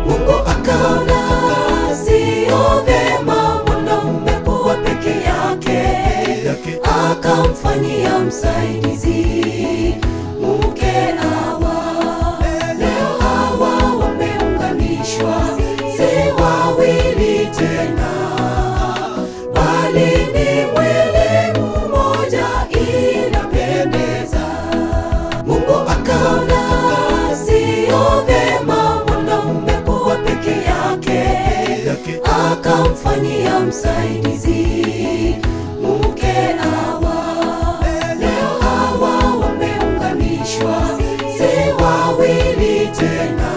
Mungu akaona sio vema mwanaume kuwa peke yake, akamfanyia msaidizi mke Hawa. Leo hawa wameunganishwa, si wawili tena, bali ni mwili mmoja, inapendeza. Mungu akaona sio vema mwanaume kuwa peke yake, akamfanyia msaidizi mke Hawa. Leo hawa wameunganishwa, si wawili tena,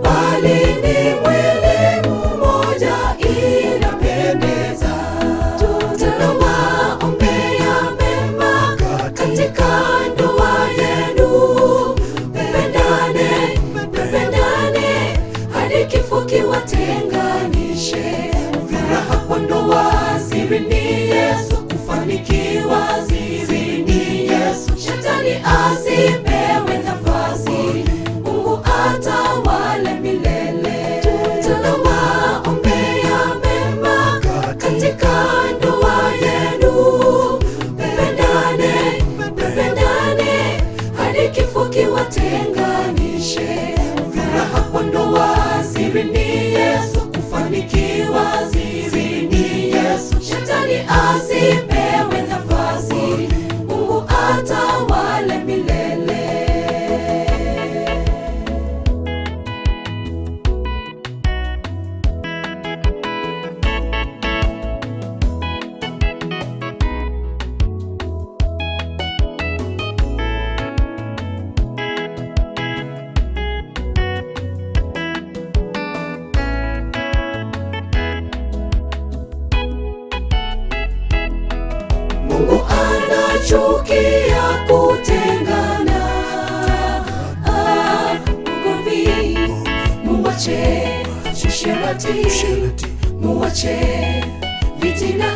bali ni mwili mmoja, inapendeza. Tunawaombea mema katika ndoa yenu, mpendane, mpendane hadi kifo kiwatenganishe. Furaha kwa ndoa, siri ni Yesu, kufanikiwa siri ni Yesu. Shetani asipewe nafasi, Mungu atawale milele. Tunawaombea mema katika ndoa yenu, mpendane, mpendane hadi kifo kiwatenganishe. Furaha kwa ndoa, siri ni Yesu, kufanikiwa siri ni Yesu. Shetani asipewe nafasi, Mungu atawale milele. Mungu anachukia kutengana, ugomvi muwache, usherati muwache, fitina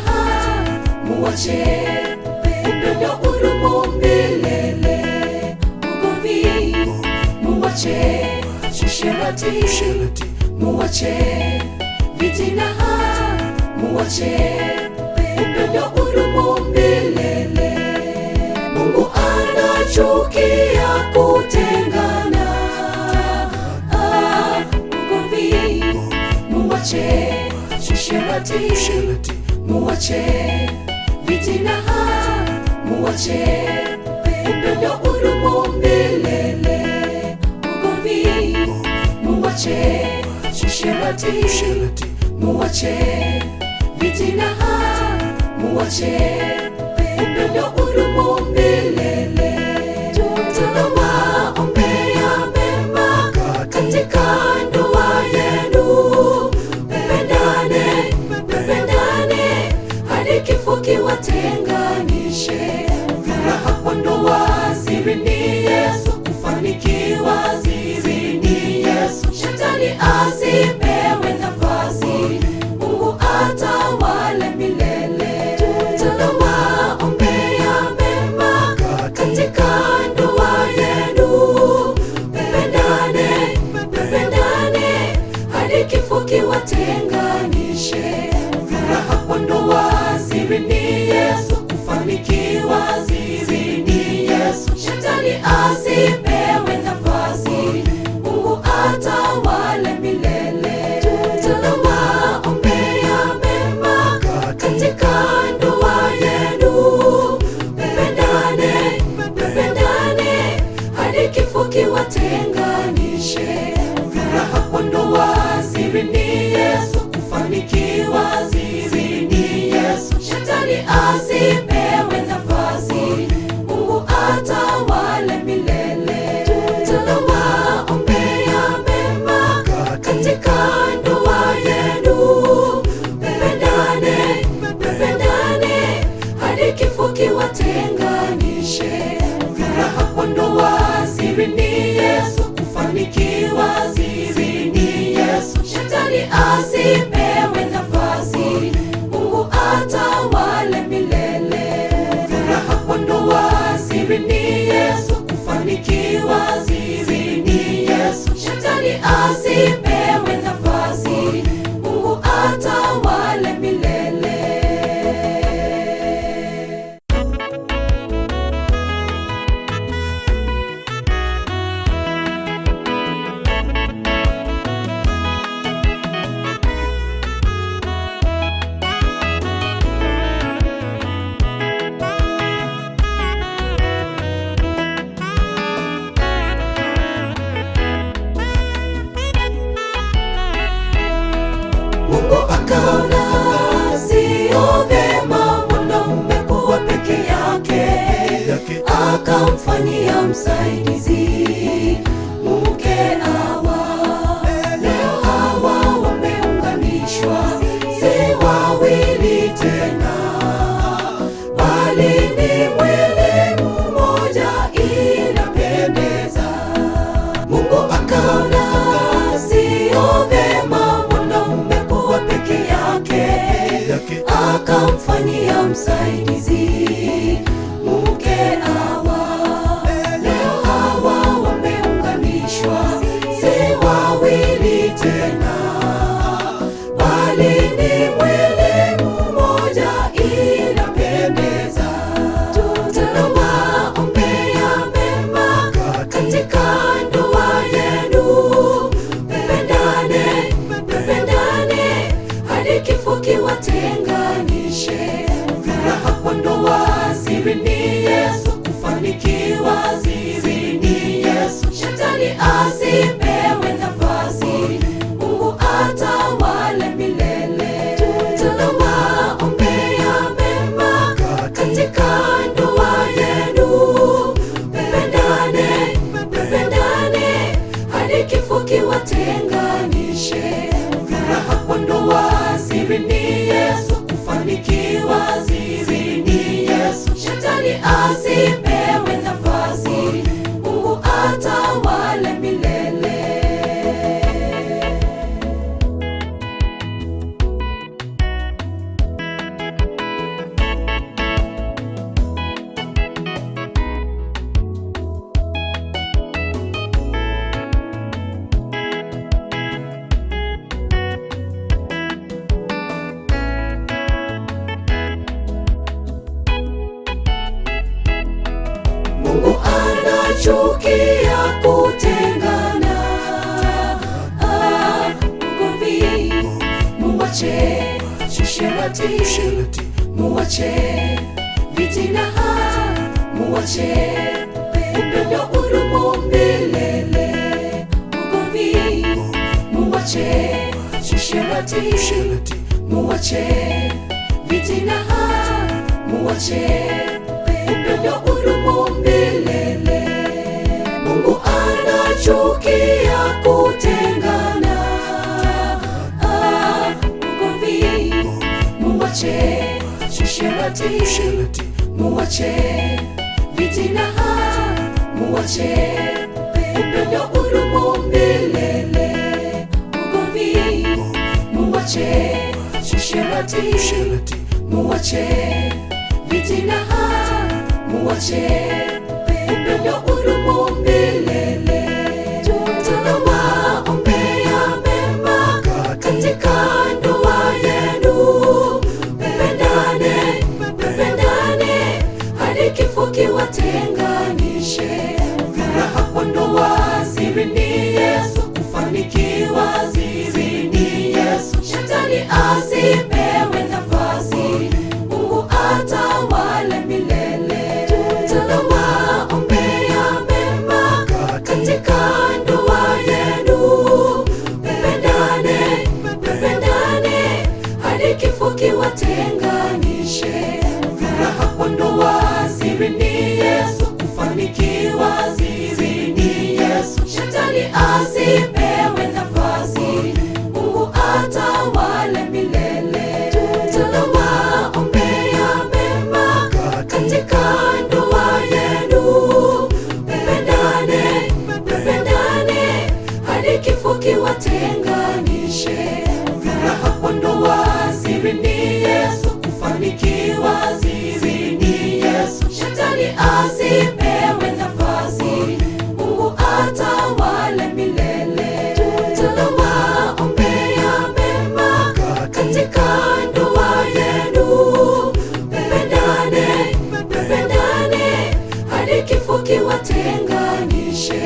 muwache, upendo udumu milele. Ugomvi muwache, usherati muwache, fitina muwache, upendo udumu milele. Mungu anachukia kutengana, ugomvi muwache, usherati muwache, fitina muwache, upendo udumu milele. Ugomvi muwache, usherati muwache, fitina muwache, upendo udumu milele. Tunawaombea mema katika ndoa yenu, mpendane, mpendane hadi kifo kiwatenganishe. Furaha kwa ndoa, siri ni Yesu, kufanikiwa siri ni Yesu. Shetani asipewe nafasi, Mungu atawale milele. kiwatenganishe. Furaha kwa ndoa siri ni Yesu, kufanikiwa siri ni Yesu. Shetani asipewe nafasi, Mungu atawale milele. Furaha kwa ndoa siri ni Yesu, kufanikiwa siri ni Yesu. Shetani asipewe nafasi, Mungu atawale milele. Mungu akaona sio vema mwanaume kuwa peke yake, akamfanyia msaidizi mke Hawa. Leo hawa wameunganishwa, si wawili tena, bali ni mwili mmoja, inapendeza. Mungu akaona sio vema mwanaume kuwa peke yake, akamfanyia msaidizi mke Hawa. Leo hawa wameunganishwa, si wawili tena, bali ni mwili mmoja, inapendeza. Tunawaombea mema katika ndoa yenu, mpendane, mpendane hadi kifo kiwatenganishe. Furaha kwa ndoa siri ni Yesu, kufanikiwa siri ni Yesu. Shetani asipewe nafasi, Mungu atawale milele. Tunawaombea mema katika ndoa yenu, mpendane, mpendane hadi kifo kiwatenganishe. Furaha kwa ndoa siri ni Yesu, kufanikiwa siri ni Yesu. Shetani asipewe nafasi, Mungu atawale milele. Mungu anachukia kutengana, ugomvi muwache, usherati muwache, fitina muwache, upendo udumu milele. Ugomvi muwache, usherati muwache, fitina muwache, upendo udumu milele. Mungu anachukia kutengana, ugomvi muwache, usherati muwache, fitina muwache, upendo udumu milele. Ugomvi muwache, usherati muwache, fitina muwache, upendo udumu milele. Tunawaombea mema katika ndoa yenu, mpendane, mpendane hadi kifo kiwatenganishe. Furaha kwa ndoa siri ni Yesu, kufanikiwa siri ni Yesu. Shetani asipewe nafasi, Mungu atawale milele. Tunawaombea mema katika ndoa yenu, mpendane, mpendane hadi kifo kiwatenganishe. Furaha kwa ndoa siri ni Yesu, ndoa yenu. Mpendane, mpendane hadi kifo kiwatenganishe. Furaha kwa ndoa siri ni Yesu, kufanikiwa siri ni Yesu. Shetani asipewe nafasi, Mungu atawale milele. Tunawaombea mema katika ndoa yenu. Mpendane, mpendane hadi kifo kiwatenganishe.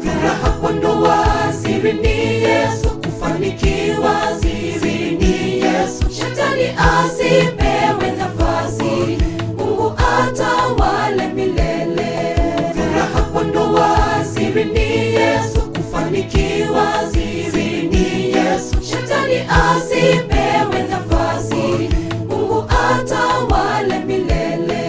Furaha kwa ndoa siri ni Yesu, kufanikiwa siri ni Yesu. Shetani asipewe nafasi, Mungu atawale milele. Furaha kwa ndoa siri ni Yesu, kufanikiwa siri ni Yesu. Shetani asipewe nafasi, Mungu atawale milele.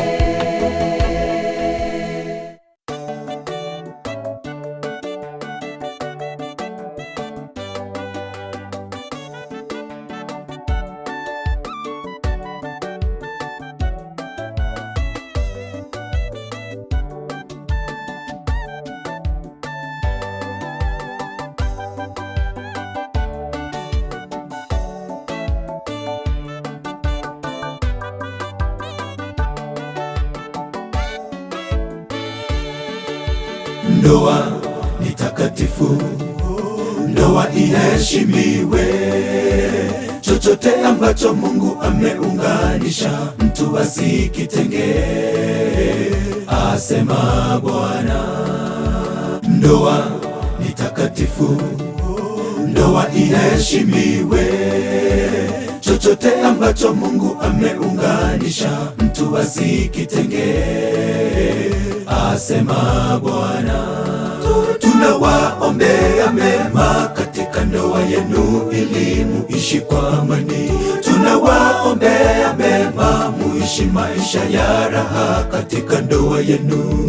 Ndoa ni takatifu, ndoa iheshimiwe. Chochote ambacho Mungu ameunganisha, mtu asikitenge, asema Bwana. Ndoa ni takatifu, ndoa iheshimiwe. Chochote ambacho Mungu ameunganisha, mtu asikitenge, asema Bwana. Tunawaombea mema katika ndoa yenu ili muishi kwa amani. Tunawaombea mema muishi maisha ya raha katika ndoa yenu.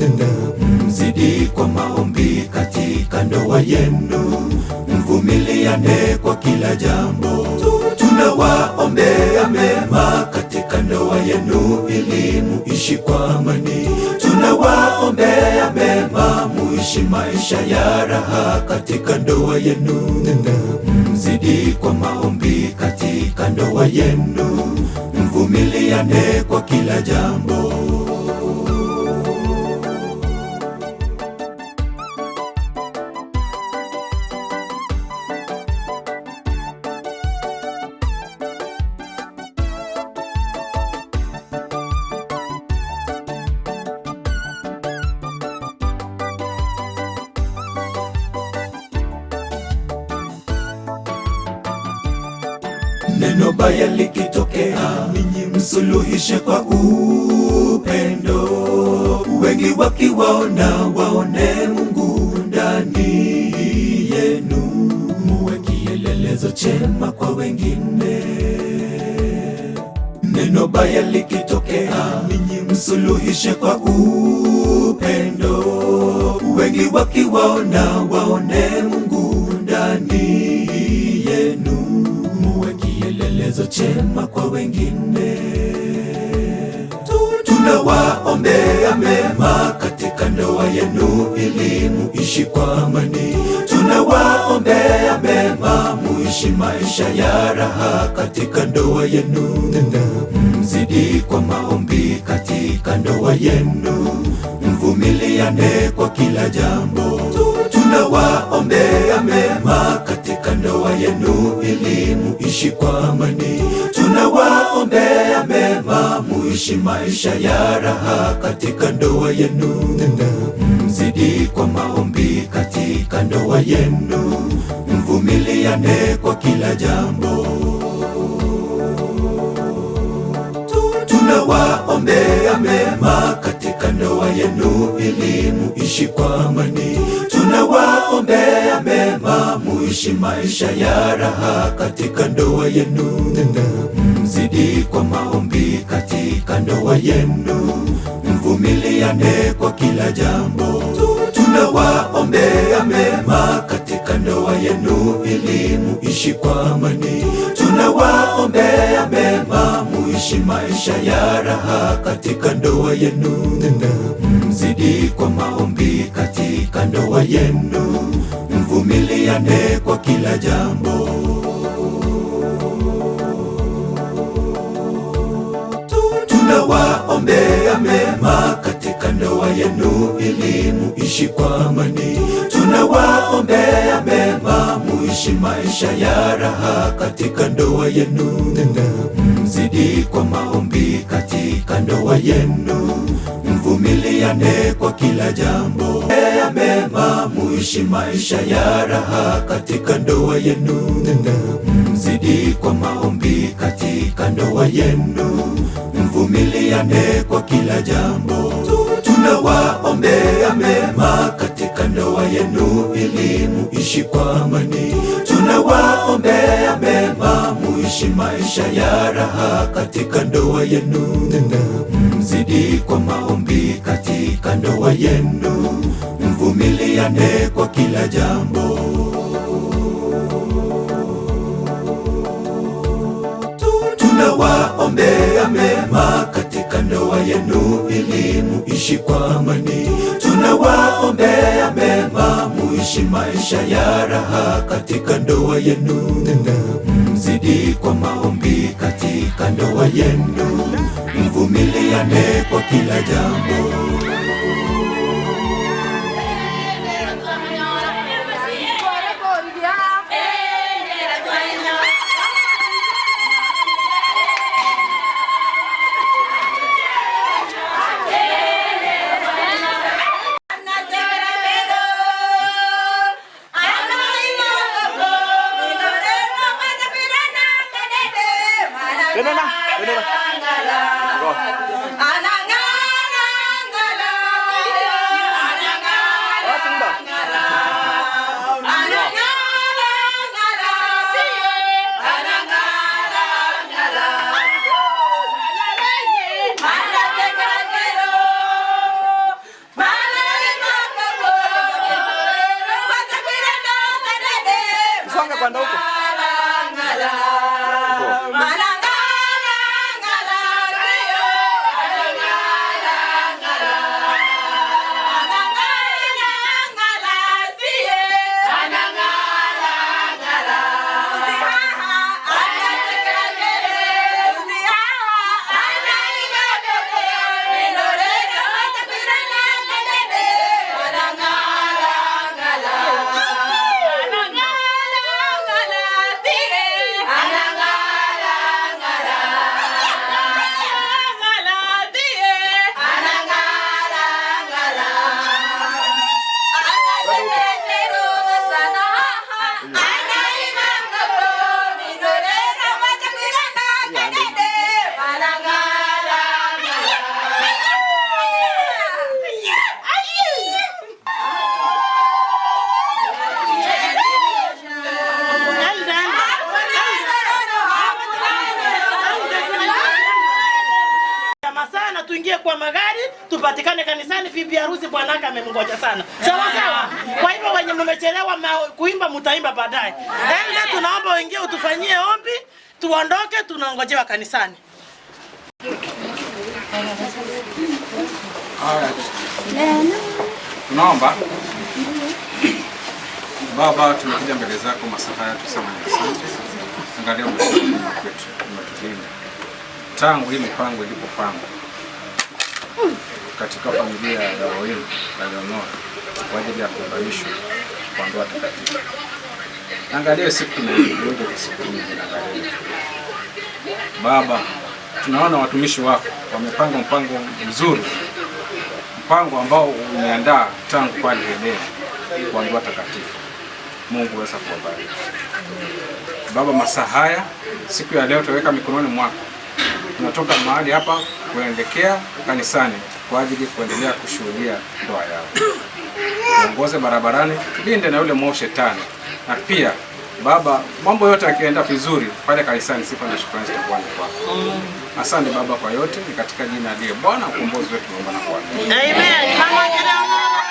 Mzidi kwa maombi katika ndoa yenu, mvumiliane kwa kila jambo. Tunawaombea mema katika ndoa yenu ili muishi kwa amani. Tunawaombea mema muishi maisha ya raha katika ndoa yenu. Mzidi kwa maombi katika ndoa yenu, mvumiliane kwa kila jambo. Neno baya likitokea, ninyi msuluhishe kwa upendo. Wengi wakiwaona waone Mungu ndani yenu, muwe kielelezo chema kwa wengine. Neno baya likitokea, ninyi msuluhishe kwa upendo. Wengi wakiwaona waone Mungu ndani yenu, muwe kielelezo chema kwa wengine. Tunawaombea mema katika ndoa yenu ili muishi kwa amani. Tunawaombea mema muishi maisha ya raha katika ndoa yenu. Mzidi kwa maombi katika ndoa yenu, mvumiliane kwa kila jambo. Tunawaombea mema katika ndoa yenu ili muishi kwa amani. Tunawaombea mema muishi maisha ya raha katika ndoa yenu. Mzidi kwa maombi katika ndoa yenu, mvumiliane kwa kila jambo. Tunawaombea mema katika ndoa yenu ili muishi kwa amani. Tunawaombea mema muishi maisha ya raha katika ndoa yenu. Mzidi kwa maombi katika ndoa yenu, mvumiliane kwa kila jambo. Tunawaombea mema katika katika ndoa yenu ili muishi kwa amani. Tunawaombea mema, muishi maisha ya raha katika ndoa yenu. Mzidi kwa maombi katika ndoa yenu, mvumiliane kwa kila jambo. Tunawaombea mema katika ndoa yenu ili muishi kwa amani. Tunawaombea mema, muishi maisha ya raha katika ndoa yenu. Mzidi kwa maombi katika ndoa yenu, mvumiliane kwa kila jambo. Mema, muishi maisha ya raha katika ndoa yenu. Mzidi kwa maombi katika ndoa yenu, mvumiliane kwa kila jambo. Tunawaombea mema katika ndoa yenu ili muishi kwa amani. Tunawaombea mema, muishi maisha ya raha katika ndoa yenu. Mzidi kwa maombi katika ndoa yenu, mvumiliane kwa kila jambo. Tunawaombea mema katika ndoa yenu ili muishi kwa amani. Tunawaombea mema, muishi maisha ya raha katika ndoa yenu. Mzidi kwa maombi katika ndoa yenu, mvumiliane kwa kila jambo. Tuingie kwa magari tupatikane kanisani. Bibi harusi bwanaka amemngoja sana. Sawa sawa. Kwa hivyo wenye mmechelewa kuimba mtaimba baadaye. Enda, tunaomba uingie utufanyie ombi, tuondoke, tunaongojewa kanisani. Tunaomba. Baba, tumekuja mbele zako masaa haya tuseme asante. Angalia umekuja kwetu, umetulinda tangu hii mipango ilipopangwa katika familia ya Waweru na Leonora kwa ajili ya kuunganishwa kwa ndoa takatifu. Angalia siku tunayokuja kwa siku nyingi, angalia Baba, tunaona watumishi wako wamepanga mpango mzuri, mpango ambao umeandaa tangu pale Edeni kwa ndoa takatifu. Mungu weza kuwabariki. Baba, masaa haya siku ya leo tuweka mikononi mwako. Tunatoka mahali hapa kuelekea kanisani kwa ajili kuendelea kushuhudia ndoa yao. Tuongoze barabarani, tulinde na yule mwovu shetani. Na pia Baba, mambo yote yakienda vizuri pale kanisani, sifa na shukrani zitakuwa ni kwako. Asante Baba kwa yote, ni katika jina la Bwana mkombozi wetu tunaomba na kuamini. Amen. Mama Leonora.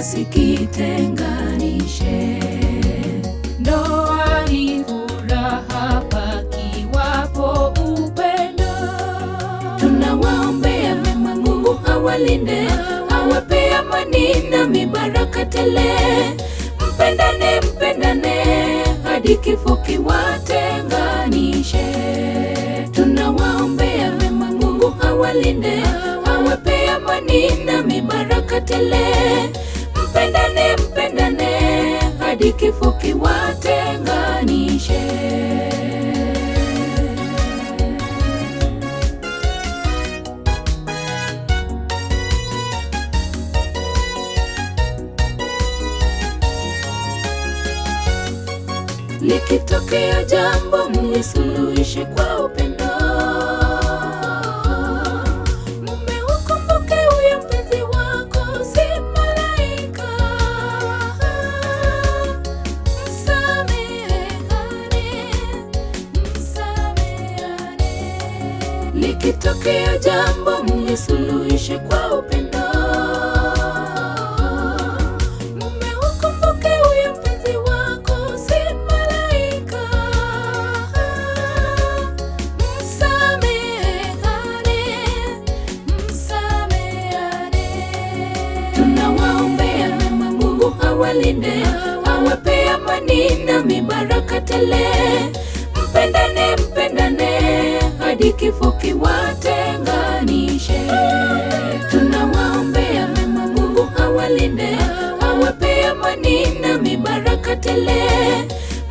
asikitenganishe. Ndoa ni furaha pakiwapo upendo. Tunawaombea mema, Mungu awalinde, awape amani na mibaraka tele. Mpendane, mpendane hadi kifo kiwatenganishe. Tunawaombea mema, Mungu awalinde, awape amani na mibaraka tele. Mpendane, mpendane hadi kifo kiwatenganishe. Likitokea jambo mlisuluhishe kwa upendo. Mume ukumbuke huyo mpenzi wako si malaika. Msameheane, msameheane. Likitokea jambo mlisuluhishe kwa upendo. Mume ukumbuke huyo mpenzi wako si malaika. Msameheane, msameheane. Tunawaombea mema, Mungu awalinde, awape amani na mibaraka tele. Mpendane, mpendane hadi kifo kiwatenganishe. Tunawaombea mema, Mungu awalinde, awape amani na mibaraka tele.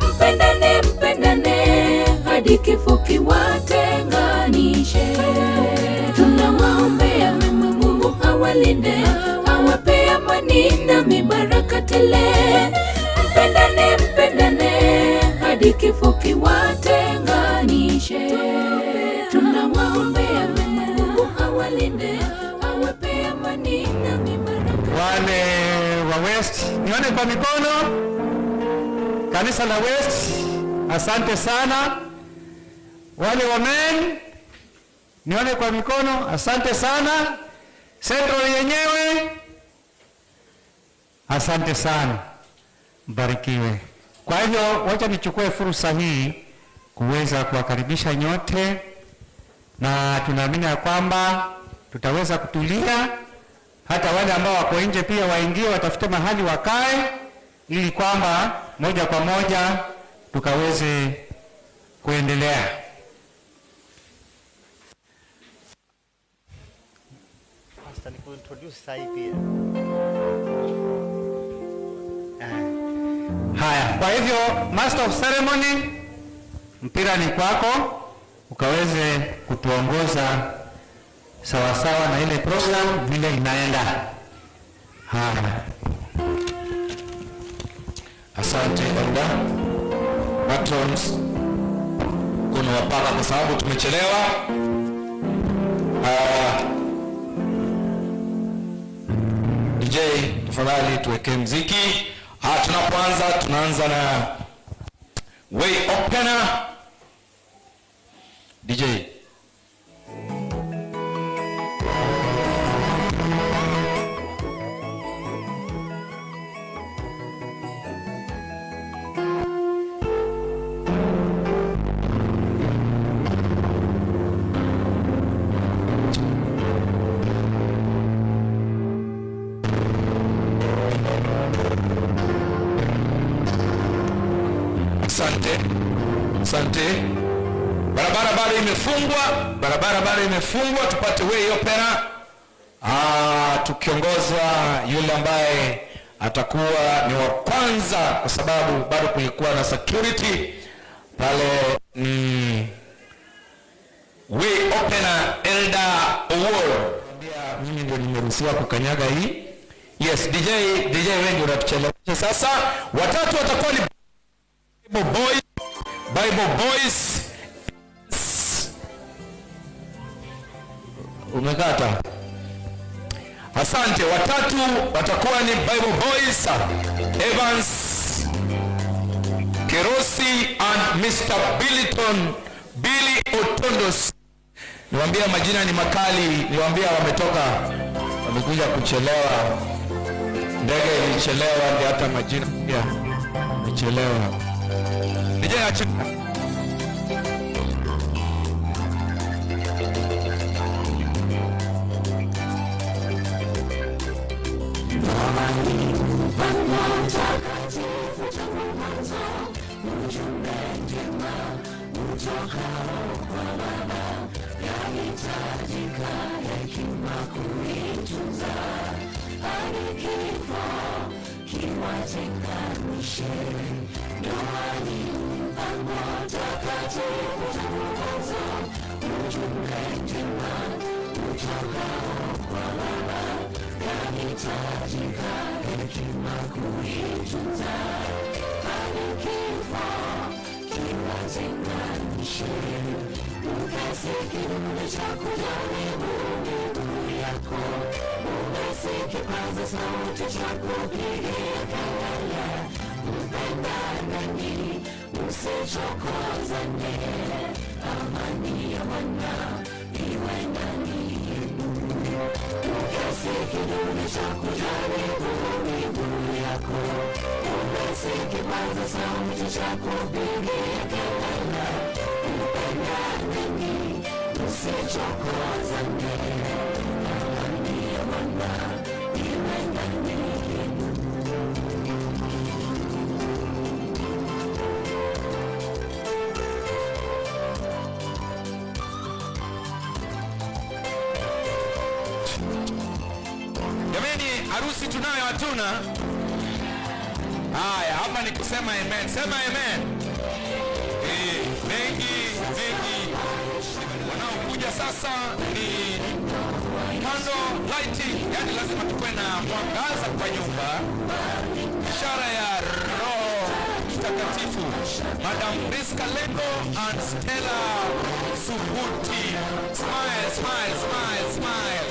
Mpendane, mpendane hadi kifo kiwatenganishe. Tunawaombea mema, Mungu awalinde, awape amani na mibaraka tele. Mpendane, mpendane hadi kifo kiwatenganishe. Tunawaombea mema, Mungu awalinde, awape amani na mibaraka. Wale wa West, nione kwa mikono. Kanisa la West, asante sana. Wale wa Main, nione kwa mikono, asante sana. Central yenyewe, asante sana, mbarikiwe. Kwa hivyo wacha nichukue fursa hii kuweza kuwakaribisha nyote, na tunaamini ya kwamba tutaweza kutulia, hata wale ambao wako nje pia waingie, watafute mahali wakae, ili kwamba moja kwa moja tukaweze kuendelea. Pastor, nikuintroduce sasa hivi pia. Haya, kwa hivyo master of ceremony, mpira ni kwako, ukaweze kutuongoza sawasawa na ile program vile inaenda. Haya. Asante Elda. Matrons, kuna wapaka kwa sababu tumechelewa. DJ tafadhali tuwekee mziki. Tunapoanza tunaanza na way opener. DJ. Asante, asante. Barabara bado imefungwa, barabara bado imefungwa, tupate way opener. Tukiongozwa yule ambaye atakuwa ni wa kwanza, kwa sababu bado kulikuwa na security pale, ni way opener Elder Owuor. Mimi ndio nimeruhusiwa kukanyaga hii. Yes, DJ, DJ wewe ndio unatuchelewesha sasa. Watatu watakuwa ni Bible Boys, Bible Boys. Umekata. Asante. Watatu watakuwa ni Bible Boys, Evans Kerosi and Mr. Billiton Billy Otondos. Niwaambia majina ni makali, niwaambia wametoka, wamekuja kuchelewa. Ndege ilichelewa, ndio hata majina pia imechelewa. DJ acha. Jamani, harusi tunayo hatuna? Haya, hapa ni kusema amen. Sema amen. Mengi mengi wanaokuja sasa ni candle lighting, yani lazima tukuwe na mwangaza kwa nyumba, ishara ya Roho Mtakatifu. Madam Priska Lengo and Stella Subuti. Smile, smile, smile, smile.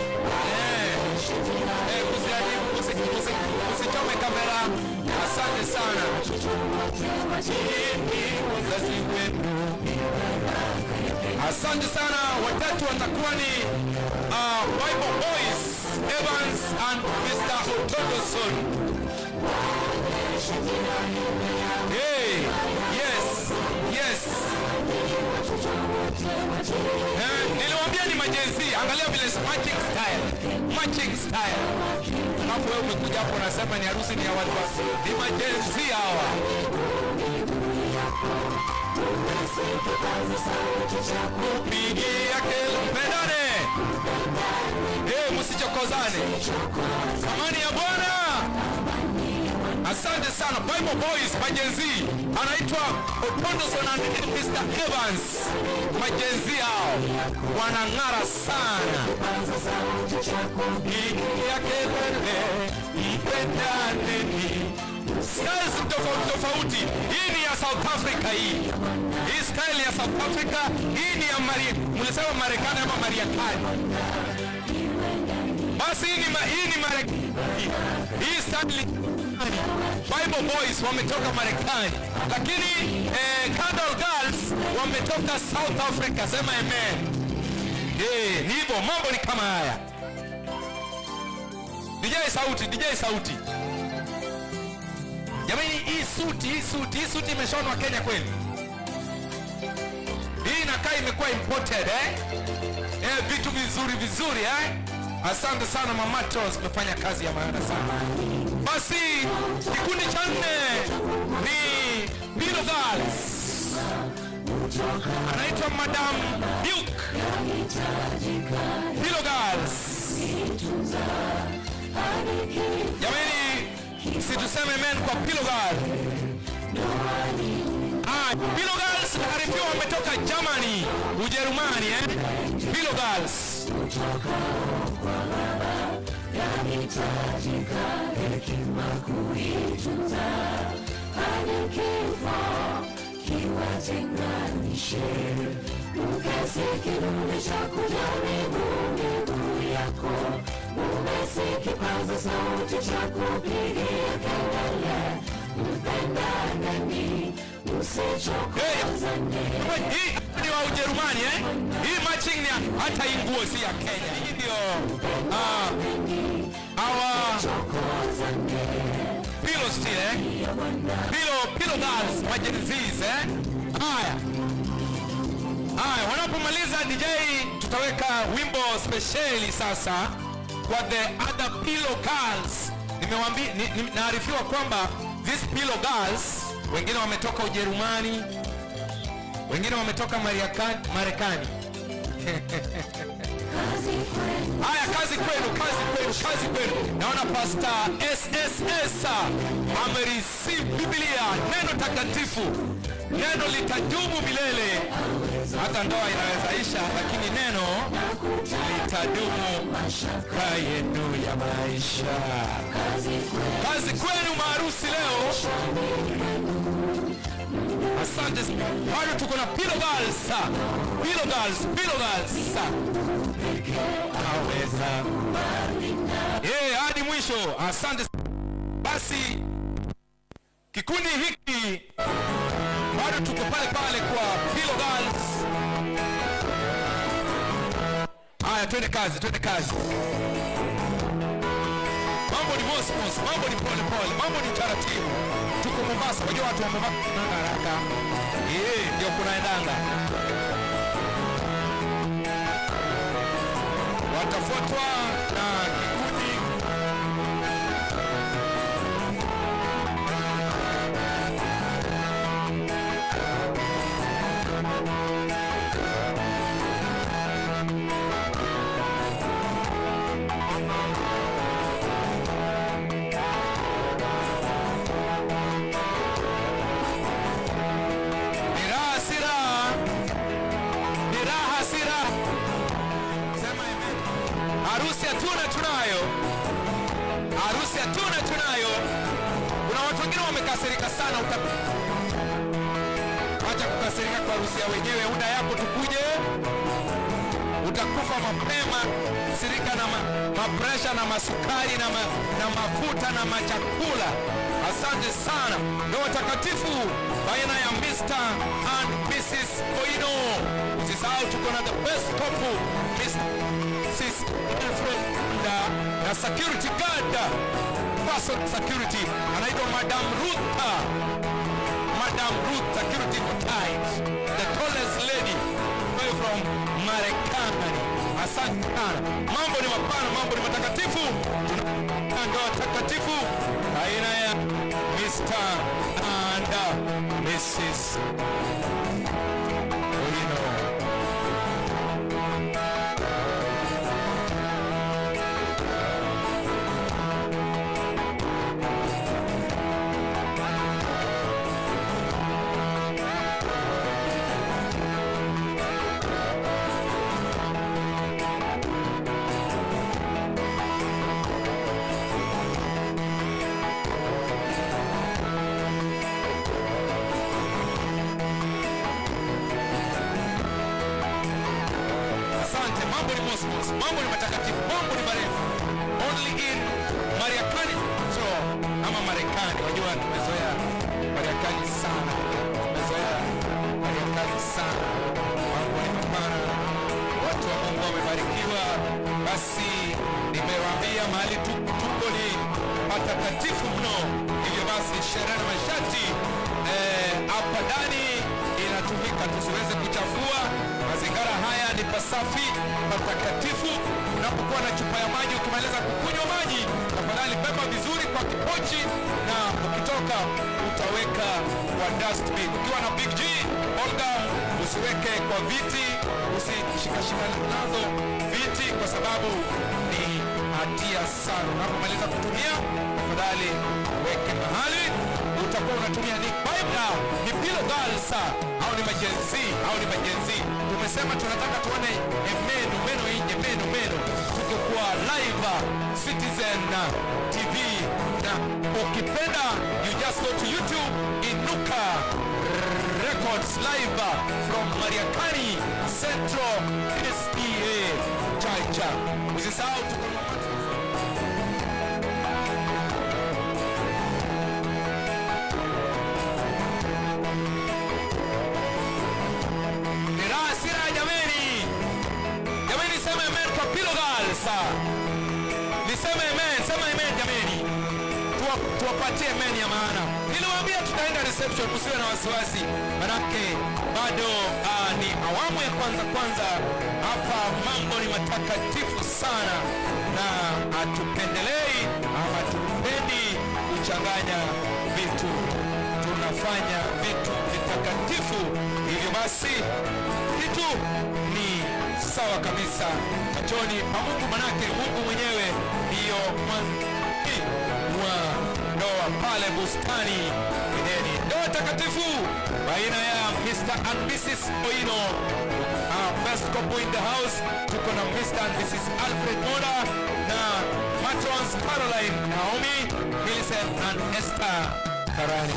Usichome kamera. Asante sana. Wazazi wenu. Asante sana. Watatu watakuwa ni Bible Boys, Evans and Mr. Otodoson. Hey, yes, yes. Niliwaambia ni majenzi. Angalia vile matching style. Matching style. Alafu wewe umekuja hapo unasema ni harusi ni ya watu wa, ni majenzi hawa. Pigia kelele mpendane. Msichokozane. Amani ya Bwana. Asante sana Bible Boys majenzi. Anaitwa Opondoson and Mr. Evans. Majenzi hao wanang'ara sana. Pigia kelele mpendaneni. Styles tofauti tofauti. Hii ni ya South Africa hii. Hii style ya South Africa, hii ni ya mlisema Marekani ama Mariakani. Basi hii ni Marekani. Hii style Bible Boys wametoka Marekani, lakini Candle Girls wametoka South Africa. Sema amen. Ni hivyo, mambo ni kama haya. DJ sauti, DJ sauti. Jamani, hii suti imeshonwa Kenya kweli? Hii inakaa imekuwa imported eh? Vitu vizuri vizuri eh? Asante sana Mama Tos, umefanya kazi ya maana sana. Basi kikundi cha nne ni Pillow Girls. Anaitwa Madam Duke. Pillow Girls. Jamani, si tuseme amen kwa Pillow Girls. Pillow Girls naarifiwa wametoka Germany, Ujerumani eh? Pillow Girls. Hey, hii ni wa Ujerumani eh? Hii matching ni hata hii nguo si ya Kenya. Hii ndio our still, eh? Pillow girls, ma Gen Zs, eh? Haya. Haya, wanapomaliza DJ tutaweka wimbo speciali sasa kwa the other pillow girls. Nimewambia, naarifiwa kwamba these pillow girls wengine wametoka Ujerumani, wengine wametoka Marekani. Haya, kazi kwenu, kazi kwenu, kazi kwenu. Naona Pastor SSS amereceive Biblia, neno takatifu, neno litadumu milele. Hata ndoa inaweza isha, lakini neno litadumu kwa yenu ya maisha. Kazi kwenu maharusi leo. Asante. Bado tuko na pillow girls. Pillow girls, pillow girls. Aweza. Hadi mwisho. Asante. Basi kikundi hiki bado tuko pale pale kwa pillow girls. Haya, twende kazi, twende kazi. Mambo ni mosmos, mambo ni pole pole, mambo ni taratibu. Tuko Mombasa, unajua watu wa Mombasa haraka. Ndio kunaendanga. Watafuatwa na kikundi. Ni raha si raha, ni raha si raha. Sema amen. Harusi hatuna tunayo, harusi hatuna tunayo. Kuna watu wengine wamekasirika sana, acha kukasirika kwa harusi ya wenyewe, una yako tukuje, utakufa mapema. Sirika na mapresha na masukari na mafuta na machakula. Asante sana. Ndoa takatifu baina ya Mr. and Mrs. Koino. Usisahau tuko na the best couple, Mrs. Alfred na security guard, person security anaitwa Madam Ruth. Madam Ruth, security tight, the tallest lady from Marekani. Asante sana. Mambo ni mapana, mambo ni matakatifu. Tuna ndoa takatifu aina ya Mr. and Mrs. Koino. Asante, mambo ni mosmos, mambo ni matakatifu, mambo ni marefu. Only in Mariakani so, ama Marekani. Wajua tumezoea Mariakani sana, tumezoea Mariakani sana. Mambo ni mapana, watu wa Mungu wamebarikiwa. Basi nimewaambia mahali tuko ni patakatifu mno. Hivyo basi sheria na masharti hapa ndani inatumika, tusiweze kuchafua mazingira. Haya ni pasafi, patakatifu. Unapokuwa na chupa ya maji, ukimaliza kukunywa maji, tafadhali beba vizuri kwa kipochi, na ukitoka utaweka kwa dustbin. Ukiwa na Big G Olga, usiweke kwa viti, usishikashika nazo viti kwa sababu ni hatia sana. Unapomaliza kutumia, tafadhali weke mahali utakuwa unatumia. Ni Bible, ni pillow girls au ni ma Gen Z, au ni ma Gen Z. Tumesema tunataka tuone meno meno inje, meno meno. Tuko kwa live Citizen TV, na ukipenda you just go to YouTube, Inuka Records live from Mariakani Central SDA Chacha. Usisahau tuko na watu. Ni raha si raha jameni? Jameni, sema amen kwa pillow girls. Niseme amen, sema amen jameni. Tuwapatie meni ya maana. Niliwaambia tutaenda reception, msiwe na wasiwasi, manake bado ni awamu ya kwanza kwanza. Hapa mambo ni matakatifu sana, na hatupendelei ama hatupendi kuchanganya vitu, tunafanya vitu vitakatifu. Hivyo basi kitu ni sawa kabisa machoni pa Mungu, manake Mungu mwenyewe ndiyo mwanzi wa ndoa pale bustani Edeni. Ndoa takatifu baina ya Mr. and Mrs. Oino. Best couple in the house, tuko na Mr. and Mrs. Alfred Moda na matrons Caroline, Naomi, Millicent and Esther Karani.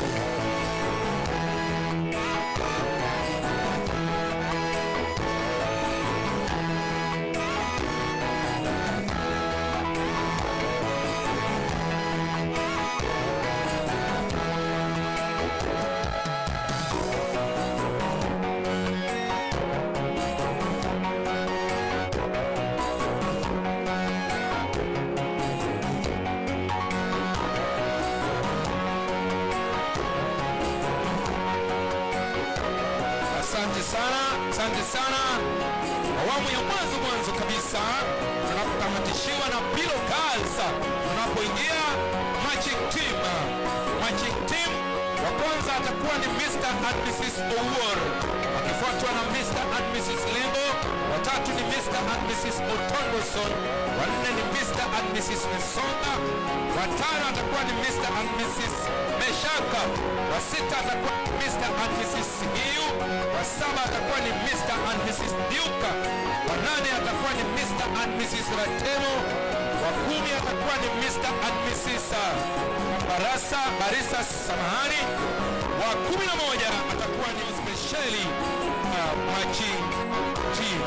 Asante sana, asante sana. Awamu ya mwanzo mwanzo kabisa tunapotamatishiwa na Pillow Girls, tunapoingia matching team. Matching team wa kwanza atakuwa ni Mr. and Mrs. Owuor, wakifuatwa na Mr. and Mrs. Lembo. Watatu ni Mr. and Mrs. Otondoson, wanne ni Mr. and Mrs. Mesonga, watano atakuwa ni Mr. and Mrs. Meshaka, wa sita atakuwa Mr. and Mrs. Simiyu, wa saba atakuwa ni Mr. and Mrs. Diuka, wa nane atakuwa ni Mr. and Mrs. Ratemo, wa 10 atakuwa ni Mr. and Mrs. Barasa, Barisa, samahani, wa 11 atakuwa ni speciali matching team.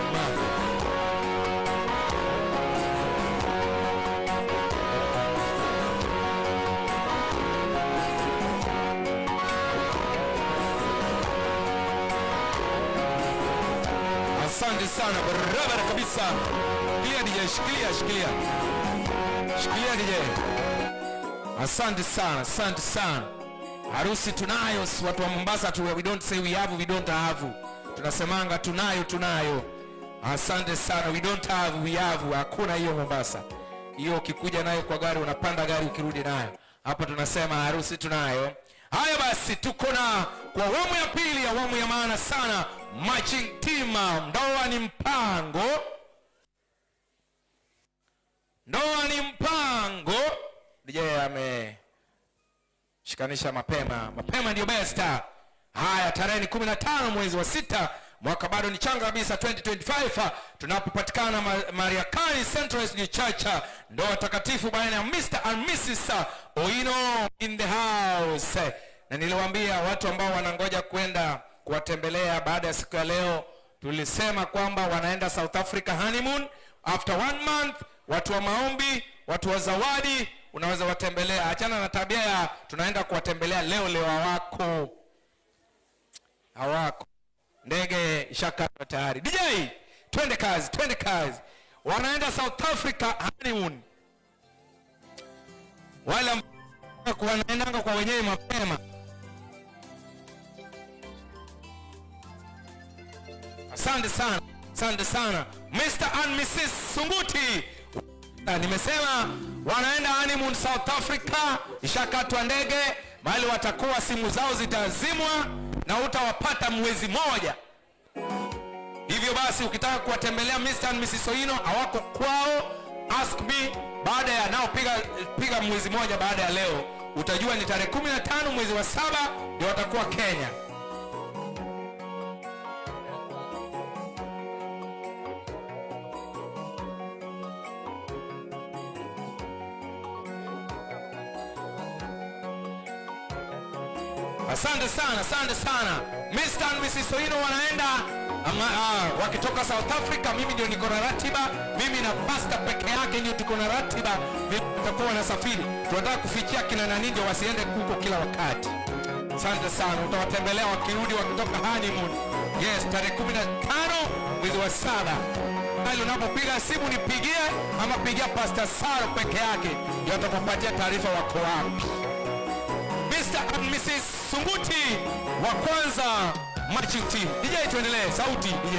Asante sana, barabara kabisa. Shikilia DJ, shikilia, shikilia, shikilia DJ. Asante sana, asante sana. Harusi tunayo, si watu wa Mombasa tu, we don't say we have, we don't have. Tunasemanga tunayo, tunayo. Asante sana, we don't have, we have. Hakuna hiyo Mombasa. Hiyo ukikuja nayo kwa gari, unapanda gari ukirudi nayo. Hapa tunasema harusi tunayo. Haya basi, tuko na kwa awamu ya pili, awamu ya maana sana, matching team. Ndoa ni mpango, ndoa ni mpango. DJ ameshikanisha mapema mapema, ndio best. Haya, tarehe ni 15 mwezi wa 6, mwaka bado ni changa kabisa, 2025, tunapopatikana Mariakani Central SDA Church, ndoa takatifu baina ya Mr. and Mrs. Oino in the house. Na niliwaambia watu ambao wanangoja kwenda kuwatembelea baada ya siku ya leo, tulisema kwamba wanaenda South Africa honeymoon after 1 month. Watu wa maombi, watu wa zawadi, unaweza watembelea. Achana na tabia ya tunaenda kuwatembelea leo leo, hawako, hawako. Ndege ishakatwa tayari. DJ, twende kazi, twende kazi. Wanaenda South Africa honeymoon. Wale ambao wanaendanga kwa wenyewe mapema. Asante sana, asante sana Mr. and Mrs. Sunguti. Nimesema wanaenda honeymoon South Africa, ishakatwa ndege, mahali watakuwa simu zao zitazimwa na utawapata mwezi moja. Hivyo basi ukitaka kuwatembelea Mr. and Mrs. Oino, hawako kwao, ask me baada ya nao, piga mwezi moja baada ya leo, utajua ni tarehe 15 mwezi wa 7 ndio watakuwa Kenya. Asante sana, asante sana. Mr. and Mrs. Oino wanaenda wakitoka South Africa. Mimi ndio niko na ratiba, mimi na pastor peke yake ndio tuko na ratiba. Tutakuwa wanasafiri, tunataka kufikia kina nani ndio wasiende huko kila wakati. Asante sana, utawatembelea wakirudi wakitoka honeymoon. Yes, tarehe 15 mwezi wa 7. Tafadhali unapopiga simu nipigie, ama pigia Pastor Saro peke yake, ndio atakupatia taarifa wako wapi. Mr. and Mrs. Sunguti wa kwanza marching team. DJ, tuendelee, sauti DJ.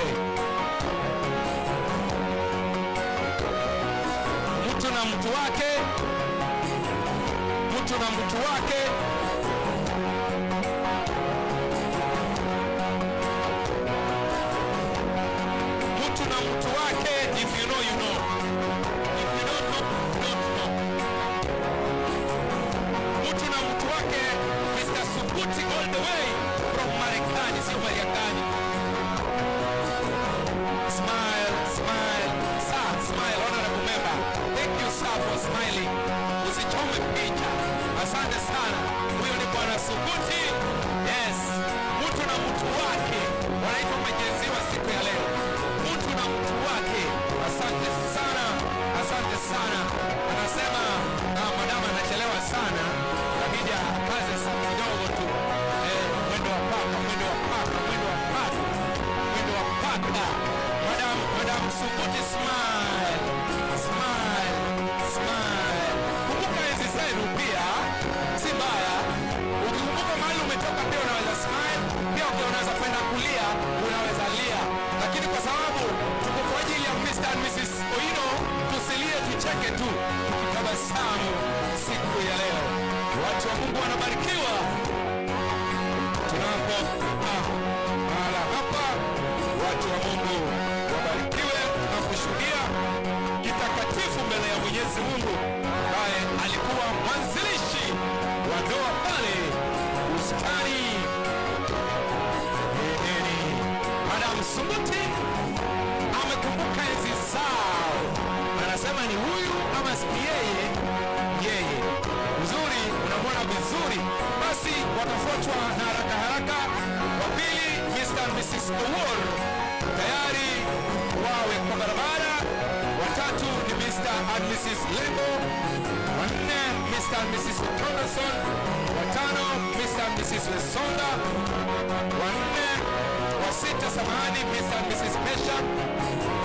Mtu na mtu wake, mtu na mtu wake. Mtu na mtu wake, if you know you know. If you don't know, you don't know. Mtu na mtu wake, Mr. Sukuti all the way from Marekani, sio Mariakani. Smile, smile, sir, smile, honorable member. Thank you, sir, for smiling. Usichome picha. Asante sana. Huyo ni Bwana Sukuti. Yes, mtu na mtu wake wanaitwa majenzi wa siku ya leo. Mtu na mtu wake. Asante sana, asante sana. Anasema madam anachelewa sana, lakini akaze sana kidogo tu. Mwendo wa paka, mwendo wa paka, mwendo wa paka, mwendo wa paka. Madam, Madam Sukuti, smile, smile, smile. Kumbuka enzi zenu pia, si mbaya. Ukikumbuka mahali umetoka pia unaweza smile, pia unaweza kwenda kulia, unaweza lia. Lakini kwa sababu tuko kwa ajili ya Mr. and Mrs. Oino, tusilie, tucheke tu, tukitabasamu siku ya leo. Watu wa Mungu wanabarikiwa tunapo mahala hapa. Watu wa Mungu wabarikiwe tunaposhuhudia kitakatifu mbele ya Mwenyezi Mungu ambaye alikuwa mwanzilishi wa ndoa pale bustani Edeni. Madam Sunguti amekumbuka enzi zao, anasema ni huyu ama si yeye? Yeye uzuri, unamwona vizuri. Basi watafuatwa na haraka haraka. Wa pili Mr. and Mrs. Owuor tayari wawe kwa barabara. Watatu ni Mr. and Mrs. Lembo, wanne Mr. and Mrs. Tonderson, watano Mr. and Mrs. Wesonga, wanne wa sita, samahani, Mr. and Mrs. Mesha,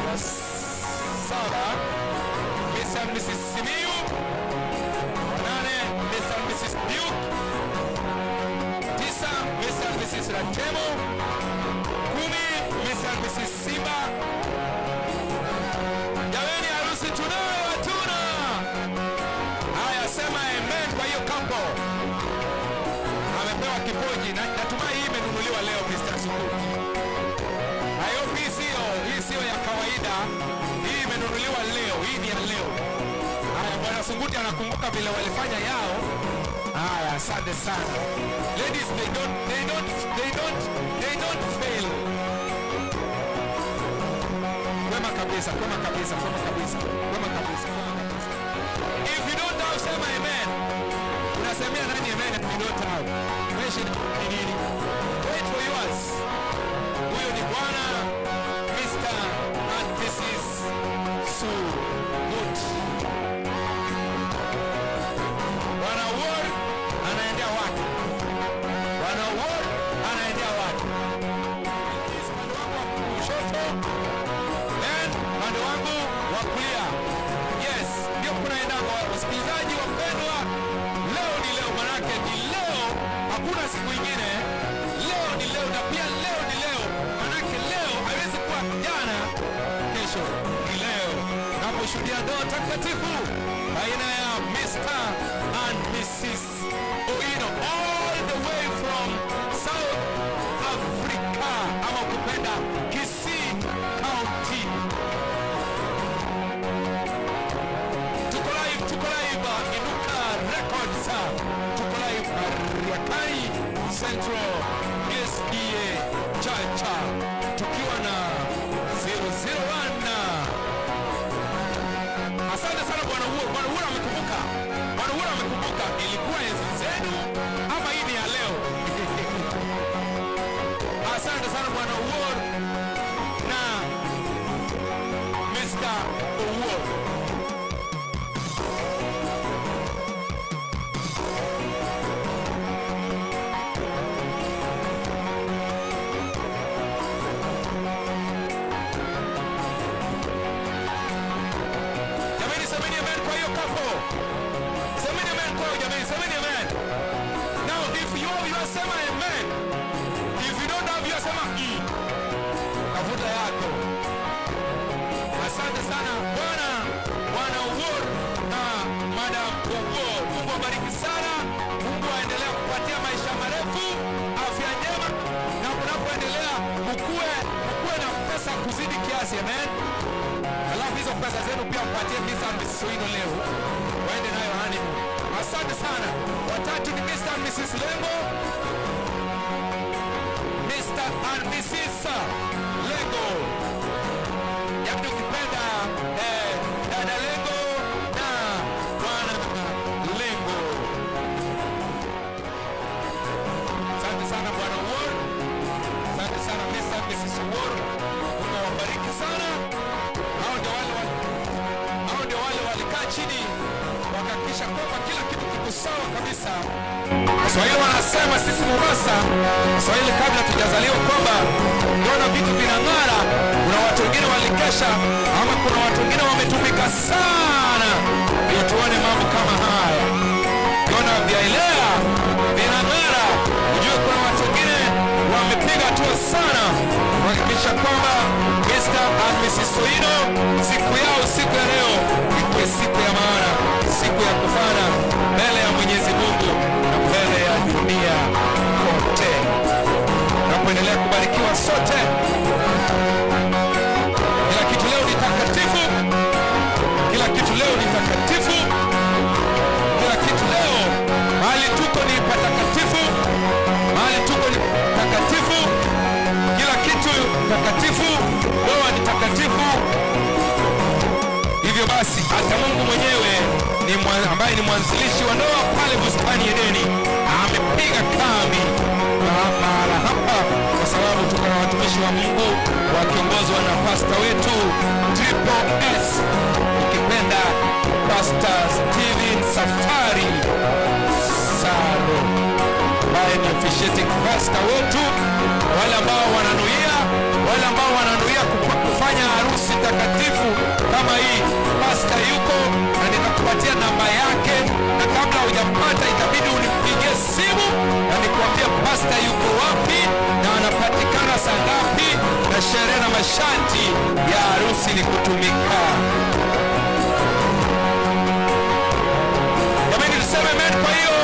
wa saba Mr. and Mrs. Simiyu, wanane Mr. and Mrs. Duke, 9 Mr. and Mrs. Ratemo, 10 Mr. and Mrs. Simba. Jameni, harusi tunayo hatuna? Haya, sema amen kwa hiyo couple. Amepewa kipoji na natumai hii imenunuliwa leo, Mr. Sunguti. I hope hii sio ya kawaida. Hii imenunuliwa leo, hii ni ya leo. Haya, Bwana Sunguti anakumbuka vile walifanya yao. Haya, asante sana. Ladies, they don't fail. Kwema kabisa, kwema kabisa, kwema kabisa, kwema kabisa, kwema kabisa. If you don't have, sema amen. Unasemea nani amen if you don't have? Question ni nini? Wait for yours. Huyo ni Bwana Mr. and Mrs. Sugut. Bwana Ward anaendea wake. Bwana Ward anaendea wake. Upande wangu wa kushoto, then upande wangu wa kulia. Yes, ndio kunaenda kwa wasikilizaji wapendwa. Leo ni leo, manake ni leo, hakuna siku ingine. Leo ni leo, na pia leo ni leo, manake leo haiwezi kuwa jana, kesho ni leo. Naposhuhudia ndoa takatifu baina ya Mr. and Mrs. Oino all the way from South Africa, ama ukipenda Kisii County. Tuko live, tuko live, Inuka Records, tuko live Mariakani Central SDA Church, tukiwa na 001. Asante sana Bwana Uhuru. Bwana Uhuru amekumbuka. Bwana Uhuru amekumbuka ilikuwa enzi zenu ama hii ni ya leo. Asante sana Bwana Uhuru na Mr. Uhuru. sema amen. If you don't have yours, sema Tafuta yako. Asante sana Bwana Owuor na Madam Owuor. Mungu awabariki sana. Mungu aendelee kupatia maisha marefu, afya njema, na mnapoendelea mkuwe na pesa kuzidi kiasi. Amen. Alafu hizo pesa zenu pia mpatie Mr. and Mrs. Owino leo waende nayo honeymoon. Asante sana. Watatu ni Mr. and Mrs. Lengo, Mr. and Mrs. Lengo, yaani ukipenda dada Lengo na bwana Lengo. Asante sana Bwana Owuor, asante sana Mr. and Mrs. Owuor. Mungu awabariki sana. Hao ndio wale walikaa chini wakahakikisha kwamba kila kitu kiko sawa kabisa. Waswahili wanasema sisi Mombasa, Waswahili kabla tujazaliwa, kwamba ukiona vitu vinang'ara, kuna watu wengine walikesha ama kuna watu wengine wametumika sana ndio tuone mambo kama haya. Ukiona vyaelea vinang'ara, ujue kuna watu wengine wamepiga hatua sana kuhakikisha kwamba Mr. and Mrs. Owino siku yao, siku ya leo, ikuwe siku ya maana, siku ya kufana mbele ya Mwenyezi Mungu na mbele ya dunia kote. Tunapoendelea kubarikiwa sote, kila kitu leo ni takatifu, kila kitu leo ni takatifu, kila kitu leo, mahali tuko ni patakatifu, mahali tuko ni takatifu, kila kitu takatifu, ndoa ni takatifu. Hivyo basi hata Mungu mwenyewe ambaye ni mwanzilishi wa ndoa pale bustani Edeni amepiga kambi mahala hapa, kwa sababu tuko na watumishi wa Mungu wakiongozwa na pasta wetu Triple S, ukipenda Pastor Steven Safari Saro, ambaye ni officiating pastor wetu. Wale ambao wananuia kufanya harusi takatifu kama hii, pastor yuko na nitakupatia namba yake, na kabla hujampata itabidi unipigie simu na nikuambia pastor yuko wapi na anapatikana saa ngapi, na sherehe na masharti ya harusi ni kutumika. Jamani, tuseme amen. Kwa hiyo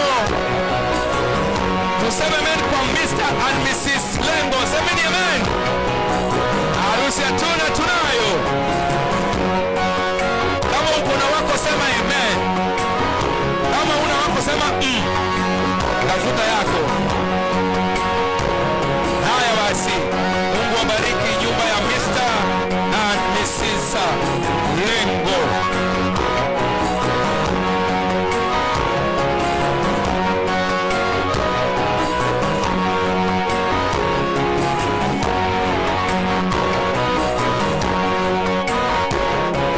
tuseme amen kwa Mr. and Mrs. Lengo. Semeni amen. Harusi hatuna, tunayo. Kama uko na wako sema amen. Kama una wako sema Tafuta yako. Haya basi, Mungu abariki nyumba ya Mr. and Mrs. Lengo.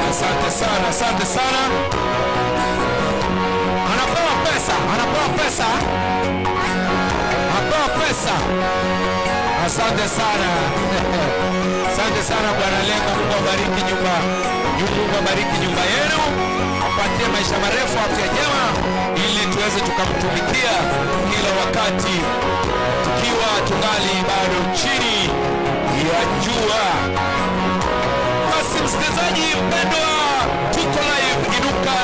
Asante sana, asante sana. Anapewa pesa, anapewa pesa, anapewa pesa. Asante sana, asante sana Bwana Lengo. Mungu abariki nyumba, Mungu abariki nyumba yenu, apatie maisha marefu, afya njema, ili tuweze tukamtumikia kila wakati tukiwa tungali bado chini ya jua. Basi msikilizaji mpendwa, tuko live Inuka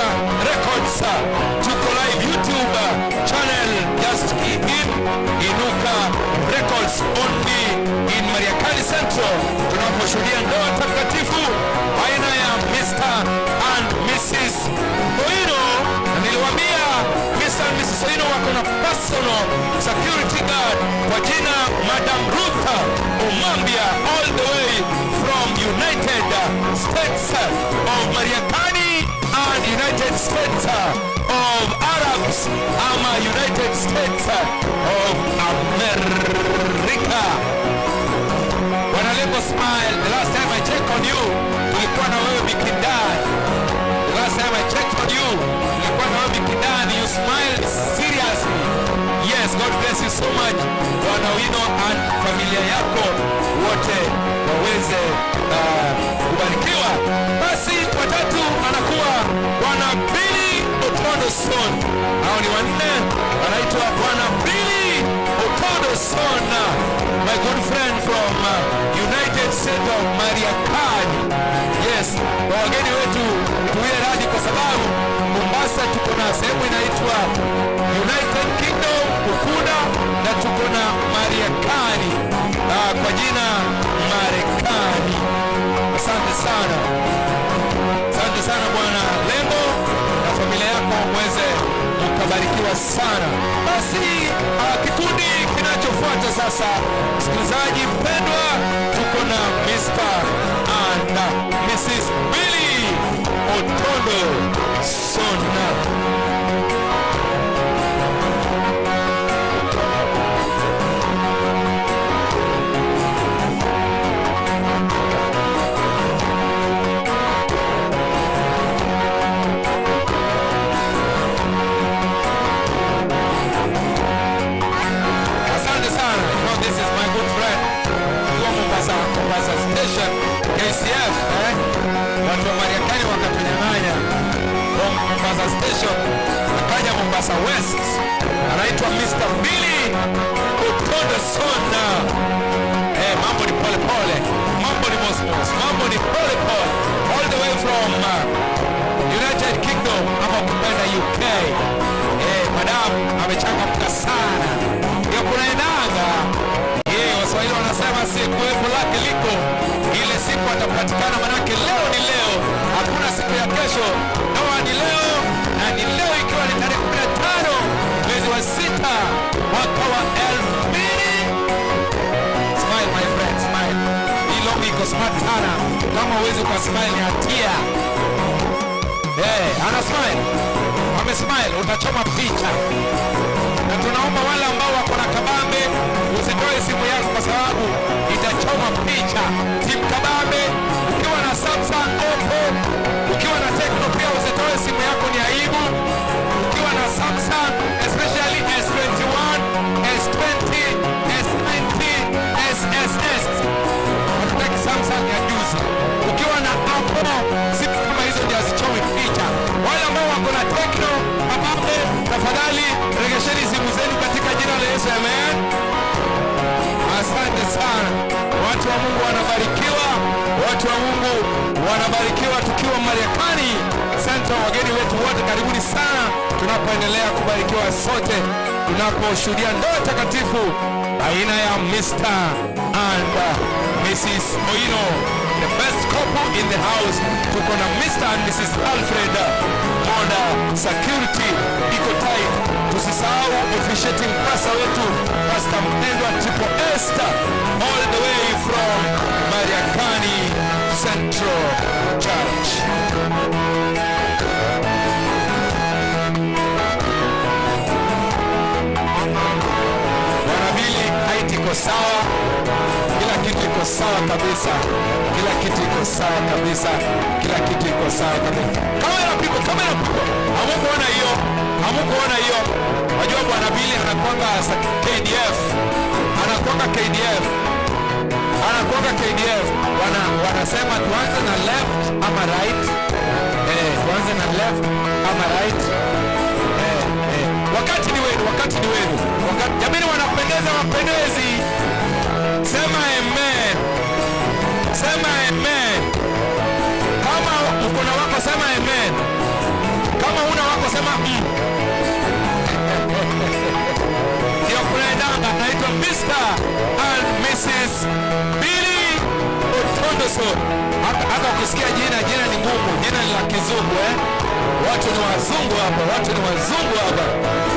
Records, tuko live YouTube channel, just key in Inuka Records only in Mariakani Central, tunaposhuhudia ndoa takatifu baina ya Mr. and Mrs. Owino, na niliwaambia Mr. and Mrs. Owino wako na personal security guard kwa jina Madam Ruth Omambia, all the way from United States of Mariakani and United States of Arabs ama United States of America. Bwana Lengo, smile. The last time I checked on you, tulikuwa na wewe Mikindani. The last time I checked on you, tulikuwa na wewe Mikindani. You smiled seriously. Yes, God bless you so much. Bwana Owino and familia yako wote waweze kubarikiwa. Basi watatu anakuwa Bwana Billy Otondo Son. Hao ni wanne, anaitwa Bwana Billy Otondo. Sona, my good friend from United States of Mariakani. Yes, kwa wageni wetu tuwe radhi kwa sababu Mombasa tuko na sehemu inaitwa United Kingdom Ukunda na tuko na Mariakani kwa jina Marekani. Asante sana, asante sana Bwana Lembo na familia yako mweze mkabarikiwa sana. Basi kikundi kinachofuata sasa, msikilizaji mpendwa, tuko na Mr. and Mrs. Billy Otondo Sona. Asante sana. You know, this is my good friend. Kwa Mombasa, Mombasa Station, KCF, eh? Watu wa Mariakani wakatunyang'anya from Mombasa Station, akaja Mombasa West. Anaitwa Mr. Billy Otondo Sona. Eh, mambo ni pole pole. Mambo ni mosmos. Mambo ni pole pole. All the way from United Kingdom ama ukipenda UK. Eh, madam amechangamka sana. Ndio kunaendanga. Eh, Waswahili wanasema siku epo lake liko. Ile siku atapatikana, manake leo ni leo. Hakuna siku ya kesho. Ndoa ni leo na ni leo ikiwa ni tarehe 15 mwezi wa 6 mwaka wa 2000. Smile my friend, smile. Hii longi iko smart sana. Kama huwezi kwa smile ni hatia. Ana smile. Ame smile, utachoma picha. Na tunaomba wale ambao wako na kabambe usitoe simu yako kwa sababu itachoma picha. Timu kabambe, ukiwa na Samsung, Oppo, ukiwa na Tecno pia usitoe simu yako, ni aibu. Ukiwa na Samsung especially S21, S20, S90, SSS. Hatutaki Samsung ya juzi. Ukiwa na Apple, simu kama hizo ndio hazichomi picha. Wale ambao wako na Tecno, kabambe, tafadhali regesheni simu zenu katika jina la Yesu, amen. Asante sana. Watu wa Mungu wanabarikiwa, watu wa Mungu wanabarikiwa tukiwa Mariakani Center. Wageni wetu wote karibuni sana, tunapoendelea kubarikiwa sote, tunaposhuhudia ndoa takatifu baina ya Mr. and Mrs. Oino, the best couple in the house. Tuko na Mr. and Mrs. Alfred Monda, security iko tight. Tusisahau officiating pastor wetu, Pastor Mpendwa Triple Esther, all the way from Mariakani Central Church. Bwana Billy, height iko sawa, kila kitu iko sawa kabisa, kila kitu iko sawa kabisa, kila kitu iko sawa kabisa. Camera people, camera people, hamukuona hiyo, hamukuona hiyo. Wajua Bwana Billy anakuanga KDF, anakuanga KDF, anakuanga KDF. Wanasema tuanze na left ama right, tuanze na left ama right. Wakati ni wenu, wakati ni wenu. Wakati, jamani wanapendeza, wapendezi. Sema amen. Sema amen. Kama uko na wako sema amen. Kama huna wako sema Ndio kunaendanga, naitwa Mr. and Mrs. Billy Otondoso. Hata ukisikia jina ni ngumu, jina ni la kizungu Watu ni wazungu hapa, watu ni wazungu hapa,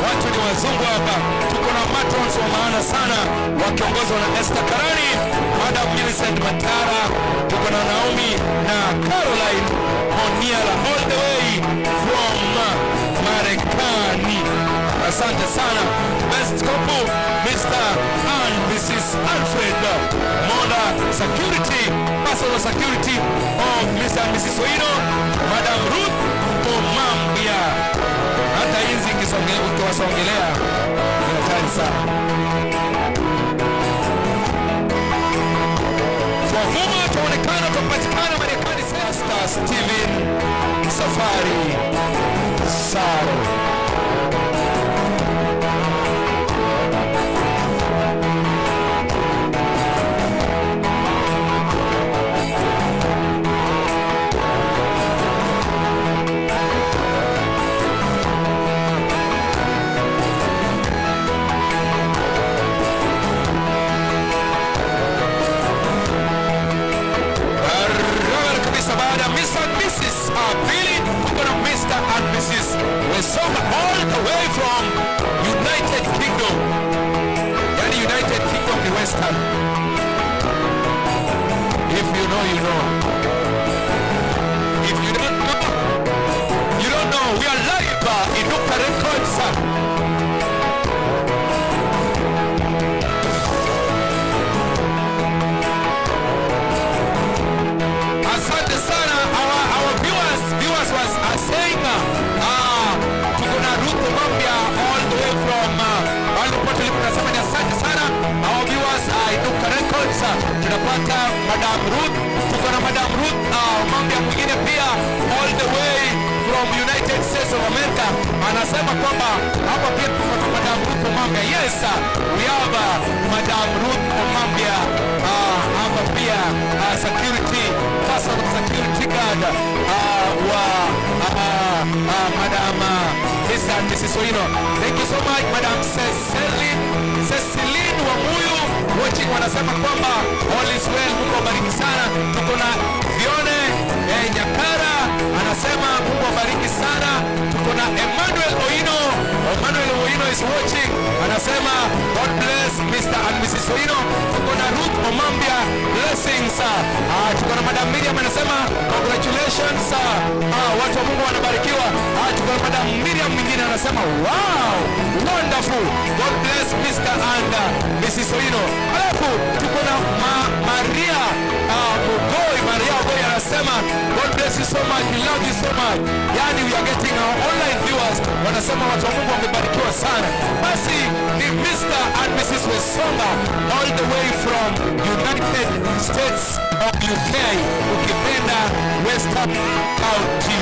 watu ni wazungu hapa. Tuko na matrons wa maana sana wakiongozwa na Esther Karani, Madam Millicent Matara, tuko na Naomi na Caroline Oniala all the way from Marekani. Asante sana. Best couple, Mr. and Mrs. Alfred Monda, security, personal security of Mr. and Mrs. Oino, Madam Ruth Omambia. Hata hizi ukiwasongelea ni hatari sana. Twavuma, twaonekana, twapatikana Marekani. Pastor Steven Safari Saro. Western. If you know, you know. If you don't know, you don't know. We are live Inuka Records. Asante sana, our viewers was are saying tuko na Ruth Mambia all the way from mahali popote ulipo, nasema ni asante sana our viewers, Inuka Records. Tunapata Madam Ruth, tuko na Madam Ruth Mambia mwingine pia all the way from United States of America, anasema kwamba hapa pia tuko na Madam Ruth Mambia. Yes, we have Madam Ruth Mambia hapa pia, security personal security guard wa Madam Mr. and Mrs. Oino. Thank you so much, Madam Ceciline, Ceciline Wamuyu watching, wanasema kwamba all is well. Mungu awabariki sana. Tuko na Vione Nyakara anasema Mungu awabariki sana. Tuko na Emmanuel Oino, Emmanuel Oino is watching, anasema God bless Mr. and Mrs. Oino. Tuko na Ruth Omambia, blessings. Tuko na Madam Miriam anasema congratulations. Watu wa Mungu wanabarikiwa. Tuko na Madam Miriam mwingine anasema wow, wonderful. God bless Mr. and Mrs. Oino. Alafu tuko na Maria Mugoi, Maria Mugoi anasema God bless you so much, we love you so much. Yani we are getting our online viewers wanasema watu wa Mungu wamebarikiwa sana. Basi ni Mr. and Mrs. Wesonga all the way from United States of UK, ukipenda Western County.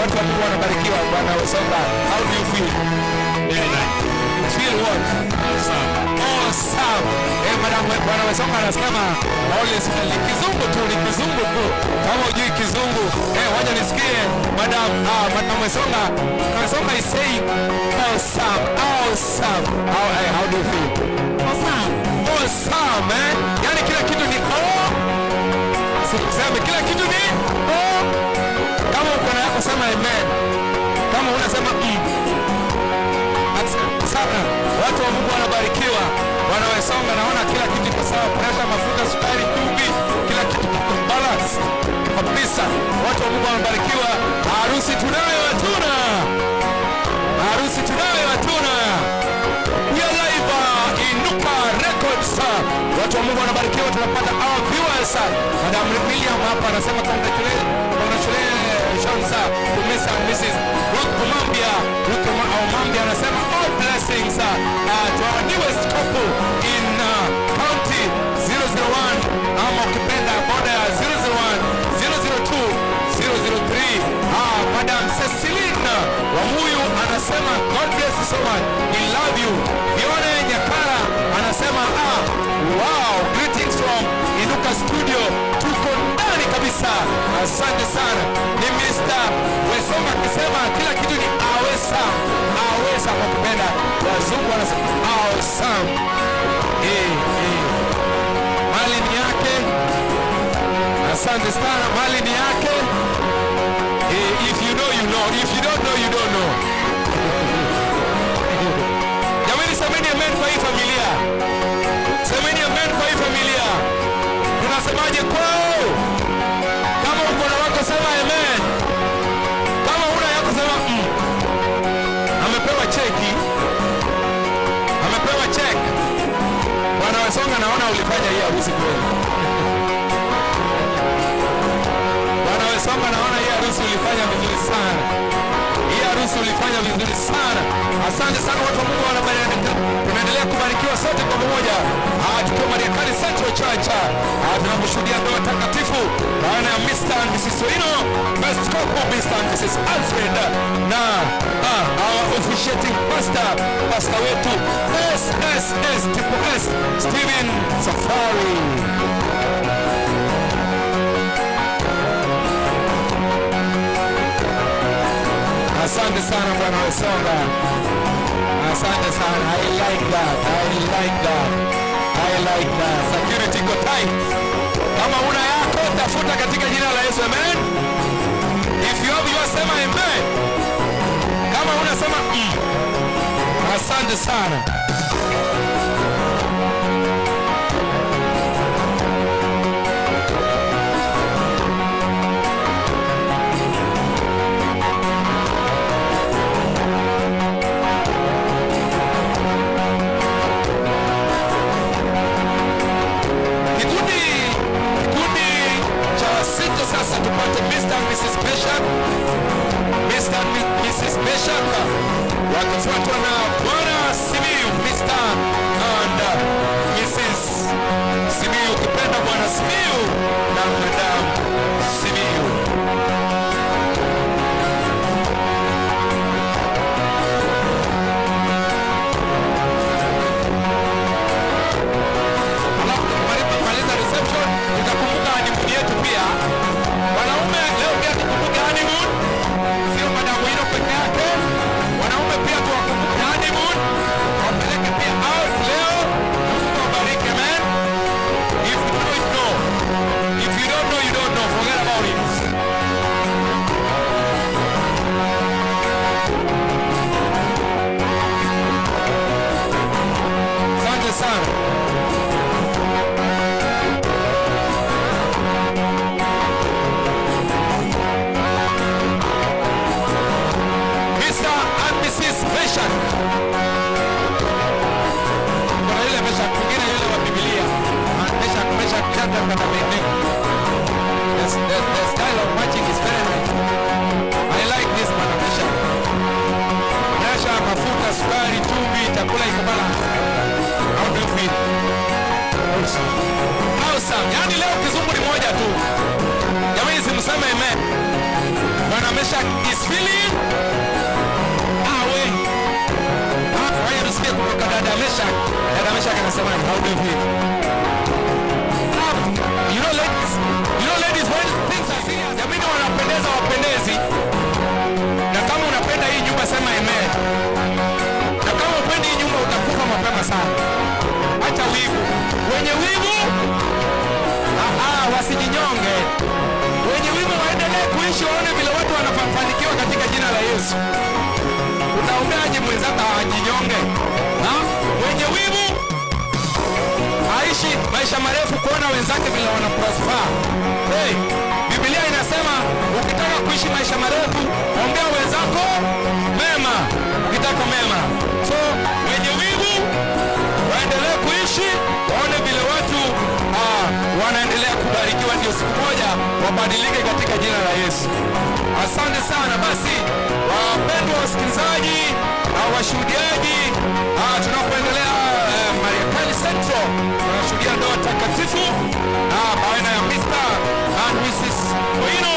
Watu wa Mungu wanabarikiwa. Bwana Wesonga, how do you feel? Very nice. You feel what? Awesome. Awesome. Eh, madam Bwana Wesonga anasema all is well. Ni kizungu tu, ni kizungu tu. Kama hujui kizungu, wacha nisikie madam Wesonga. Wesonga is saying awesome, awesome. How do you feel? Awesome. Awesome, eh? Yani kila kitu ni oh. Sikuseme kila kitu ni oh. Kama uko na yako sema amen. Kama unasema Asante sana. Watu wa Mungu wanabarikiwa. Bwana Wesonga, naona kila kitu kiko sawa, pressure, mafuta, sukari, chumvi, kila kitu kiko balanced kabisa. Watu wa Mungu wanabarikiwa. Harusi tunayo hatuna? Harusi tunayo hatuna? We are live, Inuka Records. Watu wa Mungu wanabarikiwa, tunapata our viewers. Madam William hapa anasema congratulations to Mr. and Mrs. Ruth Omambia. Ruth Omambia anasema all blessings to our newest couple in county 001, ama ukipenda border ya 001, 002, 003. Madam Ceciline Wamuyu anasema God bless you so much. We love you. Vione Nyakara anasema wow, greetings from Inuka Studio. Tuko ndani kabisa. Asante sana. Ni Mr. Wesonga akisema kila kitu ni awesa. Awesa kwa kupenda. Wazungu wanasema awesome. Mali ni yake. Asante sana. Mali ni yake. If you know, you know. If you don't know, you don't know. Jamani, semeni amen kwa hii familia. Semeni amen kwa hii familia. Tunasemaje kwao? Kama uko na wako sema amen. Kama huna yako sema Amepewa cheki. Amepewa check. Bwana Wesonga, naona ulifanya hii harusi kweli. Bwana Wesonga, naona hii harusi ulifanya vizuri sana. Hii harusi ulifanya vizuri sana. Asante sana watu wa Mungu wanabariki. Tunaendelea kubarikiwa sote kwa pamoja. Tukiwa Mariakani Central Church. Tunakushuhudia ndoa takatifu baina ya Mr. and Mrs. Oino, best couple Mr. and Mrs. Alfred na our officiating pastor, pastor wetu SSS Triple S Steven Safari. Asante sana Bwana Wesonga. Asante sana. I like that. I like that. I like that. Security iko tight. Kama una yako tafuta katika jina la Yesu. Amen. If you have your, sema amen. Kama una sema Asante sana. Meshak, Mr. and Mrs. Meshak, wakifuatwa na Bwana Simiyu, Mr. and Mrs. Simiyu, ukipenda Bwana Simiyu na Madam Simiyu. Alafu tukimaliza reception tutakumbuka honeymoon yetu pia. Wanaume leo pia tukumbuke honeymoon, sio Madam Wino peke yake. Wanaume pia tuwakumbuke honeymoon, wapeleke pia out leo. Na Mungu awabariki, amen. If you know, you know. If you don't know, you don't know. Forget about it. Asante sana. Mr. and Mrs. Meshak. Kuna yule Meshak mwingine yule wa Biblia. And Meshak, Meshak, Shadrach and Abednego. The style of marching is very nice. I like this man of Meshak. Mesha, mafuta, sukari, chumvi, chakula iko balance. How do you feel? Awesome. Awesome. Yaani leo kizungu ni moja tu. Jamani, simseme amen. Bwana Meshak is feeling awe. Wacha tusikie kutoka dada Meshak. Dada Meshak anasemaje? How do you feel? You know ladies, when things are serious, jamani, wanapendeza wapendezi. Na kama unapenda hii nyumba sema amen. Na kama upendi hii nyumba utakufa mapema sana. Acha wivu. Wenye wivu wasijinyonge. Wenye wivu waendelee kuishi, waone vile watu wanafanikiwa katika jina la Yesu. Utaombeaje mwenzako ajinyonge? Ha? Mwenye wivu aishi maisha marefu kuona wenzake vile wana prosper. Hey, Biblia inasema ukitaka kuishi maisha marefu ombea wenzako mema, ukitaka mema. So wenye wivu waendelee kuishi, waone vile watu wanaendelea kubarikiwa, ndio siku moja wabadilike katika jina la Yesu. Asante sana. Basi wapendwa wasikilizaji na washuhudiaji, tunapoendelea Mariakani Central tunashuhudia ndoa takatifu baina ya Mr. and Mrs. Oino.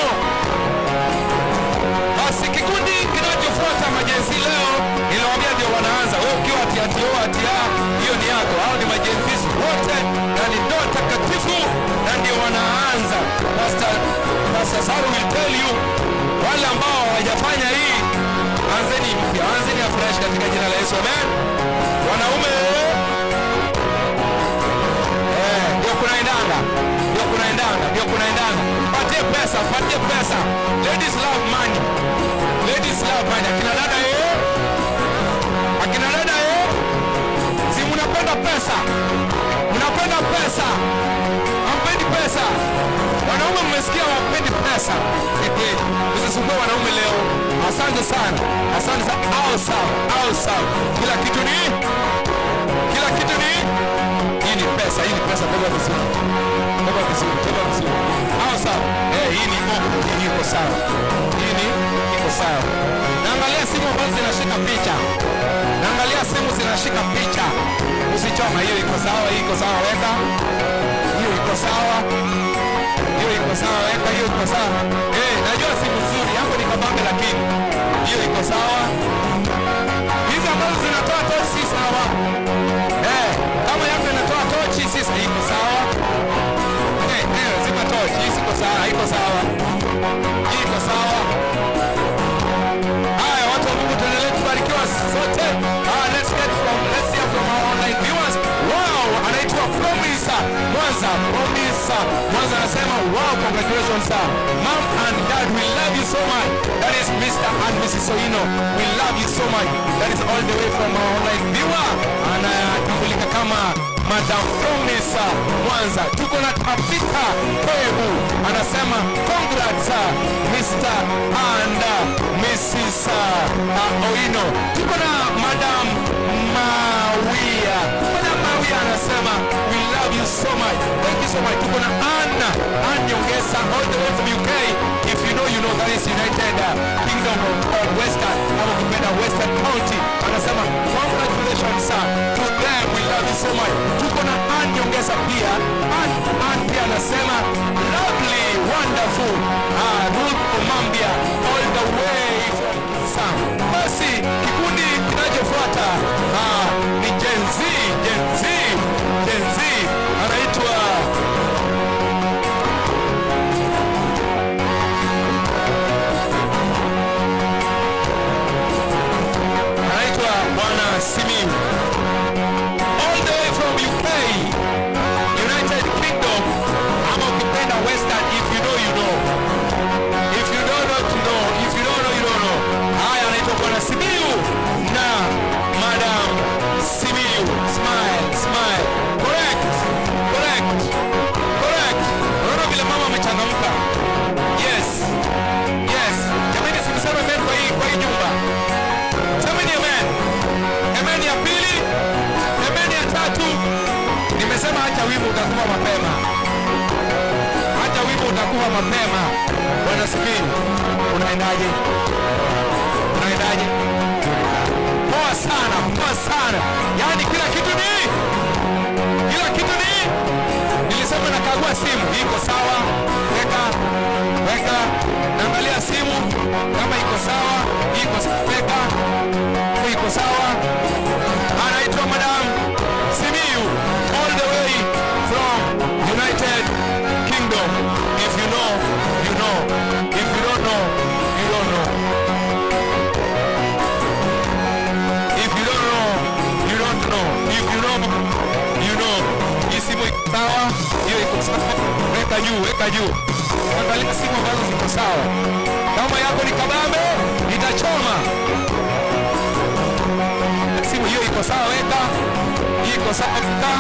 Basi kikundi kinachofuata maGen Z leo niliwaambia ndio wanaanza. Wewe ukiwa ati ati o ati a, hiyo ni yako. Hao ni maGen Z wote na ni ndoa takatifu na ndio wanaanza. Pastor Saru will tell you, wale ambao hawajafanya hii, anzeni mpya, anzeni afresh katika jina la Yesu. Amen. Wanaume ndio kunaendanga, ndio kunaendanga, ndio kunaendanga. Patie pesa, patie pesa. Ladies love money. Ladies love money. Akina dada akina dada si mnapenda pesa, mnapenda pesa, hampendi pesa. Wanaume mmesikia, wapendi pesa. Usisumbue wanaume leo. Asante sana, asante sana. Awesome, awesome. Kila kitu ni, kila kitu ni hii ni pesa, hii ni pesa. Beba vizuri, beba vizuri, beba vizuri. Awesome. Hii ni oko, hii iko sawa, hii ni iko sawa. Naangalia simu ambazo zinashika picha, naangalia simu zinashika picha. Usichoma, hiyo iko sawa, hii iko sawa, weka hiyo iko sawa, hiyo iko sawa, weka hiyo iko sawa. Najua simu nzuri yangu ni kabambe, lakini hiyo iko sawa. Hizi ambazo zinatoa tochi si sawa. Kama yako inatoa tochi si iko sawa. Zima tochi, hii siko sawa, haiko sawa. Hii iko sawa. Haya, watu wa Mungu, tuendelee kubarikiwa sote. Let's hear from our online viewers. Wow, anaitwa Promise Mwanza. Promise Mwanza anasema wow, congratulations sir. Mom and dad, we love you so much. That is Mr. and Mrs. Oino. We love you so much. That is all the way from our online viewer. Anatambulika kama Madam Promise Mwanza. Tuko na Tabitha Pebu anasema congrats Mr. and Mrs. Oino. Tuko na Madam Mawia. Madam Mawia anasema we love you so much. Thank you so much. Tuko na Anna, Ann Nyongesa all the way from UK. If you know, you know that is United Kingdom of Western, ama ukipenda Western County. Anasema congratulations sir to them, we love you so much. Tuko na Ann Nyongesa pia. Ann pia anasema lovely, wonderful. Ruth Omambia all the way from Sam. Basi kikundi kinachofuata ni Gen Z, Gen Z, Gen Z anaitwa Bwana Simiyu all the way from UK, United Kingdom, ama ukipenda Western. If you know, you know. If you don't know, you know. If you don't know, you don't know. Haya, anaitwa Bwana Simiyu na Madam Simiyu. Smile, smile. Correct, correct, correct. Unaona vile mama amechangamka? Yes, yes. Jamani, simseme amen kwa hii nyumba. Semeni amen. Amen ya pili, amen ya tatu. Nimesema acha wivu utakuwa mapema. Acha wivu utakuwa mapema. Bwana Simiyu, unaendaje? Unaendaje? Poa sana, poa sana. Yaani kila kitu ni kila kitu ni nilisema nakagua simu iko sawa, weka weka, naangalia simu kama iko sawa, iko sawa, weka iko sawa. Anaitwa Madam Simiyu all the way from United Kingdom. If you know, you know. If you don't know, you don't know. If you don't know, you don't know. If you know, you know. Hii simu iko sawa, hiyo iko sawa. Weka juu, weka juu. Angalia simu ambazo ziko sawa. Kama yako ni kabambe, itachoma. Simu hiyo iko sawa, weka. Hii iko sawa, weka.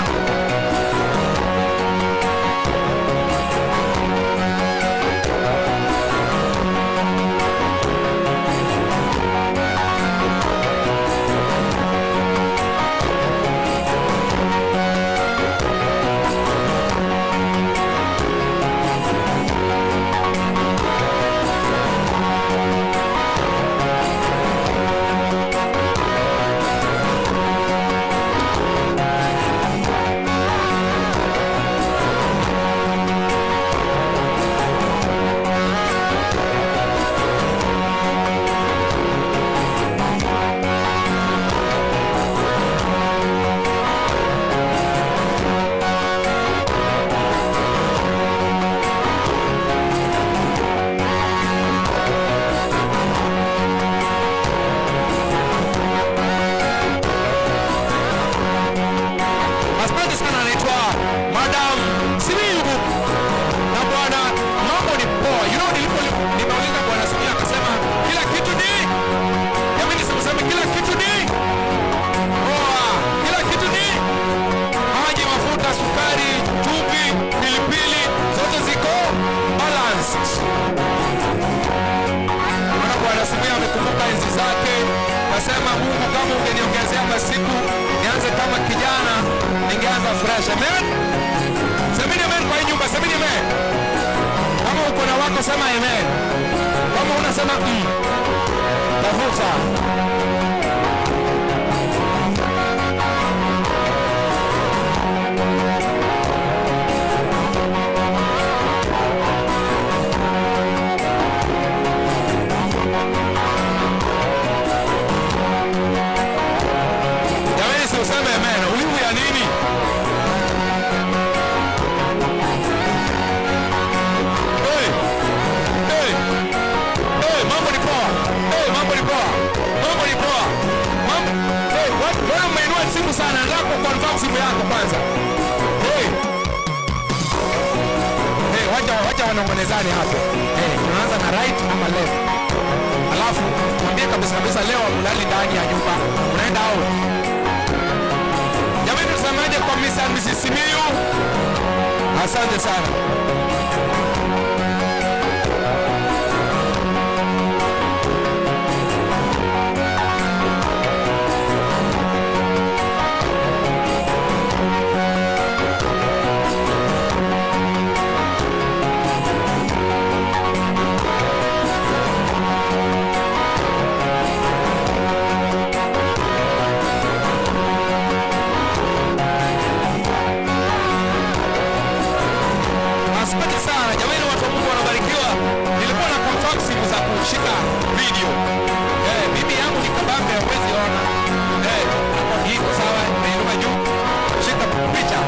Asante sana, anaitwa Madam Simiyu na bwana, mambo ni poa. You know, nilipo nimeuliza bwana Simiyu akasema kila kitu ni, jamani, simseme kila kitu ni poa, kila kitu ni maji, mafuta, sukari, chumvi, pilipili, zote ziko balanced. Maana bwana Simiyu amekumbuka enzi zake, kasema Mungu, kama ungeniongezea masiku nianze kama kijana, ningeanza fresh. Amen. Semeni amen kwa hii nyumba, semeni amen. Kama uko na wako sema amen. Kama unasema tafuta. Jamani, si useme amen. Wivu ya nini? Hey, hey, hey, mambo ni poa. Hey, mambo ni poa. Mambo ni poa. Mambo. Hey, wewe umeinua simu sana. Nataka kuconfirm simu yako kwanza. Hey. Hey, wacha wanong'onezane hapo. Hey, tunaanza na right ama left. Alafu mwambie kabisa kabisa leo hamlali ndani ya nyumba. Unaenda out. Jamani, tusemaje kwa Mr. and Mrs. Simiyu? Asante sana. Shika video. Mimi yangu ni kabambe, huwezi ona. Hapo iko sawa, imeinua juu. Shika picha.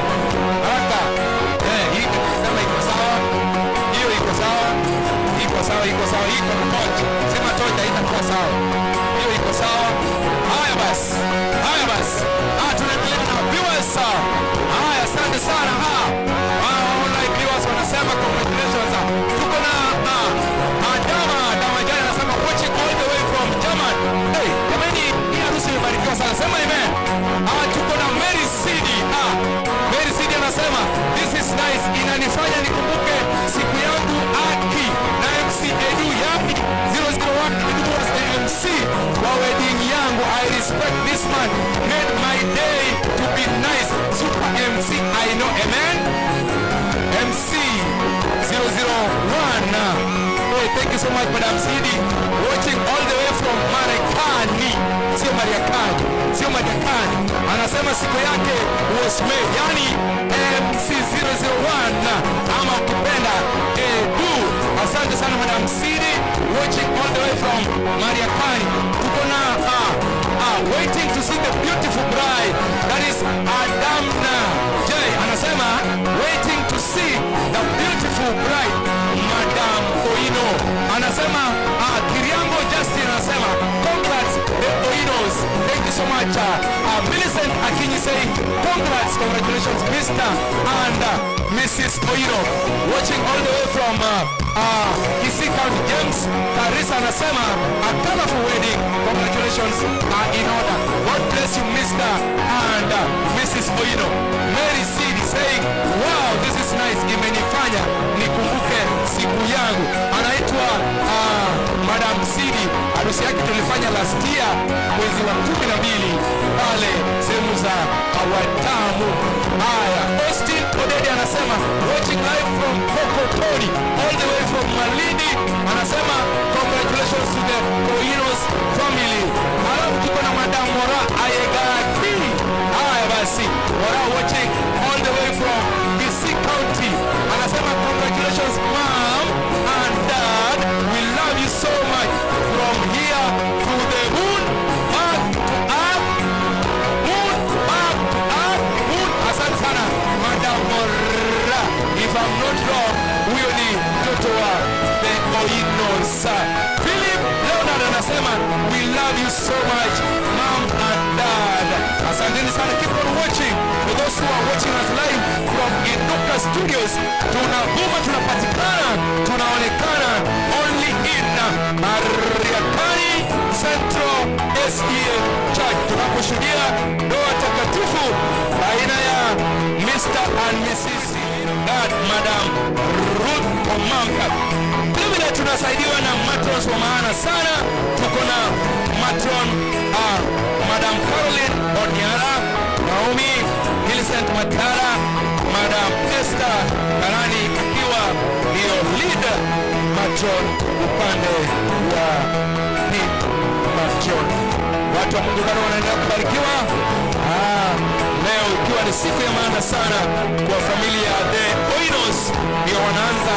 Haraka. Hii kama iko sawa. Hiyo iko sawa. Iko sawa, iko sawa, iko na tochi. Sema tochi haitakuwa sawa. Hiyo iko sawa. Haya basi. Haya basi. Tunaendelea na viewers. Haya, asante sana. Online viewers wanasema congratulations. Tuko na Adama Damajani anasema watching all the way from German. Hey, jamani, hii harusi imebarikiwa sana. Sema amen. Tuko na Mary Sidi. Mary Sidi anasema this is nice, inanifanya nikumbuke siku yangu Aki na MC Edu, yani 001 Edu was the MC wa wedding yangu. I respect this man, made my day to be nice. Super MC, I know. Amen. MC 001. Hey, thank you so much, Madam Sidi, watching all the way from Marekani. Sio Mariakani, sio Marekani. Anasema siku yake was made, yani MC 001 ama ukipenda Edu. Asante sana Madam Sidi, watching all the way from Mariakani. Tuko na waiting to see the beautiful bride, that is Adamna J. Anasema waiting to see the beautiful bride, Madam Oino. Anasema Kiriambo Justin anasema congrats the Oinos. Thank you so much. Millicent Akinyi saying congrats, congratulations Mr. and Mrs. Oino. Watching all the way from Kisii County, James Karisa anasema a colorful wedding. Congratulations are in order. God bless you, Mr. and Mrs. Oino. Mary Sidi saying wow, this is nice, imenifanya nikumbuke siku yangu. Anaitwa Madam Sidi, harusi yake tulifanya last year mwezi wa 12 pale sehemu za Watamu. Haya, Austin Odedi anasema watching live from Kokotoni all the way from Malindi. Anasema congratulations to the Oinos family. Alafu tuko na Madam Mora Ayegaki. Haya basi, Mora watching all the way from Kisii County. Anasema congratulations mom and dad, we love you so much, from here to the moon, back to earth, moon, back to earth, moon. Asante sana Madam Mora. If I'm not wrong, huyo ni mtoto wa the Oinos. Philip Leonard anasema we love you so much mom and dad. Asanteni sana, keep on watching. For those who are watching us live from Inuka Studios, tunavuma, tunapatikana, tunaonekana only in Mariakani Central SDA Church, tunaposhuhudia ndoa takatifu baina ya Mr. and Mrs. Dad, Madam Ruth Omamka. Vilevile tunasaidiwa na matrons wa maana sana. Tuko na matron Madam Caroline Oniara, Naomi Millicent Matara, Madam Esther Karani akiwa ndio leader matron upande wa lead matron. Watu wa Mungu bado wanaendelea kubarikiwa. Leo ikiwa ni siku ya maana sana kwa familia the Oinos, ndio wanaanza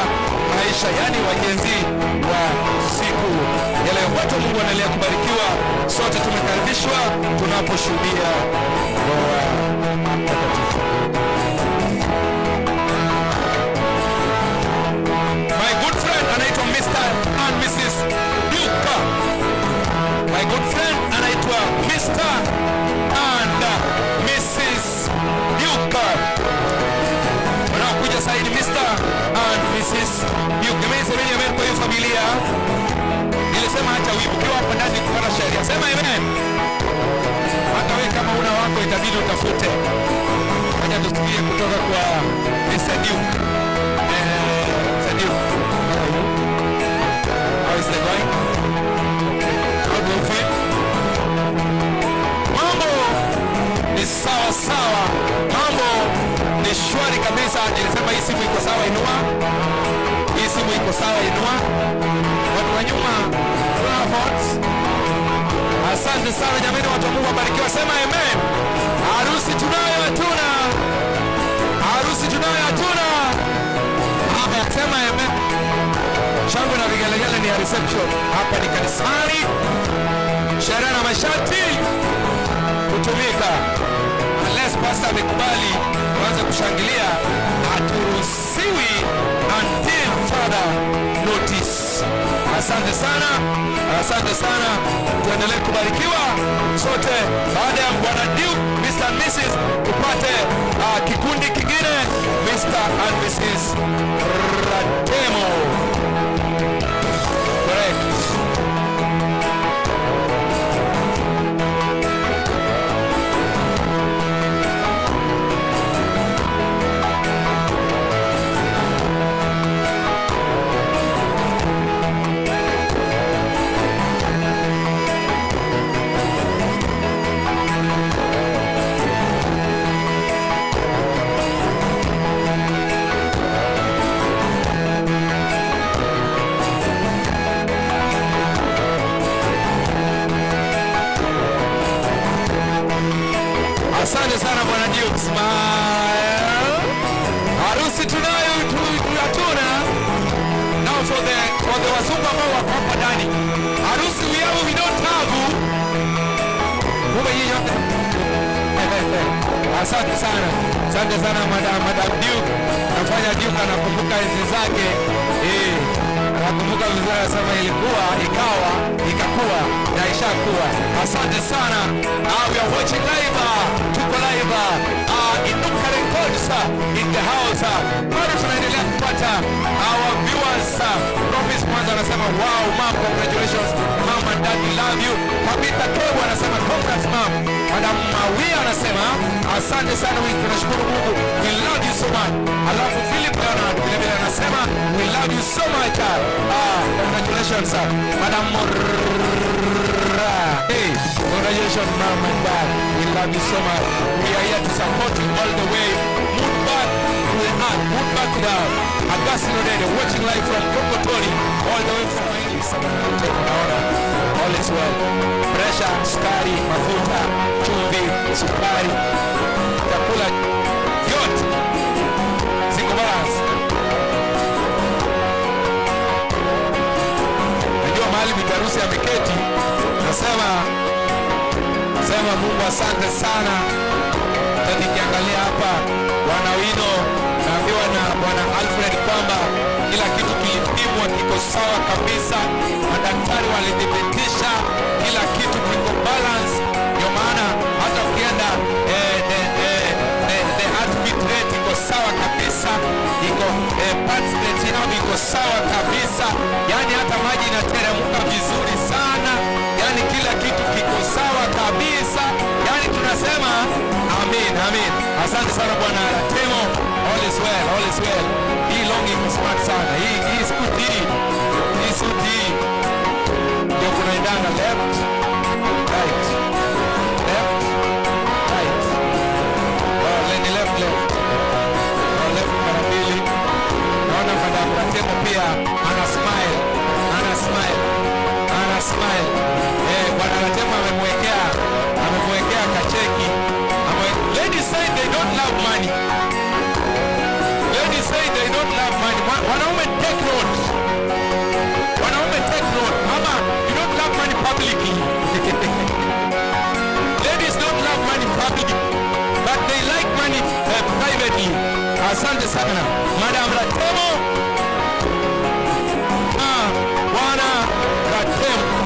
maisha, yani wajenzi wa siku ya leo. Watu wa Mungu wanaendelea kubarikiwa, sote tumekaribishwa tunaposhuhudia ndoa takatifu. My good friend anaitwa Mr. and Mrs. Duke. My good friend anaitwa Mr. and Mrs. Duke. Wanaokuja sasa ni Mr. and Mrs. Duke. Jamani, semeni amen kwa hiyo familia. Nilisema acha wivu, ukiwa hapa ndani kupata sheria. Sema amen. Hata wewe kama una wako itabidi utafute. Acha tusikie kutoka kwa Mr. Duke. Mr. Duke, how are you? How is it going? How do you feel? Mambo ni sawa sawa, mambo ni shwari kabisa. Nilisema hii simu iko sawa, inua. Hii simu iko sawa, inua. Watu wa nyuma, tuna phones. Asante sana jamani, watu wa Mungu wabarikiwa. Sema amen. Harusi tunayo hatuna? Harusi tunayo hatuna? Haya, sema amen. Shangwe na vigelegele ni ya reception, hapa ni kanisani. Sheria na masharti kutumika, unless pastor amekubali kuanza kushangilia, haturuhusiwi until further notice. Asante sana, asante sana, tuendelee kubarikiwa sote. Baada ya bwana Duke, Mr. and Mrs, tupate kikundi kingine, Mr. and Mrs. Ratemo. Correct. Asante sana bwana Duke. Smile. Harusi tunayo hatuna. Now for the wazungu ambao wako hapa ndani. Harusi we have, we don't have. Kumbe nyinyi wote. Asante sana. Asante sana Madam Duke. Nafanya Duke anakumbuka enzi zake. Anakumbuka vizuri, anasema ilikuwa, ikawa, ikakuwa na ishakuwa. Asante sana. We are watching live. Tuko live. Inuka Records in the house. Bado tunaendelea kupata our viewers. Promise Mwanza anasema wow mom, congratulations mom and dad, we love you. Tabitha Kebu anasema congrats mom. Madam Mawia anasema asante sana, we tunashukuru Mungu, we love you so much. Alafu Philip Leonard vile vile anasema we love you so much. Congratulations sir. Madam Murra. Hey, congratulations mom and dad. We love you so much. We are here to support you all the way. Move back to the earth. Move back to the earth. Augustine Odede watching live from Kokotoni, all the way from Naona all is well. Pressure, sukari, mafuta, chumvi, sukari, chakula vyote ziko balance. Najua mahali bibi harusi ameketi, nasema sema Mungu asante sana. Hata nikiangalia hapa Bwana Wino, naambiwa na Bwana Alfred kwamba kila kitu kilipimwa kiko sawa kabisa, madaktari walithibitisha kila kitu kiko balance. Ndio maana hata ukienda the heartbeat rate iko sawa kabisa, iko pulse rate yao iko sawa kabisa, yani hata maji inateremka vizuri sana, yani kila kitu kiko sawa kabisa, yani tunasema amin, amin. Asante sana Bwana Temo, all is well, all is well. Hii long iko smart sana, hii suti hii, hii suti hii ndio kunaendanga left right, left right, oh, ni left left, oh, left mara mbili. Naona Madam Ratemo pia ana smile, ana smile, ana smile. Bwana Ratemo amemwekea kacheki. Ladies say they don't love money. Ladies say they don't love money. Wanaume take note. Wanaume take note. Mama, you don't love money publicly. Ladies don't love money publicly, but they like money privately. Asante sana Madam Ratemo. Bwana Ratemo.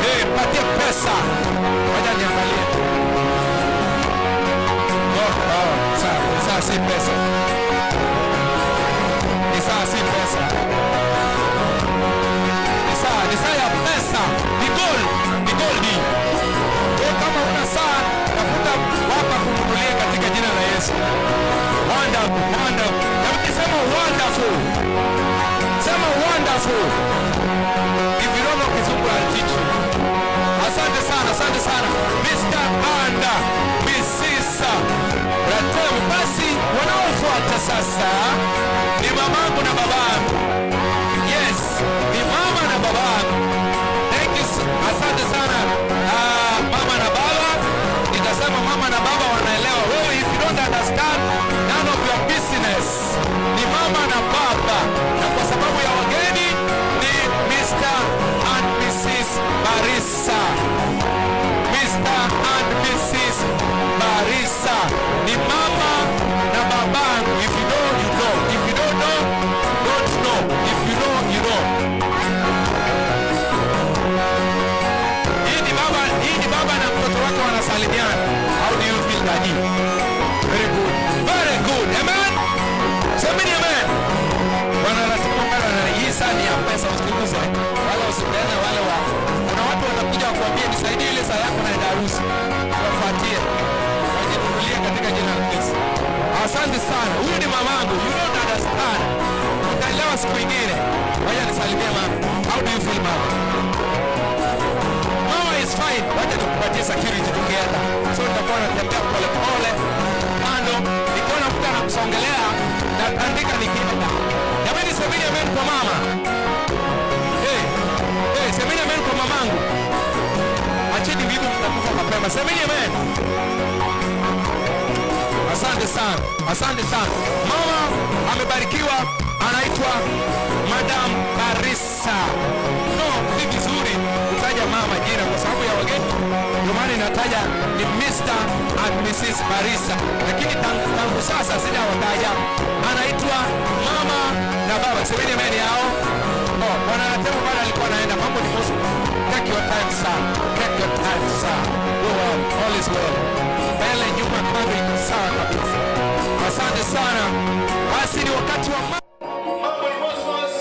Eh, mpatie pesa. Ngoja niangalie. Oh, oh, sawa, sawa, si pesa. Ni sawa, si pesa. Ni saa ya pesa. Ni gold, ni gold. Wewe kama una saa, tafuta wapa kununulia katika jina la Yesu. Wonderful, wonderful. Na mkisema wonderful, sema wonderful. If you don't know Kizungu, I'll teach you. Asante sana, asante sana. Mr. and Mrs. Ratem. Basi wanaofuata sasa ni mamangu na babangu. Yes, ni mama na babangu. Thank you. Asante sana, mama na baba. Nitasema mama na baba wanaelewa. Wewe, if you don't understand, none of your business. Ni mama na baba, na kwa sababu ya wageni ni Mr. and Mrs. Barisa. Mr. and Mrs. Barisa ni mama na babangu. If you know, you know. If you don't know, don't know. If you know, you know. Hii ni baba na mtoto wake wanasalimiana. How do you feel, daddy? Very good. Very good. Amen. Semeni amen. Bwana anasema bwana na hii saa ni ya pesa, usiguze wala usipeane wale wa. Kuna watu wanakuja kuambia nisaidie ile saa yako naenda harusi. Wafuatie. Wajinunulie katika jina la Yesu. Asante sana. Huyu ni mamangu. You don't understand. Utaelewa siku ingine. Wacha nisalimie mama. How do you feel, mama? Mama is fine. Wacha nikupatie security tukienda. So nitakuwa natembea pole pole kando, nikiona mtu anakusongelea natandika nikienda. Jamani, semeni amen kwa mama. Hey, hey, semeni amen kwa mamangu. Acheni vivu, mtakufa mapema. Semeni amen. Asante sana, asante sana. Mama amebarikiwa, anaitwa Madam Barisa. No, si vizuri kutaja mama jina kwa sababu ya wageni, ndio maana inataja ni Mr. and Mrs. Barisa, lakini tangu sasa sijawataja, anaitwa mama na baba. Semeni amen yao. Oh, bwana anasema bado alikuwa anaenda. Mambo ni mosi. Take your time, sir. Take your time, sir. Go on. All is well. Mbele, nyuma, kando iko sawa kabisa. Asante sana. Basi ni wakati wa Mambo ni mosmos,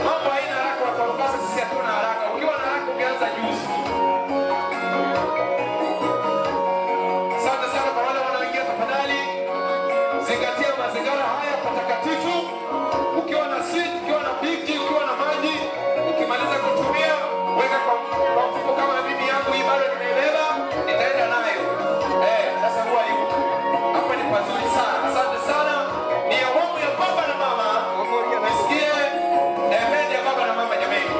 mambo haina haraka. Watu wa Mombasa sisi hatuna haraka. Ukiwa na haraka ungeanza juzi. Asante sana kwa wale wanaoingia, tafadhali zingatia mazingira haya patakatifu. Ukiwa na sweet, ukiwa na big G, ukiwa na maji, ukimaliza kutumia weka kwa mfuko kama mimi yangu hii bado nimeibeba, nitaenda nayo. Eh, sasa huwa yuko hapa ni pazuri sana. Asante sana. Ni awamu ya baba na mama. Nisikie amen ya baba na mama jamani.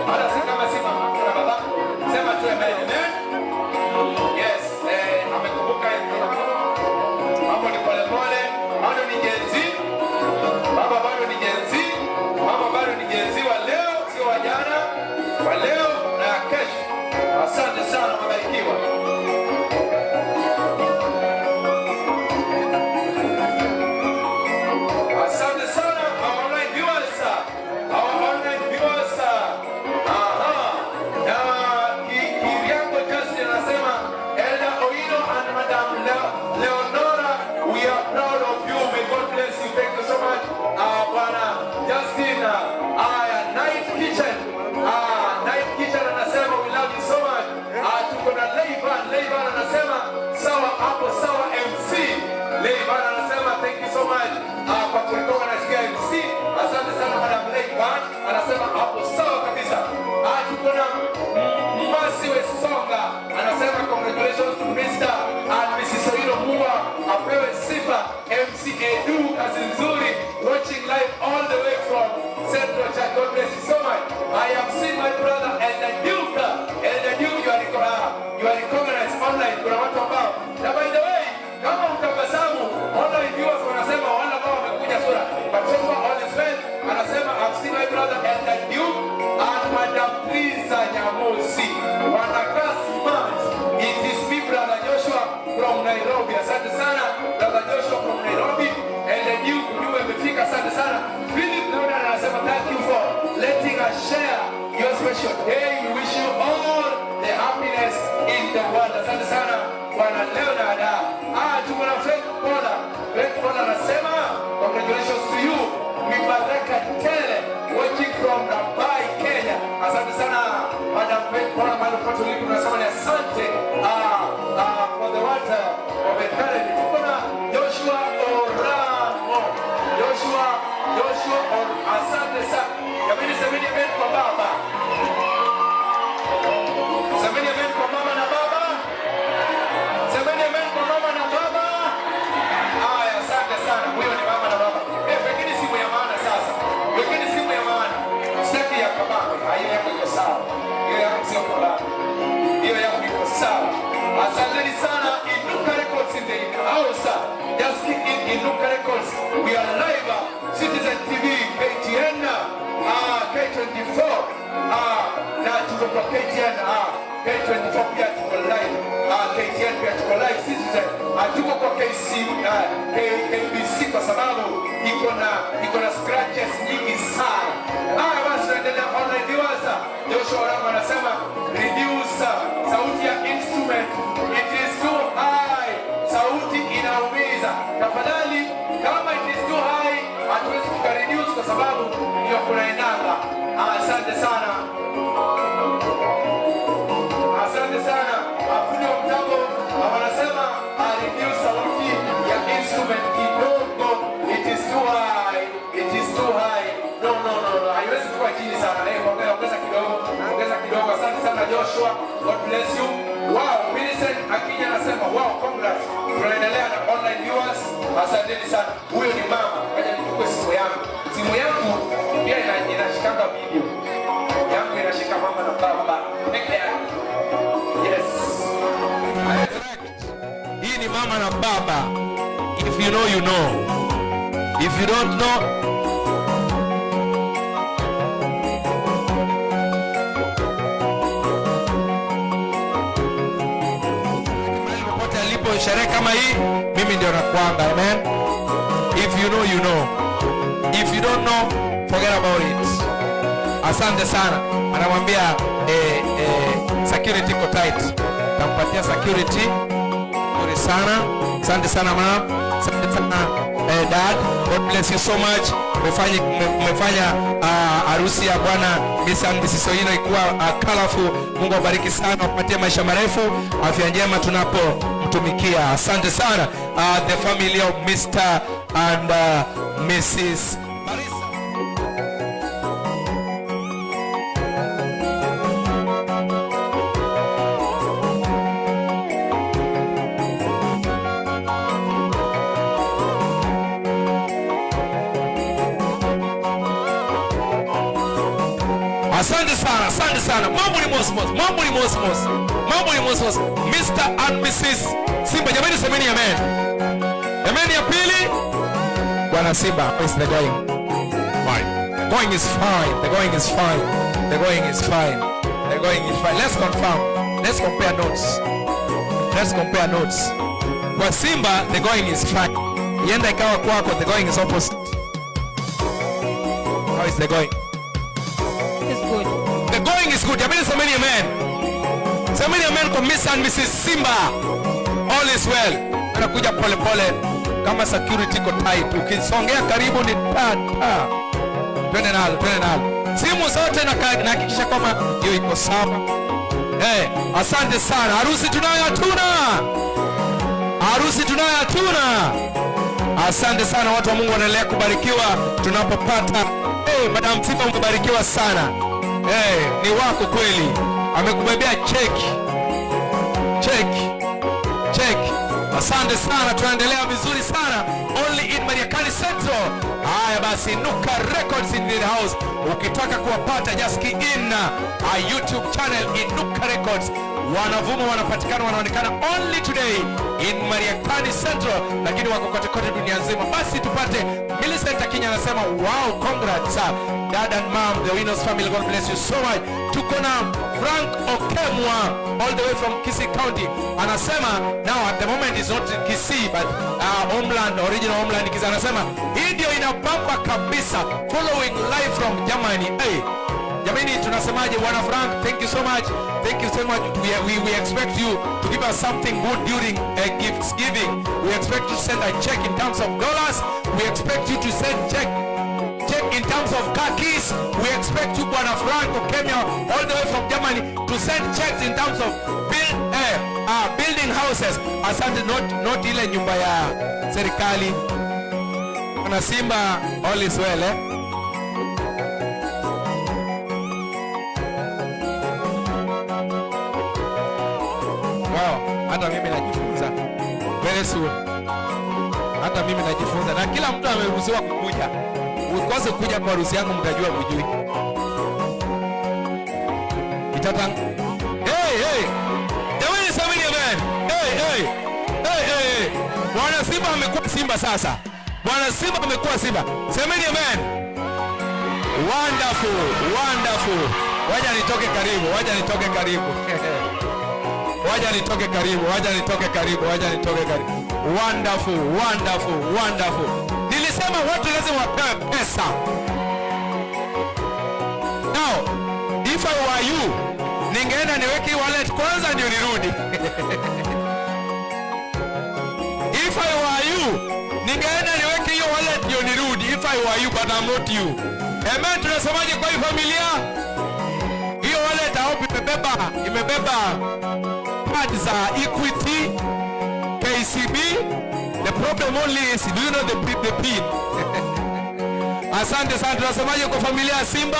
Hata si kama si mama na baba, sema tu amen. Amen. Yes, amekumbuka mambo ni polepole, bado ni Gen Z. Baba bado ni Gen Z, mama bado ni Gen Z wa leo, sio wa jana, wa leo na kesho. Asante sana, umebarikiwa. Asante sana our online viewers, our online viewers. Aha. Na Kiriango Justin anasema Elder Oino and Madam Leonora, we are proud of you. May God bless you. Thank you so much. Bwana Justin, Night Kitchen. Night Kitchen anasema we love you so much. Tuko na Leivan. Leivan anasema sawa hapo sawa MC. Leivan anasema thank you so much kwa kurecognize pia MC. Asante sana Madam Leivan. Anasema hapo sawa kabisa. Tuko na Masi Wesonga anasema congratulations to Mr. and Mrs. Oino Mua, apewe sifa. MC Edu, kazi nzuri, watching live all the way from Central Church. God bless you so much. I have seen my brother Elder Duke. Elder Duke, you are recognized online. Kuna watu ambao, na by the way, kama utabasamu, online viewers wanasema wale ambao wamekuja sura, but so far all is well. Anasema I've seen my brother Elder Duke and Madam Triza Nyamosi wanakaa smart. It is me, brother Joshua from Nairobi. Asante sana brother Joshua from Nairobi. Elder Duke, ujumbe umefika. Asante sana. Philip Leonard anasema thank you for letting us share your special Leonard. Tuko na Frank Bola. Frank Bola anasema congratulations to you. Mibaraka tele watching from Rabai, Kenya. Asante sana Madam Frank Bola, mahali popote ulipo tunasema ni asante for the water of encouragement. Tuko na Joshua Oramo. Joshua Or, asante sana. Jamani, semeni amen kwa baba. Semeni amen kwa mama na baba. Semeni amen kwa mama na baba. Haya, asante sana. Huyo ni mama na baba. Pengine simu ya maana sasa. Pengine simu ya maana. Sitaki ya kabambe. Hiyo yako iko sawa. Hiyo yako sio kabambe. Hiyo yako iko sawa. Asanteni sana Inuka Records in the house. Just kick in Inuka Records. We are live. Citizen TV, KTN, K24, na tuko kwa KTN, K24 pia tuko live, KTN pia tuko live, Citizen, tuko kwa KC, KBC kwa sababu iko na scratches nyingi sana. Basi tunaendelea online viewers. Joshua Oramo anasema reduce sauti ya instrument, it is too high, sauti inaumiza. Tafadhali kama it is too high hatuwezi tukareduce kwa sababu ndio kunaendanga. Asante sana. Asante sana. Afundi wa mtambo wanasema reduce sauti ya instrument kidogo. It is too high. It is too high. No. Haiwezi kuwa chini sana. Ongeza kidogo. Ongeza kidogo. Asante sana Joshua. God bless you. Wow, Millicent Akinya anasema wow, congrats. Tunaendelea na online viewers. Asanteni sana. Huyo ni mama. Ngoja nichukue simu yangu. Simu yangu pia inashikanga video. Yangu inashika mama na baba. Peke yake. Yes. Hii ni mama na baba. If you know, you know. If you don't know, popote alipo sherehe kama hii, mimi ndio nakuanga. Amen. If you know, you know. If you don't know, forget about it. Asante sana. Anamwambia security iko tight. Tampatia security. Nzuri sana. Asante sana mama. Asante sana dad. God bless you so much. Umefanya harusi ya bwana Mr. and Mrs. Oino ikuwa colorful. Mungu awabariki sana, awapatie maisha marefu, afya njema tunapomtumikia. Asante sana the family of Mr. and Mrs. Marisa. Asante sana, asante sana. Mambo ni mosmos, mambo ni mosmos. Mambo ni mosmos. Mr. and Mrs. Simba, jamani semeni amen. Amen ya pili. Bwana Simba, how is the going? Fine. Going is fine. The going is fine. The going is fine. The going is fine. Let's confirm. Let's compare notes. Let's compare notes. Kwa Simba, the going is fine. Yenda ikawa kwako, the going is opposite. How is the going? It's good. The going is good. Jamani semeni amen. Semeni amen kwa Mr. and Mrs. Simba. All is well. Anakuja pole pole kama security iko tight. Ukisongea karibu ni ta ta. Twende nalo, twende nalo. Simu zote nahakikisha kwamba hiyo iko sawa. Asante sana. Harusi tunayo hatuna. Harusi tunayo hatuna. Asante sana watu wa Mungu wanaendelea kubarikiwa tunapopata. Madam Simba umebarikiwa sana. Ni wako kweli. Amekubebea cheki. Cheki. Cheki. Asante sana, tunaendelea vizuri sana. Only in Mariakani Central. Haya basi, Inuka Records in the house. Ukitaka kuwapata just key in our YouTube channel Inuka Records. Wanavuma, wanapatikana, wanaonekana only today in Mariakani Central, lakini wako kote kote dunia nzima. Basi tupate Millicent Akinya anasema wow, congrats dad and mom, the Winners family, God bless you so much. Tuko na Frank Okemwa all the way from Kisii County. Anasema now at the moment is not Kisii but homeland, original homeland Kisii. Anasema hii ndio inapamba kabisa, following live from Germany. Hey, jamani tunasemaje? Tunasemaje Bwana Frank? Thank you so much. Thank you so much. We expect you to give us something good during gifts giving. We expect you to send a check in terms of dollars. We expect you to send check in terms of car keys. We expect you, Bwana Frank Okemia, all the way from Germany, to send checks in terms of building houses. Asante, not ile nyumba ya serikali. Bwana Simba, all is well, eh? Wow, hata mimi najifunza very soon. Hata mimi najifunza, na kila mtu ameruhusiwa kukuja. Ukose kuja kwa harusi yangu mtajua mjui. Itatang. Hey, hey. Jamani, semeni amen. Hey, hey. Hey, hey, hey. Bwana Simba amekuwa Simba sasa. Bwana Simba amekuwa Simba. Semeni amen. Wonderful, wonderful. Waja nitoke karibu, waja nitoke karibu. Waja nitoke karibu, waja nitoke karibu, waja nitoke karibu. Wonderful, wonderful, wonderful. Nilisema watu lazima wapewe pesa. Now, if I were you, ningeenda niweke wallet kwanza ndio nirudi. If I were you, ningeenda niweke hiyo wallet ndio nirudi. If I were you, but I'm not you. Amen, tunasemaje kwa hii familia? Hiyo wallet I hope imebeba cards za Equity, KCB. The problem only is, do you know the pin? Asante sana. Tunasemaje kwa familia ya Simba?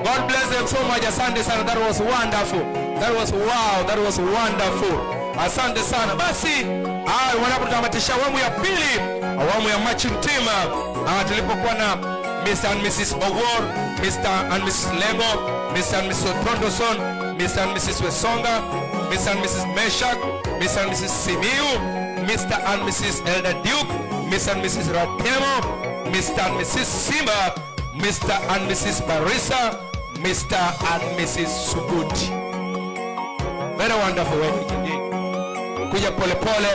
God bless them so much. Asante sana. That was wonderful. That was wow. That was wonderful. Asante sana. Basi, wanapotamatisha awamu ya pili, awamu ya matching team, tulipokuwa na Mr. and Mrs. Owor, Mr. and Mrs. Lengo, Mr. and Mrs. Otondoson, Mr. and Mrs. Wesonga, Mr. and Mrs. Meshak, Mr. and Mrs. Simiu, Mr. and Mrs. Elder Duke, Mr. and Mrs. Ratemo, Mr. and Mrs. Simba, Mr. and Mrs. Barisa, Mr. and Mrs. Subuti. Very wonderful wedding indeed. Kuja pole pole,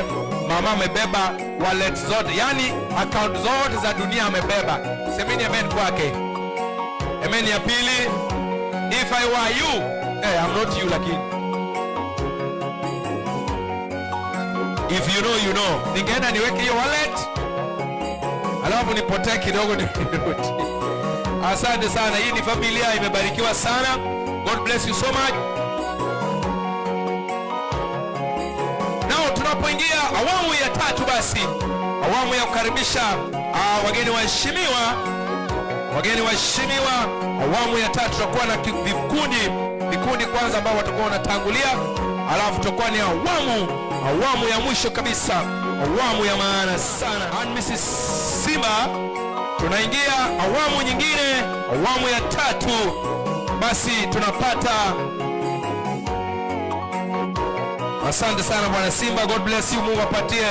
mama amebeba wallet zote, yani account zote za dunia amebeba. Semeni amen kwake. Amen ya pili. If I were you, I'm not you lakini. If you know, you know. Ningeenda niweke hiyo wallet, alafu nipotee kidogo nirudi. Asante sana. Hii ni familia imebarikiwa sana. God bless you so much. Now tunapoingia awamu ya tatu, basi awamu ya kukaribisha wageni waheshimiwa. Wageni waheshimiwa, awamu ya tatu tutakuwa na vikundi kwanza ambao watakuwa wanatangulia, alafu tutakuwa ni awamu ya mwisho kabisa, awamu ya maana sana. And Mrs. Simba, tunaingia awamu nyingine, awamu ya tatu. Basi tunapata. Asante sana Bwana Simba, God bless you. Mungu apatie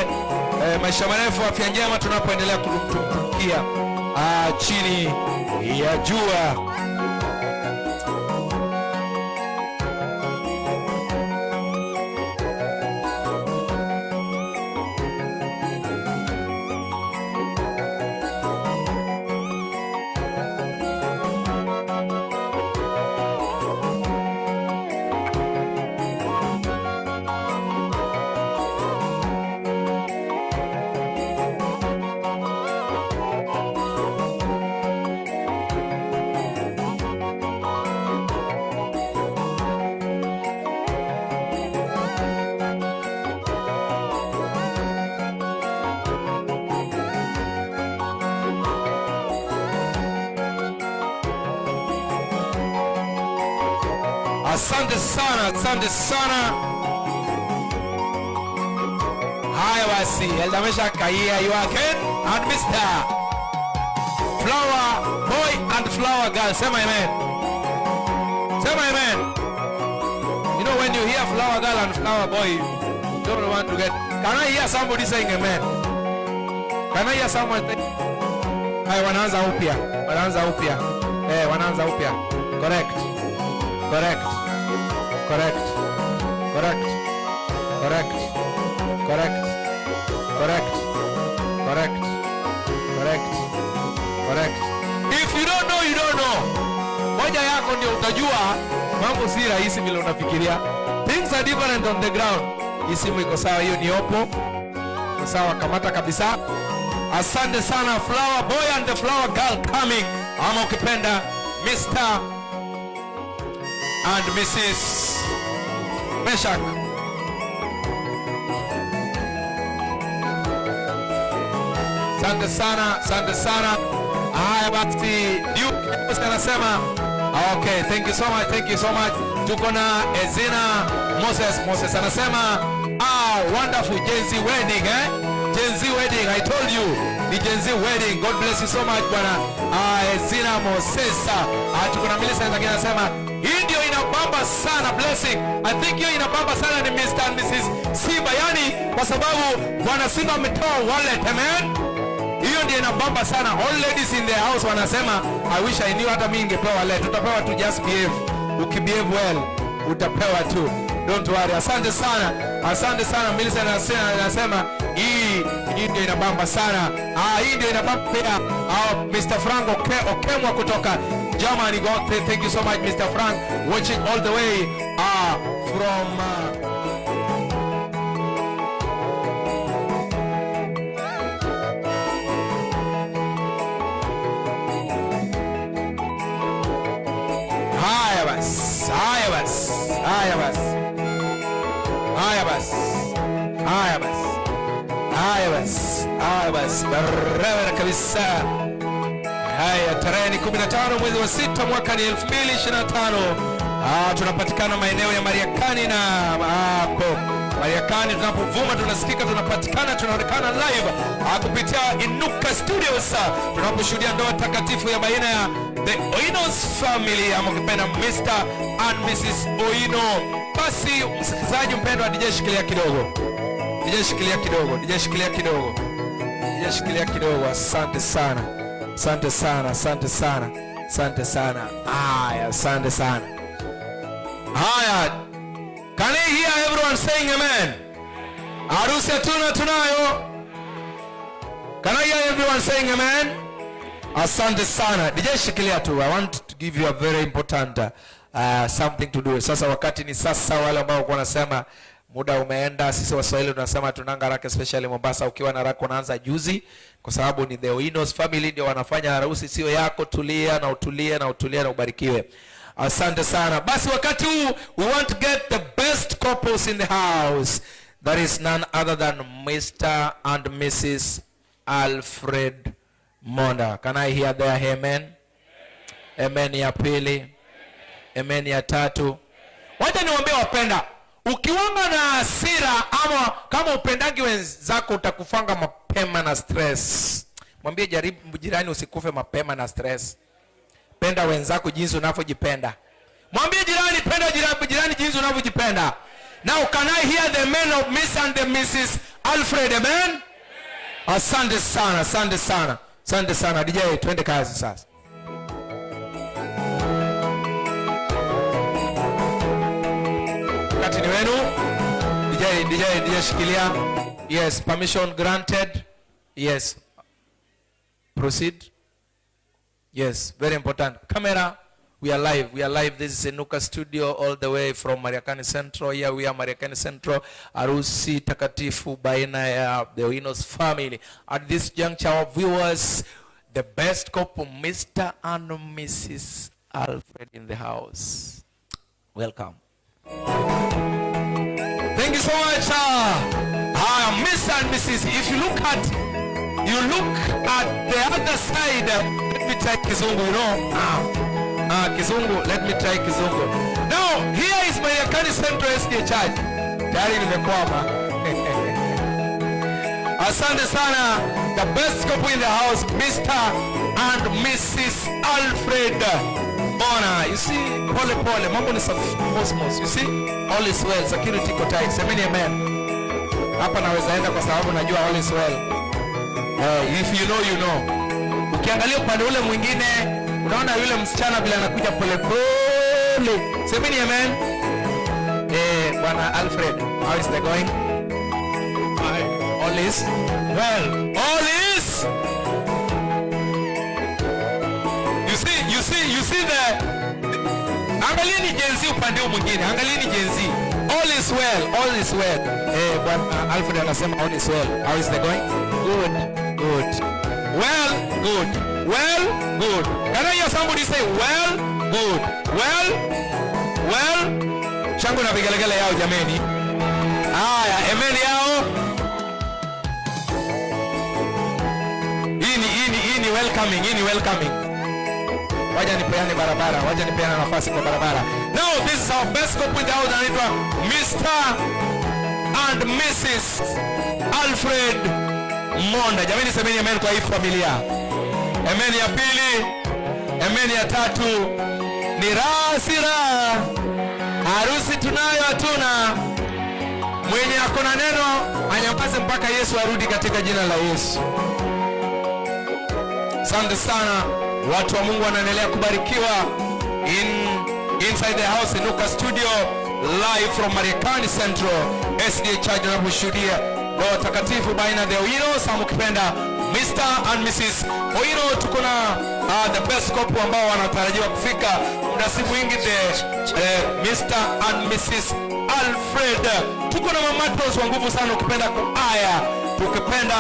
maisha marefu, afya njema tunapoendelea kumtumikia chini ya jua. Asante sana, asante sana. Haya basi, Elder Meshack Kaia, you are Ken and Mr. Flower Boy and Flower Girl. Sema amen. Sema amen. You know when you hear Flower Girl and Flower Boy, you don't want to get. Can I hear somebody saying amen? Can I hear someone saying? Haya, wanaanza upya. Wanaanza upya. Wanaanza upya. Correct. Correct. Correct. Correct. Correct. Correct. Correct. Correct. Correct. Correct. If you don't know, you don't know. Ngoja yako ndio utajua mambo si rahisi vile unafikiria. Things are different on the ground. Hii simu iko sawa, hiyo ni Oppo. Iko sawa, kamata kabisa. Asante sana flower boy and the flower girl coming, ama ukipenda Mr. and Mrs. Meshak. Asante sana, asante sana. Haya basi, Duke anasema okay, thank you so much, thank you so much. Tuko na Ezina Moses. Moses anasema wonderful Gen Z wedding, eh? Gen Z wedding, I told you. Ni Gen Z wedding. God bless you so much bwana. Ezina Moses. Tuko na Millicent lakini anasema hii ndio inabamba sana blessing. I think hiyo inabamba sana ni Mr. and Mrs. Simba, yani kwa sababu bwana Simba ametoa wallet, amen. Hiyo ndio inabamba sana. All ladies in the house wanasema I wish I knew, hata mimi ningepewa wallet. Utapewa tu, just behave. Ukibehave well utapewa tu. Don't worry. Asante sana. Asante sana. Millicent anasema hii ndio inabamba sana. Hii ndio inabamba pia. Mr. Frank Okemwa kutoka Germany. God, thank you so much Mr. Frank, watching all the way from Haya basi, haya basi, haya basi, haya basi, haya basi, haya basi, haya basi, barabara kabisa. Haya, tarehe ni 15 mwezi wa 6 mwaka ni 2025. Tunapatikana maeneo ya Mariakani na hapo Mariakani tunapovuma tunasikika, tunapatikana, tunaonekana live kupitia Inuka Studios, tunaposhuhudia ndoa takatifu ya baina ya the Oinos family, ama ukipenda Mr. and Mrs. Oino. Basi msikilizaji mpendwa, DJ shikilia kidogo, DJ shikilia kidogo, DJ shikilia kidogo, DJ shikilia kidogo. Asante sana, asante sana, asante sana, asante sana. Haya, asante sana. Haya, can I hear everyone saying amen? Harusi hatuna tunayo. Can I hear everyone saying amen? Asante sana. DJ shikilia tu. I want to give you a very important something to do. Sasa wakati ni sasa, wale ambao walikuwa wanasema muda umeenda, sisi Waswahili tunasema tunanga haraka, especially Mombasa. Ukiwa na haraka unaanza juzi, kwa sababu ni the Oinos family ndio wanafanya harusi, sio yako. Tulia na utulie na utulie na ubarikiwe. Asante sana. Basi wakati huu we want to get the best couples in the house. That is none other than Mr. and Mrs. Alfred Monda. Can I hear their amen? Amen ya pili. Amen ya tatu. Wacha niwaambie wapenda, ukiwanga na hasira ama kama upendangi wenzako utakufanga mapema na stress. Mwambie jaribu jirani usikufe mapema na stress. Penda wenzako jinsi unavyojipenda. Mwambie jirani, penda jirani jinsi unavyojipenda. Now can I hear the men of Miss and the Mrs. Alfred, amen? Asante sana, asante sana, asante sana. DJ, twende kazi sasa. Wakati ni wenu. DJ, DJ, DJ shikilia. Yes, permission granted. Yes. Proceed. Yes, very important. Camera, we are live. We are live. This is Inuka Studio all the way from Mariakani Central. Here we are, Mariakani Central. Harusi takatifu baina ya the Oinos family. At this juncture, our viewers, the best couple, Mr. and Mrs. Alfred in the house. Welcome. Thank you so much. Mr. and Mrs. If you look at, the other side, let me try Kizungu, you know. Kizungu, let me try Kizungu. Now, here is Mariakani Central SDA Church. Tayari nimekwama. Asante sana. The best couple in the house, Mr. and Mrs. Alfred Bona. You see, pole pole, mambo ni cosmos. You see, all is well. Security iko tight. Semeni amen. Hapa naweza enda kwa sababu najua all is well. If you know, you know. Ukiangalia upande ule mwingine, unaona yule msichana vile anakuja pole pole. Semeni amen. Bwana Alfred, how is the going? All is well. All is. You see, you see, you see the Angalieni Gen Z upande huu mwingine, angalieni Gen Z. All is well, all is well. Eh, bwana Alfred anasema all is well. How is the going? Good, good. Well, good. Well, good. Can I hear somebody say well, good? Well, well. Shangwe na vigelegele yao jameni. Haya, amen yao. Hii ni welcoming, hii ni welcoming. Waja nipeane barabara, waja nipeane nafasi kwa barabara. Now this is our best couple in the house, anaitwa Mr. and Mrs. Alfred Monda. Jamani, semeni amen kwa hii familia. Amen ya pili, amen ya tatu. Ni raha si raha, harusi tunayo hatuna. Mwenye ako na neno anyamaze mpaka Yesu arudi katika jina la Yesu. Asante sana, watu wa Mungu wanaendelea kubarikiwa inside the house, Inuka Studio, live from Mariakani Central SDA Church, tunaposhuhudia ndoa takatifu baina ya the Oinos ama ukipenda Mr. and Mrs. Oino. Tuko na the best couple ambao wanatarajiwa kufika muda si mwingi, the Mr. and Mrs. Alfred. Tuko na mamatros wa nguvu sana, ukipenda kuaya, tukipenda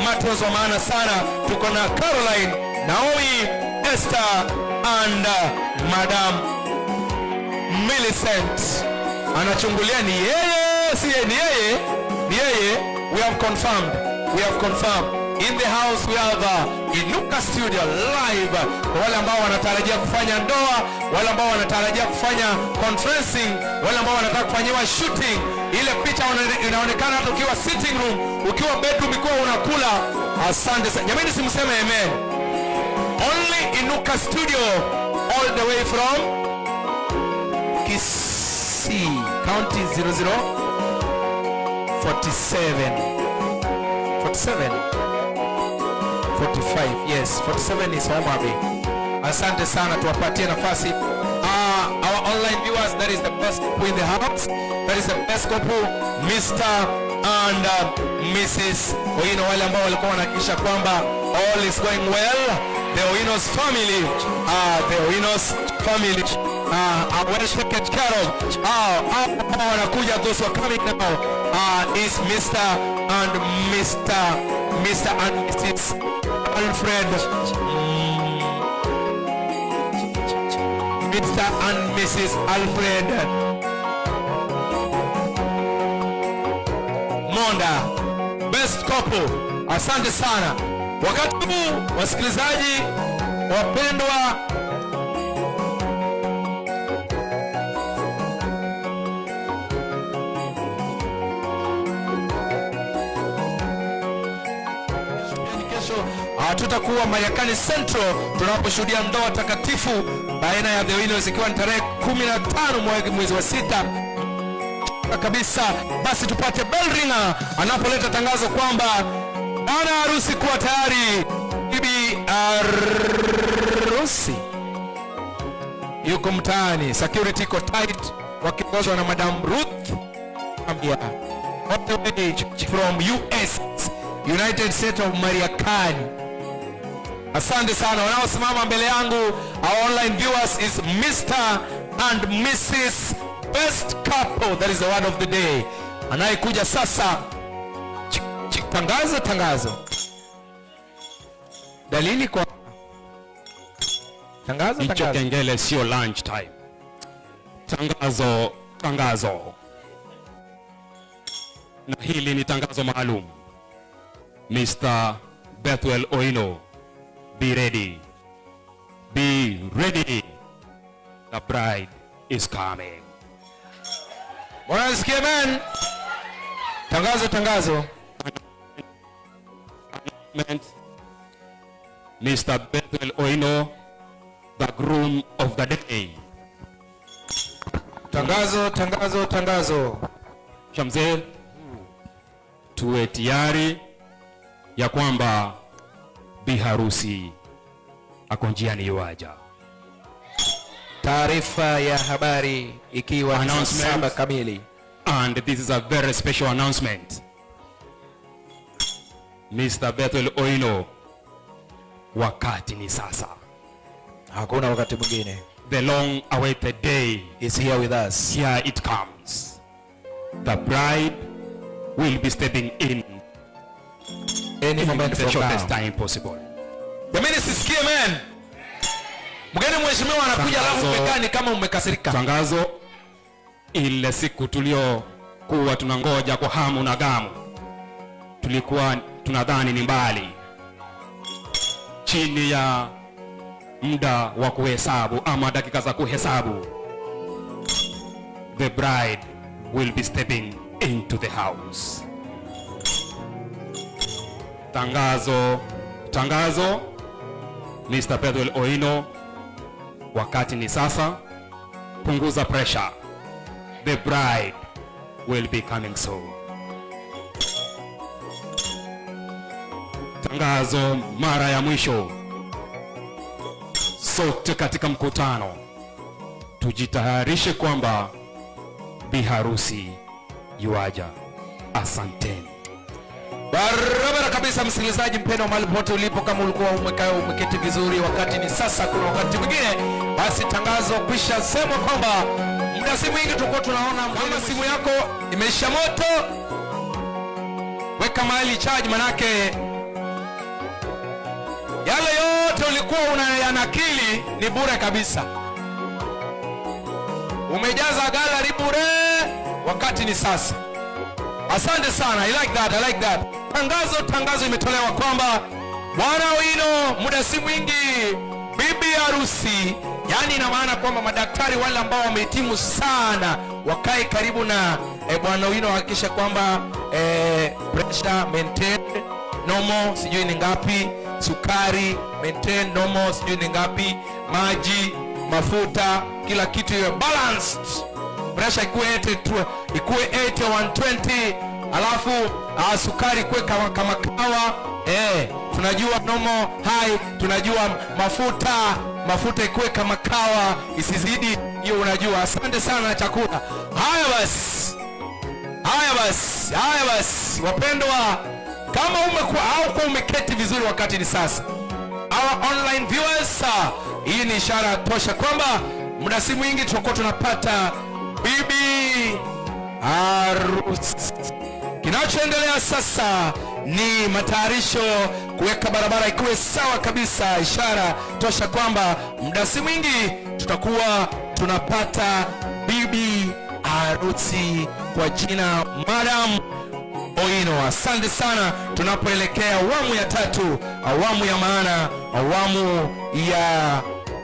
matrons wa maana sana. Tuko na Caroline, Naomi, Esther and Madam Millicent. Anachungulia ni yeye, si yeye, ni yeye, ni yeye. We have confirmed, we have confirmed. In the house we have Inuka Studio live. Kwa wale ambao wanatarajia kufanya ndoa, wale ambao wanatarajia kufanya conferencing, wale ambao wanataka kufanyiwa shooting, ile picha inaonekana hata ukiwa sitting room, ukiwa bedroom, ukiwa unakula. Asante sana jamani, simseme amen. Only Inuka Studio, all the way from Kisii County 0047 47 45, yes, 47 is Homa Bay. Asante sana, tuwapatie nafasi our online viewers. That is the best couple in the house, that is the best couple, Mr. and Mrs. Oino, wale ambao walikuwa wanahakikisha kwamba all is going well. The Oinos family, the Oinos family are well taken care of. Ambao wanakuja, those who are coming now, is Mr. and Mrs. Alfred, Mr. and Mrs. Alfred Monda, best couple. Asante sana. Wakati huu, wasikilizaji wapendwa, kesho tutakuwa Mariakani Central tunaposhuhudia ndoa takatifu baina ya The Oinos, ikiwa ni tarehe 15 mwezi wa sita kabisa. Basi tupate bell ringer anapoleta tangazo kwamba bwana harusi kuwa tayari, bibi harusi yuko mtaani, security iko tight, wakiongozwa na Madam Ruth Ambia, all the way from US, United States of Mariakani. Asante sana wanaosimama mbele yangu, our online viewers, is Mr. and Mrs. Best Couple. That is the word of the day. Anayekuja sasa, tangazo, tangazo, dalili kwa tangazo, Hicho tangazo. Kengele sio lunch time. Tangazo, tangazo. Na hili ni tangazo maalum. Mr. Bethwel Oino, be ready. Be ready. The bride is coming. Bwana nisikie amen. Tangazo, tangazo. Mr. Bethwel Oino, the groom of the day. Tangazo, tangazo, tangazo. Shamzee, tuwe tayari ya kwamba biharusi ako njiani yuaja. Taarifa ya habari ikiwa ni saa Announcement. 7 kamili. And this is a very special announcement. Mr. Bethwel Oino, wakati ni sasa. Hakuna wakati mwingine. The long awaited day is here with us. Here it comes. The bride will be stepping in any in moment the from shortest now. time possible. Jamani, sisikie man. Mgeni mheshimiwa anakuja alafu umekaa ni kama umekasirika. Tangazo ile siku tuliokuwa tunangoja kwa hamu na gamu, tulikuwa tunadhani ni mbali, chini ya muda wa kuhesabu ama dakika za kuhesabu, the bride will be stepping into the house. Tangazo, tangazo, Mr. Pedro Oino, wakati ni sasa, punguza pressure. The bride will be coming soon. Tangazo mara ya mwisho, sote katika mkutano tujitayarishe kwamba biharusi yuaja. Asanteni. Barabara kabisa, msikilizaji mpendwa, mahali popote ulipo, kama ulikuwa umekaa umeketi vizuri, wakati ni sasa. Kuna wakati mwingine basi tangazo kwisha semwa kwamba muda si mwingi tulikuwa tunaona. Kama simu yako imeisha moto, weka mahali charge, manake yale yote ulikuwa unayanakili ni bure kabisa. Umejaza gallery bure, wakati ni sasa. Asante sana. I like that, I like that. Tangazo, tangazo imetolewa kwamba Bwana Owino muda si mwingi bibi harusi, yani ina maana kwamba madaktari wale ambao wamehitimu sana wakae karibu na Bwana Owino wahakikishe kwamba pressure maintained normal, sijui ni ngapi, sukari maintain normal, sijui ni ngapi, maji, mafuta, kila kitu iwe balanced. Pressure ikuwe 80, ikuwe 80 120, alafu sukari ikuwe kama kawa. Tunajua normal high, tunajua mafuta ikuwe kama kawa, isizidi hiyo, unajua. Asante sana na chakula. Haya basi, haya basi, haya basi, wapendwa, kama umekuwa au kwa umeketi vizuri, wakati ni sasa. Our online viewers, hii ni ishara tosha kwamba muda si mwingi tutakuwa tunapata bibi harusi. Kinachoendelea sasa ni matayarisho kuweka barabara ikuwe sawa kabisa, ishara tosha kwamba muda si mwingi tutakuwa tunapata bibi harusi kwa jina Madam Owino. Asante sana. Tunapoelekea awamu ya tatu, awamu ya maana, awamu ya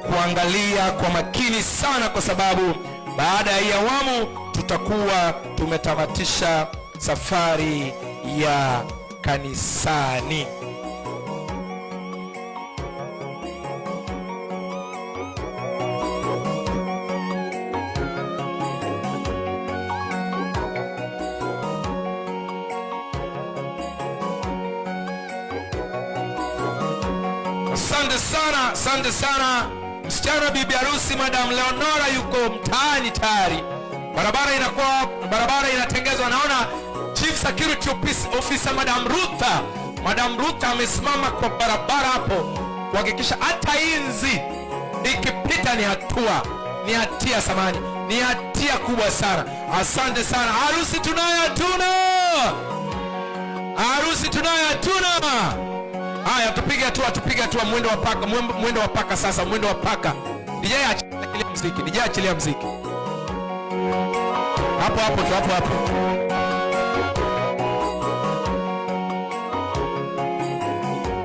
kuangalia kwa makini sana, kwa sababu baada ya hii awamu tutakuwa tumetamatisha safari ya kanisani. Asante sana, asante sana. Msichana bibi harusi Madam Leonora yuko mtaani tayari. Barabara inatengezwa. Naona Chief Security Officer Madam Rutha. Madam Rutha amesimama kwa barabara hapo kuhakikisha hata inzi ikipita ni hatua, ni hatia samani, ni hatia kubwa sana. Asante sana. Harusi tunayo hatuna? Harusi tunayo hatuna? Haya, tupige hatua, tupige hatua, mwendo wa paka, mwendo wa paka sasa, mwendo wa paka. DJ achilia muziki, DJ achilia muziki. Hapo hapo tu, hapo hapo.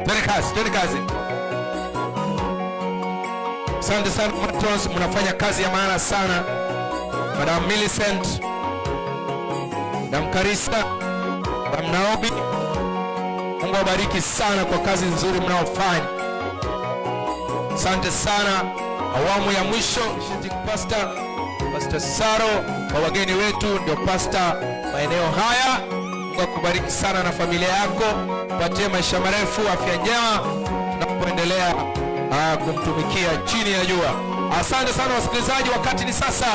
Twende kazi, twende kazi. Asante sana Matrons, mnafanya kazi ya maana sana. Madam Millicent, Madam Karisa, Madam Naomi, Mungu awabariki sana kwa kazi nzuri mnaofanya. Asante sana. Awamu ya mwisho, Pastor, Pastor Saro kwa wageni wetu, ndio pastor maeneo haya. Mungu akubariki sana na familia yako, patie maisha marefu, afya njema, tunapoendelea kumtumikia chini ya jua. Asante sana wasikilizaji, wakati ni sasa.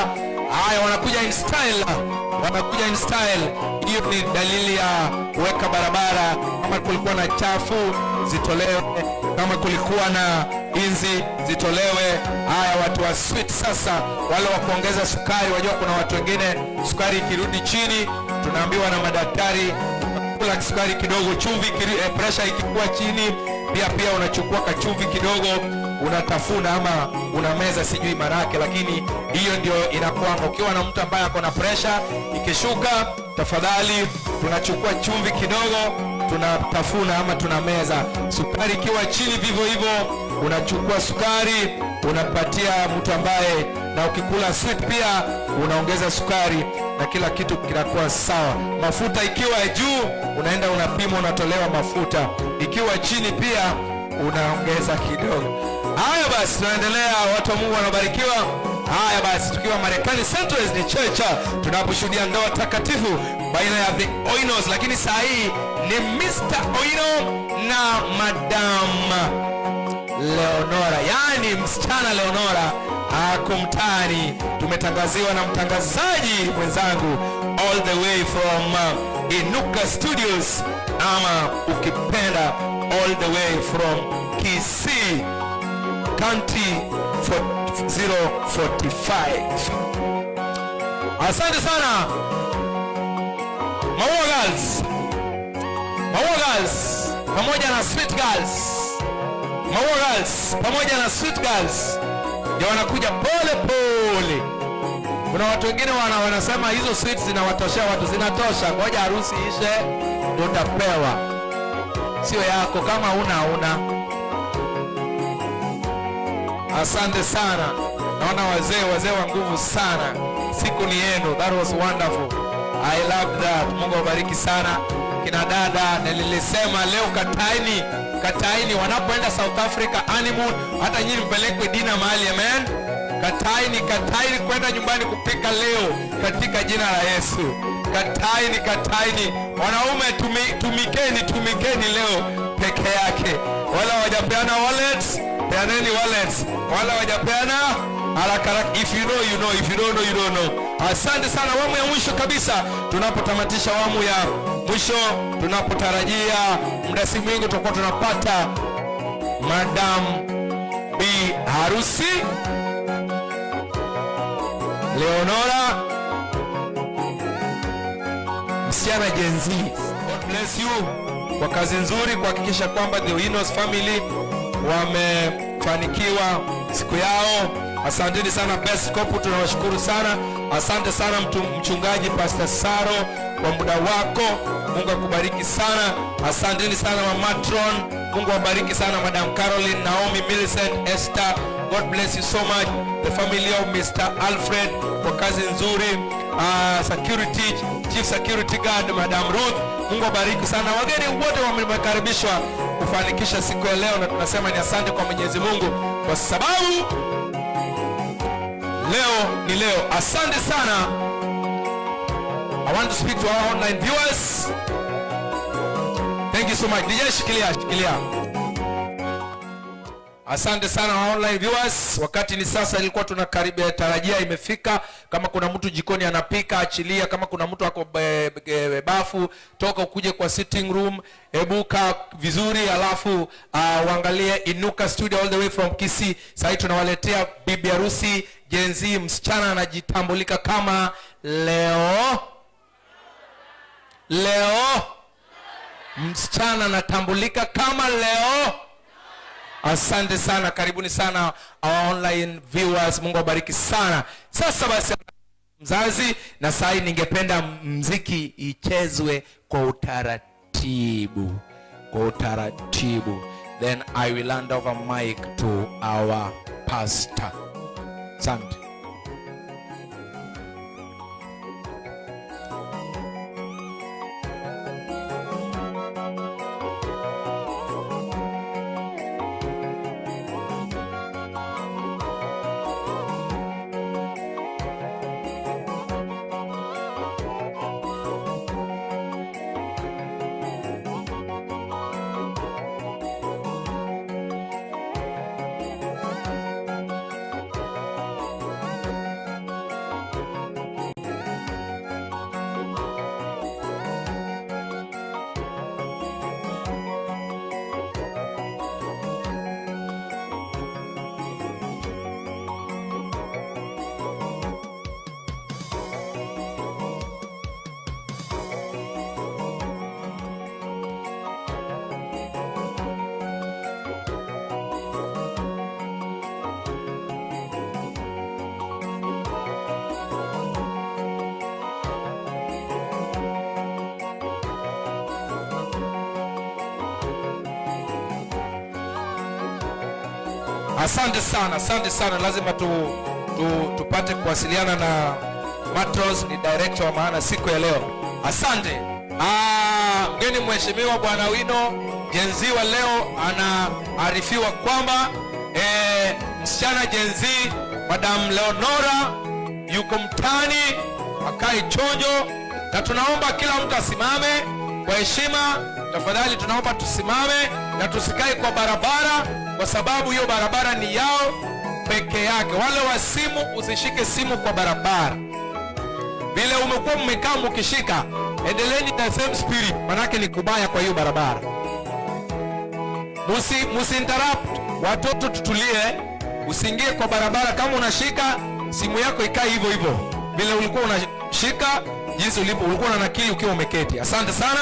Haya, wanakuja in style, wanakuja in style. Hiyo ni dalili ya kuweka barabara. Kama kulikuwa na chafu zitolewe, kama kulikuwa na inzi zitolewe. zitolewe. Haya, watu wa sweet sasa, wale wa kuongeza sukari, wajua kuna watu wengine sukari ikirudi chini, tunaambiwa na madaktari kula sukari kidogo, chumvi pressure ikikuwa chini pia unachukua kachumvi kidogo unatafuna ama unameza, sijui manake, lakini hiyo ndio inakuwa. Ukiwa na mtu ambaye ako na pressure ikishuka, tafadhali tunachukua chumvi kidogo tunatafuna ama tunameza. Sukari ikiwa chini vivyo hivyo, unachukua sukari unapatia mtu ambaye, na ukikula sweet pia unaongeza sukari na kila kitu kinakuwa sawa. Mafuta ikiwa juu, unaenda unapima, unatolewa mafuta. Ikiwa chini pia unaongeza kidogo. Haya basi, tunaendelea, watu wa Mungu wanabarikiwa. Haya basi, tukiwa Marekani Central SDA Church tunaposhuhudia ndoa takatifu baina ya the Oinos, lakini saa hii ni Mr. Oino na Madam Leonora, yaani msichana Leonora akumtani. Tumetangaziwa na mtangazaji mwenzangu all the way from Inuka Studios, ama ukipenda all the way from Kisii County 045. Asante sana Maua Girls, Maua Girls pamoja na Sweet Girls, Maua Girls pamoja na Sweet Girls ndio wanakuja pole pole. Kuna watu wengine wanasema hizo sweets zinawatoshea watu, zinatosha, ngoja harusi ishe ndio utapewa, sio yako. Kama una. Asante sana, naona wazee wa nguvu sana, siku ni yenu. That was wonderful, I love that. Mungu awabariki sana kina dada, na nilisema leo kataini, kataini wanapoenda South Africa honeymoon, hata nyinyi mpelekwe dinner mahali, amen. Kataini, kataini kwenda nyumbani kupika leo katika jina la Yesu. Kataini, kataini wanaume, tumikeni, tumikeni leo peke yake. Wala wajapeana wallets, peaneni wallets. Wala wajapeana haraka haraka. If you know you know, if you don't know you don't know. Asante sana. Awamu ya mwisho kabisa, tunapotamatisha awamu ya mwisho, tunapotarajia muda si mwingi tutakuwa tunapata Madam B harusi Leonora, msichana Gen Z. God bless you kwa kazi nzuri kuhakikisha kwamba the Oinos family wamefanikiwa siku yao. Asanteni sana Best Couple, tunawashukuru sana. Asante sana mchungaji Pastor Saro kwa muda wako, Mungu akubariki sana. Asanteni sana Mama Matron, Mungu awabariki sana Madam Caroline, Naomi, Millicent, Esther. God bless you so much. The family of Mr. Alfred kwa kazi nzuri. Security, Chief Security Guard Madam Ruth, Mungu awabariki sana. Wageni wote wamekaribishwa kufanikisha siku ya leo, na tunasema ni asante kwa Mwenyezi Mungu kwa sababu leo ni leo. Asante sana. I want to speak to our online viewers. Thank you so much. DJ, shikilia, shikilia. Asante sana wa online viewers. Wakati ni sasa, ilikuwa tunakaribia tarajia imefika. Kama kuna mtu jikoni anapika, achilia. Kama kuna mtu ako bafu, toka ukuje kwa sitting room, hebu kaa vizuri, alafu uangalie Inuka Studio all the way from Kisii. Sasa tunawaletea bibi harusi Gen Z, msichana anajitambulika kama Leo. Leo. Msichana anatambulika kama Leo. Asante sana, karibuni sana our online viewers. Mungu awabariki sana. Sasa basi mzazi, na sasa ningependa mziki ichezwe kwa utaratibu, kwa utaratibu. Then I will hand over mic to our pastor. Asante. Asante sana, asante sana. Lazima tupate kuwasiliana na Matros, ni director wa maana siku ya leo. Asante. Mgeni mheshimiwa Bwana Wino Gen Z wa leo anaarifiwa kwamba msichana Gen Z Madam Leonora yuko mtani, akae chonjo, na tunaomba kila mtu asimame kwa heshima. Tafadhali tunaomba tusimame na tusikae kwa barabara, kwa sababu hiyo barabara ni yao peke yake. Wale wa simu, usishike simu kwa barabara vile umekuwa mmekaa mkishika, endeleeni na same spirit, manake ni kubaya kwa hiyo barabara. Musi interrupt watoto, tutulie, usiingie kwa barabara. Kama unashika simu yako ikae hivyo hivyo vile ulikuwa unashika, jinsi ulipo ulikuwa unanakili ukiwa umeketi. Asante sana.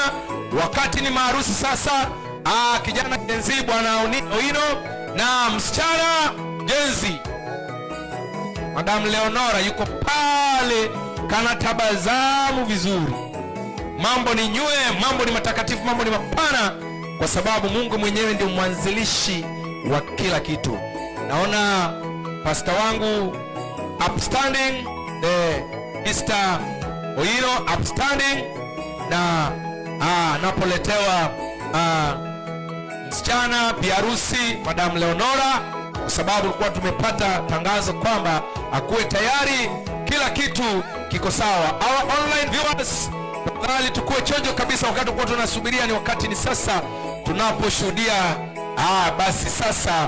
Wakati ni maharusi sasa. Kijana Gen Z Bwana Oino na msichana Gen Z Madam Leonora yuko pale, kana tabasamu vizuri. Mambo ni nywe, mambo ni matakatifu, mambo ni mapana, kwa sababu Mungu mwenyewe ndio mwanzilishi wa kila kitu. Naona pasta wangu upstanding, the Mr. Oino upstanding, na anapoletewa msichana biharusi Madam Leonora, kwa sababu tulikuwa tumepata tangazo kwamba akuwe tayari, kila kitu kiko sawa. Our online viewers, tafadhali tukue chonjo kabisa wakati kwa tunasubiria, ni wakati ni sasa tunaposhuhudia basi sasa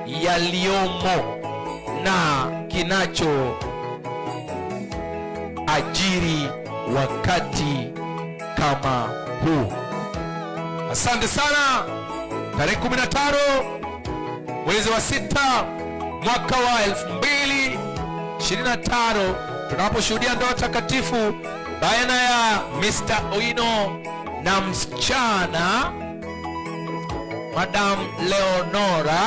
yaliomo na kinacho ajiri wakati kama huu. Asante sana. Tarehe 15 mwezi wa 6 mwaka wa 2025 tunaposhuhudia ndoa takatifu baina ya Mr. Oino na msichana Madam Leonora.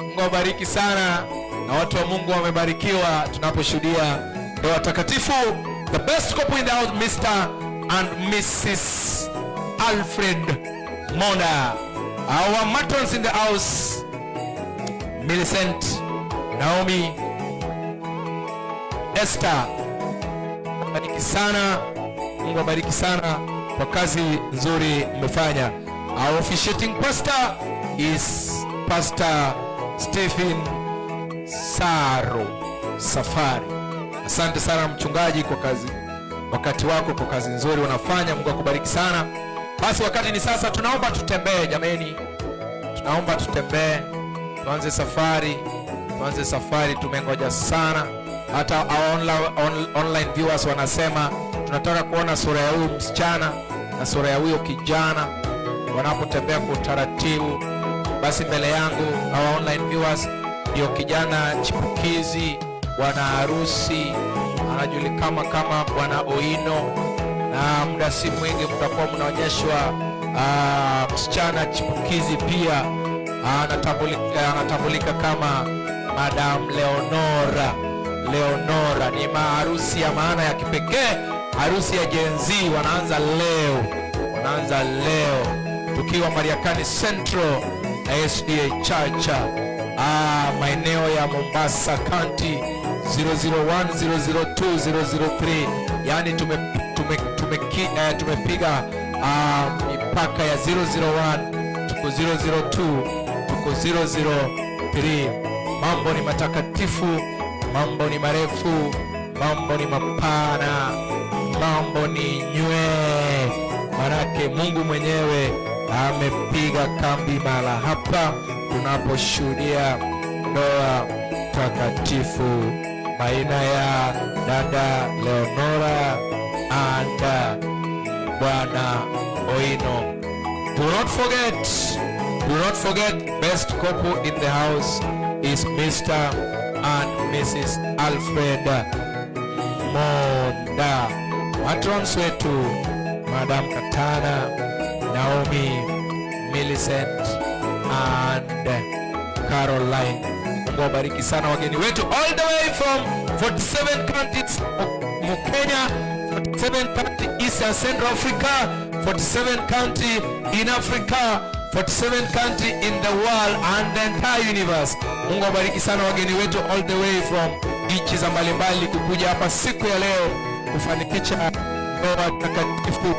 Mungu awabariki sana, na watu wa Mungu wamebarikiwa tunaposhuhudia ndoa takatifu. The best couple in the house, Mr. and Mrs. Alfred Mona. Our matrons in the house, Millicent, Naomi, Esther. Bariki sana, Mungu abariki sana kwa kazi nzuri mmefanya. Our officiating pastor is Pastor Stephen Saro Safari. Asante sana mchungaji kwa kazi, wakati wako, kwa kazi nzuri unafanya. Mungu akubariki sana. Basi wakati ni sasa, tunaomba tutembee jameni, tunaomba tutembee, tuanze safari, tuanze safari. Tumengoja sana, hata our online viewers wanasema tunataka kuona sura ya huyu msichana na sura ya huyo kijana wanapotembea kwa utaratibu. Basi mbele yangu our online viewers ndio kijana chipukizi, bwana harusi, anajulikana kama Bwana Oino, na muda si mwingi mtakuwa mnaonyeshwa msichana chipukizi pia anatambulika kama Madam Leonora. Leonora ni maharusi ya maana ya kipekee, harusi ya Gen Z wanaanza leo, wanaanza leo tukiwa Mariakani Central SDA Church, maeneo ya Mombasa County 001 002 003, yani tumepiga mipaka ya 001, tuko 002, tuko 003. Mambo ni matakatifu, mambo ni marefu, mambo ni mapana, mambo ni nywe, manake Mungu mwenyewe amepiga kambi mahala hapa tunaposhuhudia ndoa takatifu baina ya dada Leonora and Bwana Oino. Do not forget, do not forget, best couple in the house is Mr. and Mrs. Alfred Monda. Matrons wetu Madam Katana, Naomi, Millicent and Caroline. Mungu awabariki sana wageni wetu all the way from 47 counties mu Kenya, 47 county East and Central Africa, 47 county in Africa, 47 country in the world and the entire universe. Mungu awabariki sana wageni wetu all the way from nchi za mbalimbali kukuja hapa siku ya leo kufanikisha ndoa takatifu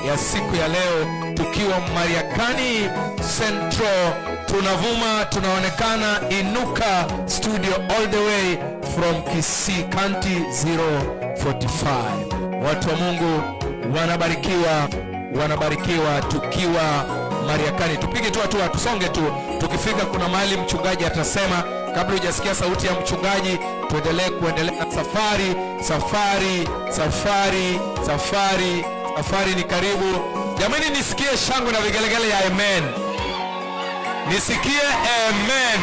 ya siku ya leo, tukiwa Mariakani Central, tunavuma, tunaonekana Inuka Studio all the way from Kisii County 045. Watu wa Mungu wanabarikiwa, wanabarikiwa tukiwa Mariakani. Tupige tu hatua, tusonge tu. Tukifika kuna mahali mchungaji atasema. Kabla hujasikia sauti ya mchungaji, tuendelee kuendelea na safari, safari, safari, safari, safari ni karibu. Jamani, nisikie shangwe na vigelegele ya amen. Nisikie amen.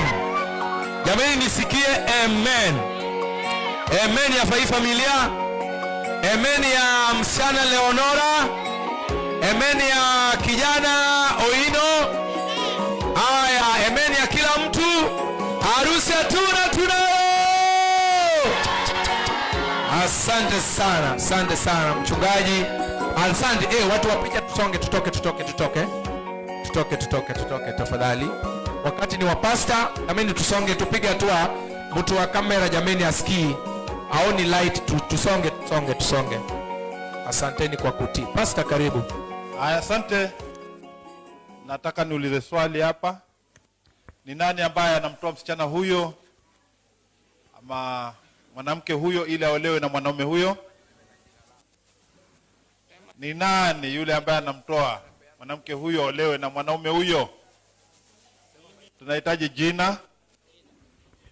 Jamani, nisikie amen. Amen ya Fai familia. Amen ya msichana Leonora. Amen ya kijana Oino. Haya, amen ya kila mtu. Harusi hatuna, tunayo. Asante sana, asante sana mchungaji. Asante. Watu wa picha tusonge, tutoke, tutoke, tutoke. Tutoke, tutoke, tutoke tafadhali. Wakati ni wa pasta, jameni tusonge, tupige hatua. Mtu wa kamera jameni asikii, aoni light, tusonge, tusonge, tusonge. Asanteni kwa kutii. Pasta, karibu. Haya, asante. Nataka niulize swali hapa. Ni nani ambaye anamtoa msichana huyo ama mwanamke huyo ili aolewe na mwanaume huyo? Ni nani yule ambaye anamtoa mwanamke huyo aolewe na mwanaume huyo? Tunahitaji jina.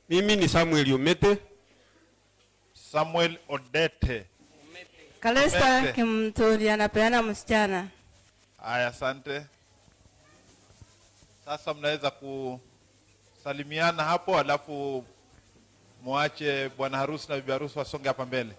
Mimi ni Samuel Omete. Samuel Odete. Kalesta Omete. Kimturi anapeana msichana. Haya, asante. Sasa mnaweza kusalimiana hapo, alafu muache bwana harusi na bibi harusi wasonge hapa mbele.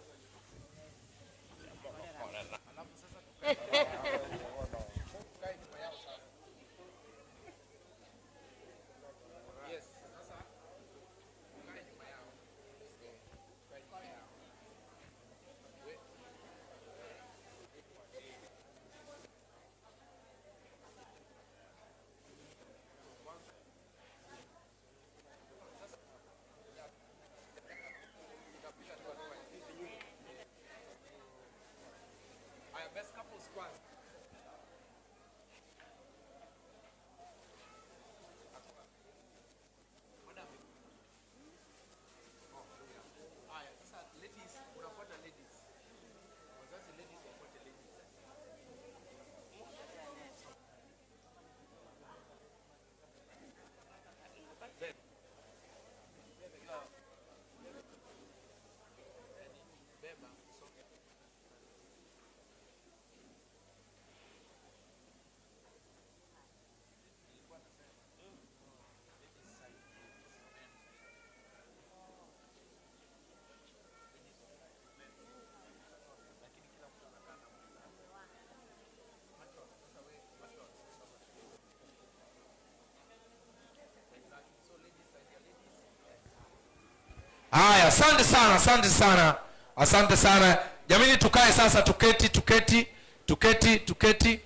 Haya, asante sana, asante sana, asante sana. Jamani, tukae sasa, tuketi, tuketi, tuketi, tuketi,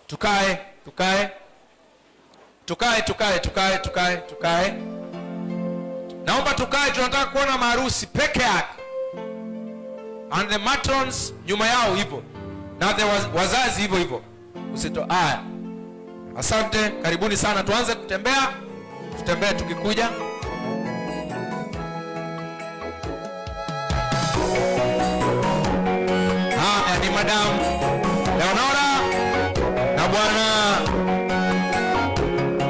tukae, tukae, tukae, tukae, tukae, tukae, tukae. Naomba tukae, tunataka kuona maharusi peke yake. And the matrons nyuma yao hivyo. Na the wazazi hivyo hivyo. Usito, haya. Asante, karibuni sana. Tuanze kutembea. Tutembee tukikuja. Haya ni Madam Leonora na Bwana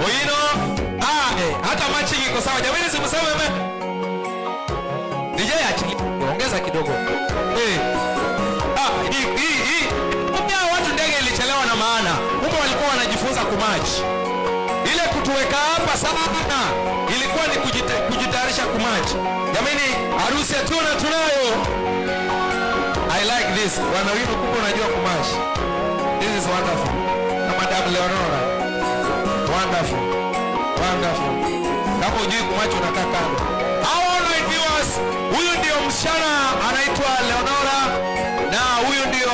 Oino. Hata matching iko sawa. Jamani, simseme amen. DJ achilie, ongeza kidogo. Hii. Kumbe hao watu ndege ilichelewa na maana. Kumbe walikuwa wanajifunza kumatch. Ile kutuweka hapa sana ilikuwa ni kujitayarisha kumatch. Jamani, harusi hatuna, tunayo. I like this. Bwana Wino, kumbe unajua kumatch. This is wonderful. Na Madam Leonora. Wonderful. Wonderful. Kama hujui kumatch unakaa kando. Our online viewers, huyu ndio msichana anaitwa Leonora na huyu ndio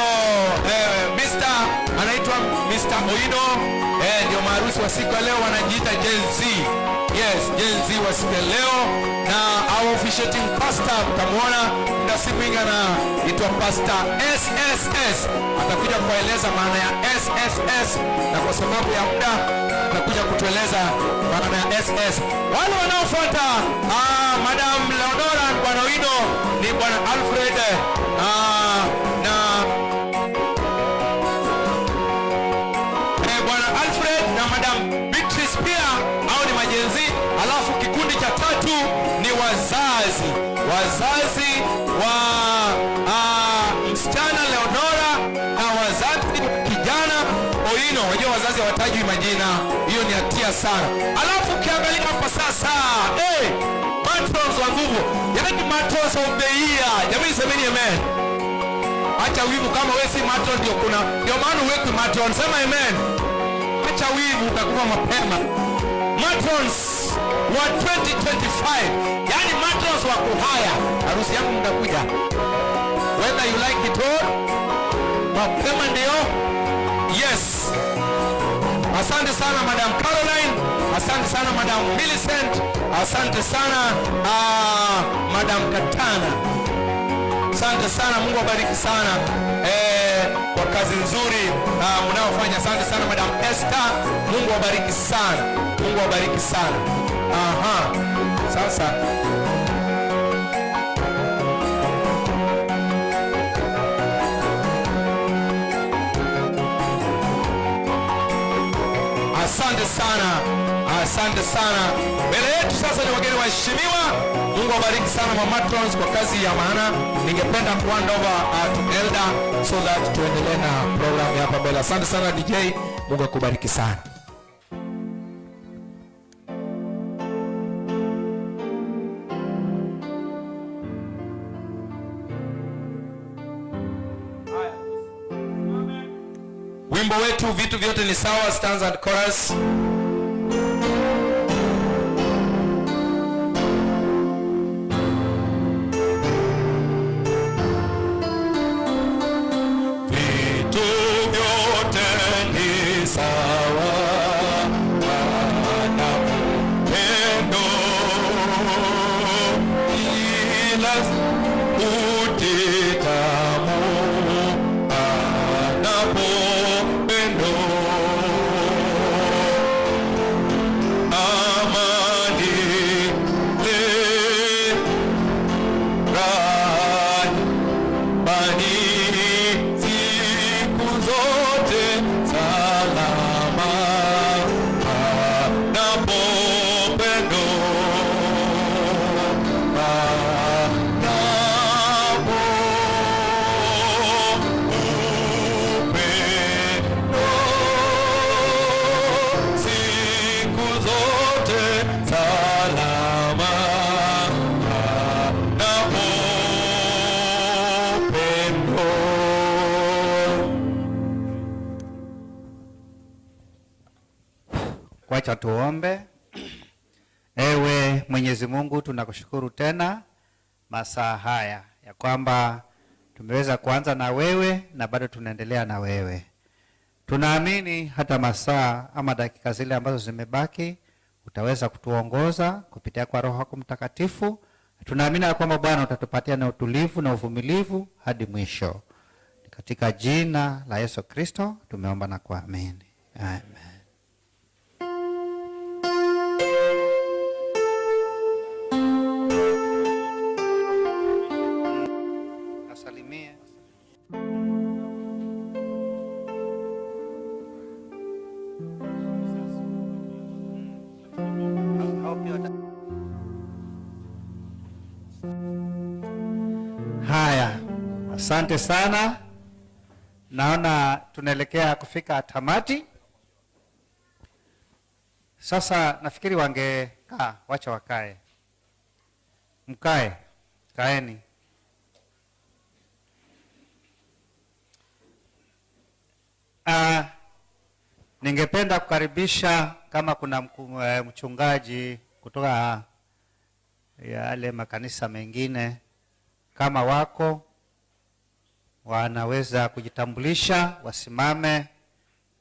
Mr. anaitwa Mr. Oino. Ndio maharusi wa siku ya leo wanajiita Gen Z. Yes, Gen Z wa siku ya leo, na our officiating pastor mtamuona muda si mwingi anaitwa Pastor SSS. Atakuja kueleza maana ya SSS, na kwa sababu ya muda atakuja kutueleza maana ya SS. Wale wanaofuata Madam Leonora na Bwana Wino ni Bwana Alfred na Bwana Alfred na Madam Beatrice pia au ni majenzi. Alafu kikundi cha tatu ni wazazi, wazazi wa msichana Leonora na wazazi kijana Oino. Unajua wazazi hawatajwi majina, hiyo ni hatia sana. Alafu ukiangalia hapa sasa, hey, matrons wa nguvu, yaani matrons of the year. Jamani, semeni amen. Acha wivu, kama wewe si matron ndio kuna, ndio maana uwekwi matron. Sema amen. Acha wivu, utakufa mapema. Matrons wa 2025, yani matrons wa kuhaya. Harusi yangu mtakuja, whether you like it or mapema ndio. Yes, asante sana Madam Caroline, asante sana Madam Millicent, asante sana Madam Katana. Asante sana, Mungu awabariki sana kwa kazi nzuri mnaofanya. Asante sana Madam Esther, Mungu awabariki sana, Mungu awabariki sana. Aha, sasa asante sana, asante sana. Mbele yetu sasa ni wageni waheshimiwa. Mungu awabariki sana ma matrons kwa kazi ya maana. Ningependa ku hand over to Elder so that tuendelee na program ya hapa mbele. Asante sana DJ, Mungu akubariki sana. Wimbo wetu vitu vyote ni sawa, stanza and chorus. Vitu vyote ni sawa, na upendo, ila utitamu anapopendo. Amani le bani siku zote salama anapopendo, anapopendo siku zote salama anapopendo. Wacha tuombe. Ewe Mwenyezi Mungu, tunakushukuru tena masaa haya ya kwamba tumeweza kuanza na wewe na bado tunaendelea na wewe. Tunaamini hata masaa ama dakika zile ambazo zimebaki utaweza kutuongoza kupitia kwa Roho yako Mtakatifu. Tunaamini ya kwamba Bwana utatupatia na utulivu na uvumilivu hadi mwisho. Katika jina la Yesu Kristo tumeomba na kuamini. Amen. Asalimie. Haya, asante sana. Naona tunaelekea kufika tamati. Sasa nafikiri wangekaa, wacha wakae. Mkae, kaeni. Ningependa kukaribisha kama kuna mchungaji kutoka yale makanisa mengine, kama wako wanaweza kujitambulisha, wasimame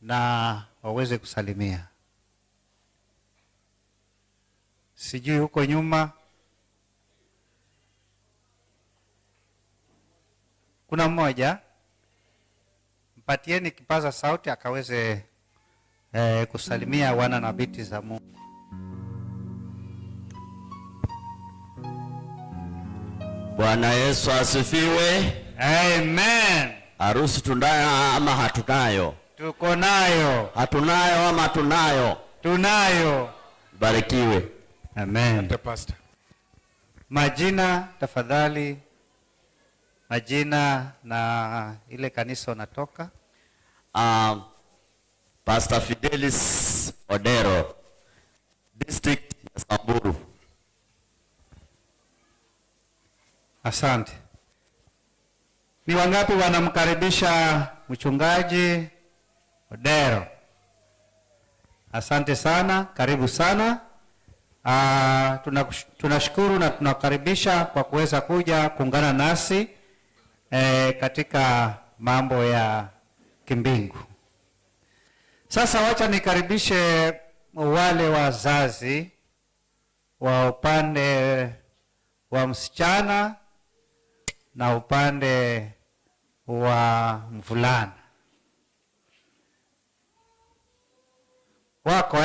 na waweze kusalimia. Sijui huko nyuma kuna mmoja, mpatieni kipaza sauti akaweze kusalimia wana na binti za Mungu. Bwana Yesu asifiwe. Amen. Harusi tunayo ama hatunayo? Tuko nayo. Hatunayo ama tunayo? Tunayo. Barikiwe. Amen. Asante, Pastor. Majina tafadhali, majina na ile kanisa unatoka. Pastor Fidelis Odero, District ya Samburu. Asante. Ni wangapi wanamkaribisha mchungaji Odero? Asante sana, karibu sana. Tunashukuru na tunakaribisha kwa kuweza kuja kuungana nasi katika mambo ya kimbingu. Sasa wacha nikaribishe wale wazazi wa upande wa msichana na upande wa mvulana. Wako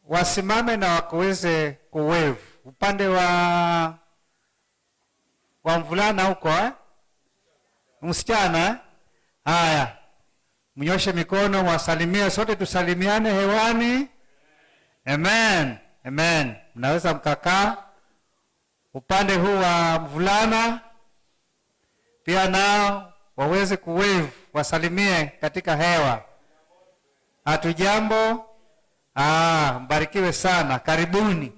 Wasimame na wakaweze kuwevu. Upande wa mvulana huko Msichana Haya. Mnyoshe mikono, wasalimie, sote tusalimiane hewani. Amen. Amen. Mnaweza mkakaa. Upande huu wa mvulana pia nao waweze kuwave, wasalimie katika hewa. Hatujambo? Mbarikiwe sana. Karibuni.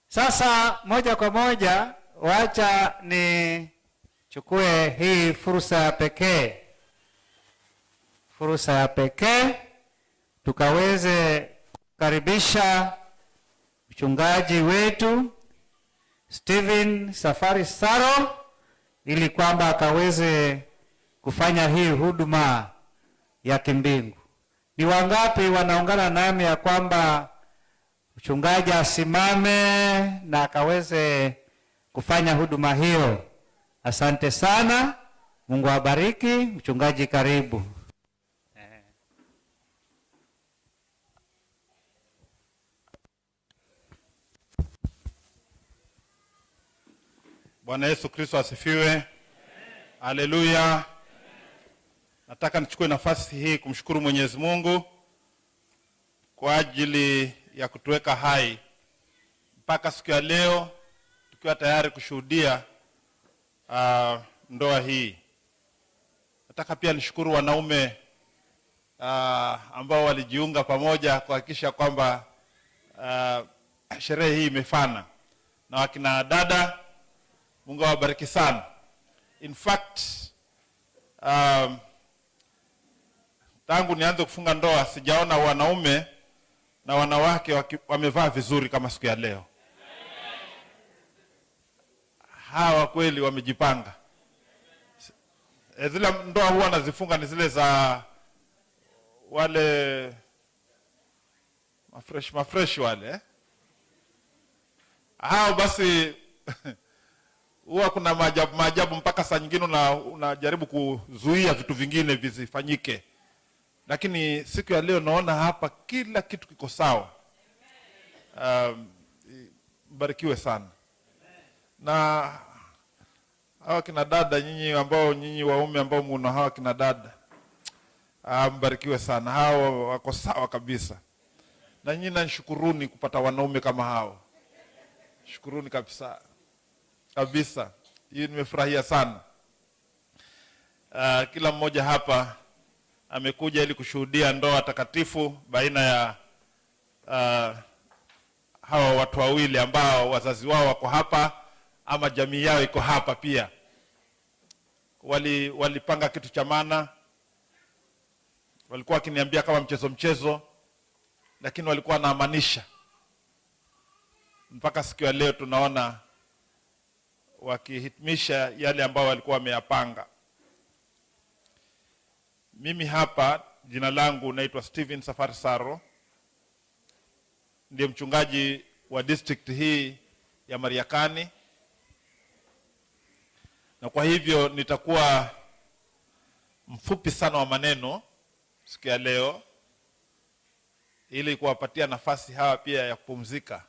Sasa moja kwa moja wacha nichukue hii fursa ya pekee. Fursa ya pekee tukaweze kukaribisha mchungaji wetu Stephen Safari Saro ili kwamba akaweze kufanya hii huduma ya kimbingu. Ni wangapi wanaungana nami ya kwamba mchungaji asimame na akaweze kufanya huduma hiyo? Asante sana. Mungu awabariki. Mchungaji, karibu. Bwana Yesu Kristo asifiwe. Haleluya. Nataka nichukue nafasi hii kumshukuru Mwenyezi Mungu kwa ajili ya kutuweka hai mpaka siku ya leo tukiwa tayari kushuhudia ndoa hii. Nataka pia nishukuru wanaume ambao walijiunga pamoja kuhakikisha kwamba sherehe hii imefana, na wakina dada, Mungu awabariki sana. In fact, tangu nianze kufunga ndoa sijaona wanaume na wanawake wamevaa vizuri kama siku ya leo. Hawa kweli wamejipanga. Zile ndoa huwa nazifunga ni zile za wale mafresh wale. Hao basi huwa kuna maajabu mpaka saa nyingine unajaribu kuzuia vitu vingine visifanyike. Lakini siku ya leo naona hapa kila kitu kiko sawa. Mbarikiwe sana. Na hawa kina dada nyinyi ambao nyinyi waume ambao mna hawa kina dada, mbarikiwe sana. Hao wako sawa kabisa. Na nyinyi nashukuruni kupata wanaume kama hao. Shukuruni kabisa. Kabisa. Hii nimefurahia sana. Kila mmoja hapa amekuja ili kushuhudia ndoa takatifu baina ya hawa watu wawili ambao wazazi wao wako hapa ama jamii yao iko hapa pia. Walipanga kitu cha maana. Walikuwa wakiniambia kama mchezo, lakini walikuwa wanaamanisha. Mpaka siku ya leo tunaona wakihitimisha yale ambao walikuwa wameyapanga. Mimi hapa jina langu naitwa Steven Safari Saro, ndiye mchungaji wa district hii ya Mariakani, na kwa hivyo nitakuwa mfupi sana wa maneno siku ya leo ili kuwapatia nafasi hawa pia ya kupumzika.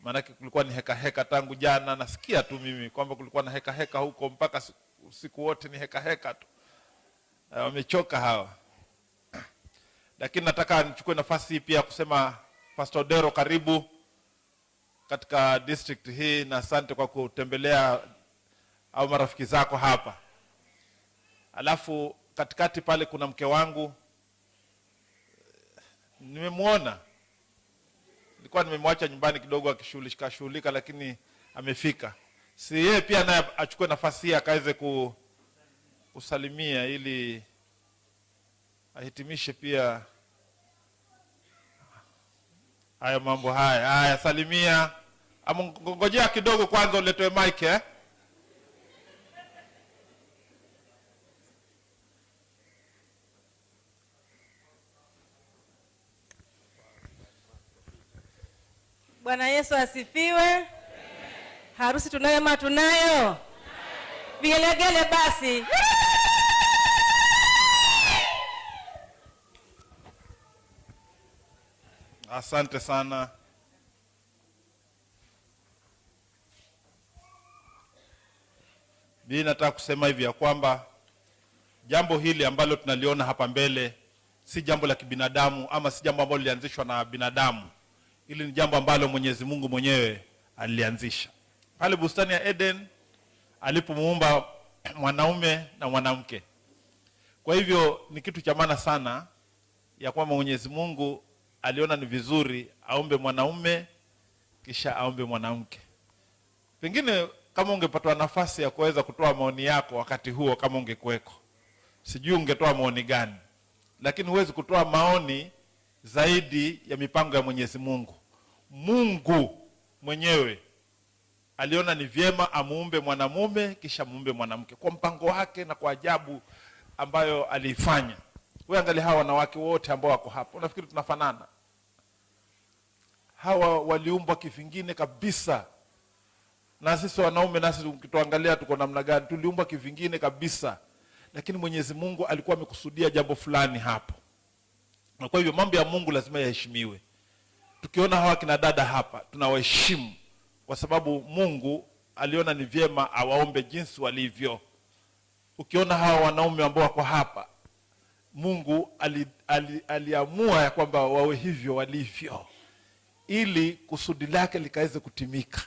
Maanake kulikuwa ni heka heka tangu jana, nasikia tu mimi kwamba kulikuwa na heka heka huko mpaka usiku wote ni heka heka tu. Wamechoka hawa. Lakini nataka nichukue nafasi hii pia kusema Pastor Odero, karibu katika district hii na asante kwa kutembelea au marafiki zako hapa. Alafu katikati pale kuna mke wangu, nimemuona, nilikuwa nimemwacha nyumbani kidogo akishughulika shughulika, lakini amefika. Si yeye pia naye achukue nafasi hii akaweze kusalimia ili ahitimishe pia haya mambo haya. Haya, salimia. Ama ngojea kidogo kwanza uletwe mic? Bwana Yesu asifiwe. Harusi tunayo ama tunayo? Vigelegele basi. Asante sana. Mimi nataka kusema hivi ya kwamba jambo hili ambalo tunaliona hapa mbele si jambo la kibinadamu ama si jambo ambalo lilianzishwa na binadamu. Hili ni jambo ambalo Mwenyezi Mungu mwenyewe alilianzisha pale bustani ya Eden alipomuumba mwanaume na mwanamke. Kwa hivyo ni kitu cha maana sana ya kwamba Mwenyezi Mungu aliona ni vizuri aumbe mwanaume kisha aumbe mwanamke. Pengine kama ungepatwa nafasi ya kuweza kutoa maoni yako wakati huo, kama ungekuweko, sijui ungetoa maoni gani, lakini huwezi kutoa maoni zaidi ya mipango ya Mwenyezi Mungu. Mungu mwenyewe aliona ni vyema amuumbe mwanamume kisha muumbe mwanamke kwa mpango wake na kwa ajabu ambayo aliifanya. Wewe angalia hawa wanawake wote ambao wako hapa, unafikiri tunafanana? Hawa waliumbwa kivingine kabisa. Na sisi wanaume nasi ukituangalia tuko namna gani? Tuliumbwa kivingine kabisa. Lakini Mwenyezi Mungu alikuwa amekusudia jambo fulani hapo. Na kwa hivyo mambo ya Mungu lazima yaheshimiwe. Tukiona hawa kina dada hapa tunawaheshimu kwa sababu Mungu aliona ni vyema awaombe jinsi walivyo. Ukiona hawa wanaume ambao wako hapa, Mungu aliamua ya kwamba wawe hivyo walivyo ili kusudi lake likaweze kutimika.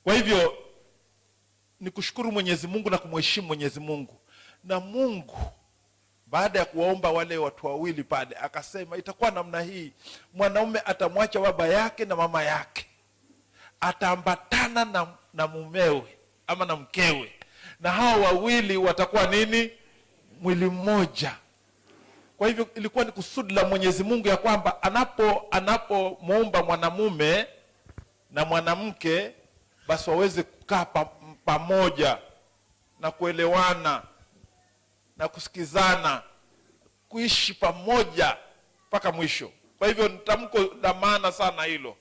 Kwa hivyo ni kushukuru Mwenyezi Mungu na kumheshimu Mwenyezi Mungu. Na Mungu baada ya kuwaomba wale watu wawili pale akasema itakuwa namna hii, mwanaume atamwacha baba yake na mama yake, ataambatana na mumewe ama na mkewe, na hao wawili watakuwa nini? Mwili mmoja. Kwa hivyo ilikuwa ni kusudi la Mwenyezi Mungu ya kwamba anapomuumba mwanamume na mwanamke basi waweze kukaa pamoja na kuelewana na kusikizana, kuishi pamoja mpaka mwisho. Kwa hivyo ni tamko la maana sana hilo.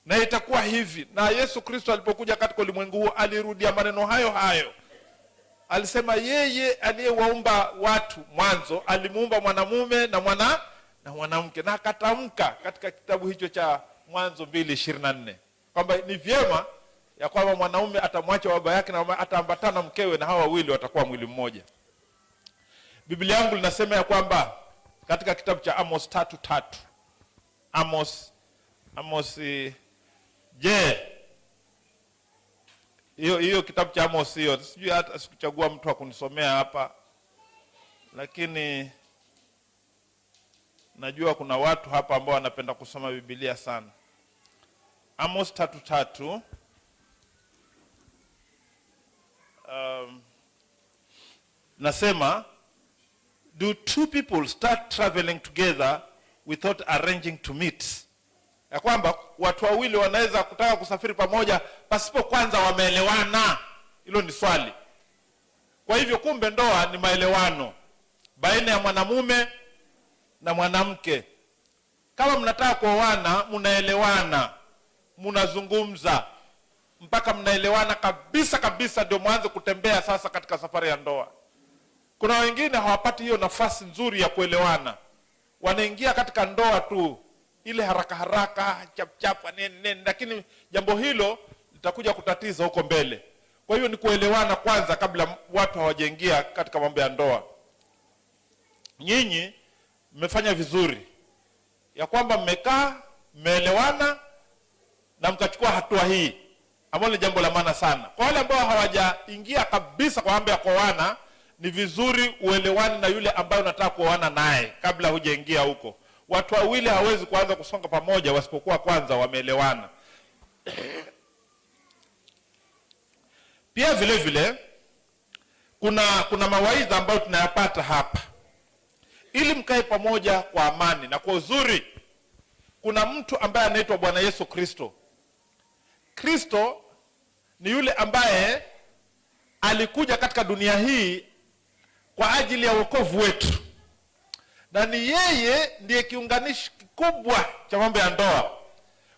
Na itakuwa hivi. Na Yesu Kristo alipokuja katika ulimwengu huu alirudia maneno hayo hayo. Alisema yeye aliyewaumba watu mwanzo alimuumba mwanamume na mwanamke, na akatamka katika kitabu hicho cha Mwanzo 2:24 kwamba ni vyema ya kwamba mwanaume atamwacha baba yake na mama, ataambatana mkewe, na hawa wawili watakuwa mwili mmoja. Biblia yangu linasema ya kwamba katika kitabu cha Amos 3:3, Amos, je, hiyo kitabu cha Amos hiyo, sijui hata sikuchagua mtu wa kunisomea hapa, lakini najua kuna watu hapa ambao wanapenda kusoma Biblia sana. Amos 3:3, nasema, do two people start traveling together without arranging to meet? Ya kwamba watu wawili wanaweza kutaka kusafiri pamoja pasipo kwanza wameelewana. Hilo ni swali. Kwa hivyo kumbe ndoa ni maelewano. baina ya mwanamume na mwanamke. Kama mnataka kuoana, mnaelewana, mnazungumza mpaka mnaelewana kabisa kabisa, ndio mwanze kutembea sasa katika safari ya ndoa. Kuna wengine hawapati hiyo nafasi nzuri ya kuelewana, wanaingia katika ndoa tu ile haraka haraka, chap chap, nini nini, lakini jambo hilo litakuja kutatiza huko mbele. Kwa hiyo ni kuelewana kwanza kabla watu hawajaingia katika mambo ya ndoa. Nyinyi mmefanya vizuri ya kwamba mmekaa, mmeelewana na mkachukua hatua hii ambalo ni jambo la maana sana. Kwa wale ambao hawajaingia kabisa kwa mambo ya kuoana, ni vizuri uelewane na yule ambaye unataka kuoana naye kabla hujaingia huko. Watu wawili hawezi kuanza kusonga pamoja wasipokuwa kwanza wameelewana. Pia vile vile kuna mawaidha ambayo tunayapata hapa ili mkae pamoja kwa amani na kwa uzuri. Kuna mtu ambaye anaitwa Bwana Yesu Kristo. Kristo ni yule ambaye alikuja katika dunia hii kwa ajili ya wokovu wetu, na ni yeye ndiye kiunganishi kikubwa cha mambo ya ndoa.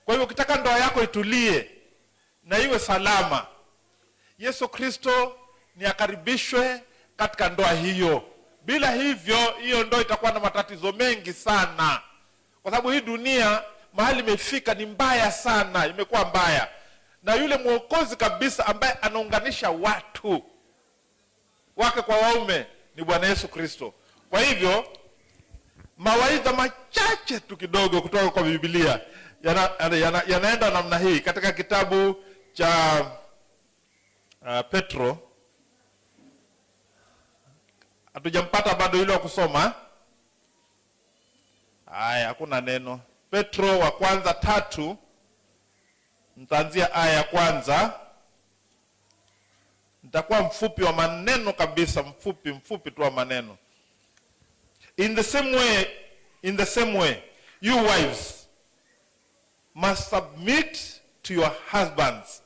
Kwa hivyo ukitaka ndoa yako itulie na iwe salama, Yesu Kristo ni akaribishwe katika ndoa hiyo. Bila hivyo, hiyo ndoa itakuwa na matatizo mengi sana, kwa sababu hii dunia mahali imefika ni mbaya sana, imekuwa mbaya. Na yule mwokozi kabisa ambaye anaunganisha watu wake kwa waume ni Bwana Yesu Kristo. Kwa hivyo mawaidha machache tu kidogo kutoka kwa Biblia yanaenda namna hii. Katika kitabu cha Petro, hatujampata bado yule wa kusoma. Haya, hakuna neno. Petro wa kwanza 3, nitaanzia aya ya kwanza. Nitakuwa mfupi wa maneno kabisa, mfupi tu wa maneno. In the same way, you wives must submit to your husbands,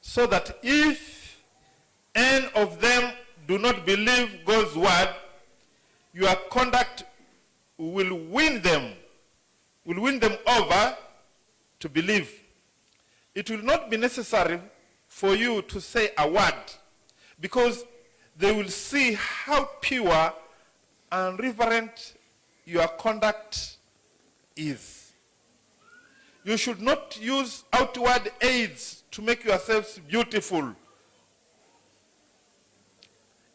so that if any of them do not believe God's word, your conduct will win them over to believe. It will not be necessary for you to say a word, because they will see how pure and reverent your conduct is. You should not use outward aids to make yourselves beautiful.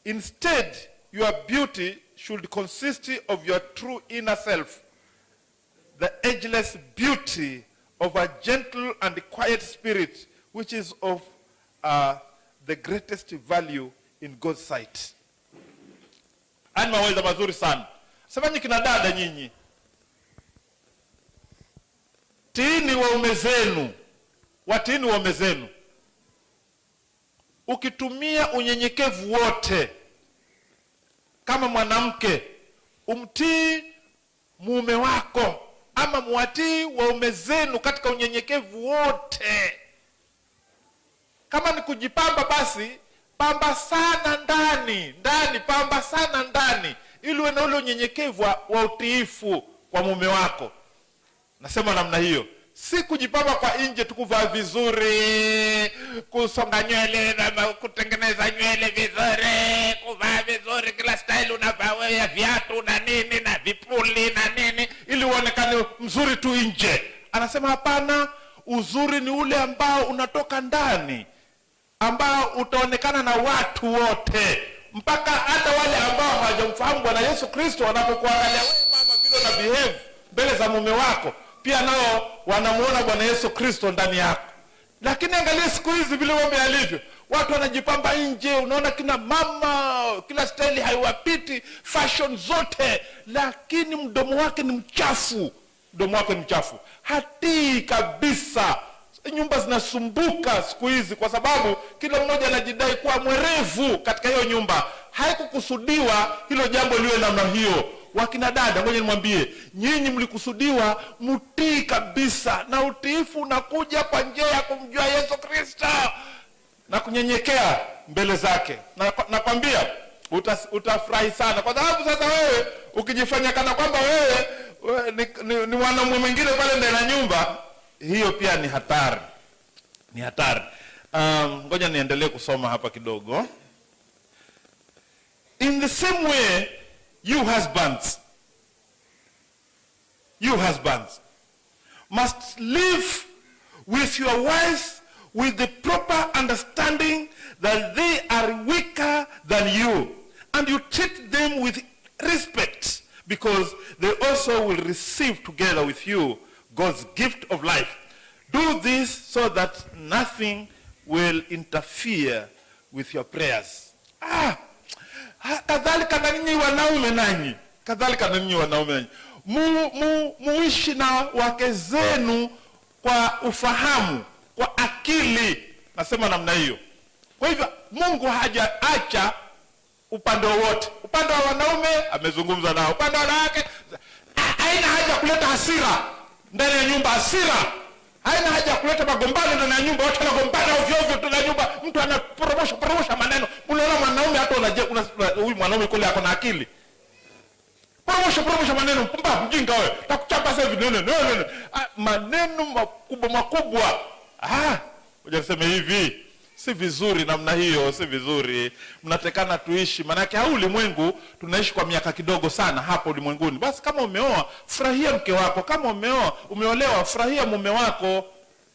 Instead, your beauty should consist of your true inner self, the ageless beauty of a gentle and quiet spirit, which is of the greatest value in God's sight. Haya ni mawaidha mazuri sana. Sema nyinyi kina dada nyinyi, tiini waume zenu, watiini waume zenu, ukitumia unyenyekevu wote. Kama mwanamke, umtii mume wako ama muwatii waume zenu katika unyenyekevu wote. Kama ni kujipamba, basi pamba sana ndani, pamba sana ndani, ili uwe na ule unyenyekevu wa utiifu kwa mume wako. Nasema namna hiyo, si kujipamba kwa nje tu, kuvaa vizuri, kusonga nywele na kutengeneza nywele vizuri, kuvaa vizuri, kila style unavaa wewe ya viatu na nini na vipuli na nini, ili uonekane mzuri tu nje. Anasema hapana, uzuri ni ule ambao unatoka ndani, ambao utaonekana na watu wote, mpaka hata wale ambao hawajamfahamu Bwana Yesu Kristo wanapokuangalia wewe mama vile una behave mbele za mume wako, pia nao wanamuona Bwana Yesu Kristo ndani yako. Lakini angalia siku hizi vile mambo yalivyo, watu wanajipamba nje, unaona kina mama kila style haiwapiti, fashion zote, lakini mdomo wake ni mchafu, mdomo wake ni mchafu, hatii kabisa. Nyumba zinasumbuka siku hizi kwa sababu kila mmoja anajidai kuwa mwerevu katika hiyo nyumba. Haikukusudiwa hilo jambo liwe namna hiyo. Wakina dada, ngoja nimwambie, nyinyi mlikusudiwa mtii kabisa, na utiifu unakuja kwa njia ya kumjua Yesu Kristo na kunyenyekea mbele zake. Na nakwambia Utafurahi sana, kwa sababu sasa wewe ukijifanya kana kwamba wewe ni mwanamume mwingine pale ndani ya nyumba, hiyo pia ni hatari, ni hatari. Ngoja niendelee kusoma hapa kidogo. In the same way, you husbands must live with your wives with the proper understanding that they are weaker than you, and you treat them with respect because they also will receive together with you God's gift of life. Do this so that nothing will interfere with your prayers. Ah, kadhalika na ninyi wanaume nanyi, kadhalika na ninyi wanaume nanyi, muishi na wake zenu kwa ufahamu, kwa akili. Nasema namna hiyo. Kwa hivyo Mungu hajaacha upande wowote. Upande wa wanaume amezungumza nao, upande wa wanawake haina haja kuleta hasira ndani ya nyumba, hasira haina haja ya kuleta magombano ndani ya nyumba. Watu wanagombana ovyo ovyo ndani ya nyumba, mtu anaporomosha poromosha maneno. Unaona mwanaume hata huyu mwanaume kule ako na akili? Poromosha poromosha maneno, pumbavu, mjinga wewe, takuchapa sasa hivi, nene nene nene. Ah, maneno makubwa makubwa. Ah, ngoja niseme hivi, si vizuri namna hiyo, si vizuri. Mnatakana tuishi, maanake hau ulimwengu tunaishi kwa miaka kidogo sana hapa ulimwenguni. Basi kama umeoa, furahia mke wako. Kama umeoa, umeolewa, furahia mume wako.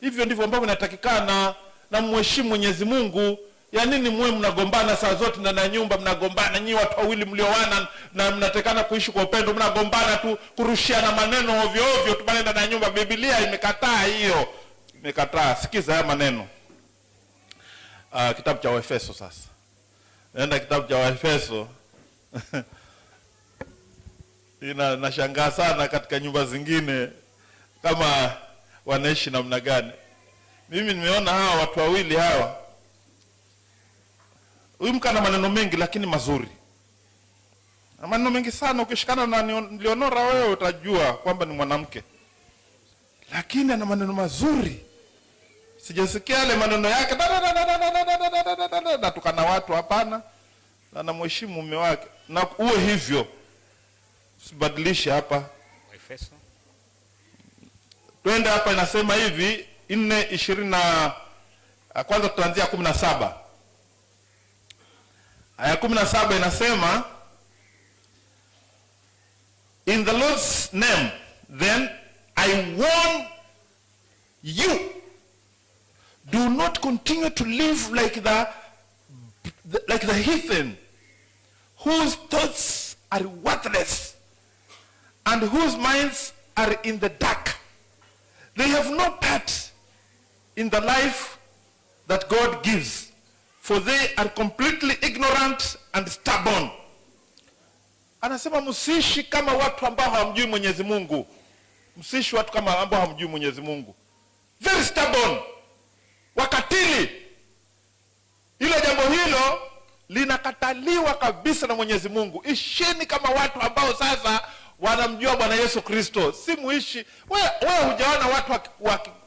Hivyo ndivyo ambavyo inatakikana, na mheshimu Mwenyezi Mungu. Ya nini muwe mnagombana saa zote ndani ya nyumba? Mnagombana nyinyi watu wawili mlioana na mnatakana kuishi kwa upendo, mnagombana tu, kurushiana maneno ovyo ovyo tu pale ndani ya nyumba. Biblia imekataa hiyo, imekataa. Sikiza haya maneno. Kitabu cha Waefeso sasa. Nenda kitabu cha Waefeso. Nashangaa sana katika nyumba zingine kama wanaishi namna gani. Mimi nimeona hawa watu wawili hawa, huyu mke ana maneno mengi lakini mazuri, na maneno mengi sana. Ukishikana na Leonora wewe utajua kwamba ni mwanamke, lakini ana maneno mazuri. Sijasikia yale maneno yake da, da, da, da, da, da, da, da, da, da, da, da, natukana watu, hapana. Na namheshimu mume wake, na uwe hivyo, usibadilishe hapa. Waefeso. Twende hapa, inasema hivi 4:20 na kwanza tutaanzia 17. Aya 17 inasema, "In the Lord's name then I warn you, do not continue to live like the heathen whose thoughts are worthless and whose minds are in the dark. They have no part in the life that God gives, for they are completely ignorant and stubborn." Anasema msiishi kama watu ambao hawamjui Mwenyezi Mungu. Msiishi watu kama ambao hawamjui Mwenyezi Mungu. Very stubborn. Wakatili. Hilo jambo hilo linakataliwa kabisa na Mwenyezi Mungu. Ishini kama watu ambao sasa wanamjua Bwana Yesu Kristo. Si muishi wewe hujaona watu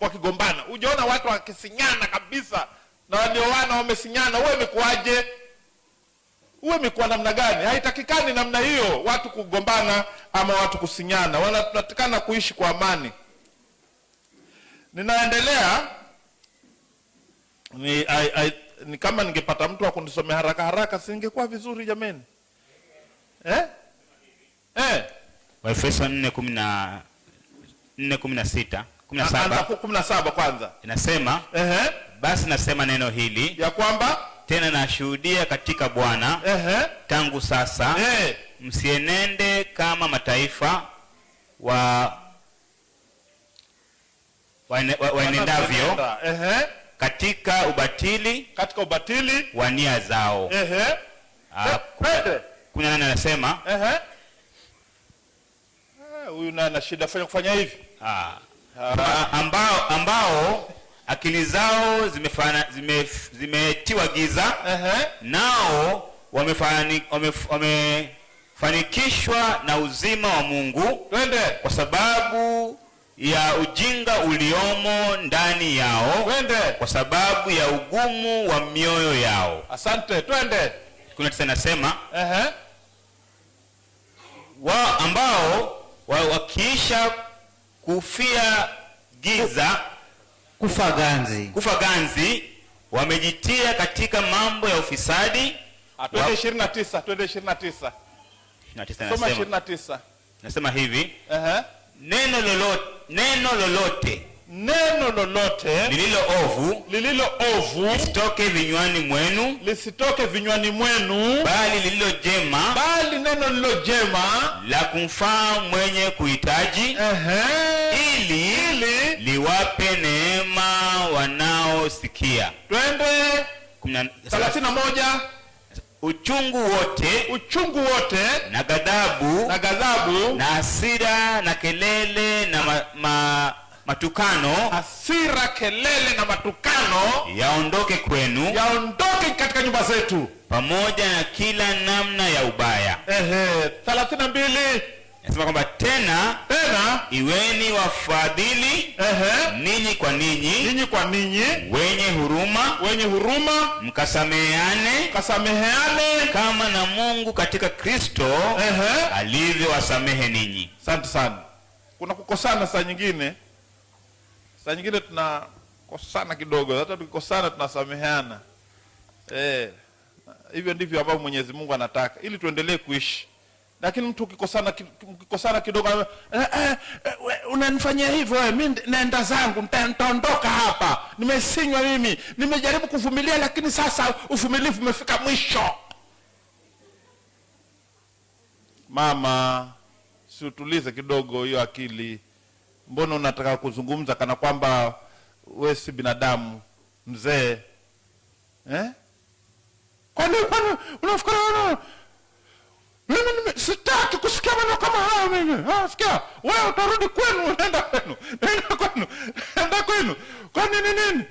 wakigombana, hujaona watu wakisinyana kabisa, na walioana wamesinyana. Wewe imekuwaje? Uwe imekuwa namna gani? Haitakikani namna hiyo, watu kugombana ama watu kusinyana. Tunatakana kuishi kwa amani. Ninaendelea ni kama ningepata mtu wa kunisomea haraka haraka, singekuwa vizuri jameni, eh? Eh. Waefeso 4:14, 16, 17. Anza 17 kwanza. Inasema, basi nasema neno hili ya kwamba tena nashuhudia katika Bwana, tangu sasa msienende kama mataifa waenendavyo katika ubatili katika ubatili wa nia zao. Twende. 18 anasema Huyu naye ana shida fanya kufanya hivi. Ambao akili zao zimetiwa giza, nao wamefanikishwa na uzima wa Mungu. Twende. Kwa sababu ya ujinga uliomo ndani yao. Twende. Kwa sababu ya ugumu wa mioyo yao. Asante, twende. 19 nasema wa ambao wakiisha kufia giza kufa ganzi, kufa ganzi, wamejitia katika mambo ya ufisadi. Twende 29, twende 29. 29 Soma nasema, 29. nasema hivi: Ehe. Neno lolote Neno lolote lililo ovu lililo ovu lisitoke vinywani mwenu, lisitoke vinywani mwenu, bali lililo jema, bali neno lililo jema la kumfaa mwenye kuhitaji, ili liwape neema wanaosikia. Twende 31. Uchungu wote, uchungu wote na ghadhabu, na ghadhabu na hasira na kelele na matukano, hasira, kelele na matukano yaondoke kwenu, yaondoke katika nyumba zetu, pamoja na kila namna ya ubaya. 32. Nasema kwamba tena iweni wafadhili ninyi kwa ninyi, ninyi kwa ninyi, wenye huruma, wenye huruma, mkasameheane, mkasameheane kama na Mungu katika Kristo alivyowasamehe ninyi. Asante sana. Kuna kukosana saa nyingine, saa nyingine tunakosana kidogo, hata tukikosana tunasameheana. Hivyo ndivyo ambavyo Mwenyezi Mungu anataka ili tuendelee kuishi. Lakini mtu ukikosana kidogo, unanifanyia hivyo wewe, mimi naenda zangu, nitaondoka hapa, nimesinywa mimi, nimejaribu kuvumilia lakini sasa uvumilivu umefika mwisho. Mama, si utulize kidogo hiyo akili. Mbona unataka kuzungumza kana kwamba wewe si binadamu mzee? Kwani unafikiri mimi sitaki kusikia maneno kama hayo mimi. Sikia, wewe utarudi kwenu, nenda kwenu. Nenda kwenu. Nenda kwenu. Kwa nini nini?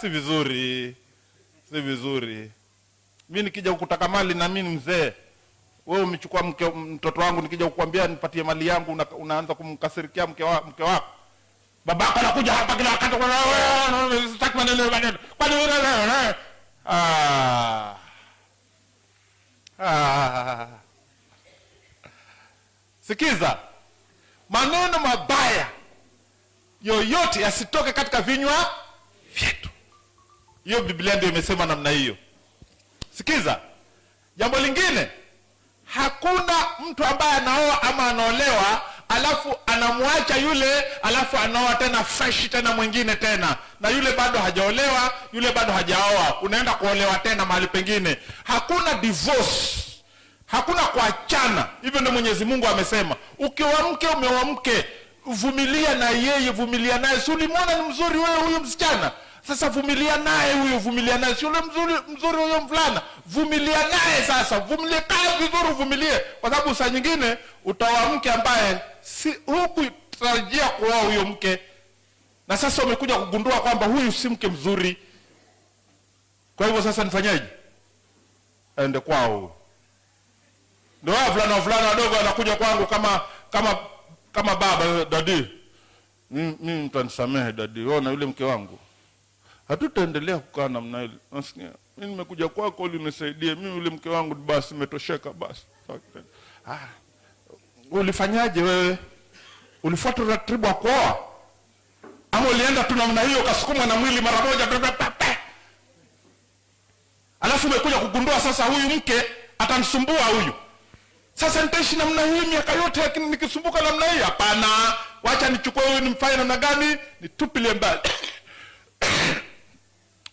Si vizuri. Si vizuri. Mimi nikija kukutaka mali na mimi mzee, wewe umechukua mtoto wangu, nikija kukuambia nipatie mali yangu unaanza kumkasirikia mke wako. Babako anakuja hapa kila wakati, sitaki maneno maneno. Kwani wewe Sikiza, maneno mabaya yoyote yasitoke katika vinywa vyetu. Hiyo Biblia ndio imesema namna hiyo. Sikiza, jambo lingine, hakuna mtu ambaye anaoa ama anaolewa alafu anamwacha yule, alafu anaoa tena fresh tena mwingine tena, na yule bado hajaolewa, yule bado hajaoa, unaenda kuolewa tena mahali pengine. Hakuna divorce, hakuna kuachana. Hivyo ndio Mwenyezi Mungu amesema. Ukiwa mke, umeoa mke, vumilia na yeye, vumilia naye. Si ulimwona ni mzuri wewe huyo msichana? Sasa vumilia naye huyo, vumilia naye. Si yule mzuri huyo mvulana, vumilia naye sasa. Vumilia, kaa vizuri, uvumilie. Kwa sababu saa nyingine utaoa mke ambaye si hukutarajia kuoa huyo mke, na sasa umekuja kugundua kwamba huyu si mke mzuri. Kwa hivyo sasa nifanyaje? Aende kwao. Ndio wavulana wadogo wanakuja kwangu kama baba, dadi, mimi mtanisamehe dadi, wewe na yule mke wangu hatutaendelea kukaa namna ile. Nasikia mimi nimekuja kwako ili unisaidie, mimi yule mke wangu basi nimetosheka basi. Ulifanyaje wewe? Ulifuata utaratibu wa kuoa ama ulienda tu namna hiyo ukasukumwa na mwili mara moja? Alafu umekuja kugundua sasa huyu mke atamsumbua huyu. Sasa nitaishi namna hii miaka yote lakini nikisumbuka namna hii? Hapana, wacha nichukue huyu nimfanye namna gani? Nitupilie mbali.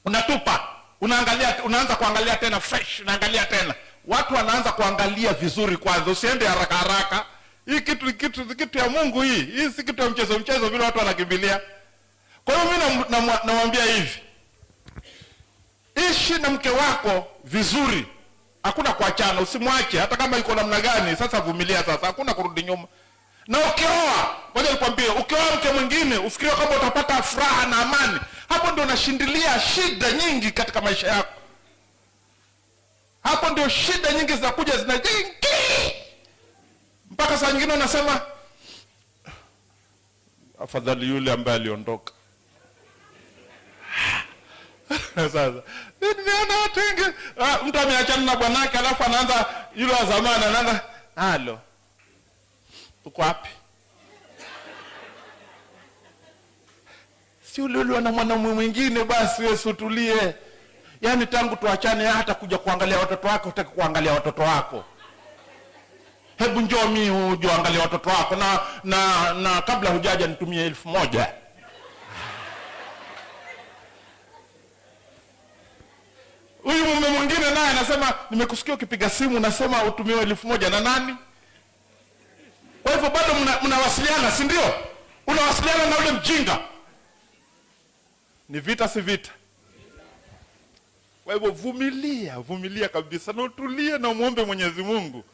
Unatupa, unaangalia, unaanza kuangalia tena fresh, unaangalia tena. Watu wanaanza kuangalia vizuri kwanza, usiende haraka haraka. Hii kitu ya Mungu hii. Hii si kitu ya mchezo mchezo vile watu wanakimbilia. Kwa hiyo mimi namwambia hivi. Ishi na mke wako vizuri. Hakuna kuachana, usimwache hata kama yuko namna gani. Sasa vumilia sasa, hakuna kurudi nyuma. Na ukioa, ngoja nikwambie, ukioa mke mwingine ufikirie kwamba utapata furaha na amani. Hapo ndio unashindilia shida nyingi katika maisha yako. Hapo ndio shida nyingi zinakuja, zinajengi. Mpaka saa nyingine unasema afadhali yule ambaye aliondoka. Sasa nimeona watu wengi, mtu ameachana na bwanake alafu anaanza yule wa zamani anaanza halo, uko wapi? Si ule na mwanamume mwingine, basi wewe utulie. Yaani tangu tuachane hata kuja kuangalia watoto wako, hutaki kuangalia watoto wako. Hebu njoo mimi uje angalia watoto wako na kabla hujaja nitumie 1000. Huyu mume mwingine naye anasema nimekusikia ukipiga simu unasema utumiwe 1000 na nani? Kwa hivyo bado mnawasiliana, si ndio? Unawasiliana na ule mjinga. Ni vita si vita? Kwa hivyo vumilia, vumilia kabisa na utulie na muombe Mwenyezi Mungu.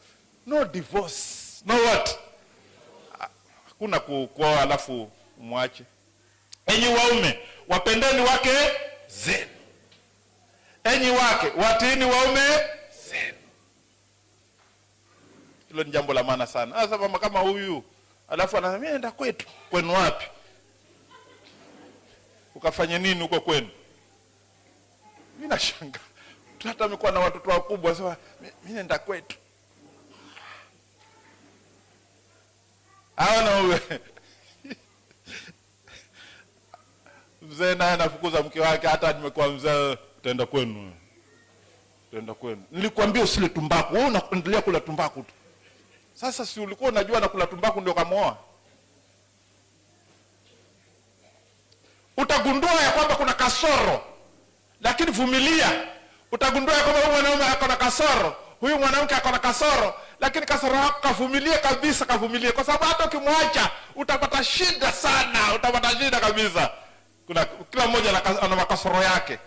No divorce. No what? Hakuna kuoa alafu muache. Enyi waume, wapendeni wake zenu. Enyi wake, watiini waume zenu. Hilo ni jambo la maana sana. Sasa mama kama huyu, alafu anasema mimi naenda kwetu. Kwenu wapi? Ukafanye nini huko kwenu? Mimi nashangaa. Hata amekuwa na watoto wakubwa sasa, mimi naenda kwetu. Hawana wewe. Mzee naye anafukuza mke wake, hata nimekuwa mzee, utaenda kwenu. Utaenda kwenu. Nilikwambia usile tumbaku, wewe unaendelea kula tumbaku tu. Sasa si ulikuwa unajua na kula tumbaku ndio kamuoa? Utagundua ya kwamba kuna kasoro, lakini vumilia. Utagundua ya kwamba huyu mwanaume ako na kasoro, huyu mwanamke ako na kasoro, lakini kasoro yako kavumilie kabisa, kavumilie, kwa sababu hata ukimwacha utapata shida sana, utapata shida kabisa. Kuna kila mmoja ana makasoro yake.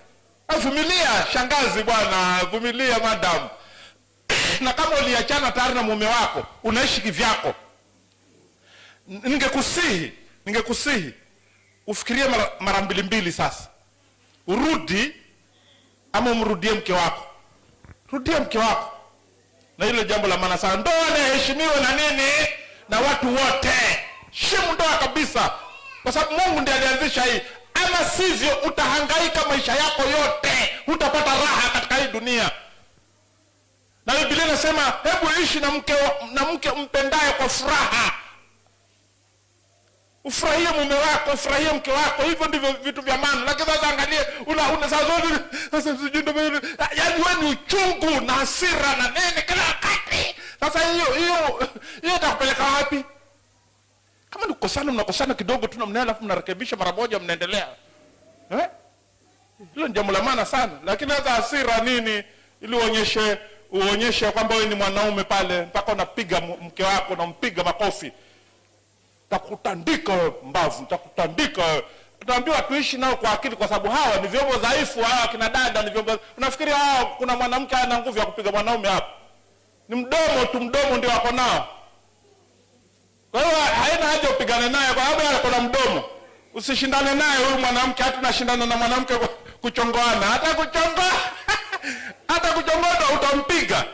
Vumilia shangazi bwana, vumilia madam. Na kama uliachana tayari na mume wako, unaishi kivyako, ningekusihi ufikirie mara mbili mbili sasa. Urudi ama umrudie mke wako. Rudia mke wako. Na hilo jambo la maana sana. Ndoa inaheshimiwa na nini? Na watu wote. Heshimu ndoa kabisa. Kwa sababu Mungu ndiye alianzisha hii. Ama sivyo utahangaika maisha yako yote. Hutapata raha katika hii dunia. Na Biblia inasema hebu ishi na mke mpendaye kwa furaha. Ufurahie mume wako, ufurahie mke wako. Hivyo ndivyo vitu vya maana. Lakini sasa angalie una sasa sijui ndio, yaani wewe ni uchungu na hasira na nini kila wakati. Sasa hiyo itakupeleka wapi? Kama ni kukosana, mnakosana kidogo tu na alafu mnarekebisha mara moja, mnaendelea. Hilo ni jambo la maana sana. Lakini sasa hasira nini ili uonyeshe kwamba wewe ni mwanaume pale, mpaka unapiga mke wako, unampiga makofi. Takutandika mbavu, takutandika. Tunaambiwa tuishi nao kwa akili, kwa sababu hawa ni vyombo dhaifu. Hawa kina dada ni vyombo. Unafikiri hawa kuna mwanamke ana nguvu ya kupiga mwanaume hapo? Ni mdomo tu, mdomo ndio wako nao. Kwa hiyo haina haja upigane naye kwa sababu ana mdomo. Usishindane naye huyu mwanamke, hata unashindana na mwanamke kuchongoana, hata kuchongoa hata kuchongoa utampiga.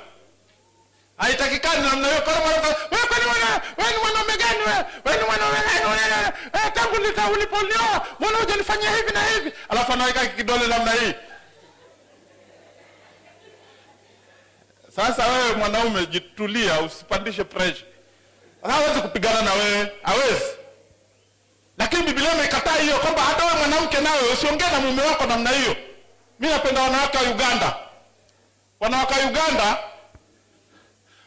Haitakikani namna hiyo. Kwa wewe, kwani wewe ni mwanaume gani wewe? Wewe ni mwanaume gani? Tangu uliponioa mbona hujanifanyia hivi na hivi? Alafu anaweka kidole namna hii. Sasa wewe mwanaume jitulia, usipandishe pressure. Hawezi kupigana na wewe, hawezi. Lakini Biblia imekataa hiyo, kwamba hata wewe mwanamke nawe usiongee na mume wako namna hiyo. Mimi napenda wanawake wa Uganda. Wanawake wa Uganda,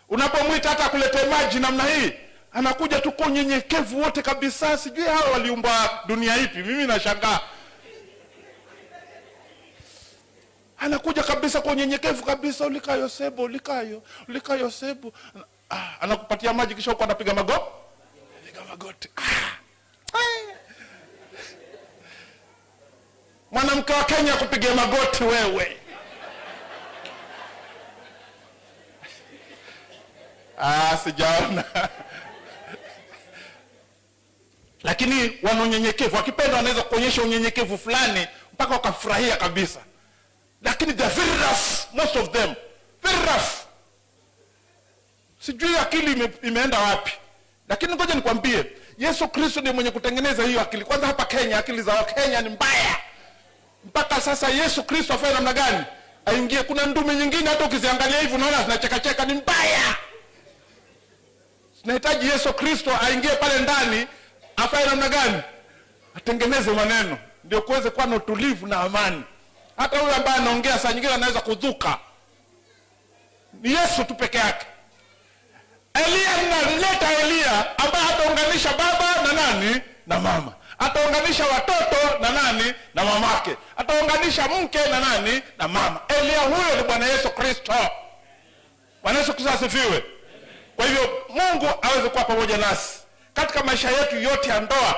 unapomwita hata akuletee maji namna hii, anakuja tu kwa unyenyekevu wote kabisa. Sijui hao waliumba dunia ipi, mimi nashangaa. Anakuja kabisa kwa unyenyekevu kabisa, ulikayo sebo, ulikayo sebo. Anakupatia maji kisha huko anapiga magoti. Mwanamke wa Kenya kupiga magoti wewe. Sijaona. Lakini wana unyenyekevu, wakipenda wanaweza kuonyesha unyenyekevu fulani mpaka wakafurahia kabisa. Lakini they are very rough, most of them. Very rough. Sijui akili imeenda wapi. Lakini ngoja nikwambie, Yesu Kristo ndiye mwenye kutengeneza hiyo akili. Kwanza hapa Kenya, akili za Wakenya ni mbaya. Mpaka sasa Yesu Kristo afanye namna gani? Aingie. Kuna ndume nyingine hata ukiziangalia hivi unaona zinachekacheka, ni mbaya. Tunahitaji Yesu Kristo aingie pale ndani, afanye namna gani? Atengeneze maneno, ndio kuweze kuwa na utulivu na amani. Hata huyu ambaye anaongea saa nyingine anaweza kudhuka. Ni Yesu tu peke yake. Eliya, mnaleta Eliya ambaye ataunganisha baba na nani na mama, ataunganisha watoto na nani na mamake, ataunganisha mke na nani na mama. Eliya huyo ni Bwana Yesu Kristo. Bwana Yesu Kristo asifiwe. Kwa hivyo Mungu aweze kuwa pamoja nasi katika maisha yetu yote ya ndoa.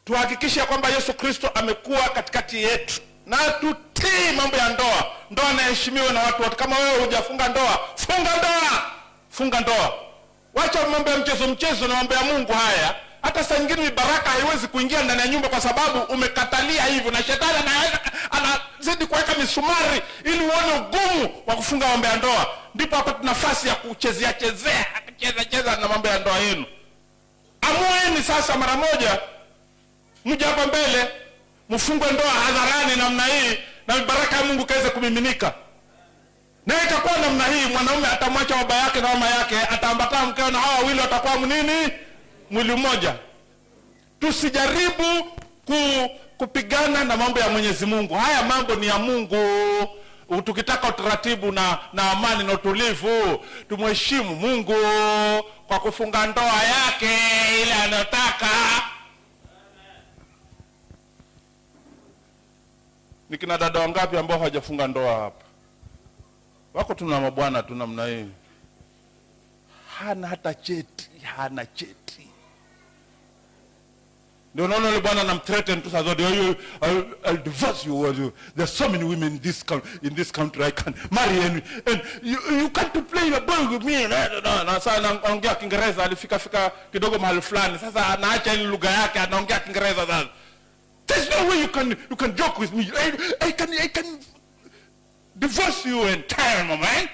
Tuhakikishe kwamba Yesu Kristo amekuwa katikati yetu na tutii mambo ya ndoa. Ndoa inaheshimiwa na watu wote. Kama wewe hujafunga ndoa, funga ndoa, funga ndoa. Wacha mambo ya mchezo mchezo na mambo ya Mungu haya. Hata saa nyingine baraka haiwezi kuingia ndani ya nyumba kwa sababu umekatalia hivyo, na shetani anazidi kuweka misumari ili uone ugumu wa kufunga mambo ya ndoa. Ndipo hapa tuna nafasi ya kuchezea chezea, kucheza cheza na mambo ya ndoa yenu. Amueni sasa mara moja, mje hapa mbele mfungwe ndoa hadharani namna hii, na baraka ya Mungu kaweze kumiminika. Na itakuwa namna hii, mwanaume atamwacha baba yake na mama yake, ataambatana mkeo, na hawa wawili watakuwa nini? Mwili mmoja. Tusijaribu kupigana na mambo ya Mwenyezi Mungu. Haya mambo ni ya Mungu. Tukitaka utaratibu na amani na utulivu, tumheshimu Mungu kwa kufunga ndoa yake ile anataka. Ni kina dada wangapi ambao hawajafunga ndoa hapa? Wako tuna mabwana tu namna hii. Hana hata cheti, hana cheti. Ndio naona yule bwana anamthreaten tu saa zote, I'll divorce you. There's so many women in this country I can marry and you can't play the ball with me. Na sasa anaongea Kiingereza, alifika fika kidogo mahali fulani. Sasa anaacha ile lugha yake, anaongea Kiingereza sasa. There's no way you can joke with me. I can divorce you entire moment.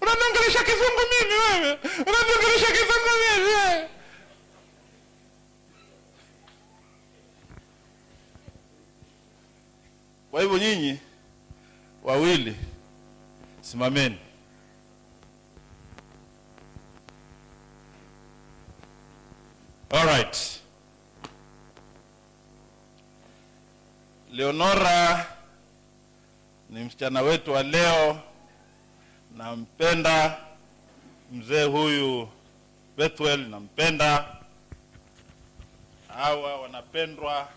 Unaniongelesha kizungu mimi wewe? Unaniongelesha kizungu mimi? Kwa hivyo nyinyi wawili simameni. All right. Leonora ni msichana wetu wa leo. Nampenda mzee huyu Bethuel, nampenda. Hawa wanapendwa.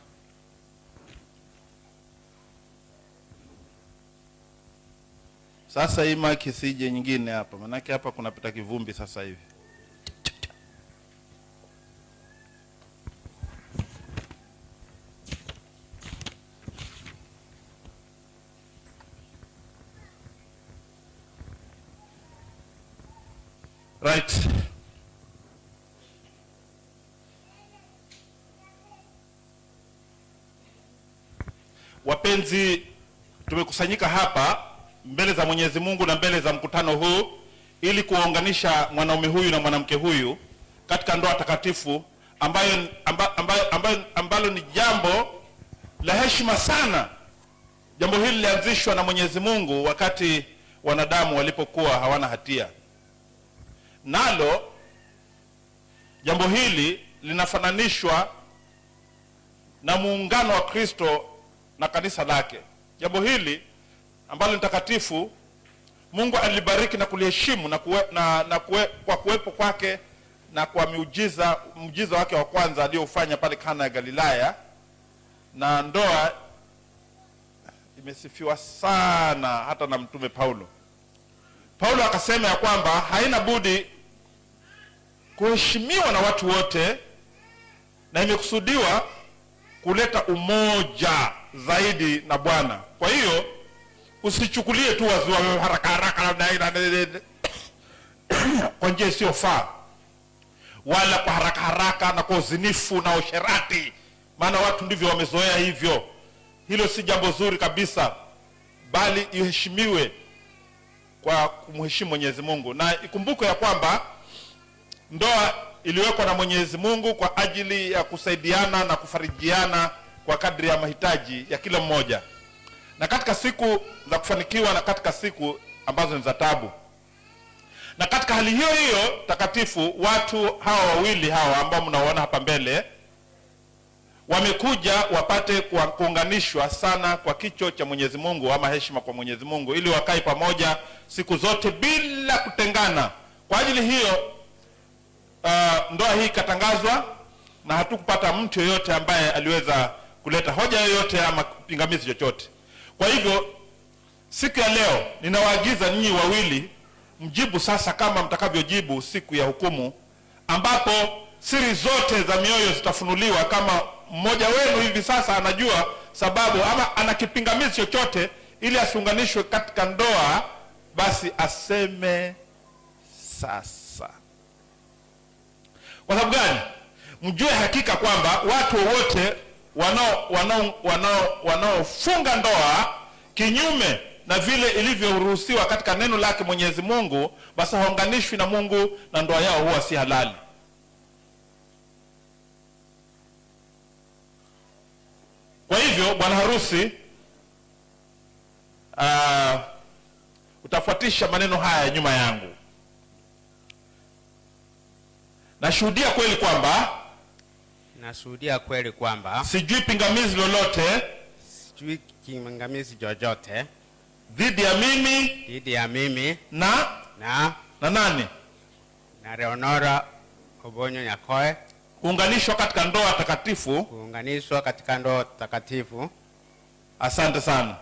Sasa hii mic isije nyingine hapa, manake hapa kunapita kivumbi sasa hivi. Right. Wapenzi, tumekusanyika hapa mbele za Mwenyezi Mungu na mbele za mkutano huu ili kuwaunganisha mwanaume huyu na mwanamke huyu katika ndoa takatifu ambalo ni jambo la heshima sana. Jambo hili lilianzishwa na Mwenyezi Mungu wakati wanadamu walipokuwa hawana hatia. Nalo jambo hili linafananishwa na muungano wa Kristo na kanisa lake. Jambo hili ambalo ni takatifu, Mungu alibariki na kuliheshimu na kwa kuwepo kwake na kwa muujiza wake wa kwanza aliofanya pale Kana ya Galilaya. Na ndoa imesifiwa sana hata na Mtume Paulo. Paulo akasema ya kwamba haina budi kuheshimiwa na watu wote na imekusudiwa kuleta umoja zaidi na Bwana. Kwa hiyo usichukulie tu waziwa haraka haraka kwa njia isiyofaa, wala kwa haraka haraka na kwa uzinifu na usherati, maana watu ndivyo wamezoea hivyo. Hilo si jambo zuri kabisa, bali iheshimiwe kwa kumheshimu Mwenyezi Mungu. Na ikumbuke ya kwamba Ndoa iliwekwa na Mwenyezi Mungu kwa ajili ya kusaidiana na kufarijiana kwa kadri ya mahitaji ya kila mmoja, na katika siku za kufanikiwa na katika siku ambazo ni za taabu. Na katika hali hiyo hiyo takatifu, watu hawa wawili hawa ambao mnawaona hapa mbele wamekuja wapate kuunganishwa sana kwa kicho cha Mwenyezi Mungu ama heshima kwa Mwenyezi Mungu, ili wakae pamoja siku zote bila kutengana. Kwa ajili hiyo ndoa hii ikatangazwa na hatukupata mtu yoyote ambaye aliweza kuleta hoja yoyote ama pingamizi chochote. Kwa hivyo siku ya leo ninawaagiza ninyi wawili mjibu sasa kama mtakavyojibu siku ya hukumu, ambapo siri zote za mioyo zitafunuliwa. Kama mmoja wenu hivi sasa anajua sababu ama ana kipingamizi chochote ili asiunganishwe katika ndoa, basi aseme sasa. Kwa sababu gani? Mjue hakika kwamba watu wote wanaofunga ndoa kinyume na vile ilivyoruhusiwa katika neno lake Mwenyezi Mungu, basi haunganishwi na Mungu na ndoa yao huwa si halali. Kwa hivyo bwana harusi, utafuatisha maneno haya nyuma yangu. Nashuhudia kweli kwamba, nashuhudia kweli kwamba sijui pingamizi lolote, sijui pingamizi chochote dhidi ya mimi, dhidi ya mimi na nani? Na Leonora Obonyo Nyakoe, kuunganishwa katika ndoa takatifu, kuunganishwa katika ndoa takatifu. Asante sana.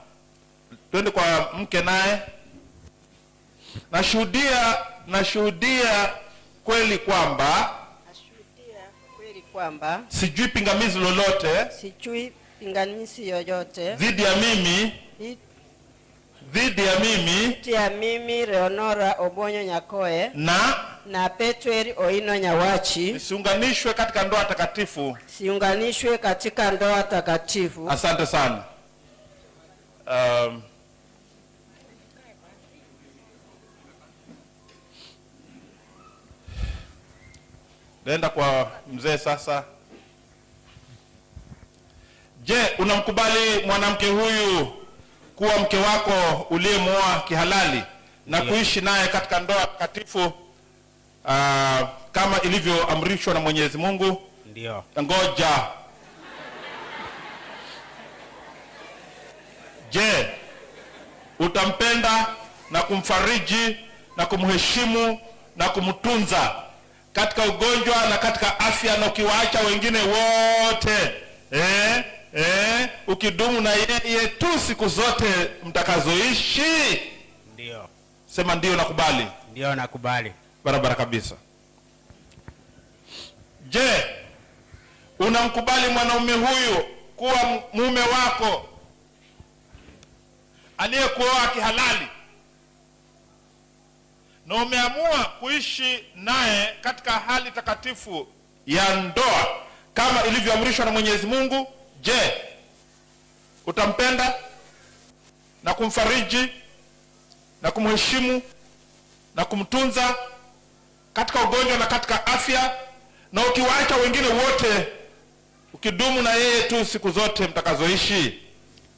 Twende kwa mke naye. Nashuhudia kweli kwamba, nashuhudia kweli kwamba sijui pingamizi lolote, sijui pingamizi yoyote dhidi ya mimi, dhidi ya mimi, dhidi ya mimi Leonora Obonyo Nyakoe na Petweri Oino Nyawachi, siunganishwe katika ndoa takatifu, siunganishwe katika ndoa takatifu. Asante sana. Nenda kwa mzee sasa. Je, unamkubali mwanamke huyu kuwa mke wako uliyemuoa kihalali na kuishi naye katika ndoa takatifu kama ilivyoamrishwa na Mwenyezi Mungu? Ndio. Ngoja. Je, utampenda na kumfariji na kumheshimu na kumtunza katika ugonjwa na katika afya, na ukiwaacha wengine wote ukidumu na yeye tu siku zote mtakazoishi? Ndio. Sema ndio nakubali. Ndio nakubali. Barabara kabisa. Je, unamkubali mwanaume huyu kuwa mume wako aliyekuoa kihalali na umeamua kuishi naye katika hali takatifu ya ndoa kama ilivyoamrishwa na Mwenyezi Mungu? Je, utampenda na kumfariji na kumheshimu na kumtunza katika ugonjwa na katika afya, na ukiwaacha wengine wote ukidumu na yeye tu siku zote mtakazoishi?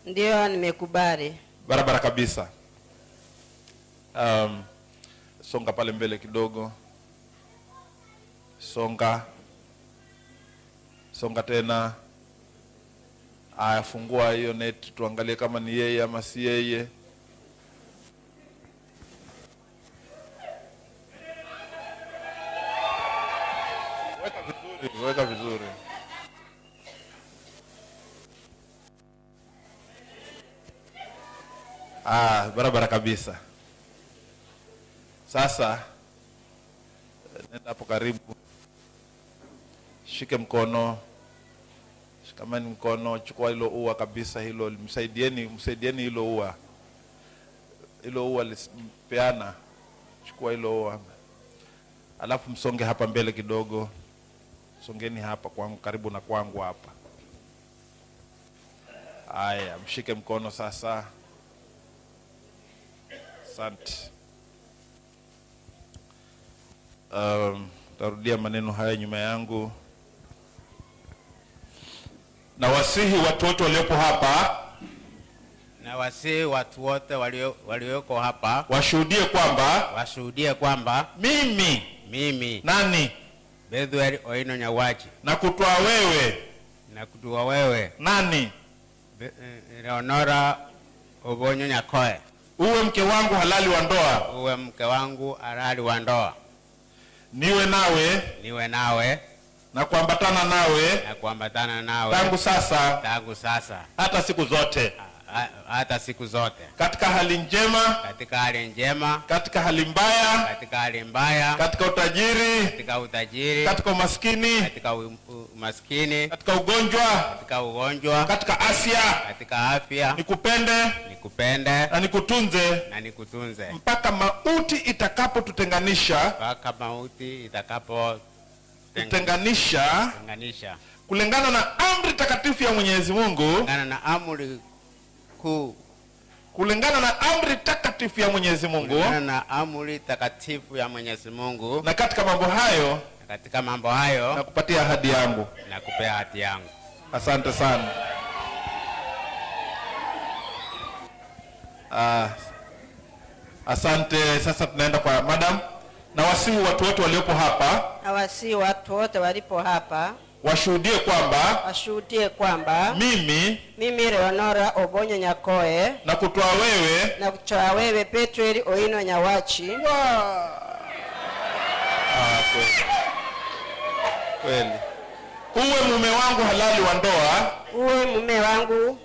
Ndio, nimekubali. Barabara kabisa. Songa pale mbele kidogo. Songa. Songa tena. Aya, fungua hiyo net tuangalie kama ni yeye ama si yeye. Weka vizuri, weka vizuri. Ah, barabara kabisa. Sasa nenda hapo karibu. Shike mkono. Shikamani mkono, chukua hilo ua kabisa hilo, msaidieni, msaidieni hilo ua. Hilo ua lipeana. Chukua hilo ua. Alafu msonge hapa mbele kidogo. Songeni hapa kwangu, karibu na kwangu hapa. Haya, mshike mkono sasa. Asante. Tarudia maneno haya nyuma yangu. Na wasihi watu wote waliopo hapa Na wasihi watu wote walioko hapa washuhudie kwamba washuhudie kwamba mimi nani Bethuel Oino Nyawachi na kutoa wewe na kutoa wewe nani Leonora Obonyo Nyakoe uwe mke wangu halali wa ndoa, uwe mke wangu halali wa ndoa, niwe nawe niwe nawe na kuambatana nawe na kuambatana nawe tangu sasa tangu sasa hata siku zote hata siku zote, katika hali njema katika hali njema katika hali mbaya katika hali mbaya katika utajiri katika utajiri katika umaskini katika umaskini katika ugonjwa katika ugonjwa katika afya katika afya, nikupende nikupende na nikutunze na nikutunze mpaka mauti itakapotutenganisha mpaka mauti itakapotutenganisha tenganisha, kulingana na amri takatifu ya Mwenyezi Mungu, kulingana na amri kuu, kulingana na amri takatifu ya Mwenyezi Mungu, kulingana na amri takatifu ya Mwenyezi Mungu. Na katika mambo hayo, na katika mambo hayo nakupatia ahadi yangu, nakupea ahadi yangu. Asante sana. Asante. Sasa tunaenda kwa madam. Na wasihi watu wote waliopo hapa, na wasihi watu wote walipo hapa washuhudie kwamba washuhudie kwamba mimi Leonora Obonyo Nyakoe na kutoa wewe na kutoa wewe Bethuel Oino Nyawachi. Kweli. Kweli. Uwe mume wangu halali wa ndoa, uwe mume wangu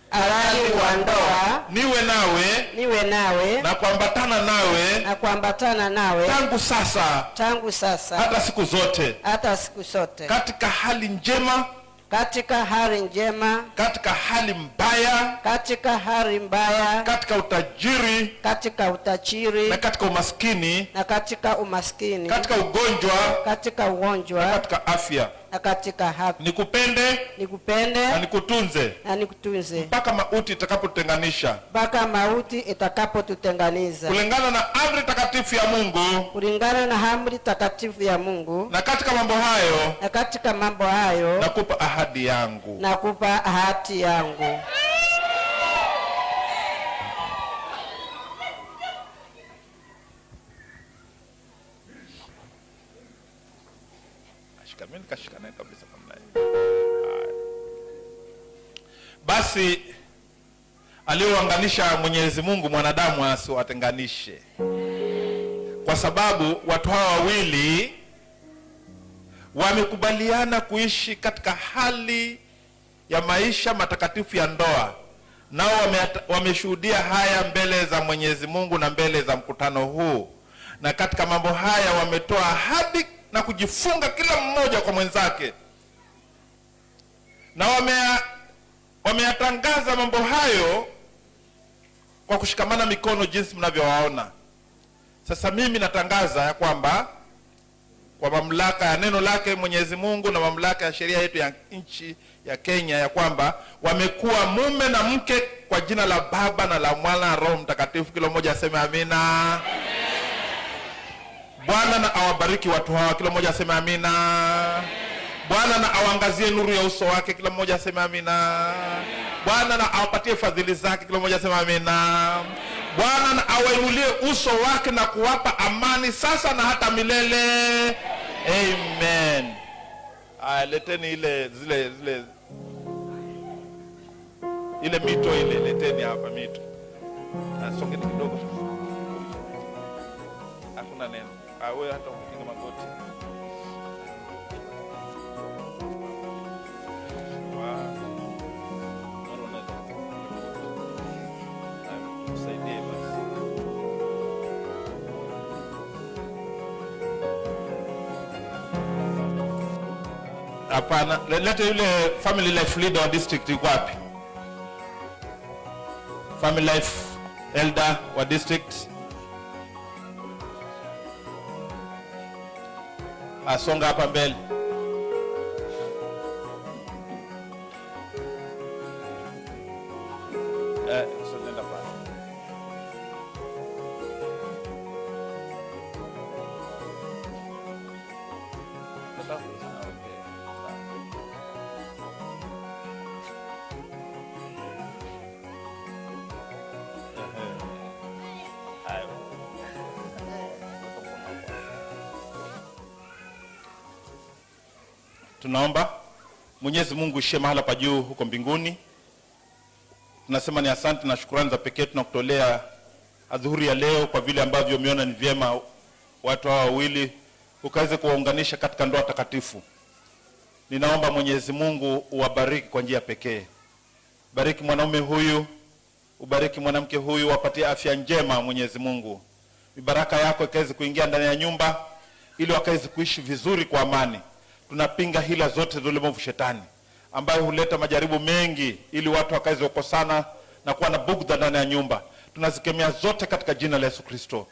halali wa ndoa, niwe nawe niwe nawe na kuambatana nawe na kuambatana nawe tangu sasa tangu sasa hata siku zote hata siku zote, katika hali njema katika hali njema katika hali mbaya katika hali mbaya, katika utajiri katika utajiri na katika umaskini na katika umaskini, katika ugonjwa katika ugonjwa na katika afya na katika afya, nikupende nikupende na nikutunze na nikutunze mpaka mauti itakapotutenganisha mpaka mauti itakapotutenganisha, kulingana na amri takatifu ya Mungu, kulingana na amri takatifu ya Mungu. Na katika mambo hayo, na katika mambo hayo nakupa ahadi yangu, nakupa ahadi yangu. Mimi nikashikana kabisa namna hiyo. Basi aliyoanganisha Mwenyezi Mungu mwanadamu asiwatenganishe, kwa sababu watu hawa wawili wamekubaliana kuishi katika hali ya maisha matakatifu ya ndoa, nao wameshuhudia haya mbele za Mwenyezi Mungu na mbele za mkutano huu, na katika mambo haya wametoa ahadi na kujifunga kila mmoja kwa mwenzake, na wameyatangaza mambo hayo kwa kushikamana mikono jinsi mnavyowaona. Sasa mimi natangaza ya kwamba kwa mamlaka ya neno lake Mwenyezi Mungu na mamlaka ya sheria yetu ya nchi ya Kenya, ya kwamba wamekuwa mume na mke kwa jina la Baba na la Mwana na Roho Mtakatifu. Kila mmoja aseme amina. Bwana na awabariki watu hawa, kila mmoja aseme amina. Bwana na awaangazie nuru ya uso wake, kila mmoja aseme amina. Bwana na awapatie fadhili zake, kila mmoja aseme amina. Bwana na awainulie uso wake na kuwapa amani sasa na hata milele. Amen. Aya, leteni ile zile zile ile mito ile, leteni hapa mito. Songeni kidogo. Hakuna neno. Wewe hata ukipiga magoti. Tusaidie basi. Hapana, lete yule family life leader wa district yuko wapi? Family life elder wa district. Asonga hapa mbele. So nenda pale. Okay. Haya. Tunaomba Mwenyezi Mungu ishie mahala pa juu huko mbinguni. Tunasema ni asante na shukrani za pekee tunakutolea adhuhuri ya leo kwa vile ambavyo umeona ni vyema watu hawa wawili ukaweze kuwaunganisha katika ndoa takatifu. Ninaomba Mwenyezi Mungu uwabariki kwa njia pekee. Bariki mwanaume huyu, ubariki mwanamke huyu, wapatie afya njema Mwenyezi Mungu. Baraka yako ikaweze kuingia ndani ya nyumba ili wakaweze kuishi vizuri kwa amani. Tunapinga hila zote za ulimwengu shetani ambayo huleta majaribu mengi ili watu wakaweze kukosana na kuwa na bugdha ndani ya nyumba. Tunazikemea zote katika jina la Yesu Kristo.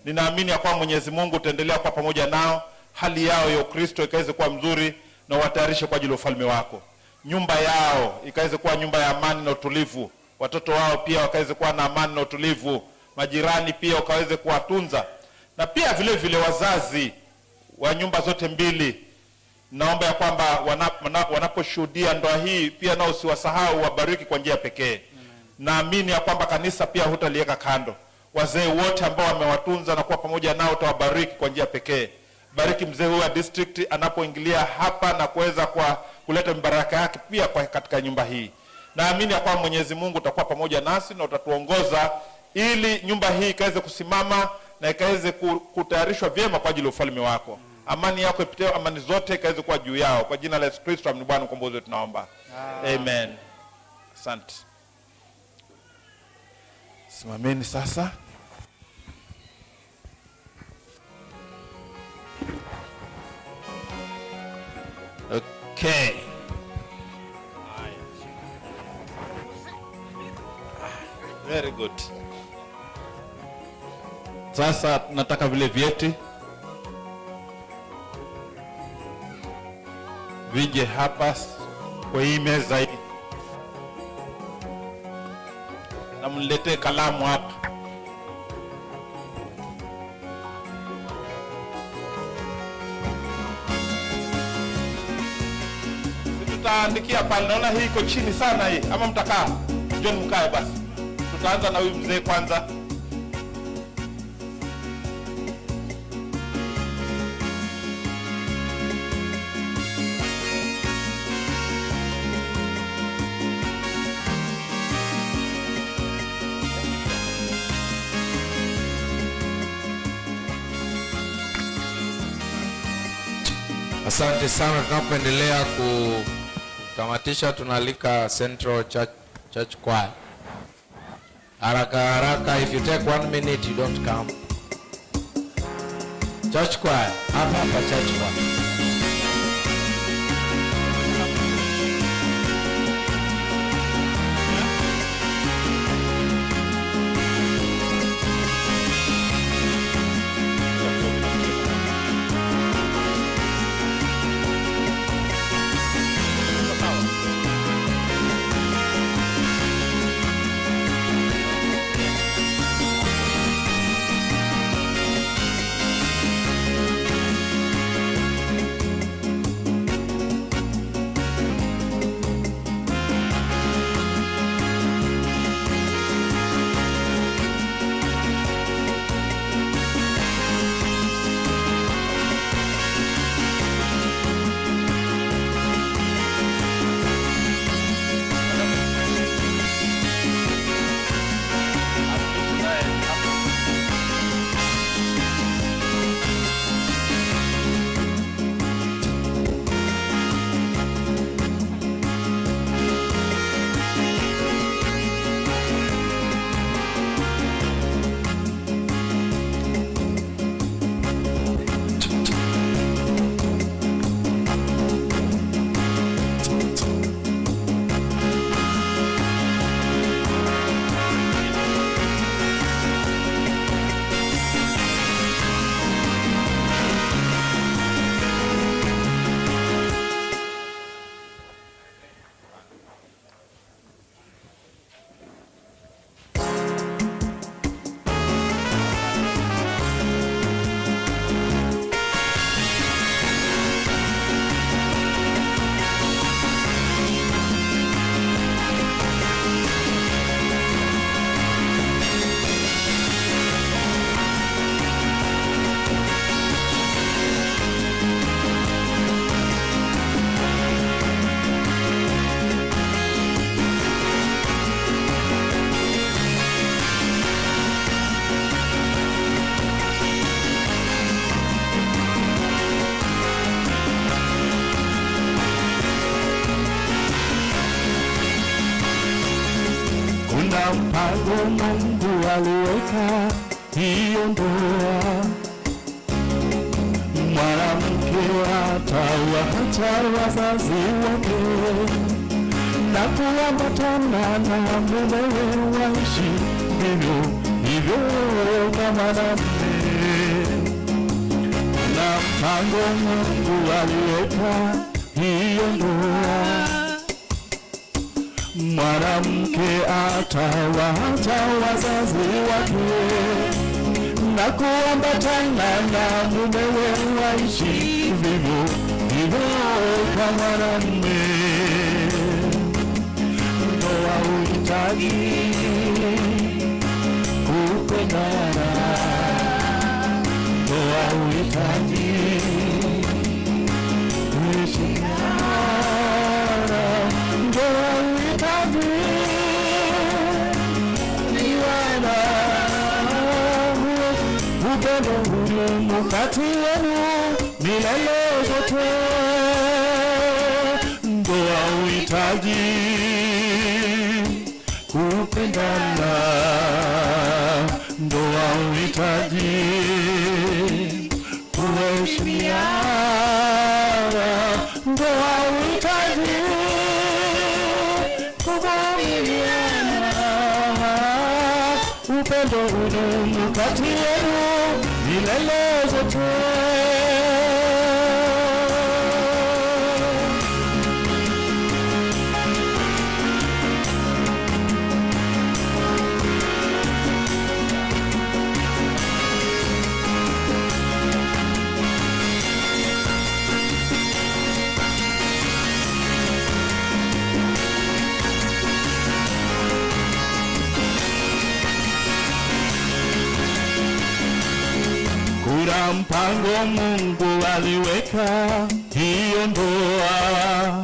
Ninaamini ya kwamba Mwenyezi Mungu utaendelea kuwa pamoja nao, hali yao ya Ukristo ikaweze kuwa mzuri na watayarishe kwa ajili ya ufalme wako. Nyumba yao ikaweze kuwa nyumba ya amani na utulivu, watoto wao pia wakaweze kuwa na amani na utulivu, majirani pia ukaweze kuwatunza, na pia vile vile wazazi wa nyumba zote mbili, naomba ya kwamba wanaposhuhudia ndoa hii pia nao usiwasahau, wabariki kwa njia pekee. Naamini ya kwamba kanisa pia hutaliweka kando. Wazee wote ambao wamewatunza na kuwa pamoja nao utawabariki kwa njia pekee. Bariki mzee huyu wa district anapoingilia hapa na kuweza kwa kuleta baraka yake pia kwa katika nyumba hii. Naamini ya kwamba Mwenyezi Mungu utakuwa pamoja nasi na utatuongoza ili nyumba hii ikaweze kusimama na ikaweze kutayarishwa vyema kwa ajili ya ufalme wako. Amani yako ipite amani zote ikaweze kuwa juu yao. Kwa jina la Yesu Kristo ni Bwana mkombozi wetu tunaomba. Amen. Asante. Simameni sasa. Okay. Very good. Sasa nataka vile vyeti vije hapa kwa hii meza hii, na mniletee kalamu hapa. Tutaandikia pale, naona hii iko chini sana hii, ama mtakaa? John mkae basi. Tutaanza na huyu mzee kwanza. Asante sana. Tunapoendelea kutamatisha, tunaalika Central Church Choir. Haraka haraka, if you take 1 minute you don't come. Church Choir, hapa hapa Church Choir. mpango Mungu aliweka hiyo ndoa. Mwanamke atawaacha wazazi wake na kuambatana na mumewe waishi vivyo hivyo kama mwanamume. Na mpango Mungu aliweka hiyo ndoa. Mwanamke atawaacha wazazi wake na kuambatana na mumewe waishi vivyo hivyo kama mwanamume. Ndoa huhitaji kupendana, ndoa huhitaji kuheshimiana, ndoa huhitaji kuelewana. Upendo hudumu kati yenu milele zote. Ndoa huhitaji kupendana, ndoa huhitaji kuheshimiana, ndoa huhitaji kuvumiliana. Upendo hudumu kati yenu milele zote. Kuna mpango Mungu aliweka hiyo ndoa.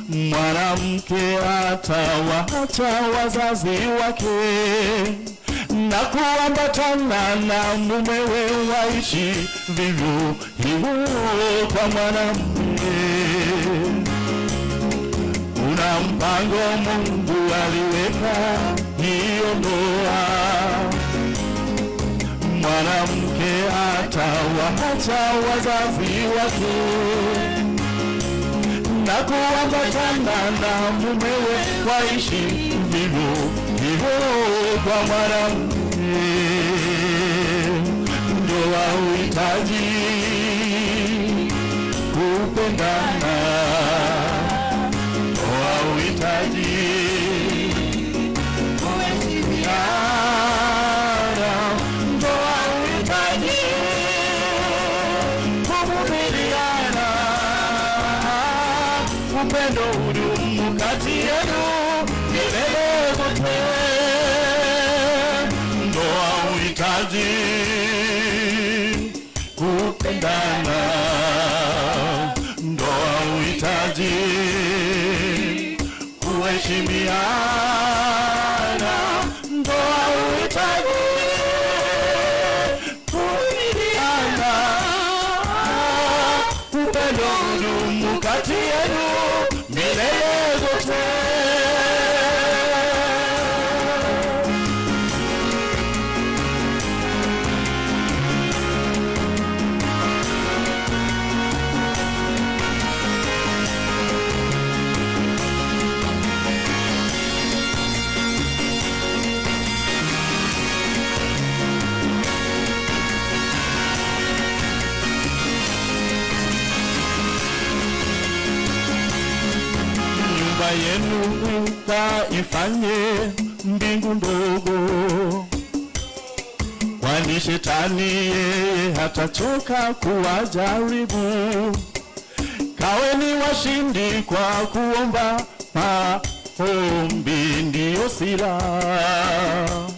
Mwanamke atawaacha wazazi wake na kuambatana na mumewe waishi vivyo hivyo kwa mwanamume. Kuna mpango Mungu aliweka hiyo ndoa. Mwanamke atawaacha wazazi wake na kuambatana na mumewe waishi vivyo hivyo kwa mwanamke. Ndoa huhitaji kupendana, ndoa huhitaji kuheshimiana, ndoa huhitaji kuvumiliana. Upendo hudumu kati yenu milele zote. Ndoa huhitaji kupendana, ndoa huhitaji kuheshimiana, ndoa huhitaji kuvumiliana. Upendo hudumu kati yenu milele zote. Nyumba yenu mkaifanye mbingu ndogo, kwani shetani yeye hatachoka kuwajaribu. Kaweni washindi kwa kuomba, maombi ndiyo silaha.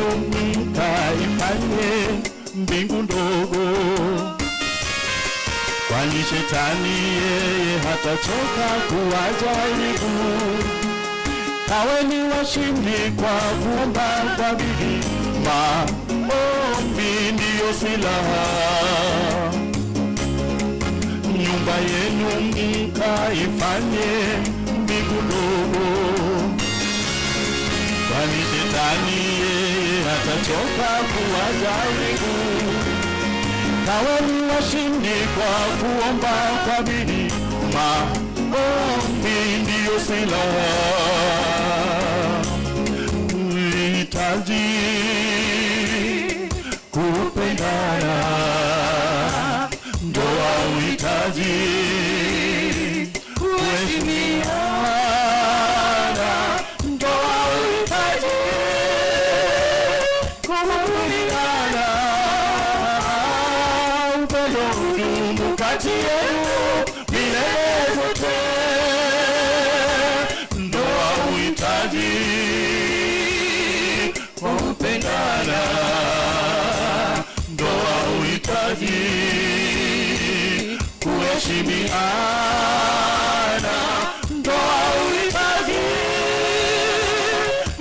yenu mkaifanye mbingu ndogo, kwani shetani yeye hatachoka kuwajaribu. Kaweni washindi kwa kuomba kwa bidii, maombi ndiyo silaha. Nyumba yenu mkaifanye mbingu ndogo, kwani shetani yeye hatachoka kuwajaribu. Kaweni washindi kwa kuomba kwa bidii, maombi ndiyo silaha. Uhitaji kupendana, ndoa uhitaji kuheshimiana, ndoa uhitaji kuvumiliana, upendo udumu kati yenu milele zote. Ndoa uhitaji kupendana, ndoa uhitaji kuheshimiana, ndoa uhitaji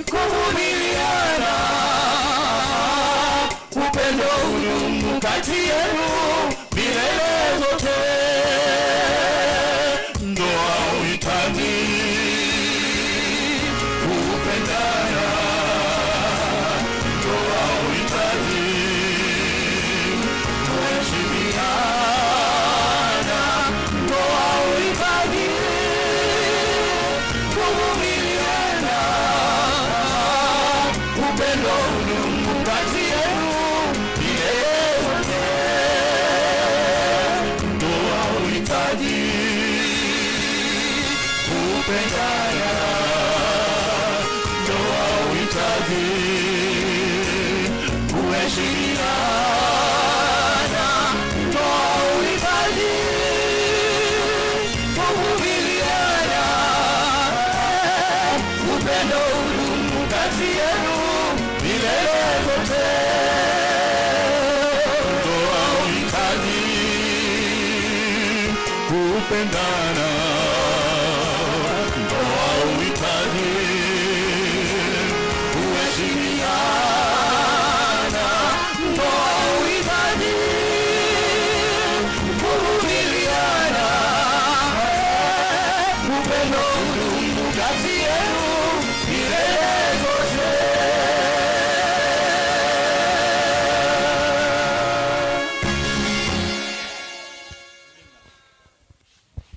kuvumiliana, upendo udumu kati yenu milele zote. Ndoa uhitaji kupendana, ndoa uhitaji kuheshimiana, ndoa uhitaji kuvumiliana, upendo udumu kati yenu milele zote. Ndoa uhitaji kupendana, ndoa uhitaji kuheshimiana, ndoa uhitaji kuvumiliana, upendo udumu kati yenu milele zote. Ndoa uhitaji kupendana, ndoa uhitaji kuheshimiana, ndoa uhitaji kuvumiliana, upendo udumu kati yenu milele zote.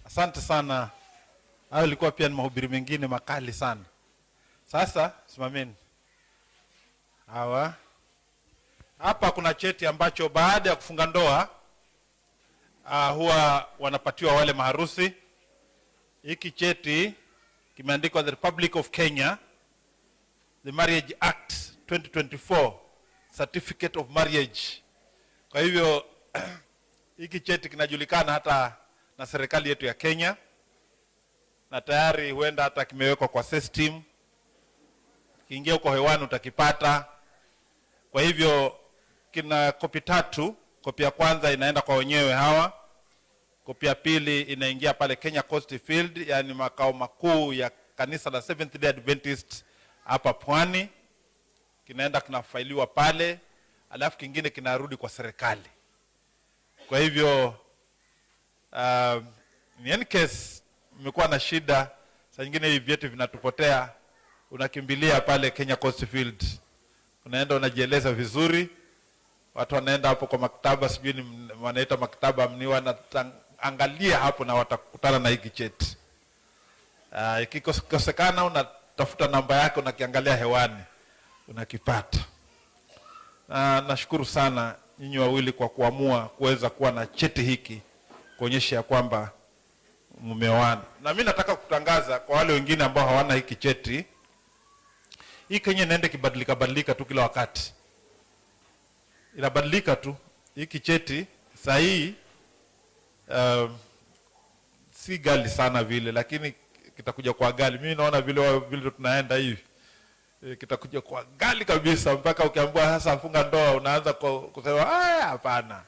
Asante sana. Hayo ilikuwa pia ni mahubiri mengine makali sana. Sasa simameni hawa hapa. Kuna cheti ambacho baada ya kufunga ndoa huwa wanapatiwa wale maharusi. Hiki cheti kimeandikwa The Republic of Kenya, The Marriage Act 2024, Certificate of Marriage. Kwa hivyo hiki cheti kinajulikana hata na serikali yetu ya Kenya, na tayari huenda hata kimewekwa kwa system. Kiingia huko hewani utakipata. Kwa hivyo kina kopi tatu. Kopi ya kwanza inaenda kwa wenyewe hawa, kopi ya pili inaingia pale Kenya Coast Field, yani makao makuu ya kanisa la Seventh Day Adventist hapa Pwani, kinaenda kinafailiwa pale, alafu kingine kinarudi kwa serikali. Kwa hivyo in any case mmekuwa na shida, saa nyingine hivi vyeti vinatupotea, unakimbilia pale Kenya Coast Field, unaenda unajieleza vizuri, watu wanaenda hapo kwa maktaba, sijui ni wanaita maktaba mni, wanaangalia hapo na watakutana na hiki cheti. Ikikosekana unatafuta namba yake, unakiangalia hewani, unakipata. Na nashukuru sana nyinyi wawili kwa kuamua kuweza kuwa na cheti hiki kuonyesha ya kwamba mmeoana. Na mimi nataka kutangaza kwa wale wengine ambao hawana hiki cheti, hii Kenya inaenda kibadilika badilika tu kila wakati, inabadilika tu. Hiki cheti saa hii si ghali sana vile, lakini kitakuja kwa ghali. Mimi naona vile vile tunaenda hivi Kitakuja kwa ghali kabisa, mpaka ukiambiwa sasa funga ndoa unaanza kusema hapana,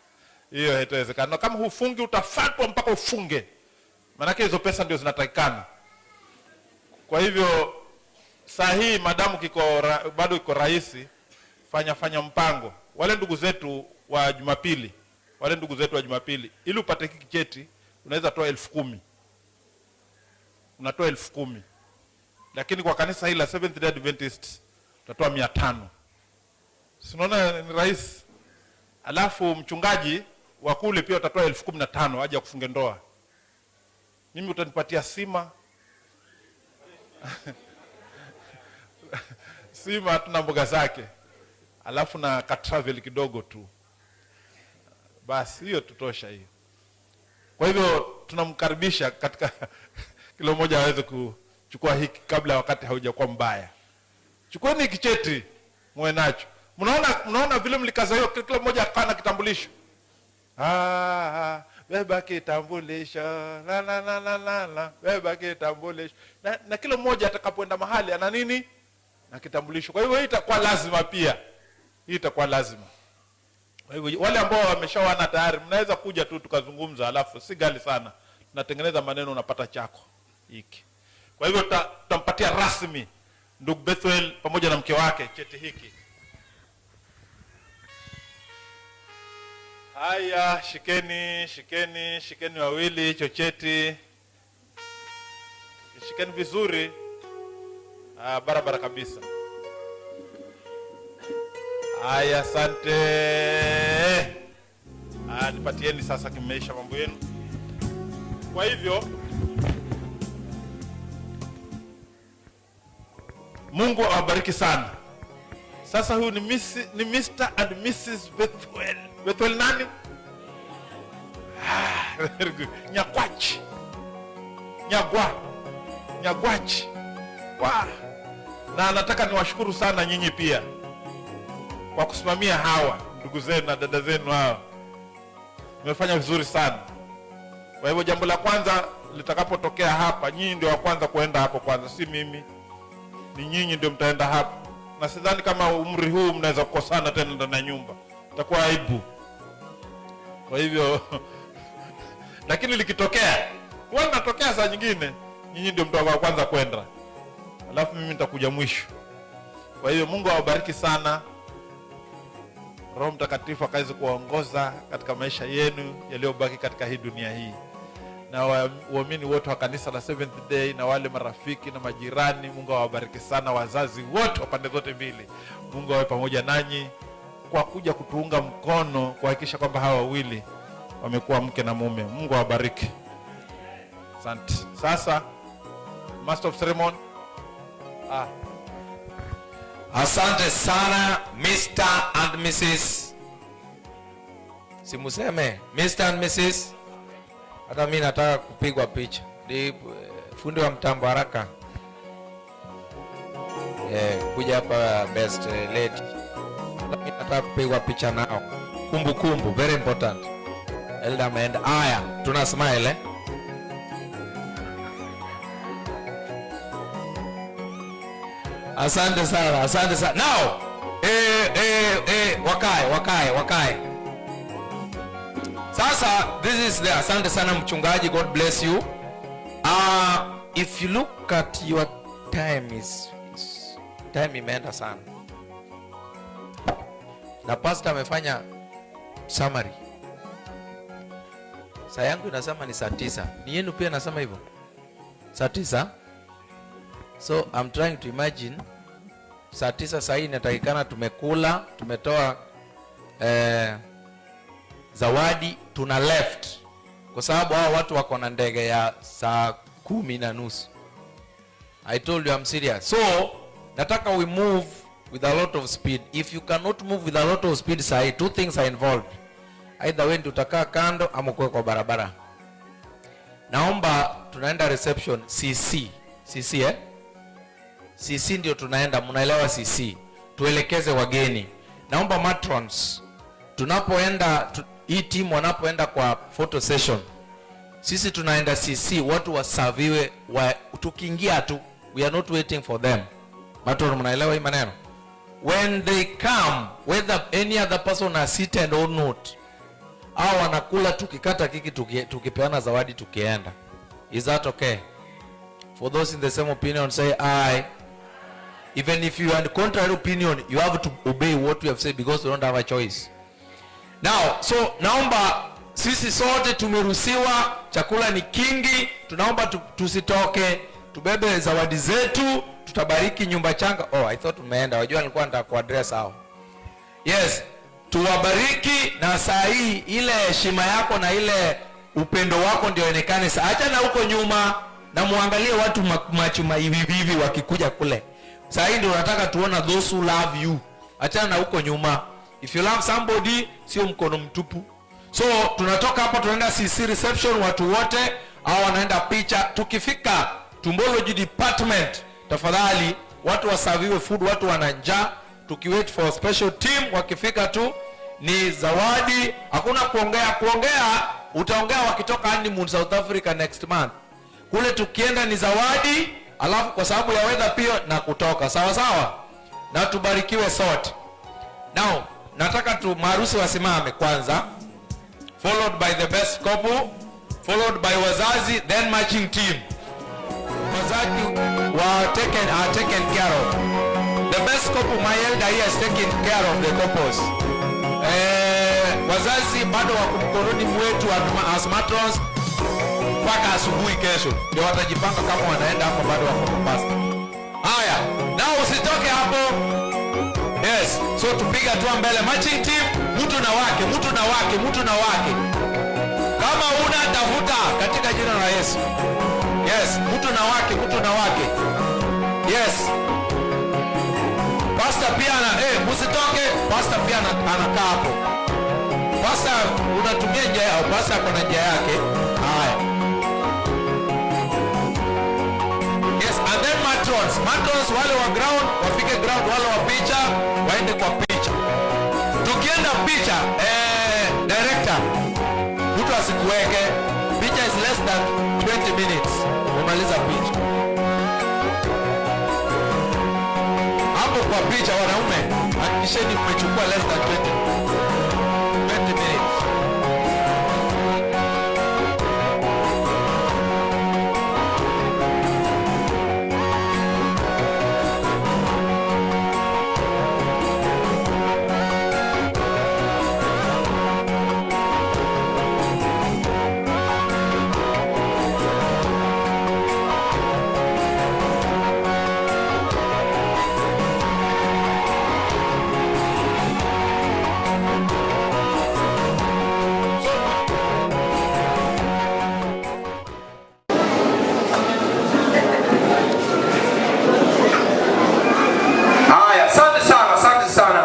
hiyo haitawezekana. Na kama hufungi utafatwa mpaka ufunge, maanake hizo pesa ndio zinatakikana. Kwa hivyo saa hii madamu bado iko rahisi, fanya mpango. Wale ndugu zetu wa Jumapili, ili upate hiki cheti unaweza toa 10,000. Unatoa 10,000. Lakini kwa kanisa hili la Seventh Day Adventist utatoa 500. Si unaona ni rahisi? Alafu mchungaji wa kule pia utatoa 15,000 aje akufunge ndoa. Mimi utanipatia sima. Sima hatuna mboga zake. Alafu na ka travel kidogo tu. Basi hiyo tutosha hiyo. Kwa hivyo tunamkaribisha katika kila mmoja aweze kuchukua hiki kabla wakati haujakuwa mbaya. Chukueni hiki cheti muwe nacho. Mnaona vile mlikaza hiyo, kila mmoja akawa na kitambulisho. Beba kitambulisho, la la la la la la, beba kitambulisho. Na kila mmoja atakapoenda mahali ana nini? Na kitambulisho. Kwa hivyo hii itakuwa lazima pia. Hii itakuwa lazima. Kwa hivyo wale ambao wameshaoana tayari mnaweza kuja tu tukazungumza, alafu si ghali sana. Tunatengeneza maneno, unapata chako hiki. Kwa hivyo tutampatia rasmi ndugu Bethuel pamoja na mke wake cheti hiki. Haya, shikeni, shikeni, shikeni wawili hicho cheti. Shikeni vizuri. Barabara kabisa. Haya, asante. Nipatieni sasa, kimeisha mambo yenu. Kwa hivyo Mungu awabariki sana. Sasa huyu ni Mr. and Mrs. Bethuel. Bethuel nani? Very good. Nyakwachi. Nyagwa. Nyagwachi. Wow. Na nataka niwashukuru sana nyinyi pia kwa kusimamia hawa ndugu zenu na dada zenu hawa. Mmefanya vizuri sana. Kwa hivyo jambo la kwanza litakapotokea hapa, nyinyi ndio wa kwanza kuenda hapo kwanza, si mimi. Ni nyinyi ndio mtaenda hapo. Na sidhani kama umri huu mnaweza kukosana tena ndani ya nyumba. Itakuwa aibu. Kwa hivyo lakini likitokea, huwa linatokea saa nyingine, nyinyi ndio mtakuwa wa kwanza kwenda. Alafu mimi nitakuja mwisho. Kwa hiyo Mungu awabariki sana. Roho Mtakatifu akaweze kuwaongoza katika maisha yenu yaliyobaki katika hii dunia hii. Na waamini wote wa kanisa la Seventh Day na wale marafiki na majirani, Mungu awabariki sana. Wazazi wote wa pande zote mbili, Mungu awe pamoja nanyi kwa kuja kutuunga mkono kuhakikisha kwamba hawa wawili wamekuwa mke na mume. Mungu awabariki. Asante. Sasa Master of Ceremony. Asante sana Mr. and Mrs. Simuseme Mr. and Mrs. Hata mimi nataka kupigwa picha. Fundi wa mtambo haraka. Kuja hapa best lady. Hata mimi nataka kupigwa picha nao. Kumbu kumbu, very important. Elder ameenda. Aya, tuna smile Asante sana, asante sana. Now, wakae. Sasa, this is the asante sana mchungaji, God bless you. If you look at your time is time imeenda sana. Na pastor amefanya summary. Saa yangu inasema ni saa 9. Ni yenu pia nasema hivyo? Saa 9? So I'm trying to imagine saa 9 saa hii inatakikana tumekula, tumetoa zawadi, tuna left. Kwa sababu hao watu wako na ndege ya saa 10:30. I told you I'm serious. So nataka we move with a lot of speed. If you cannot move with a lot of speed saa hii, two things are involved. Either wewe ndio utakaa kando ama uko kwa barabara. Naomba tunaenda reception CC. CC CC ndio tunaenda, mnaelewa CC. Tuelekeze wageni. Naomba matrons, tunapoenda hii team wanapoenda kwa photo session, sisi tunaenda CC, watu wasaviwe, tukiingia tu, we are not waiting for them. Matron, mnaelewa hii maneno? When they come, whether any other person are seated or not, au wanakula tukikata keki, tukipeana zawadi tukienda. Is that okay? For those in the same opinion, say aye. Even if you are in contrary opinion, you have to obey what we have said because we don't have a choice. Now, so naomba sisi sote tumeruhusiwa, chakula ni kingi, tunaomba tusitoke, tubebe zawadi zetu, tutabariki nyumba changa. Oh, I thought tumeenda. Wajua nilikuwa nataka kuaddress hao. Yes, tuwabariki na saa hii ile heshima yako na ile upendo wako ndio ionekane. Acha na huko nyuma na muangalie watu macho hivi hivi wakikuja kule. Saa hii ndio nataka tuona those who love you. Achana na huko nyuma. If you love somebody, sio mkono mtupu. So tunatoka hapa tunaenda CC reception, watu wote au wanaenda picha. Tukifika Tumbology department, tafadhali watu wasaviwe food, watu wana njaa. Tukiwait for special team, wakifika tu ni zawadi, hakuna kuongea. Kuongea utaongea wakitoka honeymoon South Africa next month. Kule tukienda ni zawadi, alafu kwa sababu ya weather pia na kutoka. Sawa sawa? Na tubarikiwe sote. Now, nataka tu maharusi wasimame kwanza, followed by the best couple, followed by wazazi, then matching team. Wazazi are taken care of. The best couple, my elder here is taking care of the couples. Wazazi bado wako mkononi mwetu as matrons mpaka asubuhi kesho. Ndio watajipanga kama wanaenda hapo, bado wako Mombasa. Haya, na usitoke hapo. Yes, so tupiga hatua mbele. Matching team, mtu na wake, mtu na wake, mtu na wake. Kama una tafuta katika jina la Yesu. Yes, mtu na wake, mtu na wake. Yes. Pastor pia ana, msitoke, pastor pia anakaa hapo. Pastor unatumia njia yao, pastor ako na njia yake. Haya. Yes, and then matrons. Matrons wale wa ground, wafike ground, wale wa picha, waende kwa picha. Tukienda picha, director, mtu asikuweke. Picha is less than 20 minutes. Umaliza picha. Hapo kwa picha wanaume, hakikisheni mmechukua less than 20 minutes. Haya, asante sana, asante sana.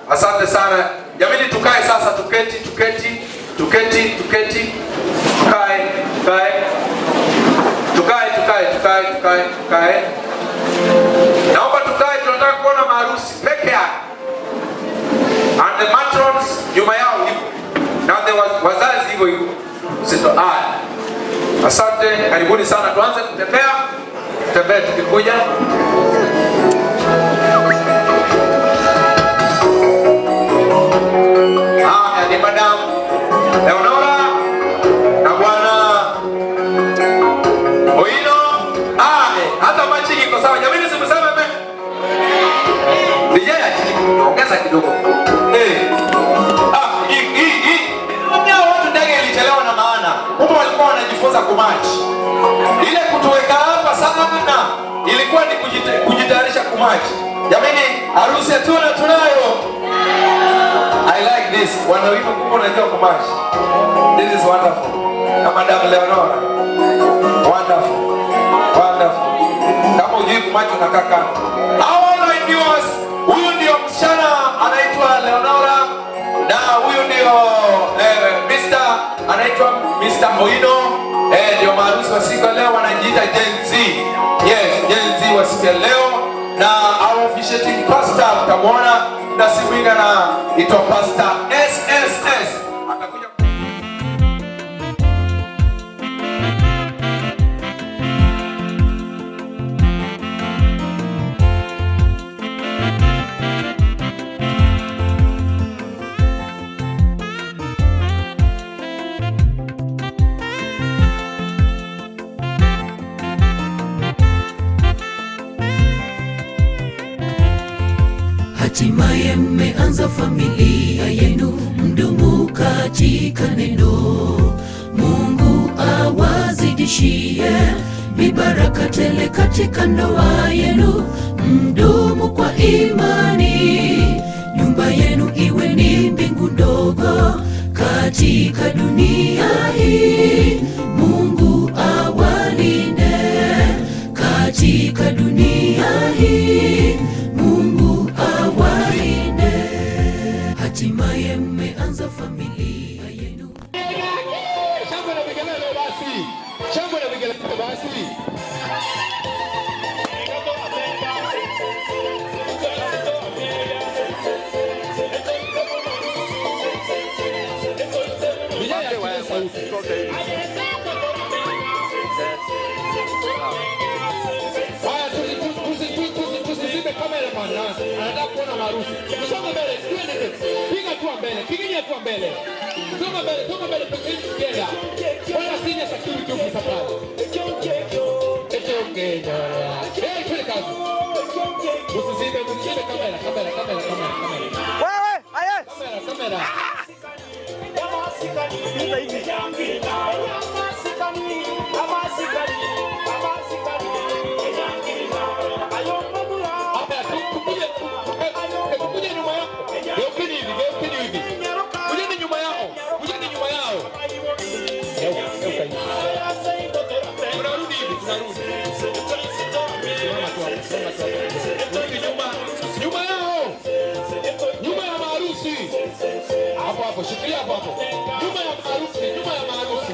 Asante sana. Jamani, tukae sasa, tuketi, tuketi, tuketi, tuketi. Tukae, tukae. Tukae, tukae, tukae, tukae, tukae. Naomba tukae, tunataka kuona maharusi peke yake. And the matrons nyuma yao hivyo. Na the wazazi hivyo hivyo. Sito, haya. Asante, karibuni sana. Tuanze kutembea. Tutembee tukikuja. Haya, ni Madam Leonora na Bwana Oino. Hata matching iko sawa. Jamani, simseme me. DJ achini, ongeza kidogo. Hii. Niambia watu ndege ilichelewa na maana. Kumbe walikuwa wanajifunza kumatch. Ile kutuweka hapa sana ilikuwa ni kujitayarisha kumatch. Jamani, harusi hatuna tunayo. I like this. Wanawake kumbe wanajua kumatch. This is wonderful. Na Madam Leonora. Wonderful. Wonderful. Kama hujui kumatch unakaa kando. Our online viewers, huyu ndio msichana anaitwa Leonora na huyu ndio Mr. anaitwa Mr. Oino. Ndio maarufu wa siku ya leo, wanajiita Gen Z. Yes, Gen Z wa siku ya leo. Na our officiating pastor mtamwona na si mwingine anaitwa Pastor SSS. Atakuja. Hatimaye mmeanza familia yenu, mdumu katika neno. Mungu awazidishie mibaraka tele katika ndoa yenu, mdumu kwa imani. Nyumba yenu iwe ni mbingu ndogo katika dunia hii. Mungu awalinde katika dunia hii. Mungu awalinde. Hatimaye mmeanza familia yenu. Shangwe na vigelegele basi. Shangwe na vigelegele basi. Haya, tusizime kamera bwana. Anataka kuona maharusi. Tusonge mbele, twende. Piga hatua mbele, pigeni hatua mbele. Songa mbele, songa mbele, pigeni together. Bwana senior security officer pale. Eh, twende kazi. Usizime, usizime kamera, kamera, kamera, kamera, kamera. Wewe, aye. Kamera, kamera. Hapa tukuje nyuma yako. Geukeni hivi, geukeni hivi. Kujeni nyuma yao. Kujeni nyuma yao. Geuka, geuka hivi. Tunarudi hivi, tunarudi. Simama tu hapo, simama tu hapo. Turudi nyuma. Nyuma yao. Nyuma ya maharusi. Hapo hapo, shikilia hapo hapo. Nyuma ya maharusi, nyuma ya maharusi.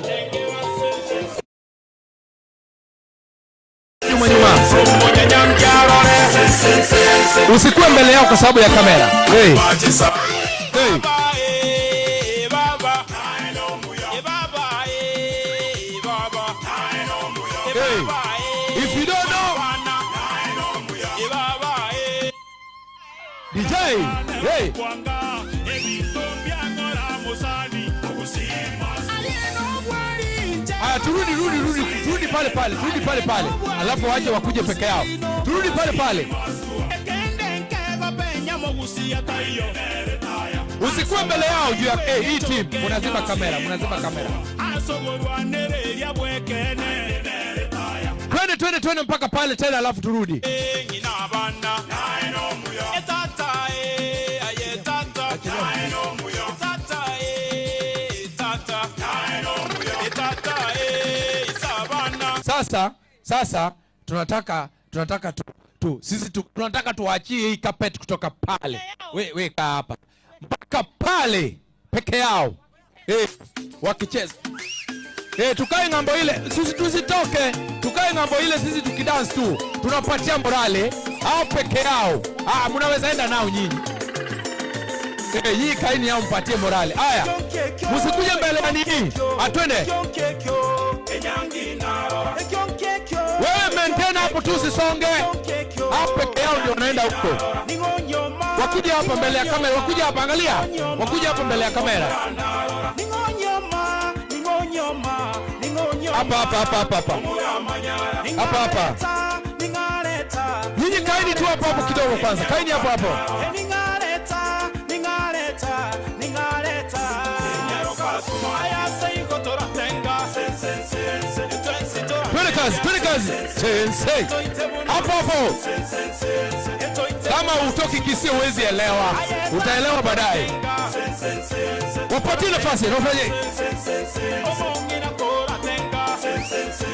Nyuma nyuma. Usikuwe mbele yao kwa sababu ya kamera. Hey. Hey. Hey. If you don't know, DJ, hey. Aya, turudi rudi rudi turudi pale pale, turudi pale pale, alafu waje wakuje peke yao. Turudi pale pale. Usikuwe mbele yao juu ya hey, hii team mnazima kamera, mnazima kamera. Twende twende twende mpaka pale tena alafu turudi. Sasa tunataka tu sisi tunataka tuachie hii carpet kutoka pale. We kaa hapa mpaka pale peke yao. Wakicheza. Tukae ng'ambo ile, sisi tusitoke. Tukae ng'ambo ile sisi tukidance tu. Tunapatia morale hao peke yao. Ah, mnaweza enda nao nyinyi. Hii kaini yao mpatie morale. Haya. Msikuje mbele ya nini? Atwende. Wewe maintain hapo tu usisonge. Hapo peke yao ndio wanaenda huko. Wakuja hapa mbele ya kamera, wakuja hapa angalia. Wakuja hapa mbele ya kamera. Hapa hapa hapa hapa hapa. Hapa hapa. Nyinyi kaini tu hapo hapo kidogo kwanza. Kaini hapo hapo. Twende kazi, twende kazi. Sensei. Hapo hapo. Kama utoki Kisii huwezi elewa. Utaelewa baadaye. Wapatie nafasi, nafanye.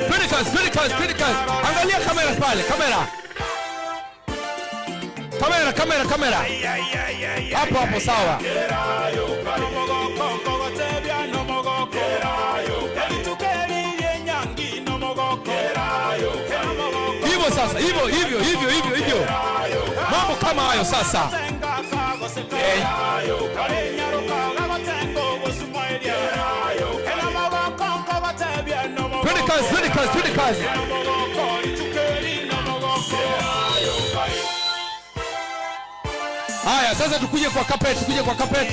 Twende kazi, twende kazi, twende kazi. Angalia kamera pale, kamera. Kamera, kamera, kamera. Hapo hapo sawa. Hivyo sasa, hivyo hivyo hivyo hivyo hivyo. Mambo kama hayo sasa. Twende kazi, twende kazi, twende kazi. Haya, sasa tukuje kwa carpet, tukuje kwa carpet.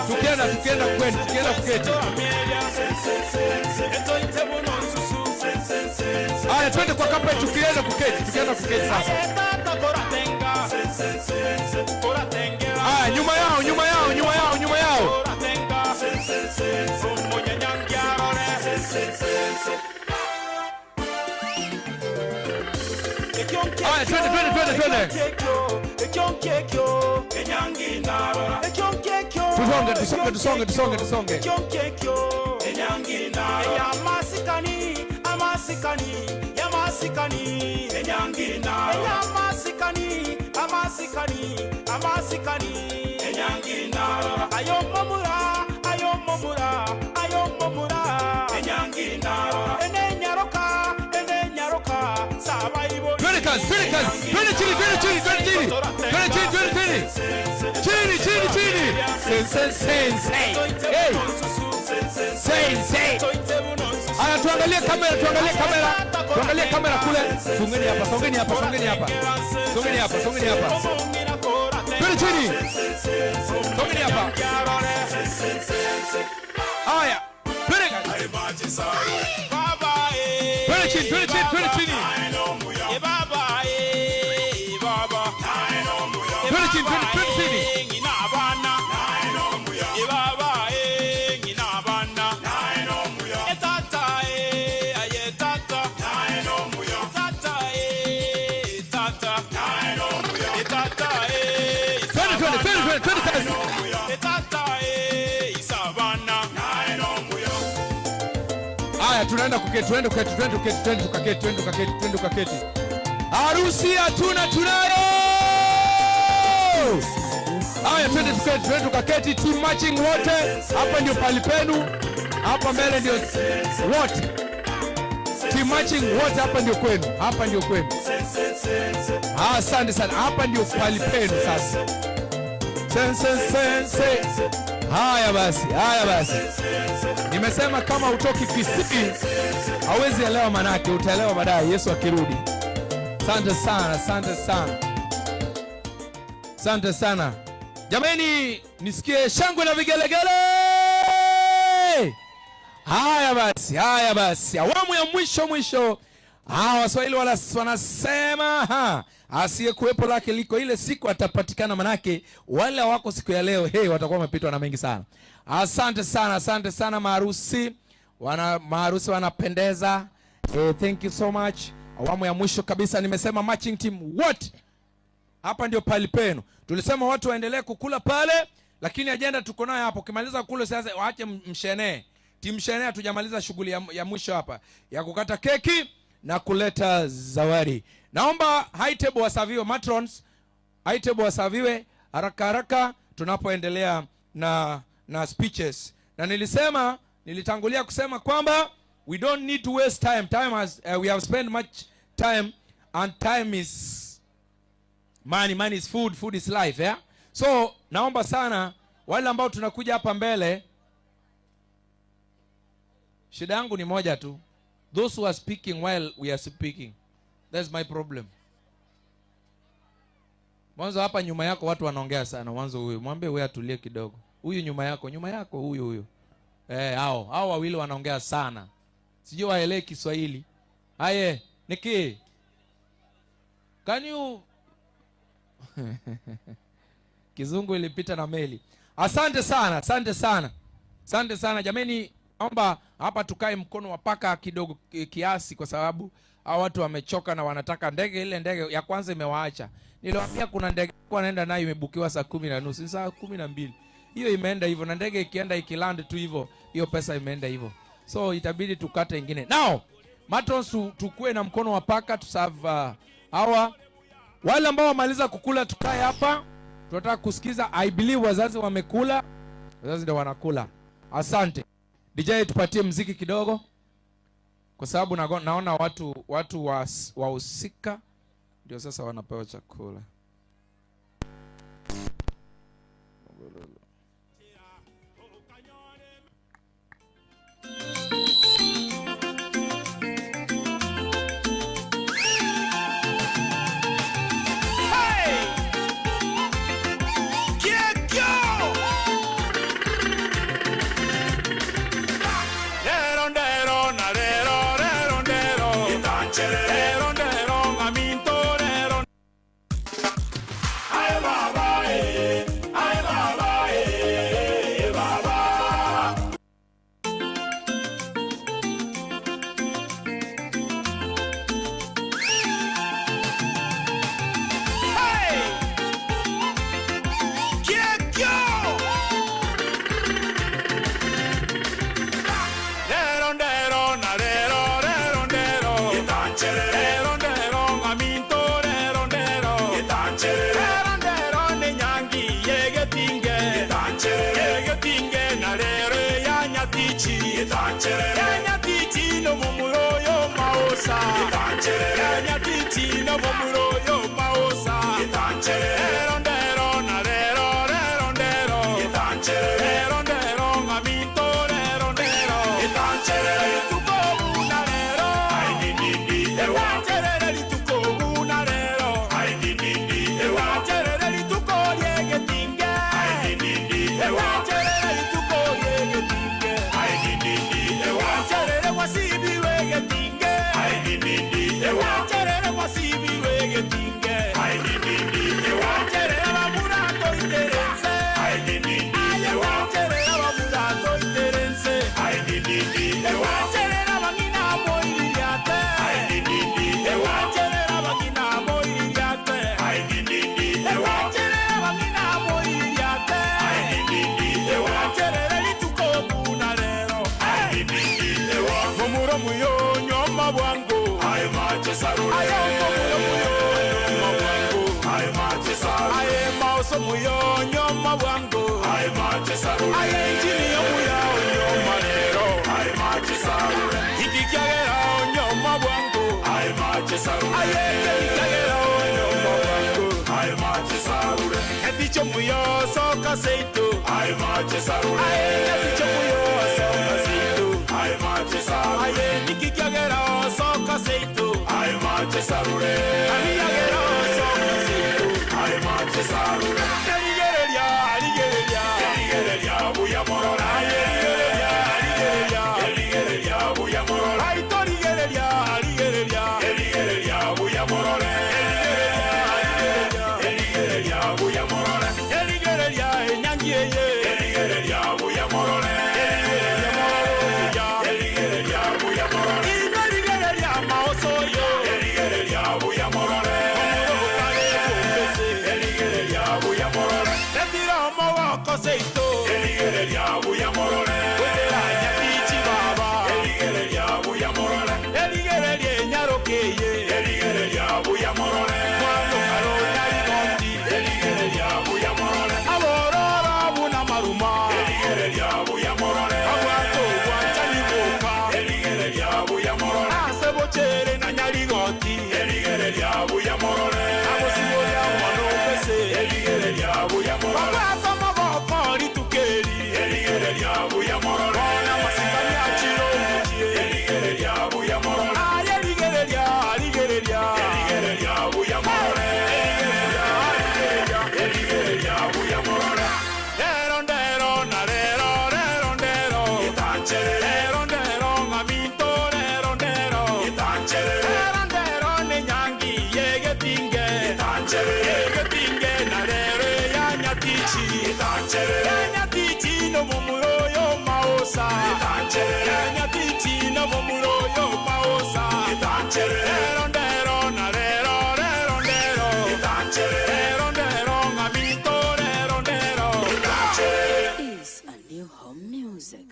Tukienda, tukienda kwenda, tukienda kuketi. Haya, twende kwa carpet, tukienda kuketi, tukienda kuketi sasa. Aya, nyuma yao, nyuma yao, nyuma yao, nyuma yao. Aya, twende, twende, twende, twende. Tusonge, tusonge, tusonge, tusonge, tusonge. Twende kazi, twende kazi. Twende chini, twende chini, twende chini. Twende chini, twende chini. Chini, chini, chini. Sen, sen, sen, sen. Hey. Sen, sen. Aya, tuangalie kamera, tuangalie kamera. Tuangalie kamera kule. Songeni hapa, songeni hapa, songeni hapa. Songeni hapa, songeni hapa. Twende chini. Songeni hapa. Aya, twende kazi. Twende chini, twende chini, twende chini. Twende chini, twende, twende chini. Twende, twende, twende, twende, twende kazi. Aya, tunaenda kuketi, tunaenda kuketi, tunaenda kuketi, tunaenda tukaketi, tunaenda tukaketi, tunaenda tukaketi. Harusi hatuna, tunayo. Aya, twende tukaketi, twende tukaketi, team matching wote. Hapa ndio pali penu. Hapa mbele ndio wote. Team matching wote, hapa ndio kwenu. Hapa ndio kwenu. Ah, asante sana. Hapa ndio pali penu sasa. Sen, sen, sen, sen. Haya basi, haya basi. Nimesema kama utoki Kisii hauwezi elewa manake, utaelewa baadaye Yesu akirudi. Asante sana, asante sana. Asante sana. Jamani, nisikie shangwe na vigelegele. Haya basi, haya basi. Awamu ya mwisho mwisho. Waswahili wanasema asiyekuwepo lake liko, ile siku atapatikana, manake wale wako siku ya leo, hey, watakuwa wamepitwa na mengi sana. Asante sana, asante sana maharusi. Maharusi wanapendeza. Thank you so much. Awamu ya mwisho kabisa nimesema matching team wote. Hapa ndio pali penu. Tulisema watu waendelee kukula pale, lakini agenda tuko nayo hapo. Ukimaliza kula sasa waache mshenee. Team mshenee, hatujamaliza shughuli ya mwisho hapa ya kukata keki na kuleta zawadi. Naomba high table wasaviwe, matrons, high table wasaviwe haraka haraka tunapoendelea na speeches. Na nilitangulia kusema kwamba we don't need to waste time. Time has, we have spent much time, and time is money, money is food, food is life, yeah? So naomba sana wale ambao tunakuja hapa mbele, shida yangu ni moja tu. Those who are speaking while we are speaking, that's my problem. Mwanzo hapa nyuma yako watu wanaongea sana. Mwanzo huyu mwambie wewe atulie kidogo. Huyu nyuma yako huyu huyu. Hao wawili wanaongea sana. Sijui waelewe Kiswahili. Aye, Niki. Can you Kizungu ilipita na meli. Asante sana, asante sana. Asante sana jameni. Naomba hapa tukae mkono wa paka kidogo kiasi, kwa sababu hao watu wamechoka na wanataka ndege. Ile ndege ya kwanza imewaacha. Niliwaambia kuna ndege kwa naenda nayo imebukiwa saa 10:30, saa 12. Hiyo imeenda hivyo, na ndege ikienda ikiland tu hivyo, hiyo pesa imeenda hivyo. So itabidi tukate ingine. Now, matrons tukue na mkono wa paka tuserve hawa. Wale ambao wamaliza kukula tukae hapa. Tunataka kusikiza. I believe wazazi wamekula. Wazazi ndio wanakula. Asante. DJ tupatie mziki kidogo, kwa sababu naona watu wahusika ndio sasa wanapewa chakula. Chere. Yomomuroyo Maosa Ero ndero na rero rero ndero Rero ndero ngaminto rero ndero Rituko una rero Ewancherere rituko una rero Ewancherere rituko riegetinge Ewancherere rituko riegetinge Ewancherere wasibiwe getinge Ewancherere wasibiwe getinge Ewancherere bamurato iterense Ewancherere bamurato iterense Ewancherere bangina moiririate Ewancherere bangina moiririate Ewancherere bangina moiririate Ewancherere rituko muna rero Mumuro muyo nyoma bwangu Ayo mumuro muyo nyoma bwangu Aye mauso muyo nyoma bwangu Aye injini yo muya nyoma rero Ikikyagera nyoma bwangu Aye kikyagera nyoma bwangu Eticho muyo soka seito Aye eticho muyo soka seito Aye nikikyagera soka seito Amiyagera soka seito Erigereria arigereria Erigereria buya morora Erigereria arigereria Erigereria buya morora Aito rigereria arigereria Erigereria buya morora Erigereria arigereria Erigereria buya morora Erigereria enyangi eye Erigereria buya morora Erigereria morora Erigereria buya morora Erigereria maosoyo Erigereria buya morora Erigereria buya morora Retira omogoko seito Erigereria buya morora Wetera nyatichi baba Erigereria buya morora Erigereria enyarokeye Erigereria buya morora Mwando karo nyarigondi Erigereria buya morora Aborora buna maruma Erigereria buya morora Abwato bwanchani boka Erigereria buya morora Asebochere na nyarigoti Erigereria buya morora Abosiboria mwana opese Erigereria buya morora Abwato mogoko ritukeri Erigereria buya morora Ona masikani achiro muchie Erigereria buya morora Aye erigereria arigereria Erigereria buya morora Erigereria arigereria Erigereria buya morora Rero ndero na rero rero ndero Rero ndero ngaminto rero ndero Rero ndero ne nyangi yegetinge Yegetinge na rero ya nyatichi Ya nyatichi no mumuro yo maosa Ya nyatichi no mumuro yo maosa Rero ndero na rero rero ndero Rero ndero ngaminto rero ndero Is a new home music.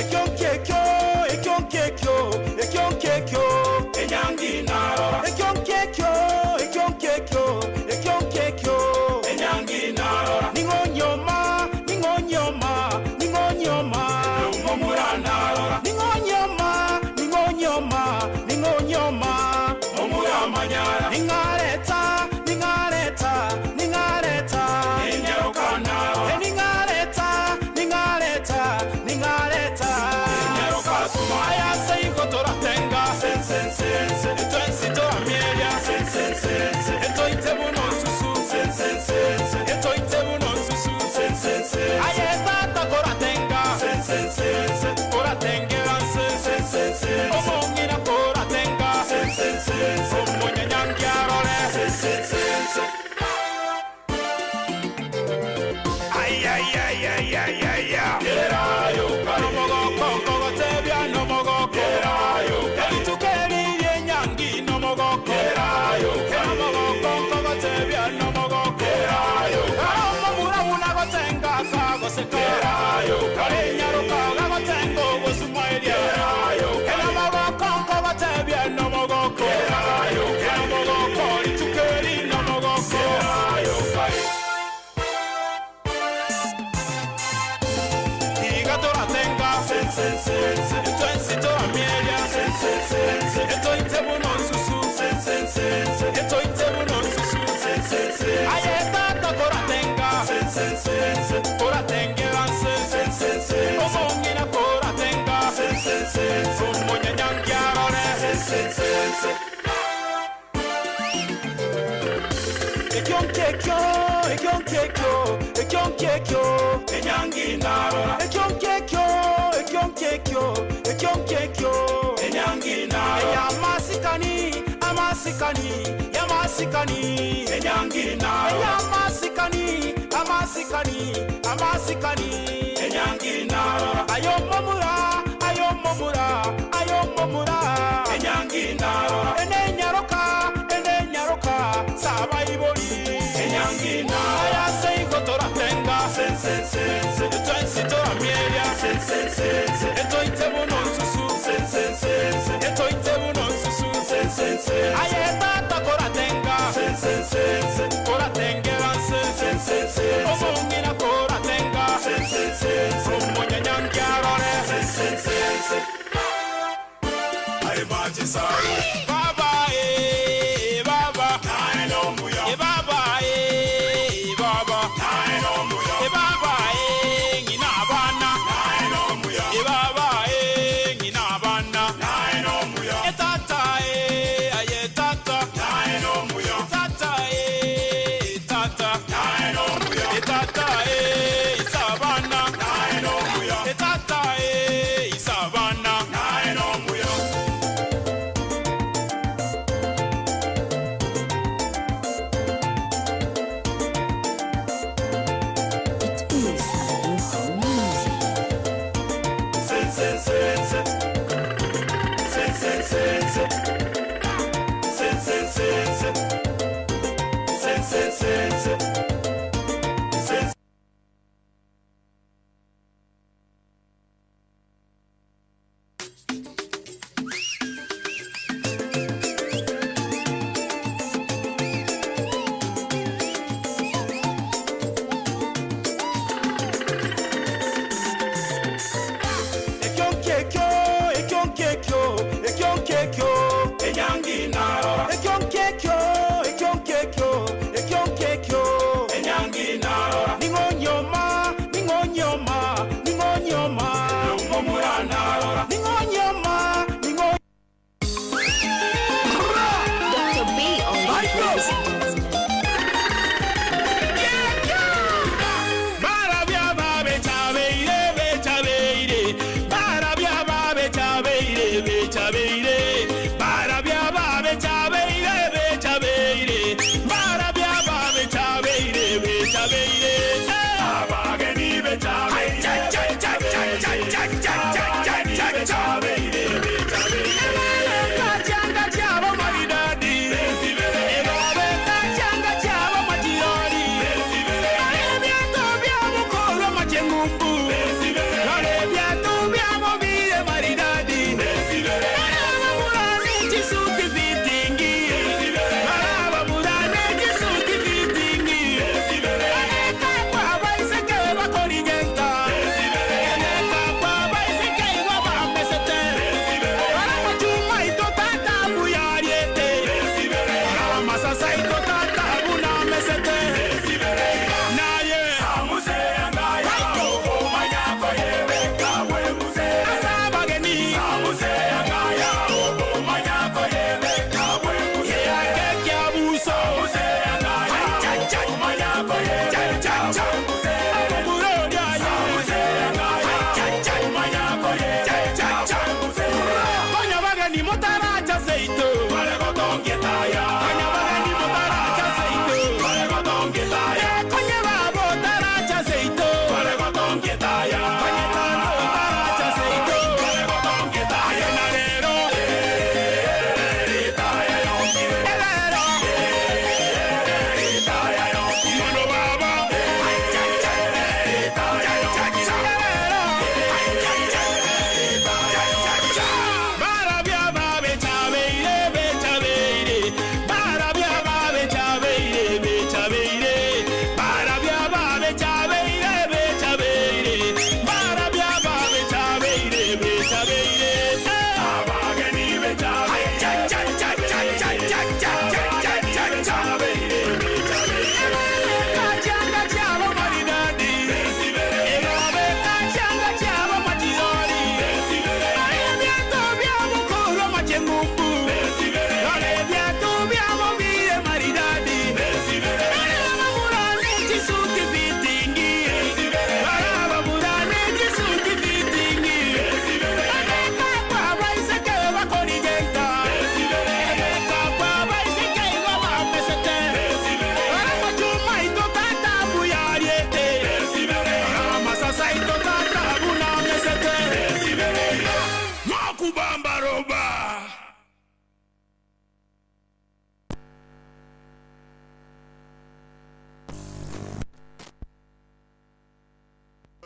Ekyonkekyo, ekyonkekyo, ekyonkekyo, enyangi narora. Ekyonkekyo, ekyonkekyo, ekyonkekyo, enyangi narora. Ningonyoma, ningonyoma, ningonyoma, omomura narora. Ningonyoma, ningonyoma, ningonyoma, omura manyara. Ningareta, ningareta, ningareta, inyaruka narora. Ningareta, ningareta, ningareta, inyaruka suma. Aya seigo toratenga, sen sen sen sen, twensi toramieria, sen sen sen sen, etoite buno susu, sen sen sen sen, etoite buno susu, sen sen sen. Aya tata koratenga, sen sen sen sen, koratengera sen sen sen sen, omongina koratenga, sen sen sen sen, omonyanyangiarore, sen sen sen sen. Ay ay ay ay ay ay ay. Yerayo, goseka Karenyaroka gagotengo gosumairia Enamogoko batebia nomogoko Enamogoko ritukeri nomogoko Igatoratenga Etwensi toramieria Etoite buno nsusu Etoite buno nsusu Aye tata koratenga Koratengera nse Omongina koratenga Omonyanyangiarore Ekyonkekyo, ekyonkekyo, ekyonkekyo Enyangi narora Ekyonkekyo, ekyonkekyo, ekyonkekyo Enyangi narora Eyamasikani, amasikani, yamasikani Enyangi narora Eyamasikani, amasikani, amasikani Enyangi narora Ayomomura, ayomomura, ayomomura Enyangi narora Enenyaroka, enenyaroka, sabaibori Enyangi narora Ayaseingo toratenga Etwensi toramieria Etoite buno nsusu Etoite buno nsusu Aye tata koratenga Koratengera nse Omongina koratenga Omonyanyangiarore Baba eh baba Eh baba eh baba Eh baba eh ngina bana Eh baba eh ngina bana Eh tata eh aye tata Tata eh tata Eh tata eh isabana Eh tata eh isabana It is a new home music. Ekyonkekyo, ekyonkekyo, ekyonkekyo Enyangi narora Ekyonkekyo, ekyonkekyo, ekyonkekyo Enyangi narora Ningonyoma, ningonyoma, ningonyoma Nomomura narora Ningonyoma, ningo Dr. B on the ladies and gentlemen. Naye.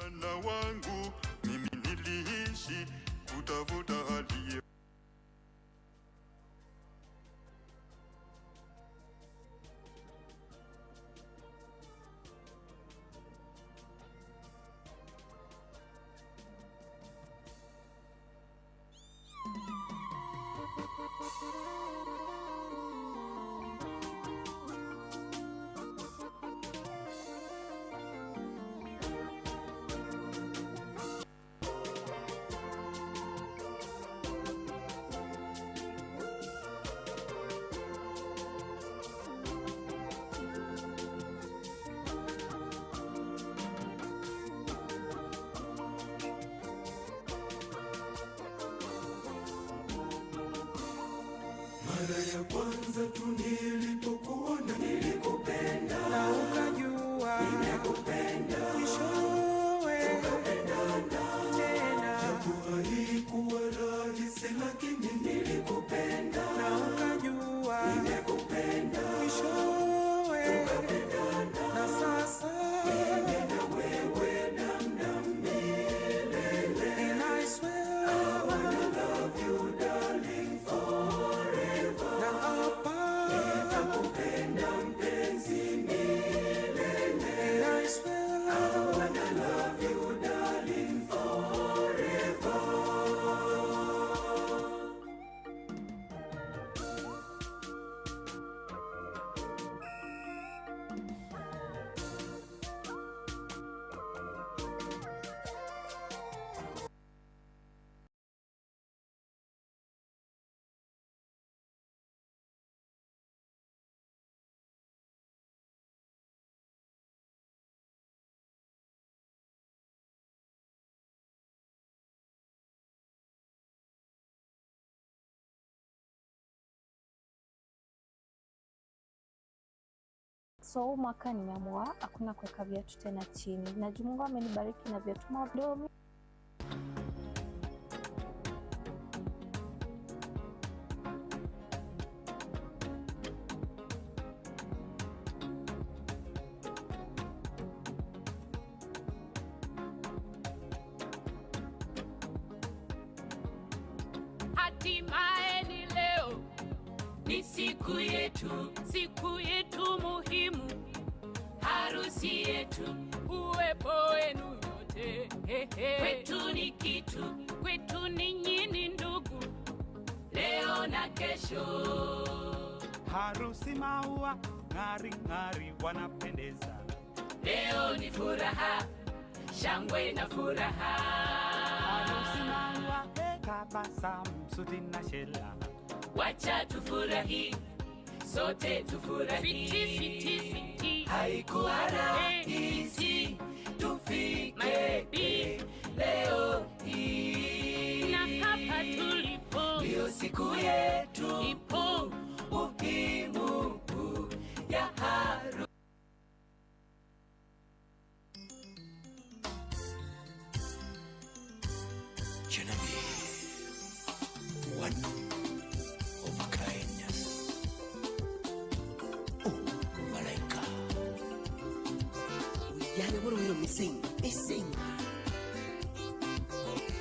Ujana wangu mimi niliishi kutafuta aliye. Mara ya kwanza tu nilipokuona nilikupenda, na ukajua nimekupenda, mwishowe tukapendana tena, japo haikuwa rahisi, lakini nilikupenda, na ukajua nimekupenda, mwishowe tukapendana, na sasa mimi na wewe namna milele. And I swear I wanna love you darling forever. Na hapa nitakupenda mpenzi milele. And I swear I wanna love you darling forever. So huu mwaka nimeamua hakuna kuweka viatu tena chini, na juu Mungu amenibariki na viatu madogo. Hatimaye ni leo, ni siku yetu, siku yetu muhimu, harusi yetu, uwepo wenu yote kwetu ni kitu, kwetu ninyi ni ndugu, leo na kesho. Harusi maua ng'ari ng'ari wanapendeza. Leo ni furaha, shangwe na furaha. Harusi maua tabasamu, suti na shela. Wacha tufurahi, sote tufurahi. Siti, siti, siti. Haikuwa rahisi tufike leo hii, na hapa tulipo ndio siku yetu ipo muhimu ya harusi. Genevieve, one of a kind. Oh, Malaika. Ujana bora wilo missing, missing.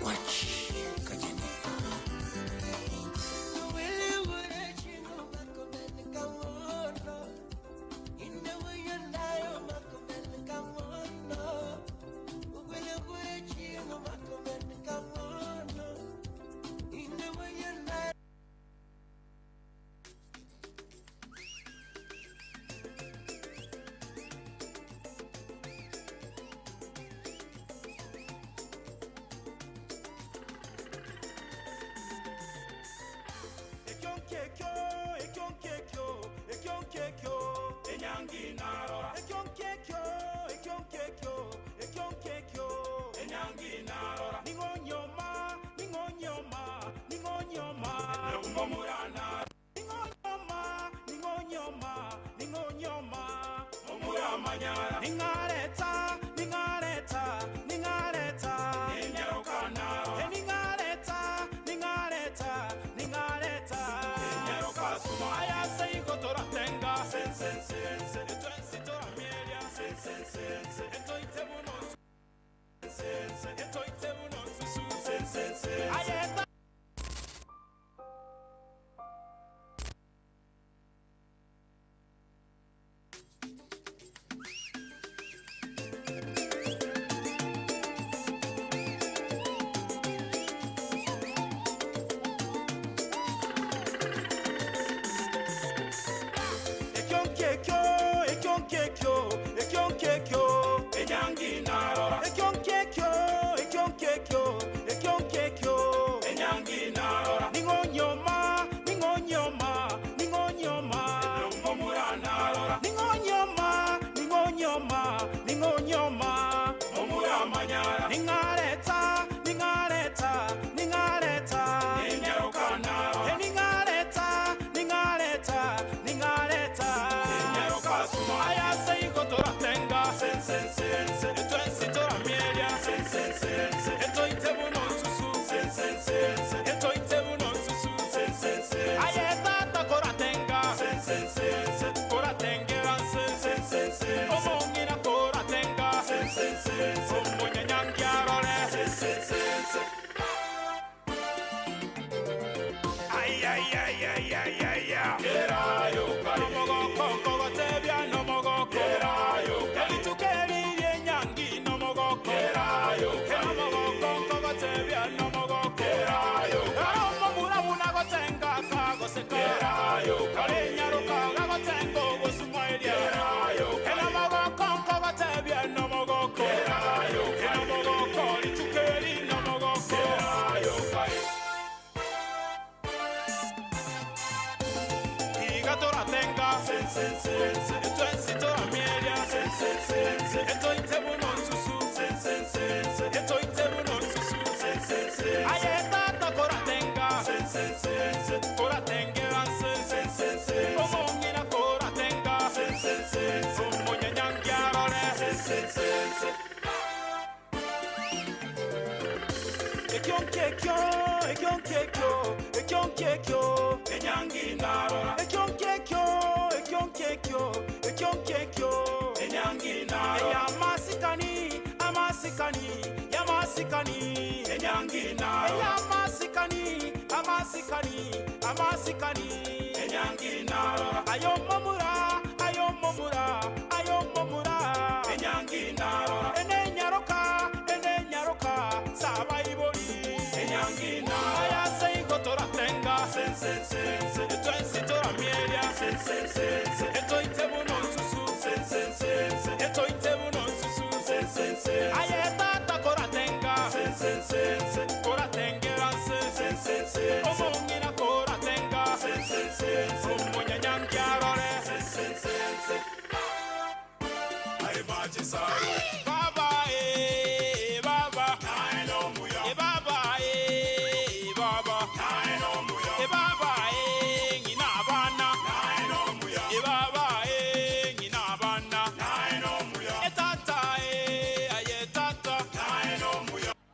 Kwach, Kajennifer. Ningaleta, ningaleta, ningaleta, ningaleta, ningaleta, ningaleta, aya seigotora tenga, sense, etwensitora mielia, sense, etoite buno,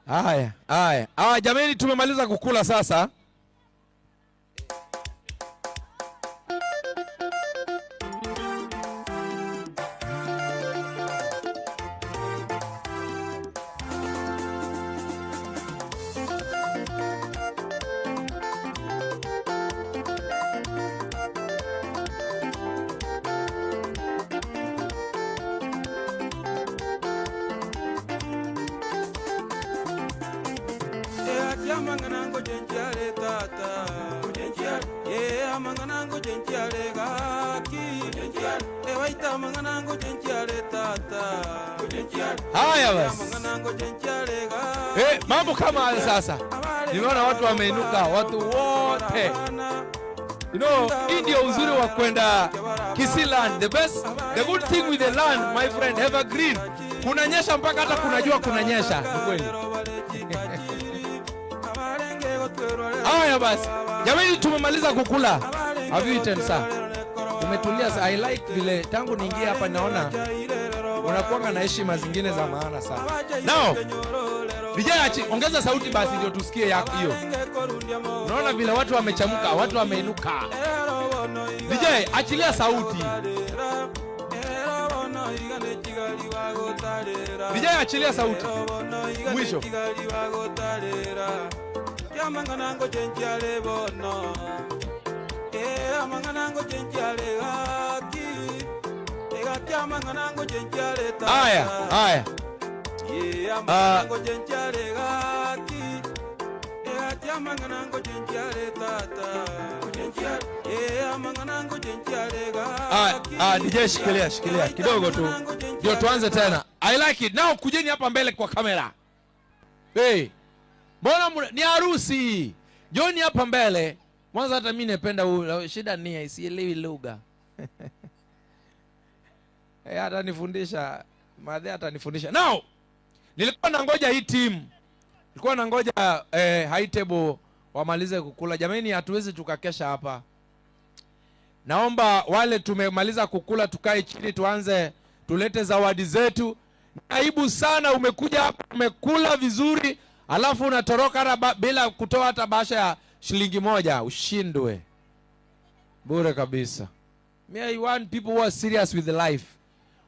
Haya, haya. Ah, jamani tumemaliza kukula sasa. Haya basi. Mambo kama haya sasa. Nimeona watu wameinuka, watu wote. You know, hii ndio uzuri wa kwenda Kisii land. The best, the good thing with the land, my friend, evergreen. Kunanyesha mpaka hata kunajua kunanyesha, ni kweli. Haya basi. Jamani tumemaliza kukula. Have you eaten, sir? Umetulia. I like vile tangu niingie hapa naona unakuwa na heshima zingine za maana sana. Now, vijana ongeza sauti basi ndio tusikie yako hiyo. Unaona vile watu wamechamka, watu wameinuka. DJ, achilia sauti. DJ, achilia sauti. Mwisho. Haya, haya. DJ shikilia, shikilia kidogo tu. Ndio tuanze tena. I like it. Now kujeni hapa mbele kwa kamera. Hey. Mbona ni harusi? Joni hapa mbele. Mwanzo hata mimi napenda shida ni sielewi lugha. Eh, atanifundisha, madhe atanifundisha. Now, nilikuwa nangoja hii team. Nilikuwa nangoja high table wamalize kukula. Jamani hatuwezi tukakesha hapa. Naomba wale tumemaliza kukula tukae chini tuanze tulete zawadi zetu. Aibu sana, umekuja hapa umekula vizuri, alafu unatoroka hata bila kutoa hata bahasha ya shilingi 1. Ushindwe bure kabisa. Me, I want people who are serious with life.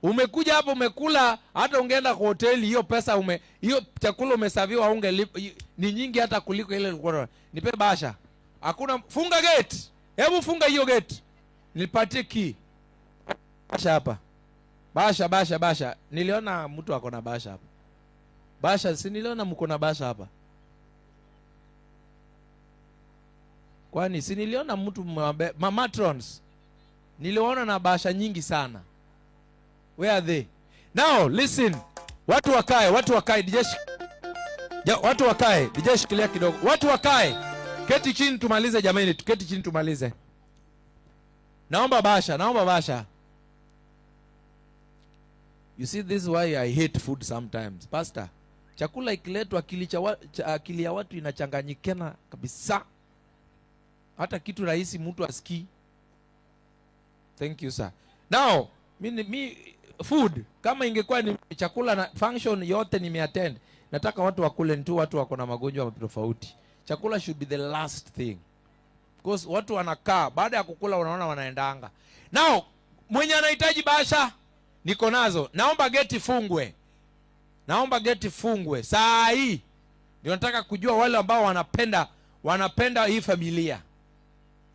Umekuja hapa umekula, hata ungeenda kwa hoteli hiyo pesa hiyo chakula umesaviwa ungelipa ni nyingi hata kuliko ile ulikuwa. Nipe bahasha. Hakuna, funga gate. Hebu funga hiyo gate. Nipatie key. Bahasha hapa. Bahasha, bahasha, bahasha. Niliona mtu ako na bahasha hapa. Bahasha, si niliona mko na bahasha hapa. Kwani si niliona mtu matrons. Niliona na bahasha nyingi sana. Where are they? Now listen. Watu wakae, watu wakae. DJ watu wakae. DJ shikilia kidogo. Watu wakae. Keti chini tumalize jamani, keti chini tumalize. Naomba bahasha, naomba bahasha. You see, this is why I hate food sometimes. Pastor, chakula ikiletwa akili ya watu inachanganyikana kabisa. Hata kitu rahisi mtu asikii. Thank you sir. Now, mi food kama ingekuwa ni chakula na function yote nimeattend, nataka watu wakule tu, watu wako na magonjwa tofauti. Chakula should be the last thing. Because watu wanakaa baada ya kukula unaona wanaendanga. Now, mwenye anahitaji bahasha niko nazo. Naomba geti fungwe. Naomba geti fungwe. Saa hii ndio nataka kujua wale ambao wanapenda hii familia.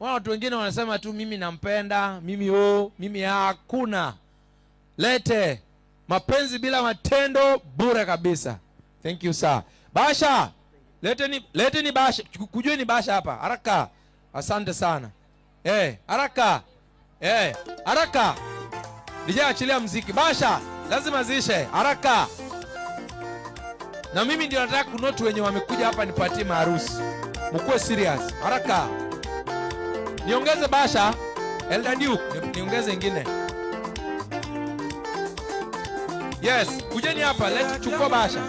Watu wengine wanasema tu mimi nampenda, mimi mimi hakuna. Lete mapenzi bila matendo bure kabisa. Thank you sir. Bahasha. Leteni bahasha. Kujueni bahasha hapa. Haraka. Asante sana. Haraka. Haraka. DJ achilia muziki. Bahasha lazima ziishe haraka. Na mimi ndio nataka kunotu wenye wamekuja hapa nipatie maharusi. Mkuwe serious. Haraka. Niongeze bahasha. Elder Duke, niongeze ingine. Yes, kujeni hapa, let's chukua bahasha.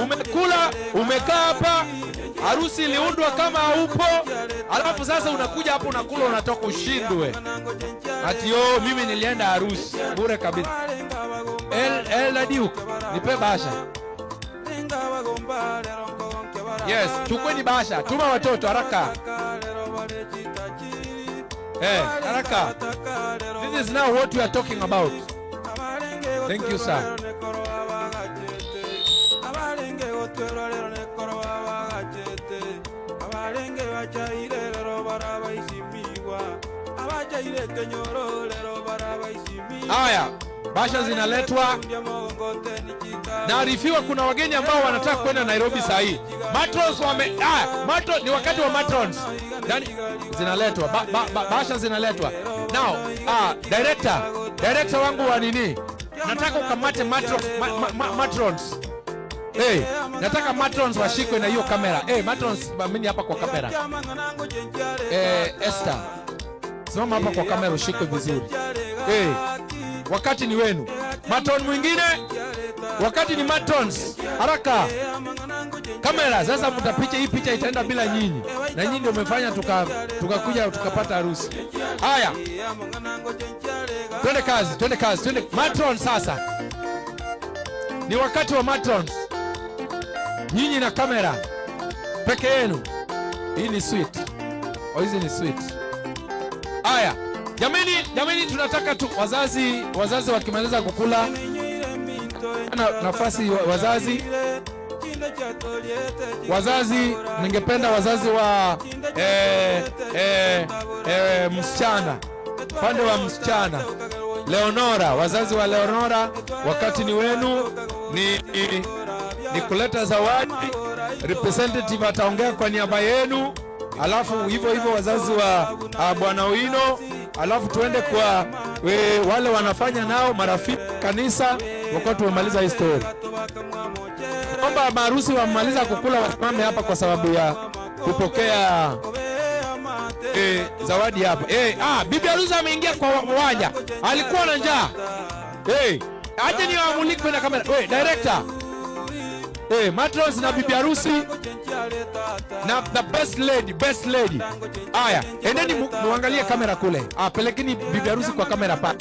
Umekula, umekaa hapa, harusi iliundwa kama haupo, alafu sasa unakuja hapo unakula unatoka ushindwe. Ati yo mimi nilienda harusi, bure kabisa. Elder Duke, nipe bahasha. Yes, chukueni bahasha, tuma watoto haraka. Haraka. This is now what we are talking about. Thank you, sir. Haya, bahasha zinaletwa. Naarifiwa kuna wageni ambao wanataka kwenda Nairobi saa hii. Matrons ni wakati wa matrons. Yani zinaletwa, bahasha zinaletwa. Now, director wangu wa nini? Nataka ukamate matrons. Hey, nataka matrons washikwe na hiyo kamera. Hey, matrons mimi hapa kwa kamera. Esther. Simama hapa kwa kamera ushikwe vizuri. Hey, wakati ni wenu. Matron mwingine, wakati ni matrons. Haraka. Kamera sasa mtapicha hii picha itaenda bila nyinyi. Na nyinyi ndio mmefanya tukakuja tukapata harusi. Haya. Twende kazi, twende kazi, twende matron sasa. Ni wakati wa matrons. Nyinyi na kamera peke yenu. Hii ni sweet. Hizi ni sweet. Haya. Jamani tunataka tu wazazi wakimaliza kukula na nafasi wazazi. Wazazi, ningependa wazazi wa msichana, pande wa msichana Leonora, wazazi wa Leonora, wakati ni wenu, ni kuleta zawadi. Representative ataongea kwa niaba yenu, alafu hivyo hivyo wazazi wa Bwana Owino, alafu tuende kwa wale wanafanya nao marafiki kanisa, wakati tumemaliza hii story. Naomba maharusi wamaliza kukula wasimame hapa kwa sababu ya kupokea zawadi hapa. Bibi harusi ameingia kwa uwanja. Alikuwa na njaa. Aje niwamulikwe na kamera. Director. Matrons na bibi harusi na the best lady, best lady. Aya, endeni muangalie kamera kule. Pelekeni bibi harusi kwa kamera pa.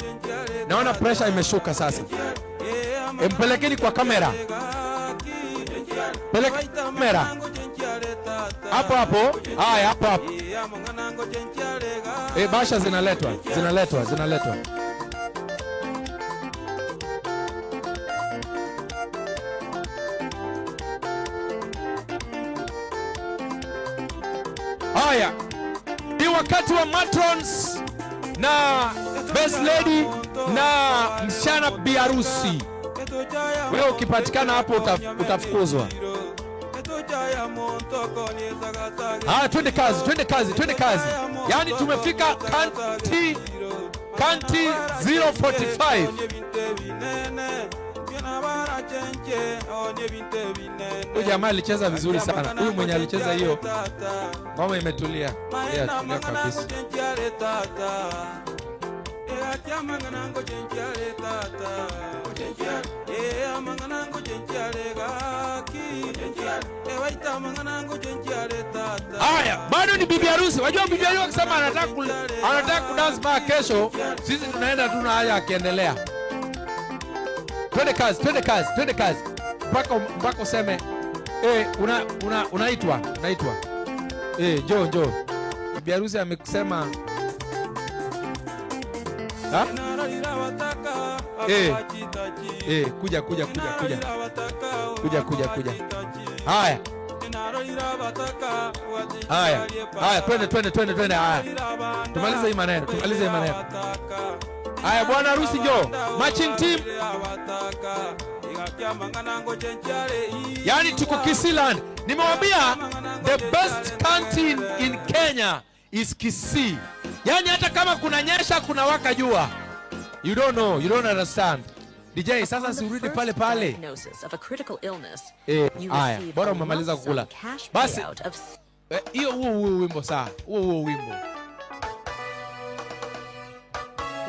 Naona pressure imeshuka sasa. Mpelekeni kwa kamera. Peleka kamera. Hapo hapo. Haya, hapo hapo. Basha zinaletwa, zinaletwa, zinaletwa. Haya, ni wakati wa matrons na best lady na msichana bi harusi. Wewe ukipatikana hapo utafukuzwa. Twende kazi, twende kazi, twende kazi. Yaani tumefika county 045. Huyu jamaa alicheza vizuri sana. Huyu mwenye alicheza hiyo ngoma imetulia. Tulia, tulia kabisa. Haya, bado ni bibi harusi. Wajua bibi harusi akisema anataka kudance mpaka kesho, sisi tunaenda tu na haya akiendelea. Twende kazi, twende kazi, twende kazi. Mpaka useme unaitwa, unaitwa. Njoo, njoo. Bibi harusi amekusema. Ha? Kuja, kuja, kuja, kuja. Kuja, kuja, kuja. Haya. Haya. Haya, twende, twende, twende, twende. Haya. Tumalize hii maneno, tumalize hii maneno. Haya, bwana harusi njoo. Matching team. Yaani tuko Kisii. Nimewambia the best county in Kenya is Kisii. Yaani hata kama kuna nyesha kuna waka jua. You don't know, you don't understand. DJ, sasa si urudi pale pale. Haya, bora umemaliza kukula. Basi hiyo huo wimbo saa. Huo wimbo.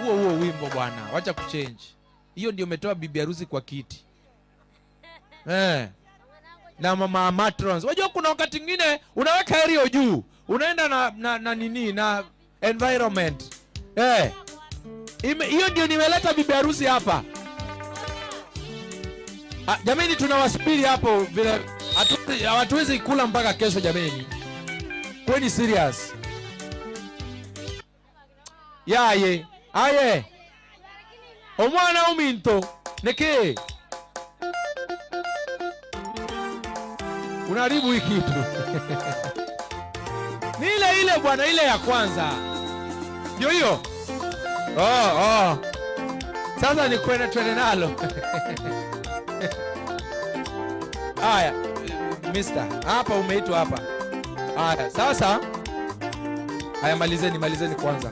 Huo wimbo bwana, wacha kuchange. Hiyo ndio umetoa bibi harusi kwa kiti. Na mama matrons. Unajua kuna wakati mwingine unaweka aerial juu. Unaenda na nini na environment. Hiyo ndio nimeleta bibi harusi hapa. Jamani tunawasubiri hapo vile hatuwezi kula mpaka kesho jamani. Kweni serious. Yaye, aye. Omwana uminto neke. Unaharibu hii kitu. Ni ile ile bwana, ile ya kwanza. Ndio hiyo. Oh. Sasa ni kwenda twende nalo. Haya, mister, hapa umeitwa hapa. Haya, sasa. Haya, malizeni kwanza.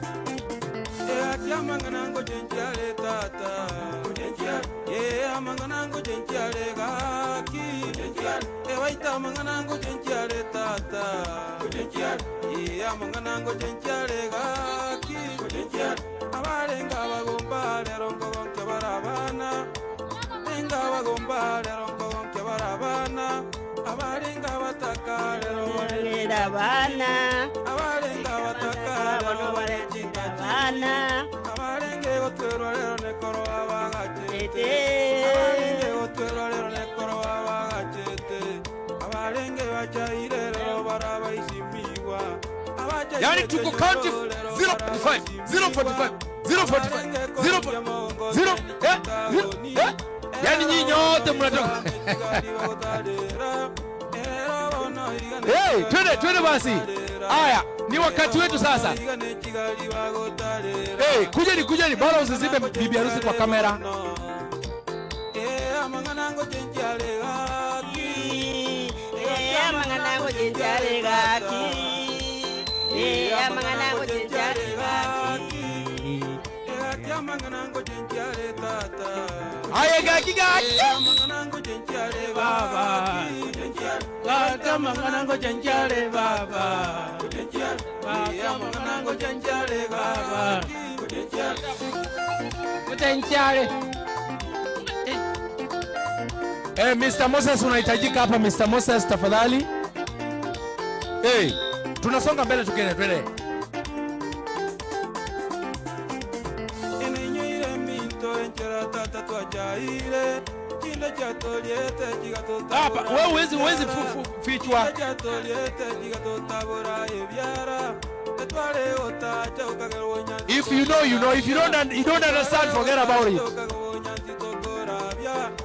Yaani tuko county 0.5, 0.45, 0.45, 0, 0, Yaani nyinyi nyote mnatoka. Hey, twende basi. Haya, ni wakati wetu sasa. Hey, kujeni, bora usizibe bibi harusi kwa kamera. Aye gaki gaki. Baba. Manganango chenchale baba. Manganango chenchale baba. Chenchale. Mr. Moses unahitajika hapa. Mr. Moses tafadhali. Hey, tunasonga mbele tukienda, twende. Hapa wewe huwezi fichwa. If you know, you know. If you don't understand, forget about it.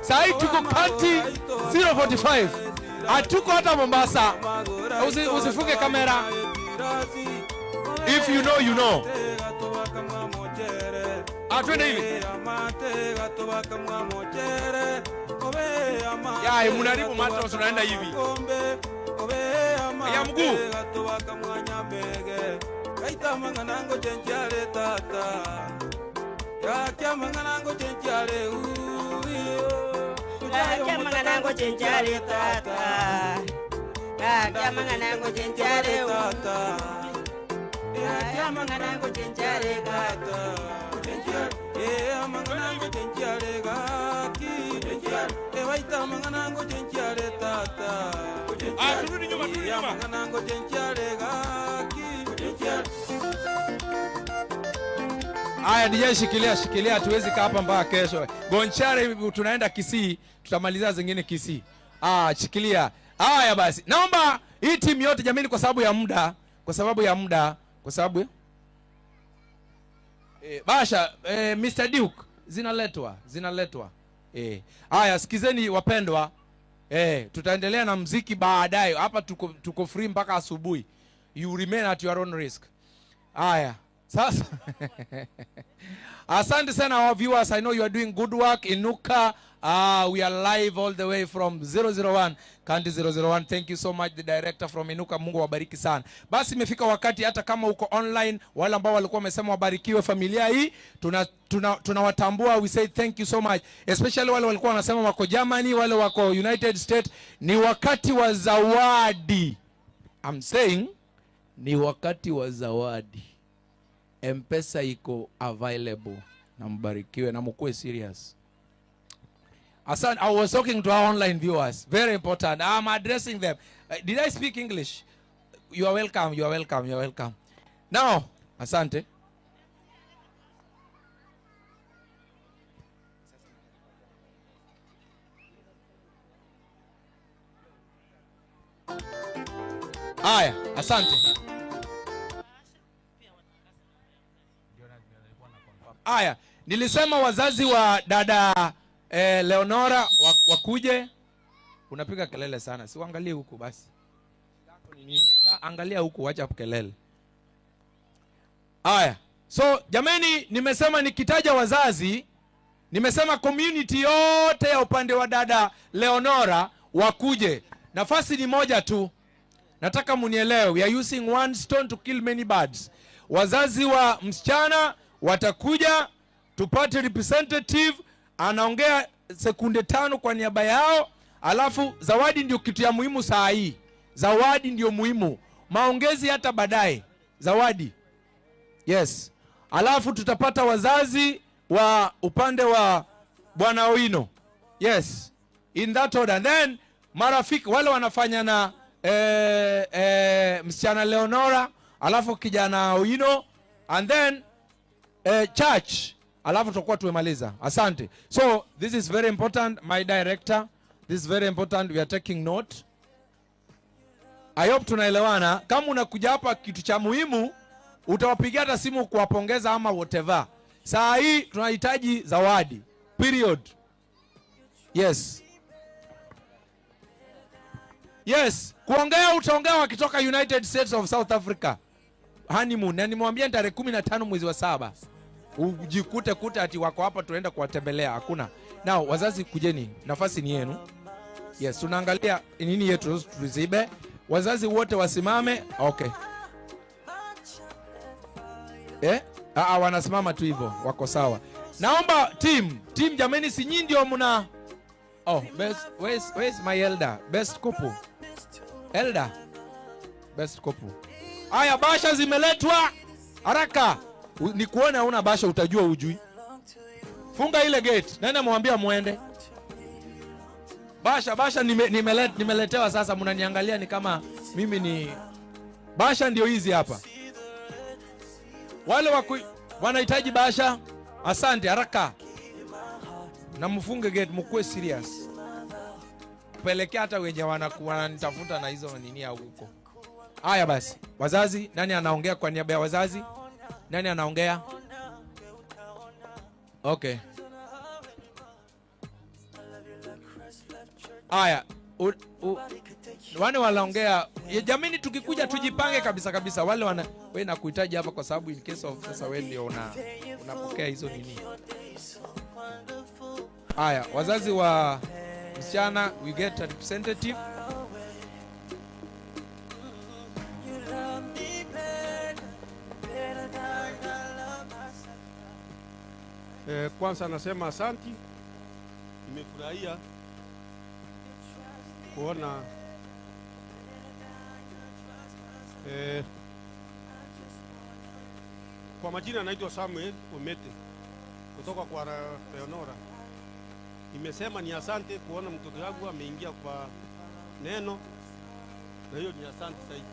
Sahi tuko county 045. Hatuko hata Mombasa. Usifunge kamera. If you know, you know. Twende hivi. Ya, mnaharibu macho, tunaenda hivi. Ya mguu. Aya, DJ shikilia, hatuwezi kaa hapa mpaka kesho. Gonchare tunaenda Kisii, tutamaliza zingine Kisii. Shikilia. Haya basi. Naomba hii timu yote jamani, kwa sababu ya muda, kwa sababu Basha, Mr. Duke zinaletwa. Haya, sikizeni wapendwa. Tutaendelea na mziki baadaye. Hapa tuko free mpaka asubuhi. You remain at your own risk. Haya. Sasa asante sana our viewers. I know you are doing good work. Inuka, we are live all the way from 001 County 001. Thank you so much the director from Inuka. Mungu wabariki sana. Basi imefika wakati hata kama uko online, wale ambao walikuwa wamesema wabarikiwe familia hii, tunawatambua. We say thank you so much. Especially wale walikuwa wanasema wako Germany, wale wako United States. Ni wakati wa zawadi. I'm saying ni wakati wa zawadi. M-Pesa iko available. Na mbarikiwe na mkuwe serious. Asante. I was talking to our online viewers. Very important. I'm addressing them. Did I speak English? You are welcome. You are welcome. You are welcome. Now, asante. Aya, asante. Aya, nilisema wazazi wa dada Leonora wakuje. Unapiga kelele sana. Si uangalie huku basi. Angalia huku, wacha kelele. Aya. So, jameni, nimesema nikitaja wazazi, nimesema community yote ya upande wa dada Leonora wakuje. Nafasi ni moja tu. Nataka munielewe. We are using one stone to kill many birds. Wazazi wa msichana watakuja, tupate representative anaongea sekunde 5 kwa niaba yao. Alafu zawadi ndio kitu ya muhimu saa hii. Zawadi ndio muhimu. Maongezi hata baadaye. Zawadi. Yes. Alafu tutapata wazazi wa upande wa Bwana Owino. Yes. In that order. And then marafiki wale wanafanya na msichana Leonora, alafu kijana Owino, and then church, alafu tutakuwa tumemaliza. Asante. So this is very important, my director. This is very important. We are taking note. I hope tunaelewana. Kama unakuja hapa kitu cha muhimu, utawapigia hata simu kuwapongeza ama whatever. Saa hii tunahitaji zawadi. Period. Yes. Yes, kuongea utaongea wakitoka United States of South Africa. Honeymoon. Na nimwambia tarehe 15 mwezi wa 7. Ujikute kute ati wako hapa tunaenda kuwatembelea. Hakuna. Now wazazi kujeni, nafasi ni yenu. Yes, tunaangalia nini yetu tuzibe. Wazazi wote wasimame. Okay. Wanasimama tu hivyo, wako sawa. Naomba team jameni, si nyinyi ndio mna. Oh, best, where's my elder? Best couple. Elder. Best couple. Aya, basha zimeletwa. Haraka. Ni kuona una basha utajua ujui. Funga ile gate. Nani amwambia muende? Basha, basha nimeletewa sasa, mnaniangalia ni kama mimi ni basha. Ndio hizi hapa. Wale wanahitaji basha, asante, haraka. Na mfunge gate, mkuwe serious. Pelekea hata wenye wananitafuta na hizo nini au huko. Haya basi, wazazi, nani anaongea kwa niaba ya wazazi? Nani anaongea? Okay. Haya, wale wanaongea, jamani, tukikuja tujipange kabisa kabisa. Wale wana, wewe nakuhitaji hapa kwa sababu in case of sasa wewe ndio unapokea hizo nini. Haya, wazazi wa msichana, we get a representative. Kwanza nasema asanti. Nimefurahia kuona kwa majina naitwa Samuel Omete kutoka kwa Leonora. Nimesema ni asante kuona mtoto wangu ameingia kwa neno, na hiyo ni asante zaidi.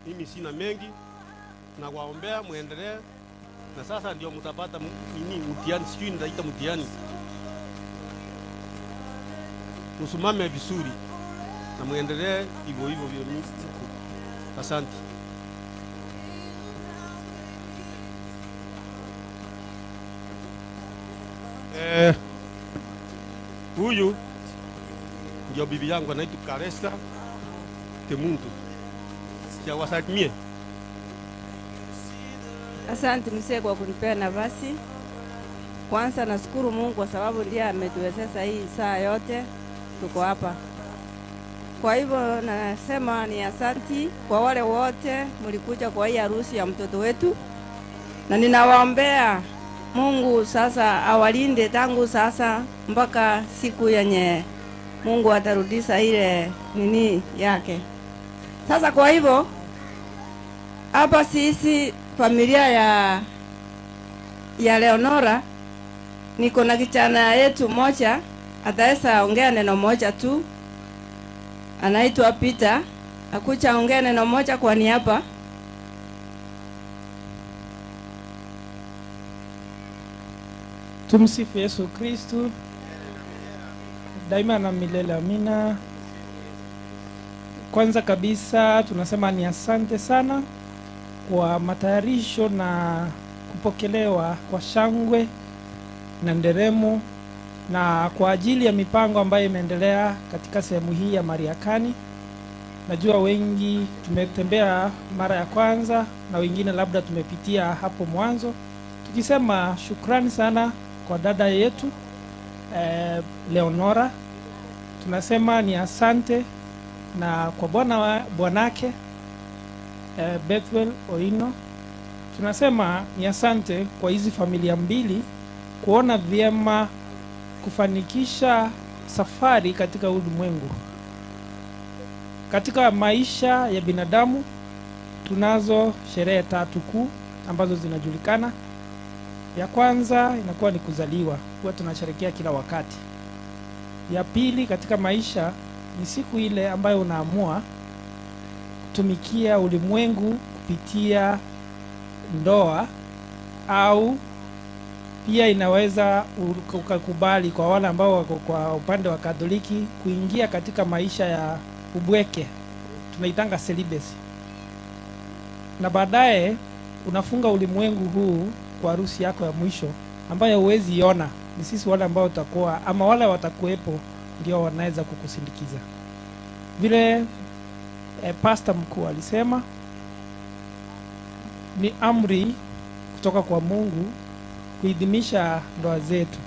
Mimi sina mengi, na waombea muendelee, na sasa ndio mtapata nini mtihani, sijui nitaita mtihani. Msimame vizuri na muendelee hivyo hivyo vile mko. Asante. Huyu ndio bibi yangu anaitwa Karesta Temuntu. Siawasalimie. Asante mzee kwa kunipea nafasi. Kwanza nashukuru Mungu kwa sababu ndiye ametuwezesha hii saa yote tuko hapa. Kwa hivyo nasema ni asanti kwa wale wote mlikuja kwa hii harusi ya mtoto wetu, na ninawaombea Mungu sasa awalinde tangu sasa mpaka siku yenye Mungu atarudisha ile nini yake. Sasa kwa hivyo hapa sisi familia ya Leonora, niko na kijana yetu moja ataweza ongea neno moja tu, anaitwa Peter. Akucha ongea neno moja kwa niaba. Tumsifu Yesu Kristu daima na milele, amina. Kwanza kabisa tunasema ni asante sana kwa matayarisho na kupokelewa kwa shangwe na nderemo na kwa ajili ya mipango ambayo imeendelea katika sehemu hii ya Mariakani. Najua wengi tumetembea mara ya kwanza na wengine labda tumepitia hapo mwanzo, tukisema shukrani sana kwa dada yetu Leonora. Tunasema ni asante na kwa bwanake Bethwel Oino. Tunasema ni asante kwa hizi familia mbili kuona vyema kufanikisha safari katika ulimwengu. Katika maisha ya binadamu tunazo sherehe tatu kuu ambazo zinajulikana. Ya kwanza inakuwa ni kuzaliwa, huwa tunasherehekea kila wakati. Ya pili katika maisha ni siku ile ambayo unaamua kutumikia ulimwengu kupitia ndoa, au pia inaweza ukakubali kwa wale ambao wako kwa upande wa Katoliki kuingia katika maisha ya ubweke, tunaitanga celibacy. Na baadaye unafunga ulimwengu huu kwa harusi yako ya mwisho ambayo huwezi iona. Ni sisi wale ambao tutakuwa ama wale watakuwepo ndio wanaweza kukusindikiza. Vile pastor mkuu alisema ni amri kutoka kwa Mungu kuidhinisha ndoa zetu,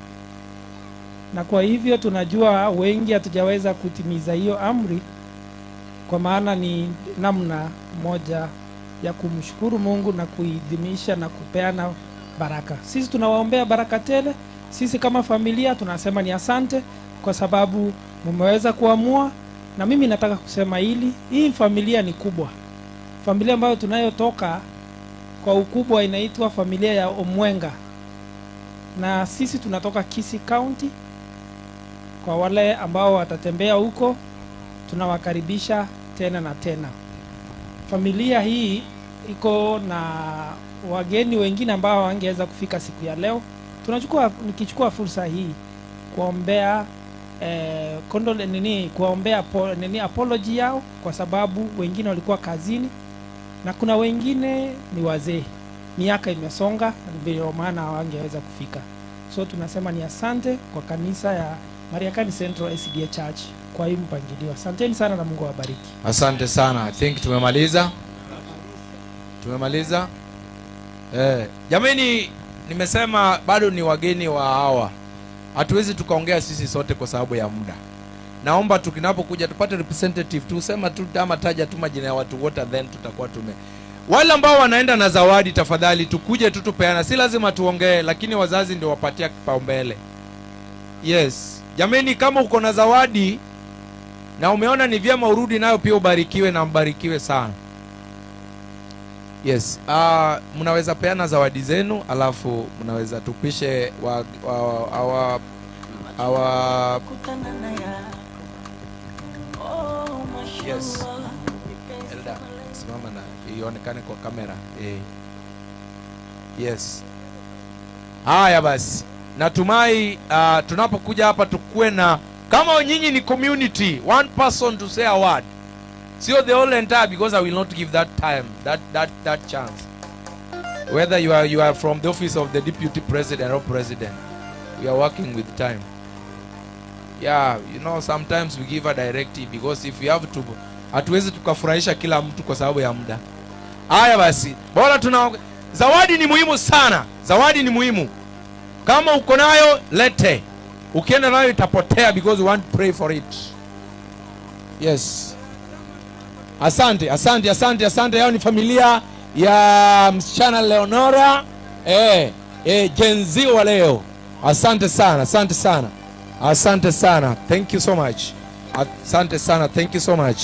na kwa hivyo tunajua wengi hatujaweza kutimiza hiyo amri, kwa maana ni namna moja ya kumshukuru Mungu na kuidhinisha na kupeana baraka. Sisi tunawaombea baraka tele. Sisi kama familia tunasema ni asante kwa sababu mmeweza kuamua. Na mimi nataka kusema hili, hii familia ni kubwa. Familia ambayo tunayotoka kwa ukubwa inaitwa familia ya Omwenga, na sisi tunatoka Kisii County. Kwa wale ambao watatembea huko, tunawakaribisha tena na tena. Familia hii iko na wageni wengine ambao wangeweza kufika siku ya leo. Nikichukua fursa hii kuombea kuwaombea apology yao, kwa sababu wengine walikuwa kazini na kuna wengine ni wazee, miaka imesonga, ndio maana hawangeweza kufika. So tunasema ni asante kwa kanisa ya Mariakani Central SDA Church kwa hii mpangilio. Asanteni sana na Mungu awabariki. Asante sana. I think tumemaliza. Tumemaliza. Jamani, nimesema bado ni wageni wa hawa. Hatuwezi tukaongea sisi sote kwa sababu ya muda. Naomba tukinapokuja tupate representative tu, sema tu ama taja tu majina ya watu wote, then tutakuwa tume. Wale ambao wanaenda na zawadi tafadhali tukuje tu tupeana. Si lazima tuongee, lakini wazazi ndio wapatia kipaumbele. Yes. Jamani, kama uko na zawadi na umeona ni vyema urudi nayo pia, ubarikiwe na mbarikiwe sana. Yes. Mnaweza peana zawadi zenu, alafu mnaweza tupishe wa Yes. Elda, simama na ionekane kwa kamera. Yes. Haya basi. Natumai tunapokuja hapa tukue na, kama nyinyi ni community, one person to say a word. Sio the whole entire, because I will not give that time, that chance. Whether you are from the office of the deputy president or president, we are working with time. Yeah, sometimes we give a directive because if we have to, hatuwezi tukafurahisha kila mtu kwa sababu ya muda. Haya basi, bora tuna zawadi ni muhimu sana. Zawadi ni muhimu. Kama uko nayo lete. Ukienda nayo itapotea because we want to pray for it. Yes. Asante, asante, asante, asante. Yao ni familia ya msichana Leonora, Gen Z wa leo. Asante sana, asante sana. Asante sana. Thank you so much. Asante sana. Thank you so much.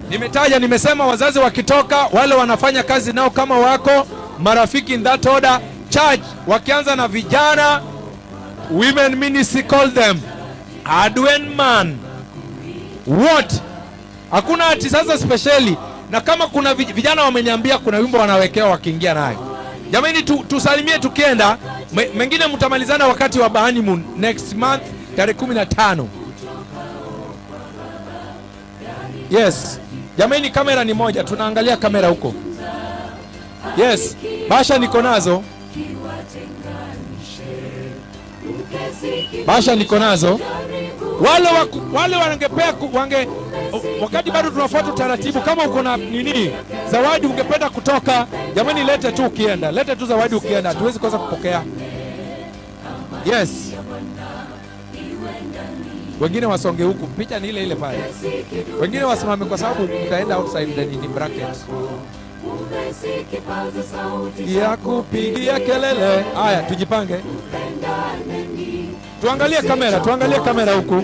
Nimetaja, nimesema wazazi wakitoka, wale wanafanya kazi nao kama wako marafiki in that order, church wakianza na vijana, women ministry, call them Adwen man. What? Hakuna ati sasa specially. Na kama kuna vijana wameniambia kuna wimbo wanawekewa wakiingia nayo. Jamani, tusalimie tukienda. Mengine mtamalizana wakati wa honeymoon next month tarehe 15. Yes. Jamani, kamera ni moja, tunaangalia kamera huko. Yes. Basha niko nazo. Basha niko nazo. Wale wangepea wakati bado tunafuata taratibu, kama uko na nini zawadi ungependa kutoka, jamani lete tu ukienda. Lete tu zawadi ukienda, hatuwezi kosa kupokea. Yes. Wengine wasonge huku, picha ni ile ile pale. Wengine wasimame kwa sababu mtaenda outside the nini bracket. Ya kupigia kelele. Haya, tujipange. Tuangalie kamera, tuangalie kamera huku.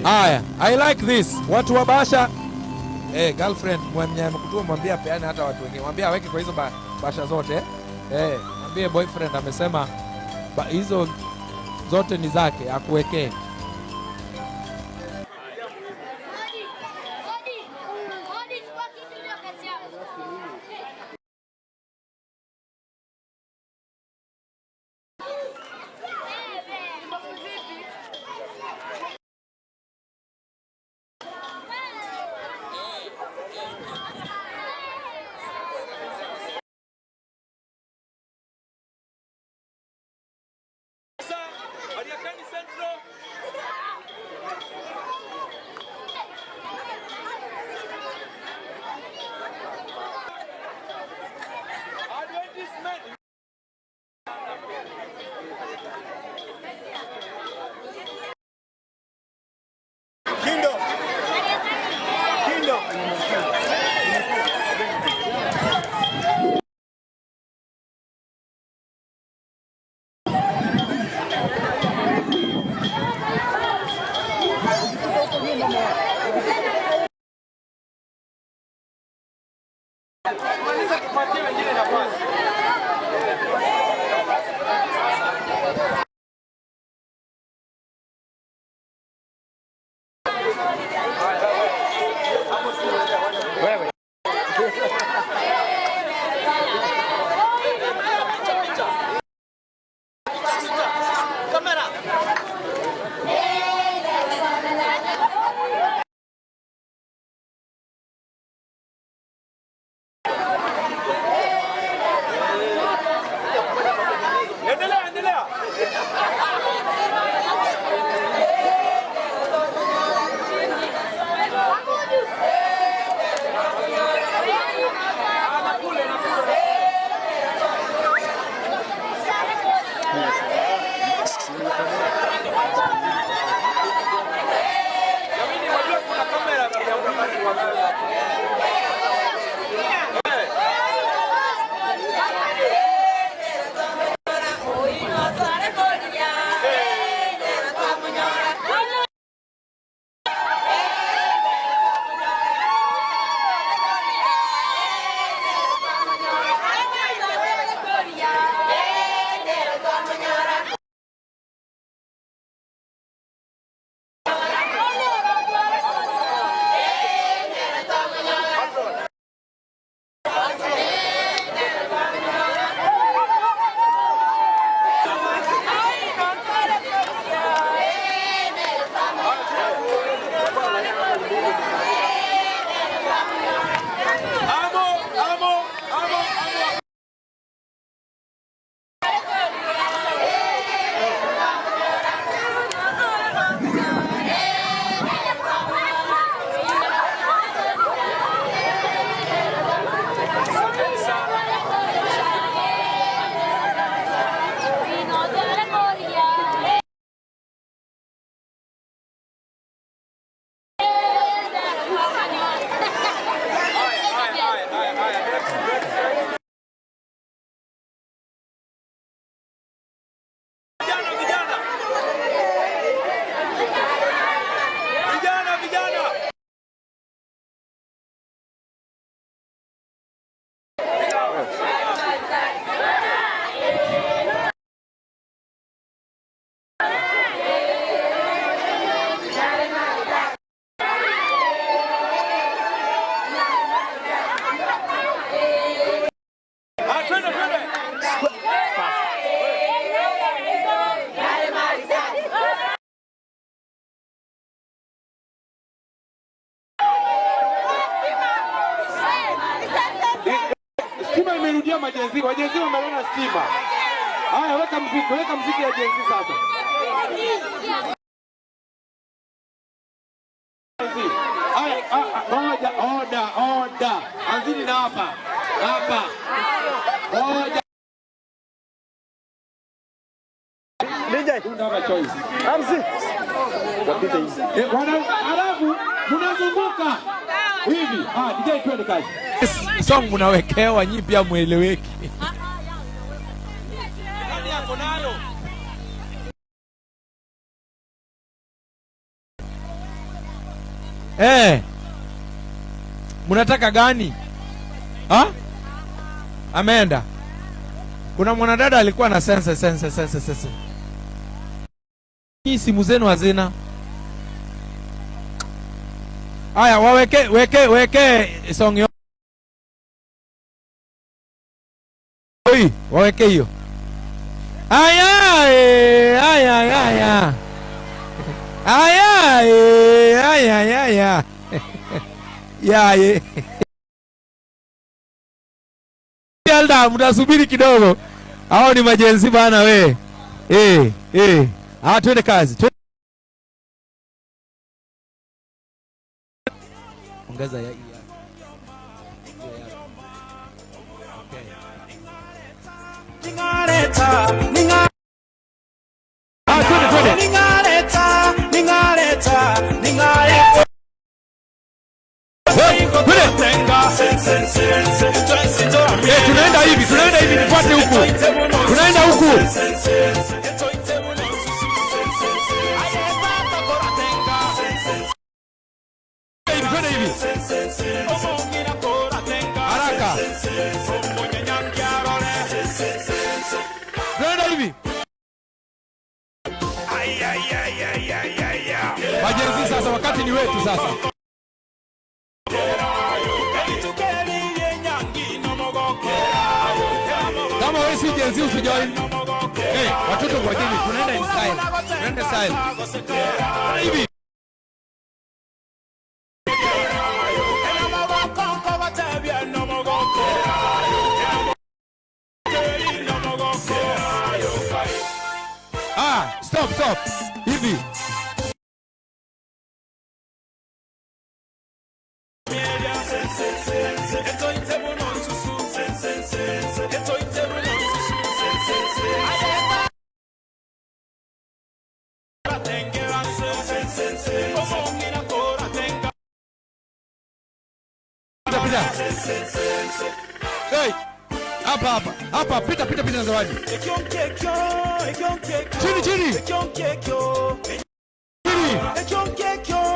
Haya, I like this. Watu wa basha. Girlfriend mwenye amekutua mwambie apeane hata watu wengine. Mwambie aweke kwa hizo basha zote. Mwambie boyfriend amesema hizo zote ni zake, akuwekee. Mariakani Central. Wewe. Kamera. Endelea, endelea. Jamani, wajua kuna kamera ya kazi wa gari hapo. Amo, amo, amo, amo. Asanteni sana. Haya, haya, haya. Next, next, next. Vijana, vijana. Vijana, vijana. Ah, twende, twende. Stima imerudia majenzi, wajenzi wamelona stima. Haya, weka mziki ya jenzi sasa. Jenzi. Haya, ngoja, oda, oda. Anzini na hapa. Hapa. Oda. DJ. Don't have a choice. Amsi. Wapite hivi. Halafu mnazunguka hivi. Ah, DJ twende kazi. Song mnawekewa nyinyi pia mueleweki. Nani ako nayo? Mnataka gani? Ha? Ameenda. Kuna mwanadada alikuwa na sense sense sense sense. Hii simu zenu hazina. Aya, waweke weke weke song yo. Oi, waweke hiyo. Aya, aya, aya. Aya, aya, aya, aya. Ya, ye. Elda, mtasubiri kidogo. Hao ni majenzi bana we. Ah, twende kazi. Ongeza ya hii hapa. Okay. Ningareta, ninga Ah, twende, twende. Ningareta, ningareta, ningareta. Tunaenda hivi, tunaenda hivi, nifuate huku. Tunaenda huku. Hivi, twende hivi. Haraka. Twende hivi. Ma Gen Z sasa, wakati ni wetu sasa. Kama wewe si Gen Z usijoin. Hey, watoto ngojeni, tunaenda in style. Tunaenda style. Twende hivi. Ah, stop, stop. Hivi. Pita, pita. Hey, hapa hapa. Hapa pita pita pita na zawadi. Chini chini. Chini.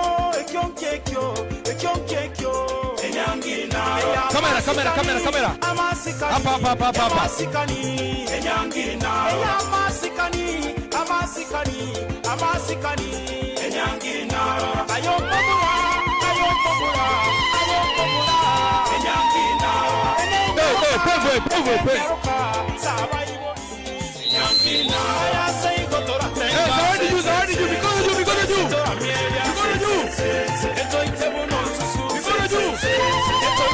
Kamera, kamera, kamera, kamera. Hapa hapa hapa hapa hapa. Hey, hey, peve, peve, peve. Hey, zawadi juu, zawadi juu, mikono juu, mikono juu. Mikono juu. Mikono juu.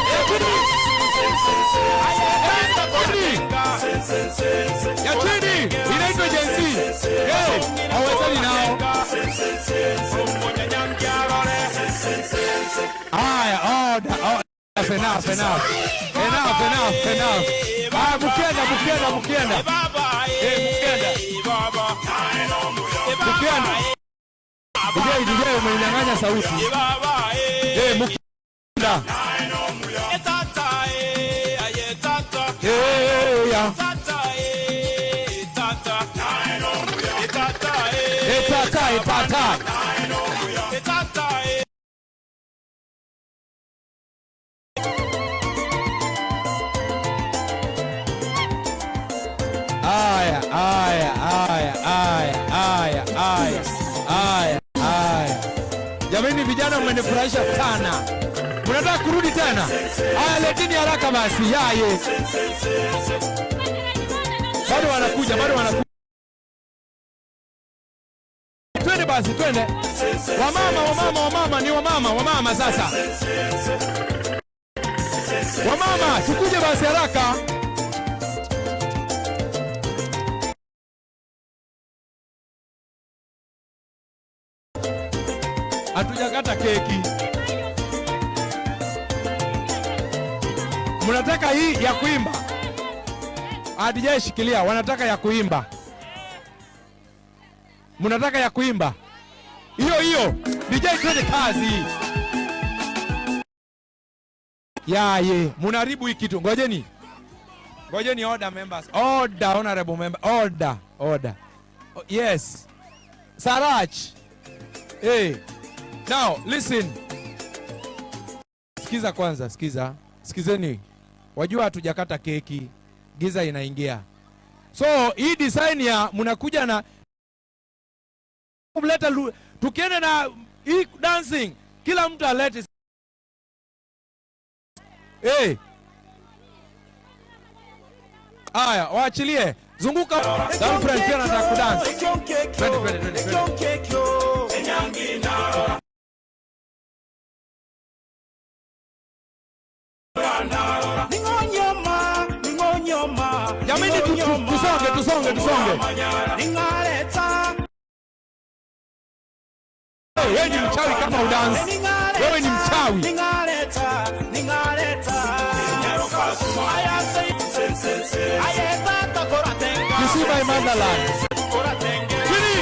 Ya chini inaitwa Gen Z. Hey, hawezani nao. Haya, order, order. Enough, enough. Enough, enough, enough. Ah, mukienda, mukienda, mukienda. Eh, mukienda. Mukienda. DJ, DJ umeninyang'anya sauti. Eh, mukienda. Eh, ya. Eh, tata, eh, tata. Aya, aya, aya, aya, aya, aya, aya, aya. Jamani vijana mmenifurahisha sana. Mnataka kurudi tena? Aya, leteni haraka basi. Yaye. Bado wanakuja, bado wanakuja. Twende basi, twende. Wamama, wamama, wamama, ni wamama, wamama sasa. Wamama, tukuje basi haraka. Hatujakata keki. Mnataka hii ya kuimba? DJ shikilia, wanataka ya kuimba. Mnataka ya kuimba? Hiyo hiyo. DJ twende kazi. Yaye, mnaharibu hii kitu. Ngojeni. Ngojeni order members. Order honorable member. Order, order. Oh, yes. Sarach. Hey. Now, listen. Sikiza kwanza, sikiza. Sikizeni. Wajua hatujakata keki. Giza inaingia. So, hii design ya mnakuja na mleta tukienda na hii dancing, kila mtu alete. Hey. Aya, waachilie. Zunguka. Girlfriend pia anataka kudance. Twende, twende, twende, twende. Jamani, tusonge, tusonge, tusonge. Wewe ni mchawi kama udansi. Wewe ni mchawi. You see my motherland. Chini.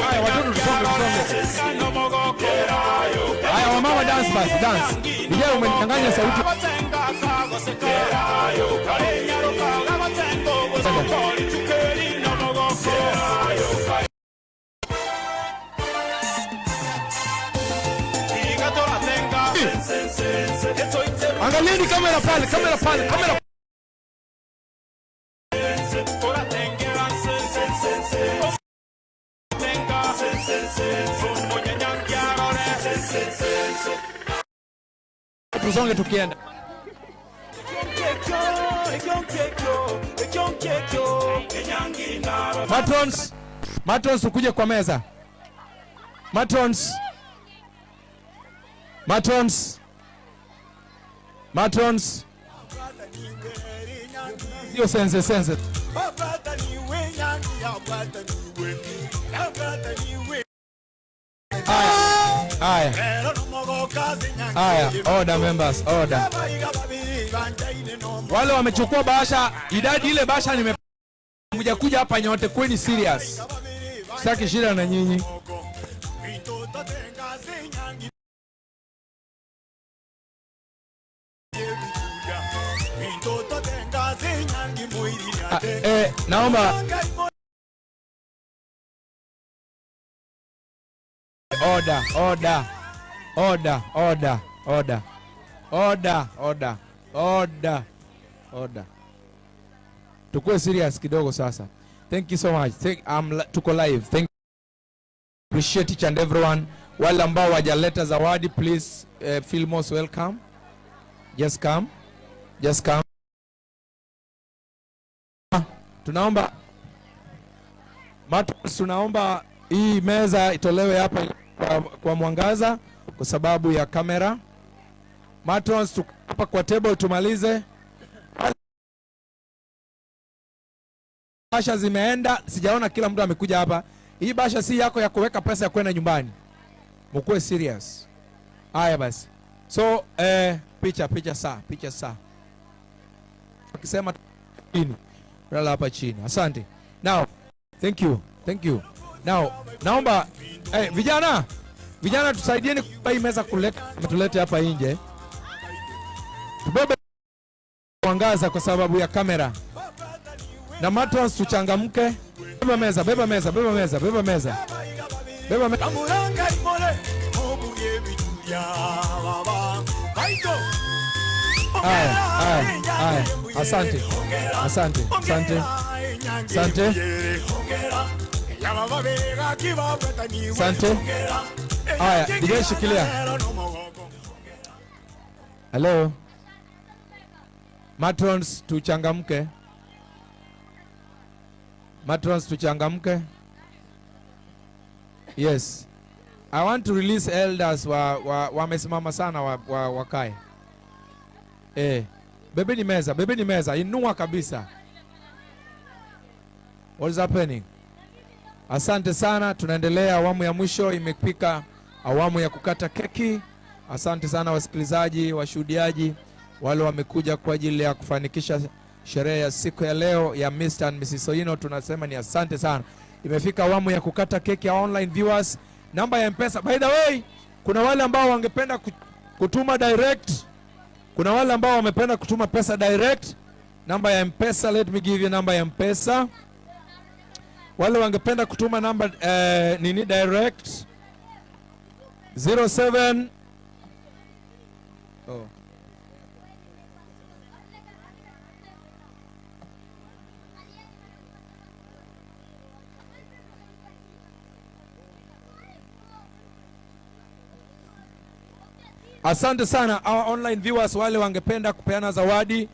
Haya watoto tusonge, tusonge. Haya wamama dance basi, dance. Vijana umenichanganya sauti. Chini. Angalieni kamera pale, kamera pale, kamera. Tusonge tukienda. Matrons, matrons ukuje kwa meza. Matrons. Matrons. Matrons. Sio sense sense. Haya. Haya, order members, order. Wale wamechukua bahasha, idadi ile bahasha nimekuja kuja hapa nyote kweni serious. Sitaki shida na nyinyi. Naomba order, order, order, order, order, order, order, order, order. Tukue serious kidogo sasa. Thank you so much. Tuko live. Thank you. Appreciate each and everyone. Wale ambao wajaleta zawadi, please feel most welcome. Just come. Just come. Tunaomba Matos, tunaomba hii meza itolewe hapa kwa mwangaza kwa sababu ya kamera. Matrons, hapa kwa table tumalize. Basha zimeenda, sijaona kila mtu amekuja hapa. Hii basha si yako ya kuweka pesa ya kwenda nyumbani. Mkuwe serious. Haya basi. So, picha, picha saa, picha saa. Akisema chini, lala hapa chini. Asante. Now, thank you. Thank you. Now, naomba vijana, vijana tusaidieni kwa hii meza kuleta, tulete hapa nje. Tubebe mwangaza kwa sababu ya kamera. Na matrons tuchangamke. Beba meza, beba meza, beba meza, beba meza. Beba meza. Haya, haya, haya. Asante. Asante, asante. Asante. Asante. Haya, DJ shikilia. Hello. Matrons tuchangamke. Matrons tuchangamke. Yes. I want to release elders wamesimama sana wakae. Bebe ni meza, bebe ni meza, inua kabisa. What is happening? Asante sana, tunaendelea awamu ya mwisho, imefika awamu ya kukata keki. Asante sana wasikilizaji, washuhudiaji, wale wamekuja kwa ajili ya kufanikisha sherehe ya siku ya leo ya Mr. and Mrs. Oino, tunasema ni asante sana. Imefika awamu ya kukata keki ya online viewers. Namba ya M-Pesa, by the way, kuna wale ambao wangependa kutuma direct. Kuna wale ambao wamependa kutuma pesa direct. Namba ya M-Pesa, let me give you namba ya M-Pesa. Wale wangependa kutuma namba nini direct 07 oh. Asante sana our online viewers, wale wangependa kupeana zawadi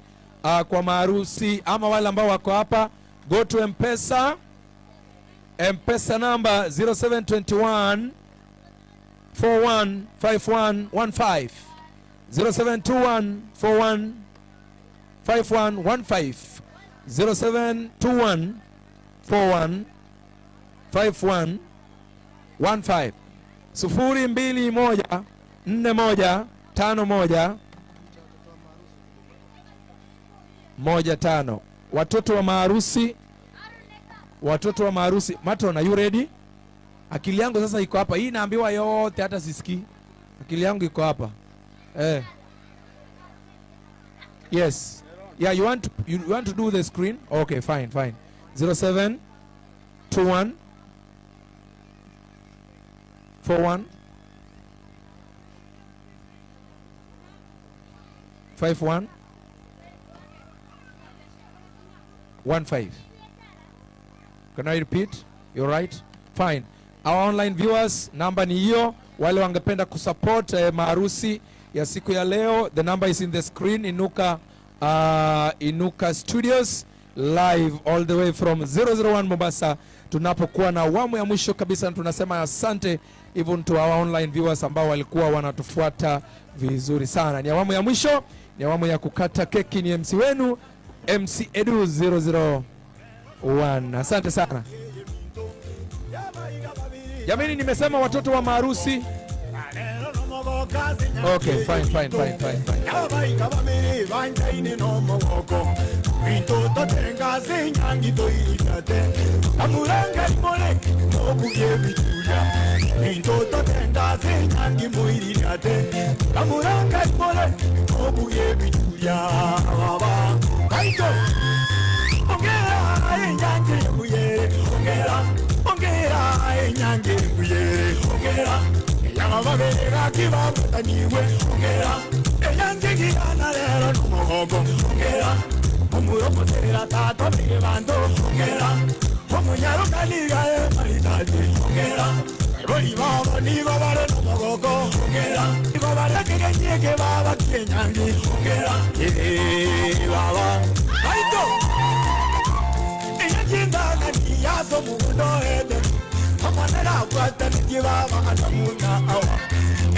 kwa maharusi ama wale ambao wako hapa, go to M-Pesa. M-Pesa number 0721 415115, 0721 415115, 0721 415115, 021 4151 15. Watoto wa maharusi, watoto wa maharusi. Matron, are you ready? Akili yangu sasa iko hapa. Hii naambiwa yote hata sisikii. Akili yangu iko hapa. Yes. Yeah, you want to do the screen? Okay, fine, fine. 07 21 41. 51 15. Can I repeat? You're right? Fine. Our online viewers, namba ni hiyo. Wale wangependa kusupport maharusi ya siku ya leo, the number is in the screen. Inuka Studios live all the way from 001 Mombasa, tunapokuwa na awamu ya mwisho kabisa, na tunasema asante even to our online viewers ambao walikuwa wanatufuata vizuri sana. Ni awamu ya mwisho, ni awamu ya kukata keki. Ni MC wenu MC Edu 001. Asante sana jamani, nimesema watoto wa maharusi. Okay, fine, fine, fine, fine, fine. Yabaika babiri banjaine n'omugoko Bintu totenga zinyangi toyitate Amuranga imole n'okubye ebituya Bintu totenga zinyangi muyirirate Amuranga imole n'okubye ebituya Baba, baito Ongera enyangi ebuyere Ongera, ongera enyangi ebuyere Ongera Yababera kibabataniwe ongera enyanjigirana lero n'umuhogo ongera omurokotera tata bige bantu ongera omunyarukaniga emaritati ongera boli babo nibo bare n'umugogo ongera nibo barekegenyeke baba kenyangi ongera baba baito enyanjindana niyazo mugundo ede amanera bwataniye baba anamuna awa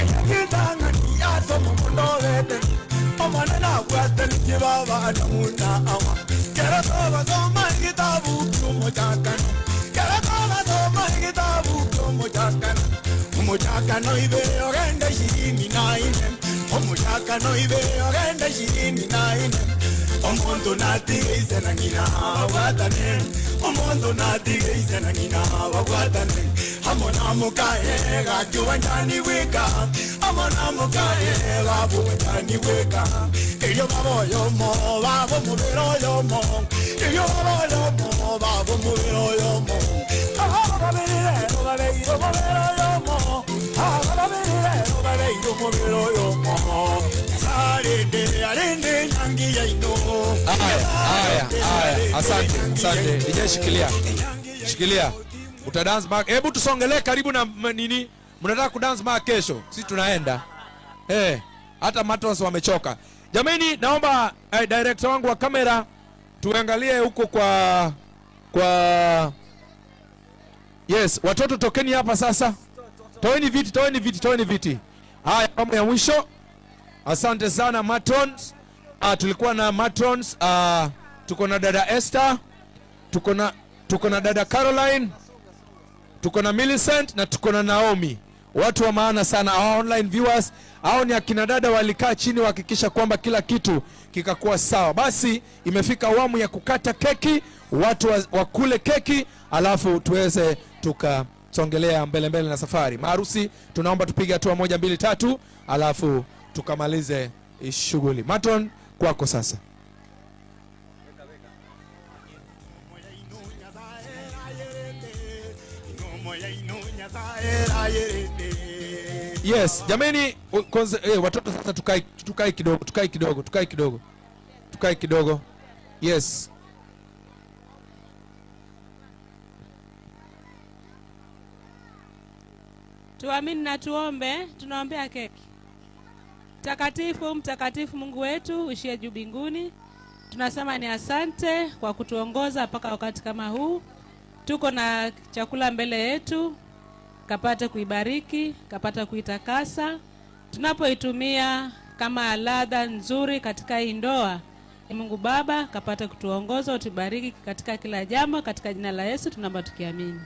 enyakitanga niyazo mugundo ede amanera bwataniye baba anamuna awa kera toba soma kitabu ky'omukyakano kera toba soma kitabu ky'omukyakano omukyakano ibere ogenda 24 omukyakano ibere ogenda 24 omuntu natigeise na ngina babwatane omuntu natigeise na ngina babwatane amona mukaye gakiwanjani wika amona mukaye gabuwanjani wika iyo baboyomo babo mubiroyomo iyo baboyomo babo mubiroyomo ababirire babeiro mubiroyomo ababirire babeiro mubiroyomo arinde arinde nyangi yaino. Haya, haya, haya. Asante, asante. DJ shikilia. Shikilia. Uta dance back. Hebu tusongelee karibu na nini? Mnataka kudance back kesho. Sisi tunaenda. Hata matrons wamechoka. Jamani, naomba director wangu wa kamera tuangalie huko kwa yes, watoto tokeni hapa sasa. Toeni viti, toeni viti, toeni viti. Haya, awamu ya mwisho. Asante sana matrons. Tulikuwa na matrons, tuko na dada Esther, tuko na dada Caroline, tuko na Millicent na tuko na Naomi. Watu wa maana sana, our online viewers. Hao ni akina dada walikaa chini wahakikisha kwamba kila kitu kikakuwa sawa. Basi imefika awamu ya kukata keki, watu wakule keki, alafu tuweze tukasongelea mbele mbele na safari. Maharusi tunaomba tupige hatua 1 2 3, alafu tukamalize shughuli. Matron, kwako sasa. Yes, jamani, watoto sasa tukae kidogo, tukae kidogo, tukae kidogo. Tukae kidogo. Yes. Tuamini na tuombe, tunaombea keki. Mtakatifu, mtakatifu Mungu wetu uishie juu mbinguni. Tunasema ni asante kwa kutuongoza mpaka wakati kama huu. Tuko na chakula mbele yetu, kapate kuibariki, kapate kuitakasa. Tunapoitumia kama ladha nzuri katika hii ndoa, Mungu Baba kapate kutuongoza, utubariki katika kila jambo, katika jina la Yesu tunaomba tukiamini.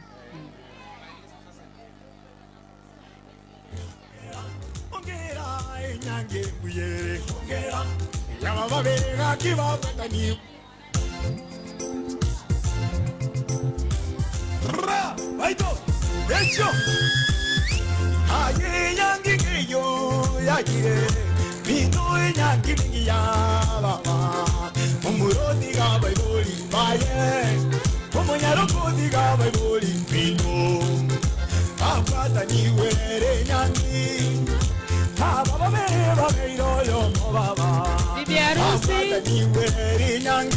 Bibi harusi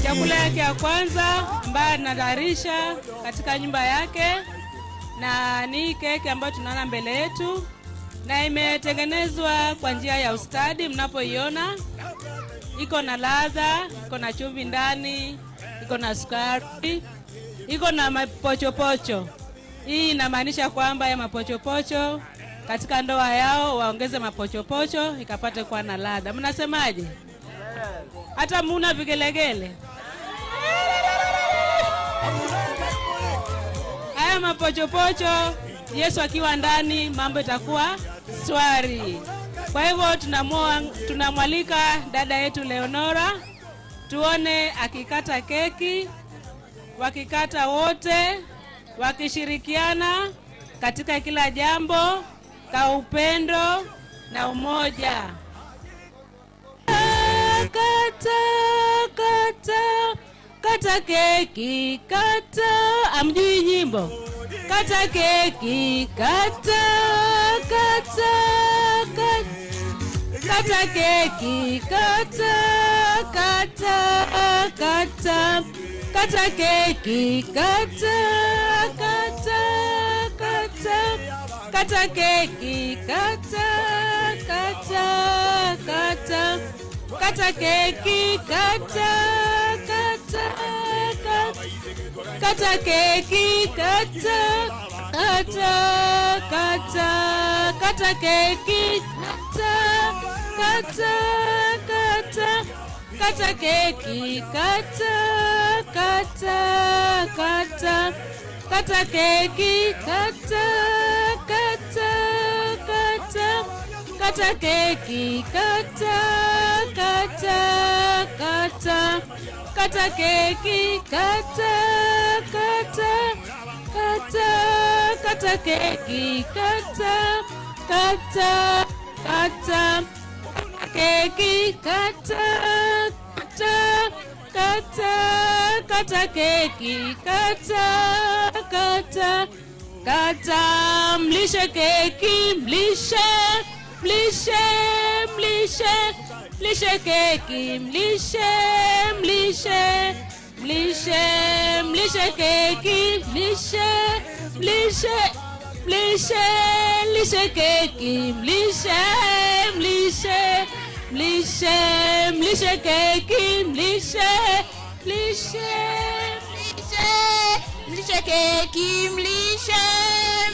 chakula yake ya kwanza ambayo anatayarisha katika nyumba yake, na ni keki ambayo tunaona mbele yetu, na imetengenezwa kwa njia ya ustadi. Mnapoiona iko na ladha, iko na chumvi ndani, iko na sukari, iko na mapochopocho. Hii inamaanisha kwamba ya mapochopocho katika ndoa yao waongeze mapochopocho ikapate kuwa na ladha. Mnasemaje? Hata muna vigelegele? Haya mapochopocho, Yesu akiwa ndani, mambo itakuwa swari. Kwa hivyo tunamwalika dada yetu Leonora, tuone akikata keki, wakikata wote, wakishirikiana katika kila jambo kwa upendo na umoja. Kata, kata, kata keki, kata. Amjui nyimbo? Kata keki, kata, kata, kata. Kata keki, kata, kata, kata. Kata keki, kata, kata, kata. Kata keki, kata, kata, kata. Kata keki, kata, kata, kata. Kata keki, kata, kata, kata. Kata keki, kata, kata, kata. Kata keki, kata, kata, kata. Kata keki, kata, kata, kata. Kata keki, kata, kata, kata. Kata keki, kata, kata, kata. Kata keki, kata, kata, kata. Keki, kata, kata, kata. Kata keki, kata, kata, kata. Mlishe keki, mlishe, mlishe, mlishe. Mlishe keki, mlishe, mlishe, mlishe. Mlishe keki, mlishe, mlishe, mlishe. Lishe keki, mlishe, mlishe, mlishe. Mlishe keki, mlishe, mlishe, mlishe. Mlishe keki, mlishe,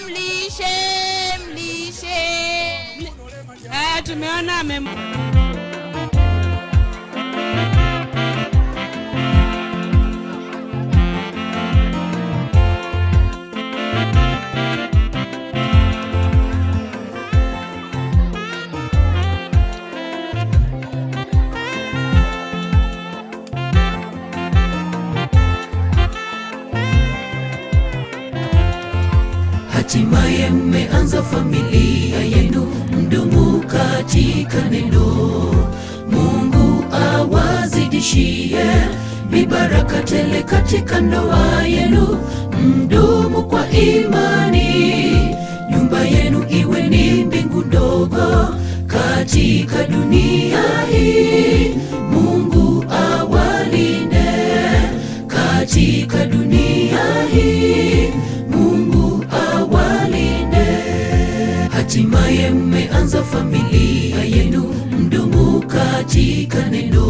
mlishe, mlishe. Haya, tumeona Hatimaye mmeanza familia yenu, mdumu katika neno. Mungu awazidishie mibaraka tele katika ndoa yenu, mdumu kwa imani. Nyumba yenu iwe ni mbingu ndogo katika dunia hii. Mungu awalinde katika dunia hii. Mungu awalinde. Hatimaye mmeanza familia yenu, mdumu katika neno.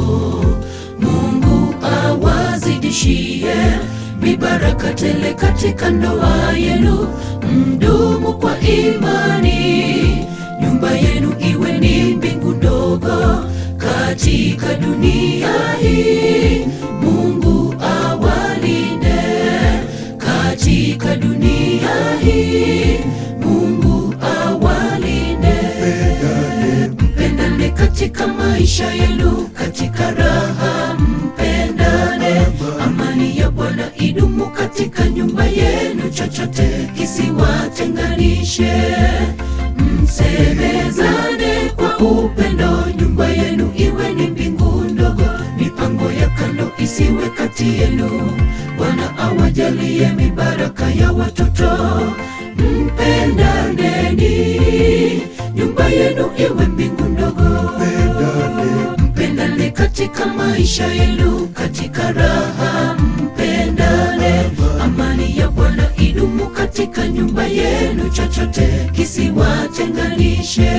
Mungu awazidishie mibaraka tele katika ndoa yenu, mdumu kwa imani. Nyumba yenu iwe ni mbingu ndogo katika dunia hii. Mungu awalinde katika dunia hii. Mungu awalinde. Mpendane katika maisha yenu, katika raha mpendane. Amani ya Bwana idumu katika nyumba yenu, chochote kisiwatenganishe. Msemezane kwa upendo, nyumba yenu iwe ni mbingu ndogo, mipango ya kando isiwe kati yenu. Bwana awajalie mibaraka ya watoto. Mpendaneni, nyumba yenu iwe mbingu ndogo. katika maisha yenu, katika raha mpendane. Amani ya Bwana idumu katika nyumba yenu, chochote kisiwatenganishe.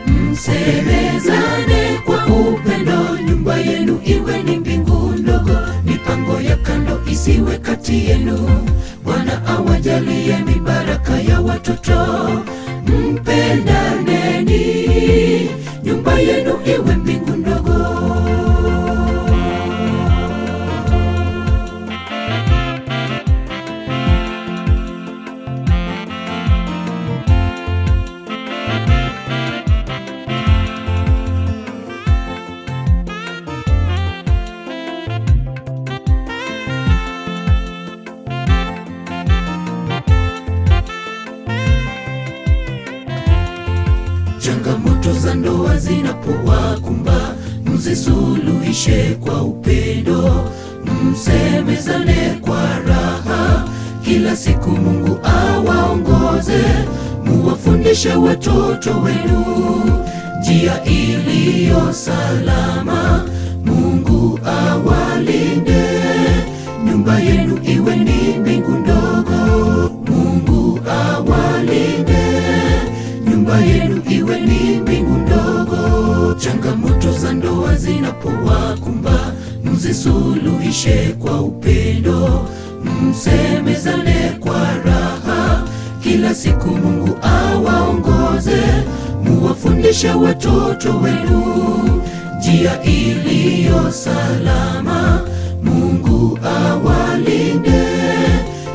Msemezane kwa upendo, nyumba yenu iwe ni mbingu ndogo, mipango ya kando isiwe kati yenu. Bwana awajalie mibaraka ya watoto, mpendaneni, nyumba yenu iwe mbingu ndogo. Changamoto za ndoa zinapowakumba, mzisuluhishe kwa upendo, msemezane kwa raha. Kila siku Mungu awaongoze, muwafundishe watoto wenu njia iliyo salama. Mungu awalinde, nyumba yenu iwe ni mbingu ndogo. Mungu awalinde, nyumba yenu iwe ni mbingu ndogo. Changamoto za ndoa zinapowakumba, mzisuluhishe kwa upendo, msemezane kwa raha. Kila siku Mungu awaongoze, muwafundishe watoto wenu njia iliyo salama. Mungu awalinde,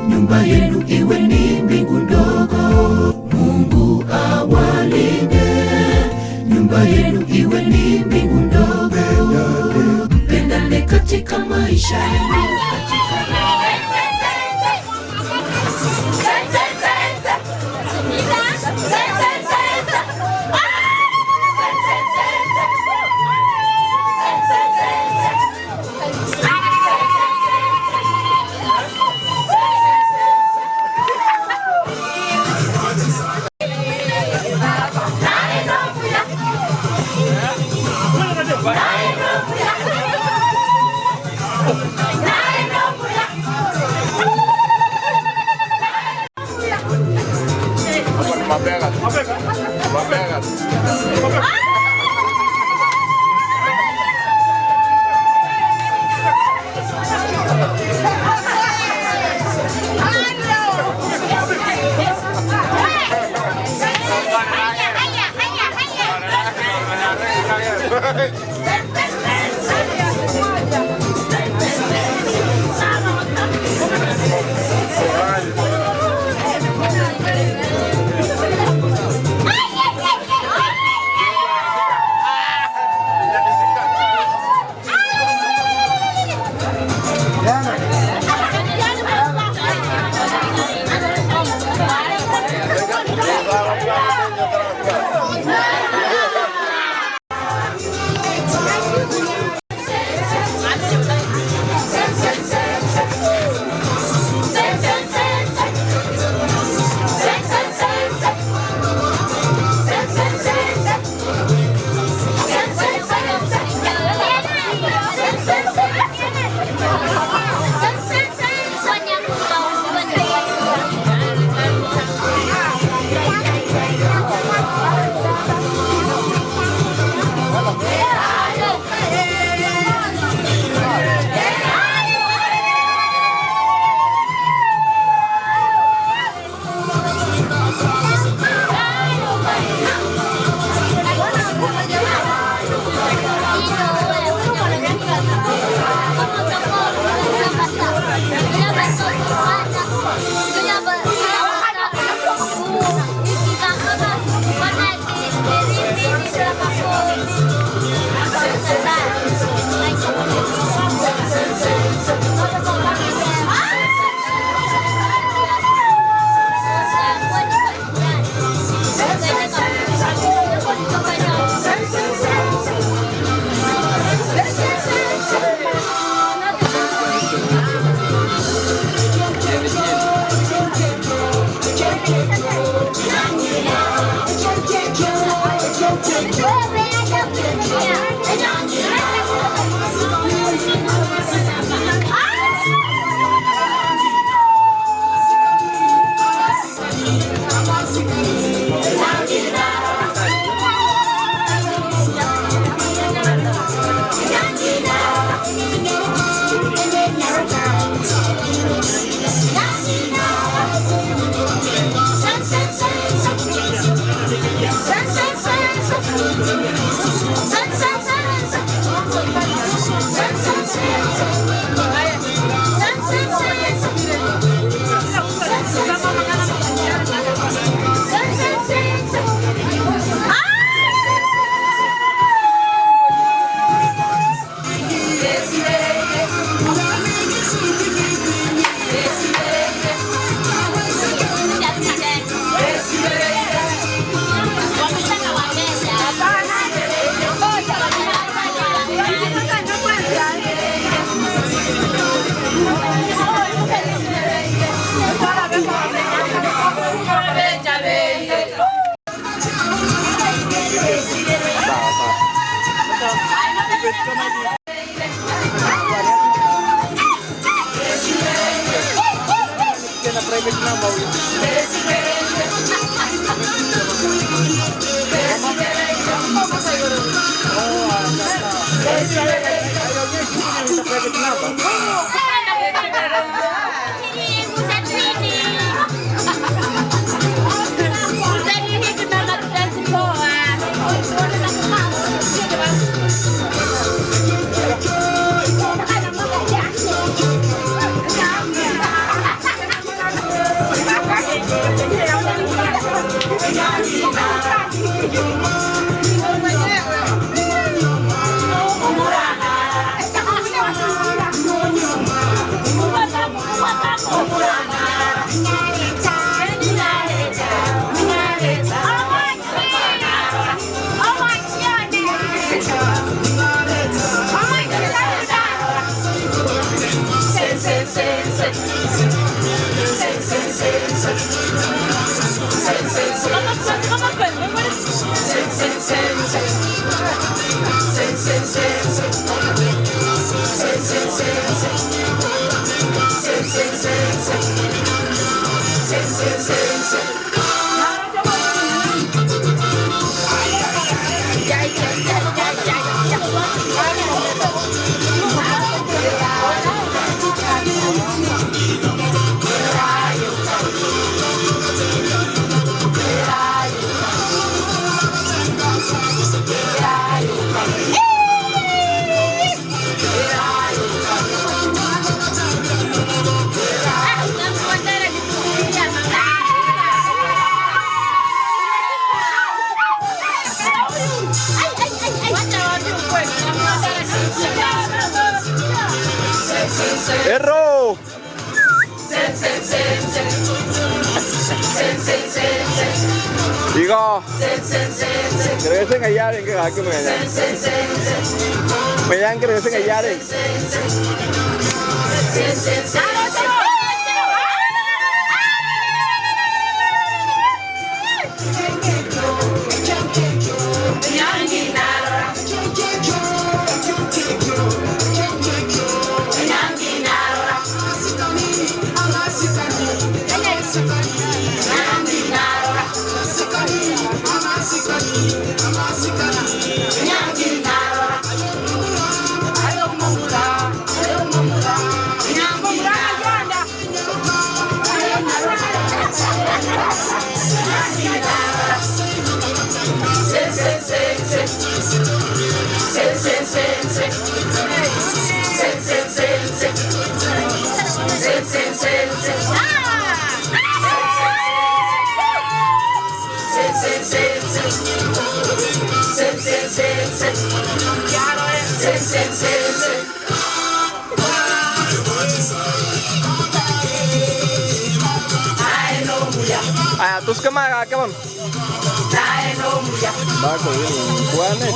nyumba yenu iwe ni mbingu ndogo. Mungu awalinde, nyumba yenu iwe ni mbingu ndogo. Mpendane katika maisha yenu, katika Erro. Digo, que regresen a Yaren, que que me me que regresen a Yaren. Aya, tuskama come on. Bako kwane.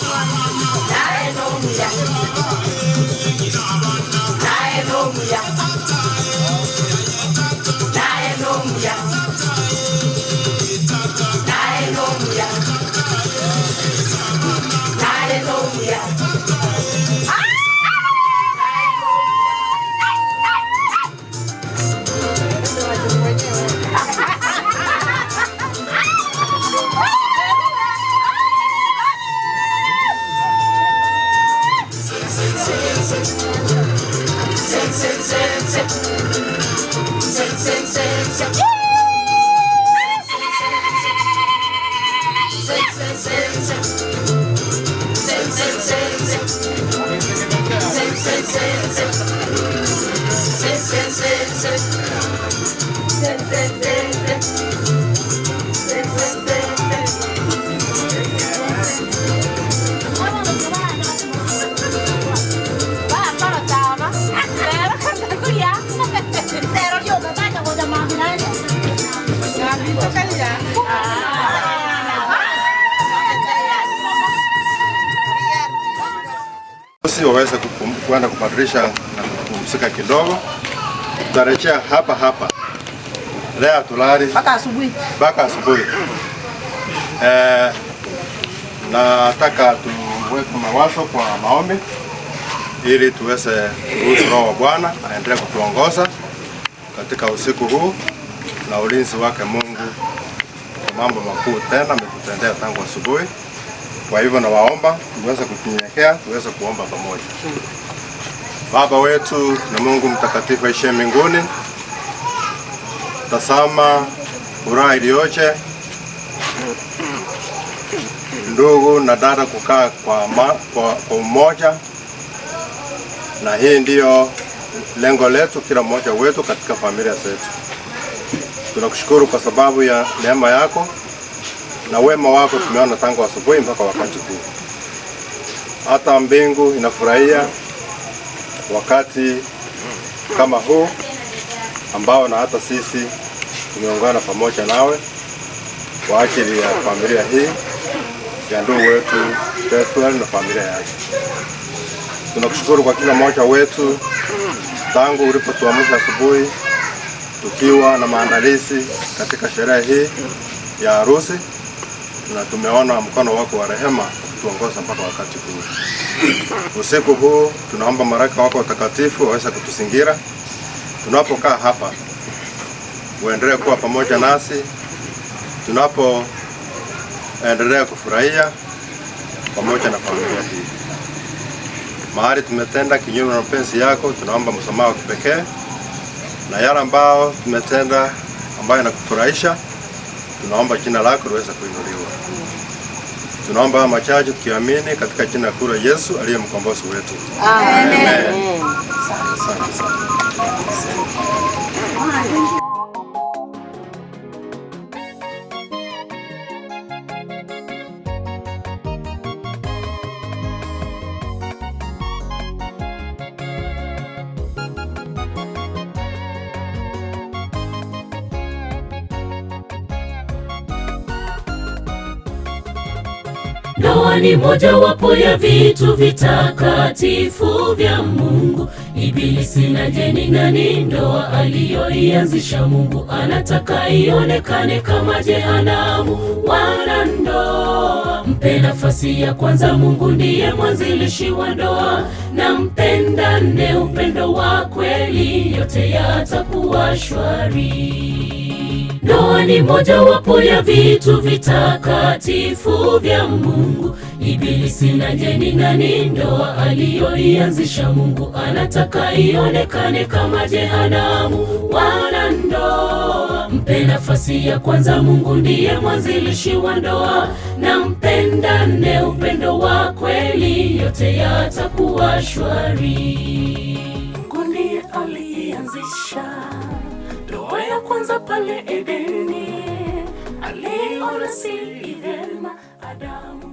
Waweze kuenda kubadilisha na kupumzika kidogo. Tutarejea hapa hapa leo tulali mpaka asubuhi, mpaka asubuhi. Nataka tuweke mawazo kwa maombi. ili tuweze kuruhusu Roho wa Bwana aendelee kutuongoza katika usiku huu na ulinzi wake Mungu kwa mambo makuu tena ametutendea tangu asubuhi. Kwa hivyo nawaomba tuweze kunyenyekea, tuweze kuomba pamoja. Baba wetu na Mungu mtakatifu aishiye mbinguni, tazama furaha iliyoje ndugu na dada kukaa kwa umoja, na hii ndiyo lengo letu kila mmoja wetu katika familia zetu. Tunakushukuru kwa sababu ya neema yako na wema wako tumeona tangu asubuhi mpaka wakati huu. Hata mbingu inafurahia wakati kama huu ambao na hata sisi tumeungana pamoja nawe kwa ajili ya familia hii ya ndugu wetu Bethuel na familia yake. Tunakushukuru kwa kila mmoja wetu tangu ulipotuamsha asubuhi tukiwa na maandalizi katika sherehe hii ya harusi, na tumeona mkono wako wa rehema kutuongoza mpaka wakati huu. Usiku huu tunaomba malaika wako watakatifu waweze kutuzingira tunapokaa hapa, uendelee kuwa pamoja nasi tunapoendelea kufurahia pamoja na familia hii. Mahali tumetenda kinyume na mapenzi yako, tunaomba msamaha wa kipekee, na yale ambao tumetenda ambayo yanakufurahisha, tunaomba jina lako liweze kuinuliwa. Tunaomba haya machache tukiamini katika jina kuu la Yesu aliye mkombozi wetu. Amen. Amen. Asante sana. Ndoa ni mojawapo ya vitu vitakatifu vya Mungu. Ibilisi na jeni nani, ndoa aliyoianzisha Mungu anataka ionekane kama jehanamu. Wanandoa, mpe nafasi ya kwanza Mungu, ndiye mwanzilishi wa ndoa, na mpendane upendo wa kweli, yote yatakuwa shwari. Ndoa ni mojawapo ya vitu vitakatifu vya Mungu. Ibilisi na jeni nani, ndoa aliyoianzisha Mungu anataka ionekane kama jehanamu. Wanandoa, mpe nafasi ya kwanza Mungu, ndiye mwanzilishi wa ndoa, na mpendane upendo wa kweli, yote yatakuwa shwari. Mungu ndiye alianzisha ndoa ya kwanza pale Edeni, aliona si vyema Adamu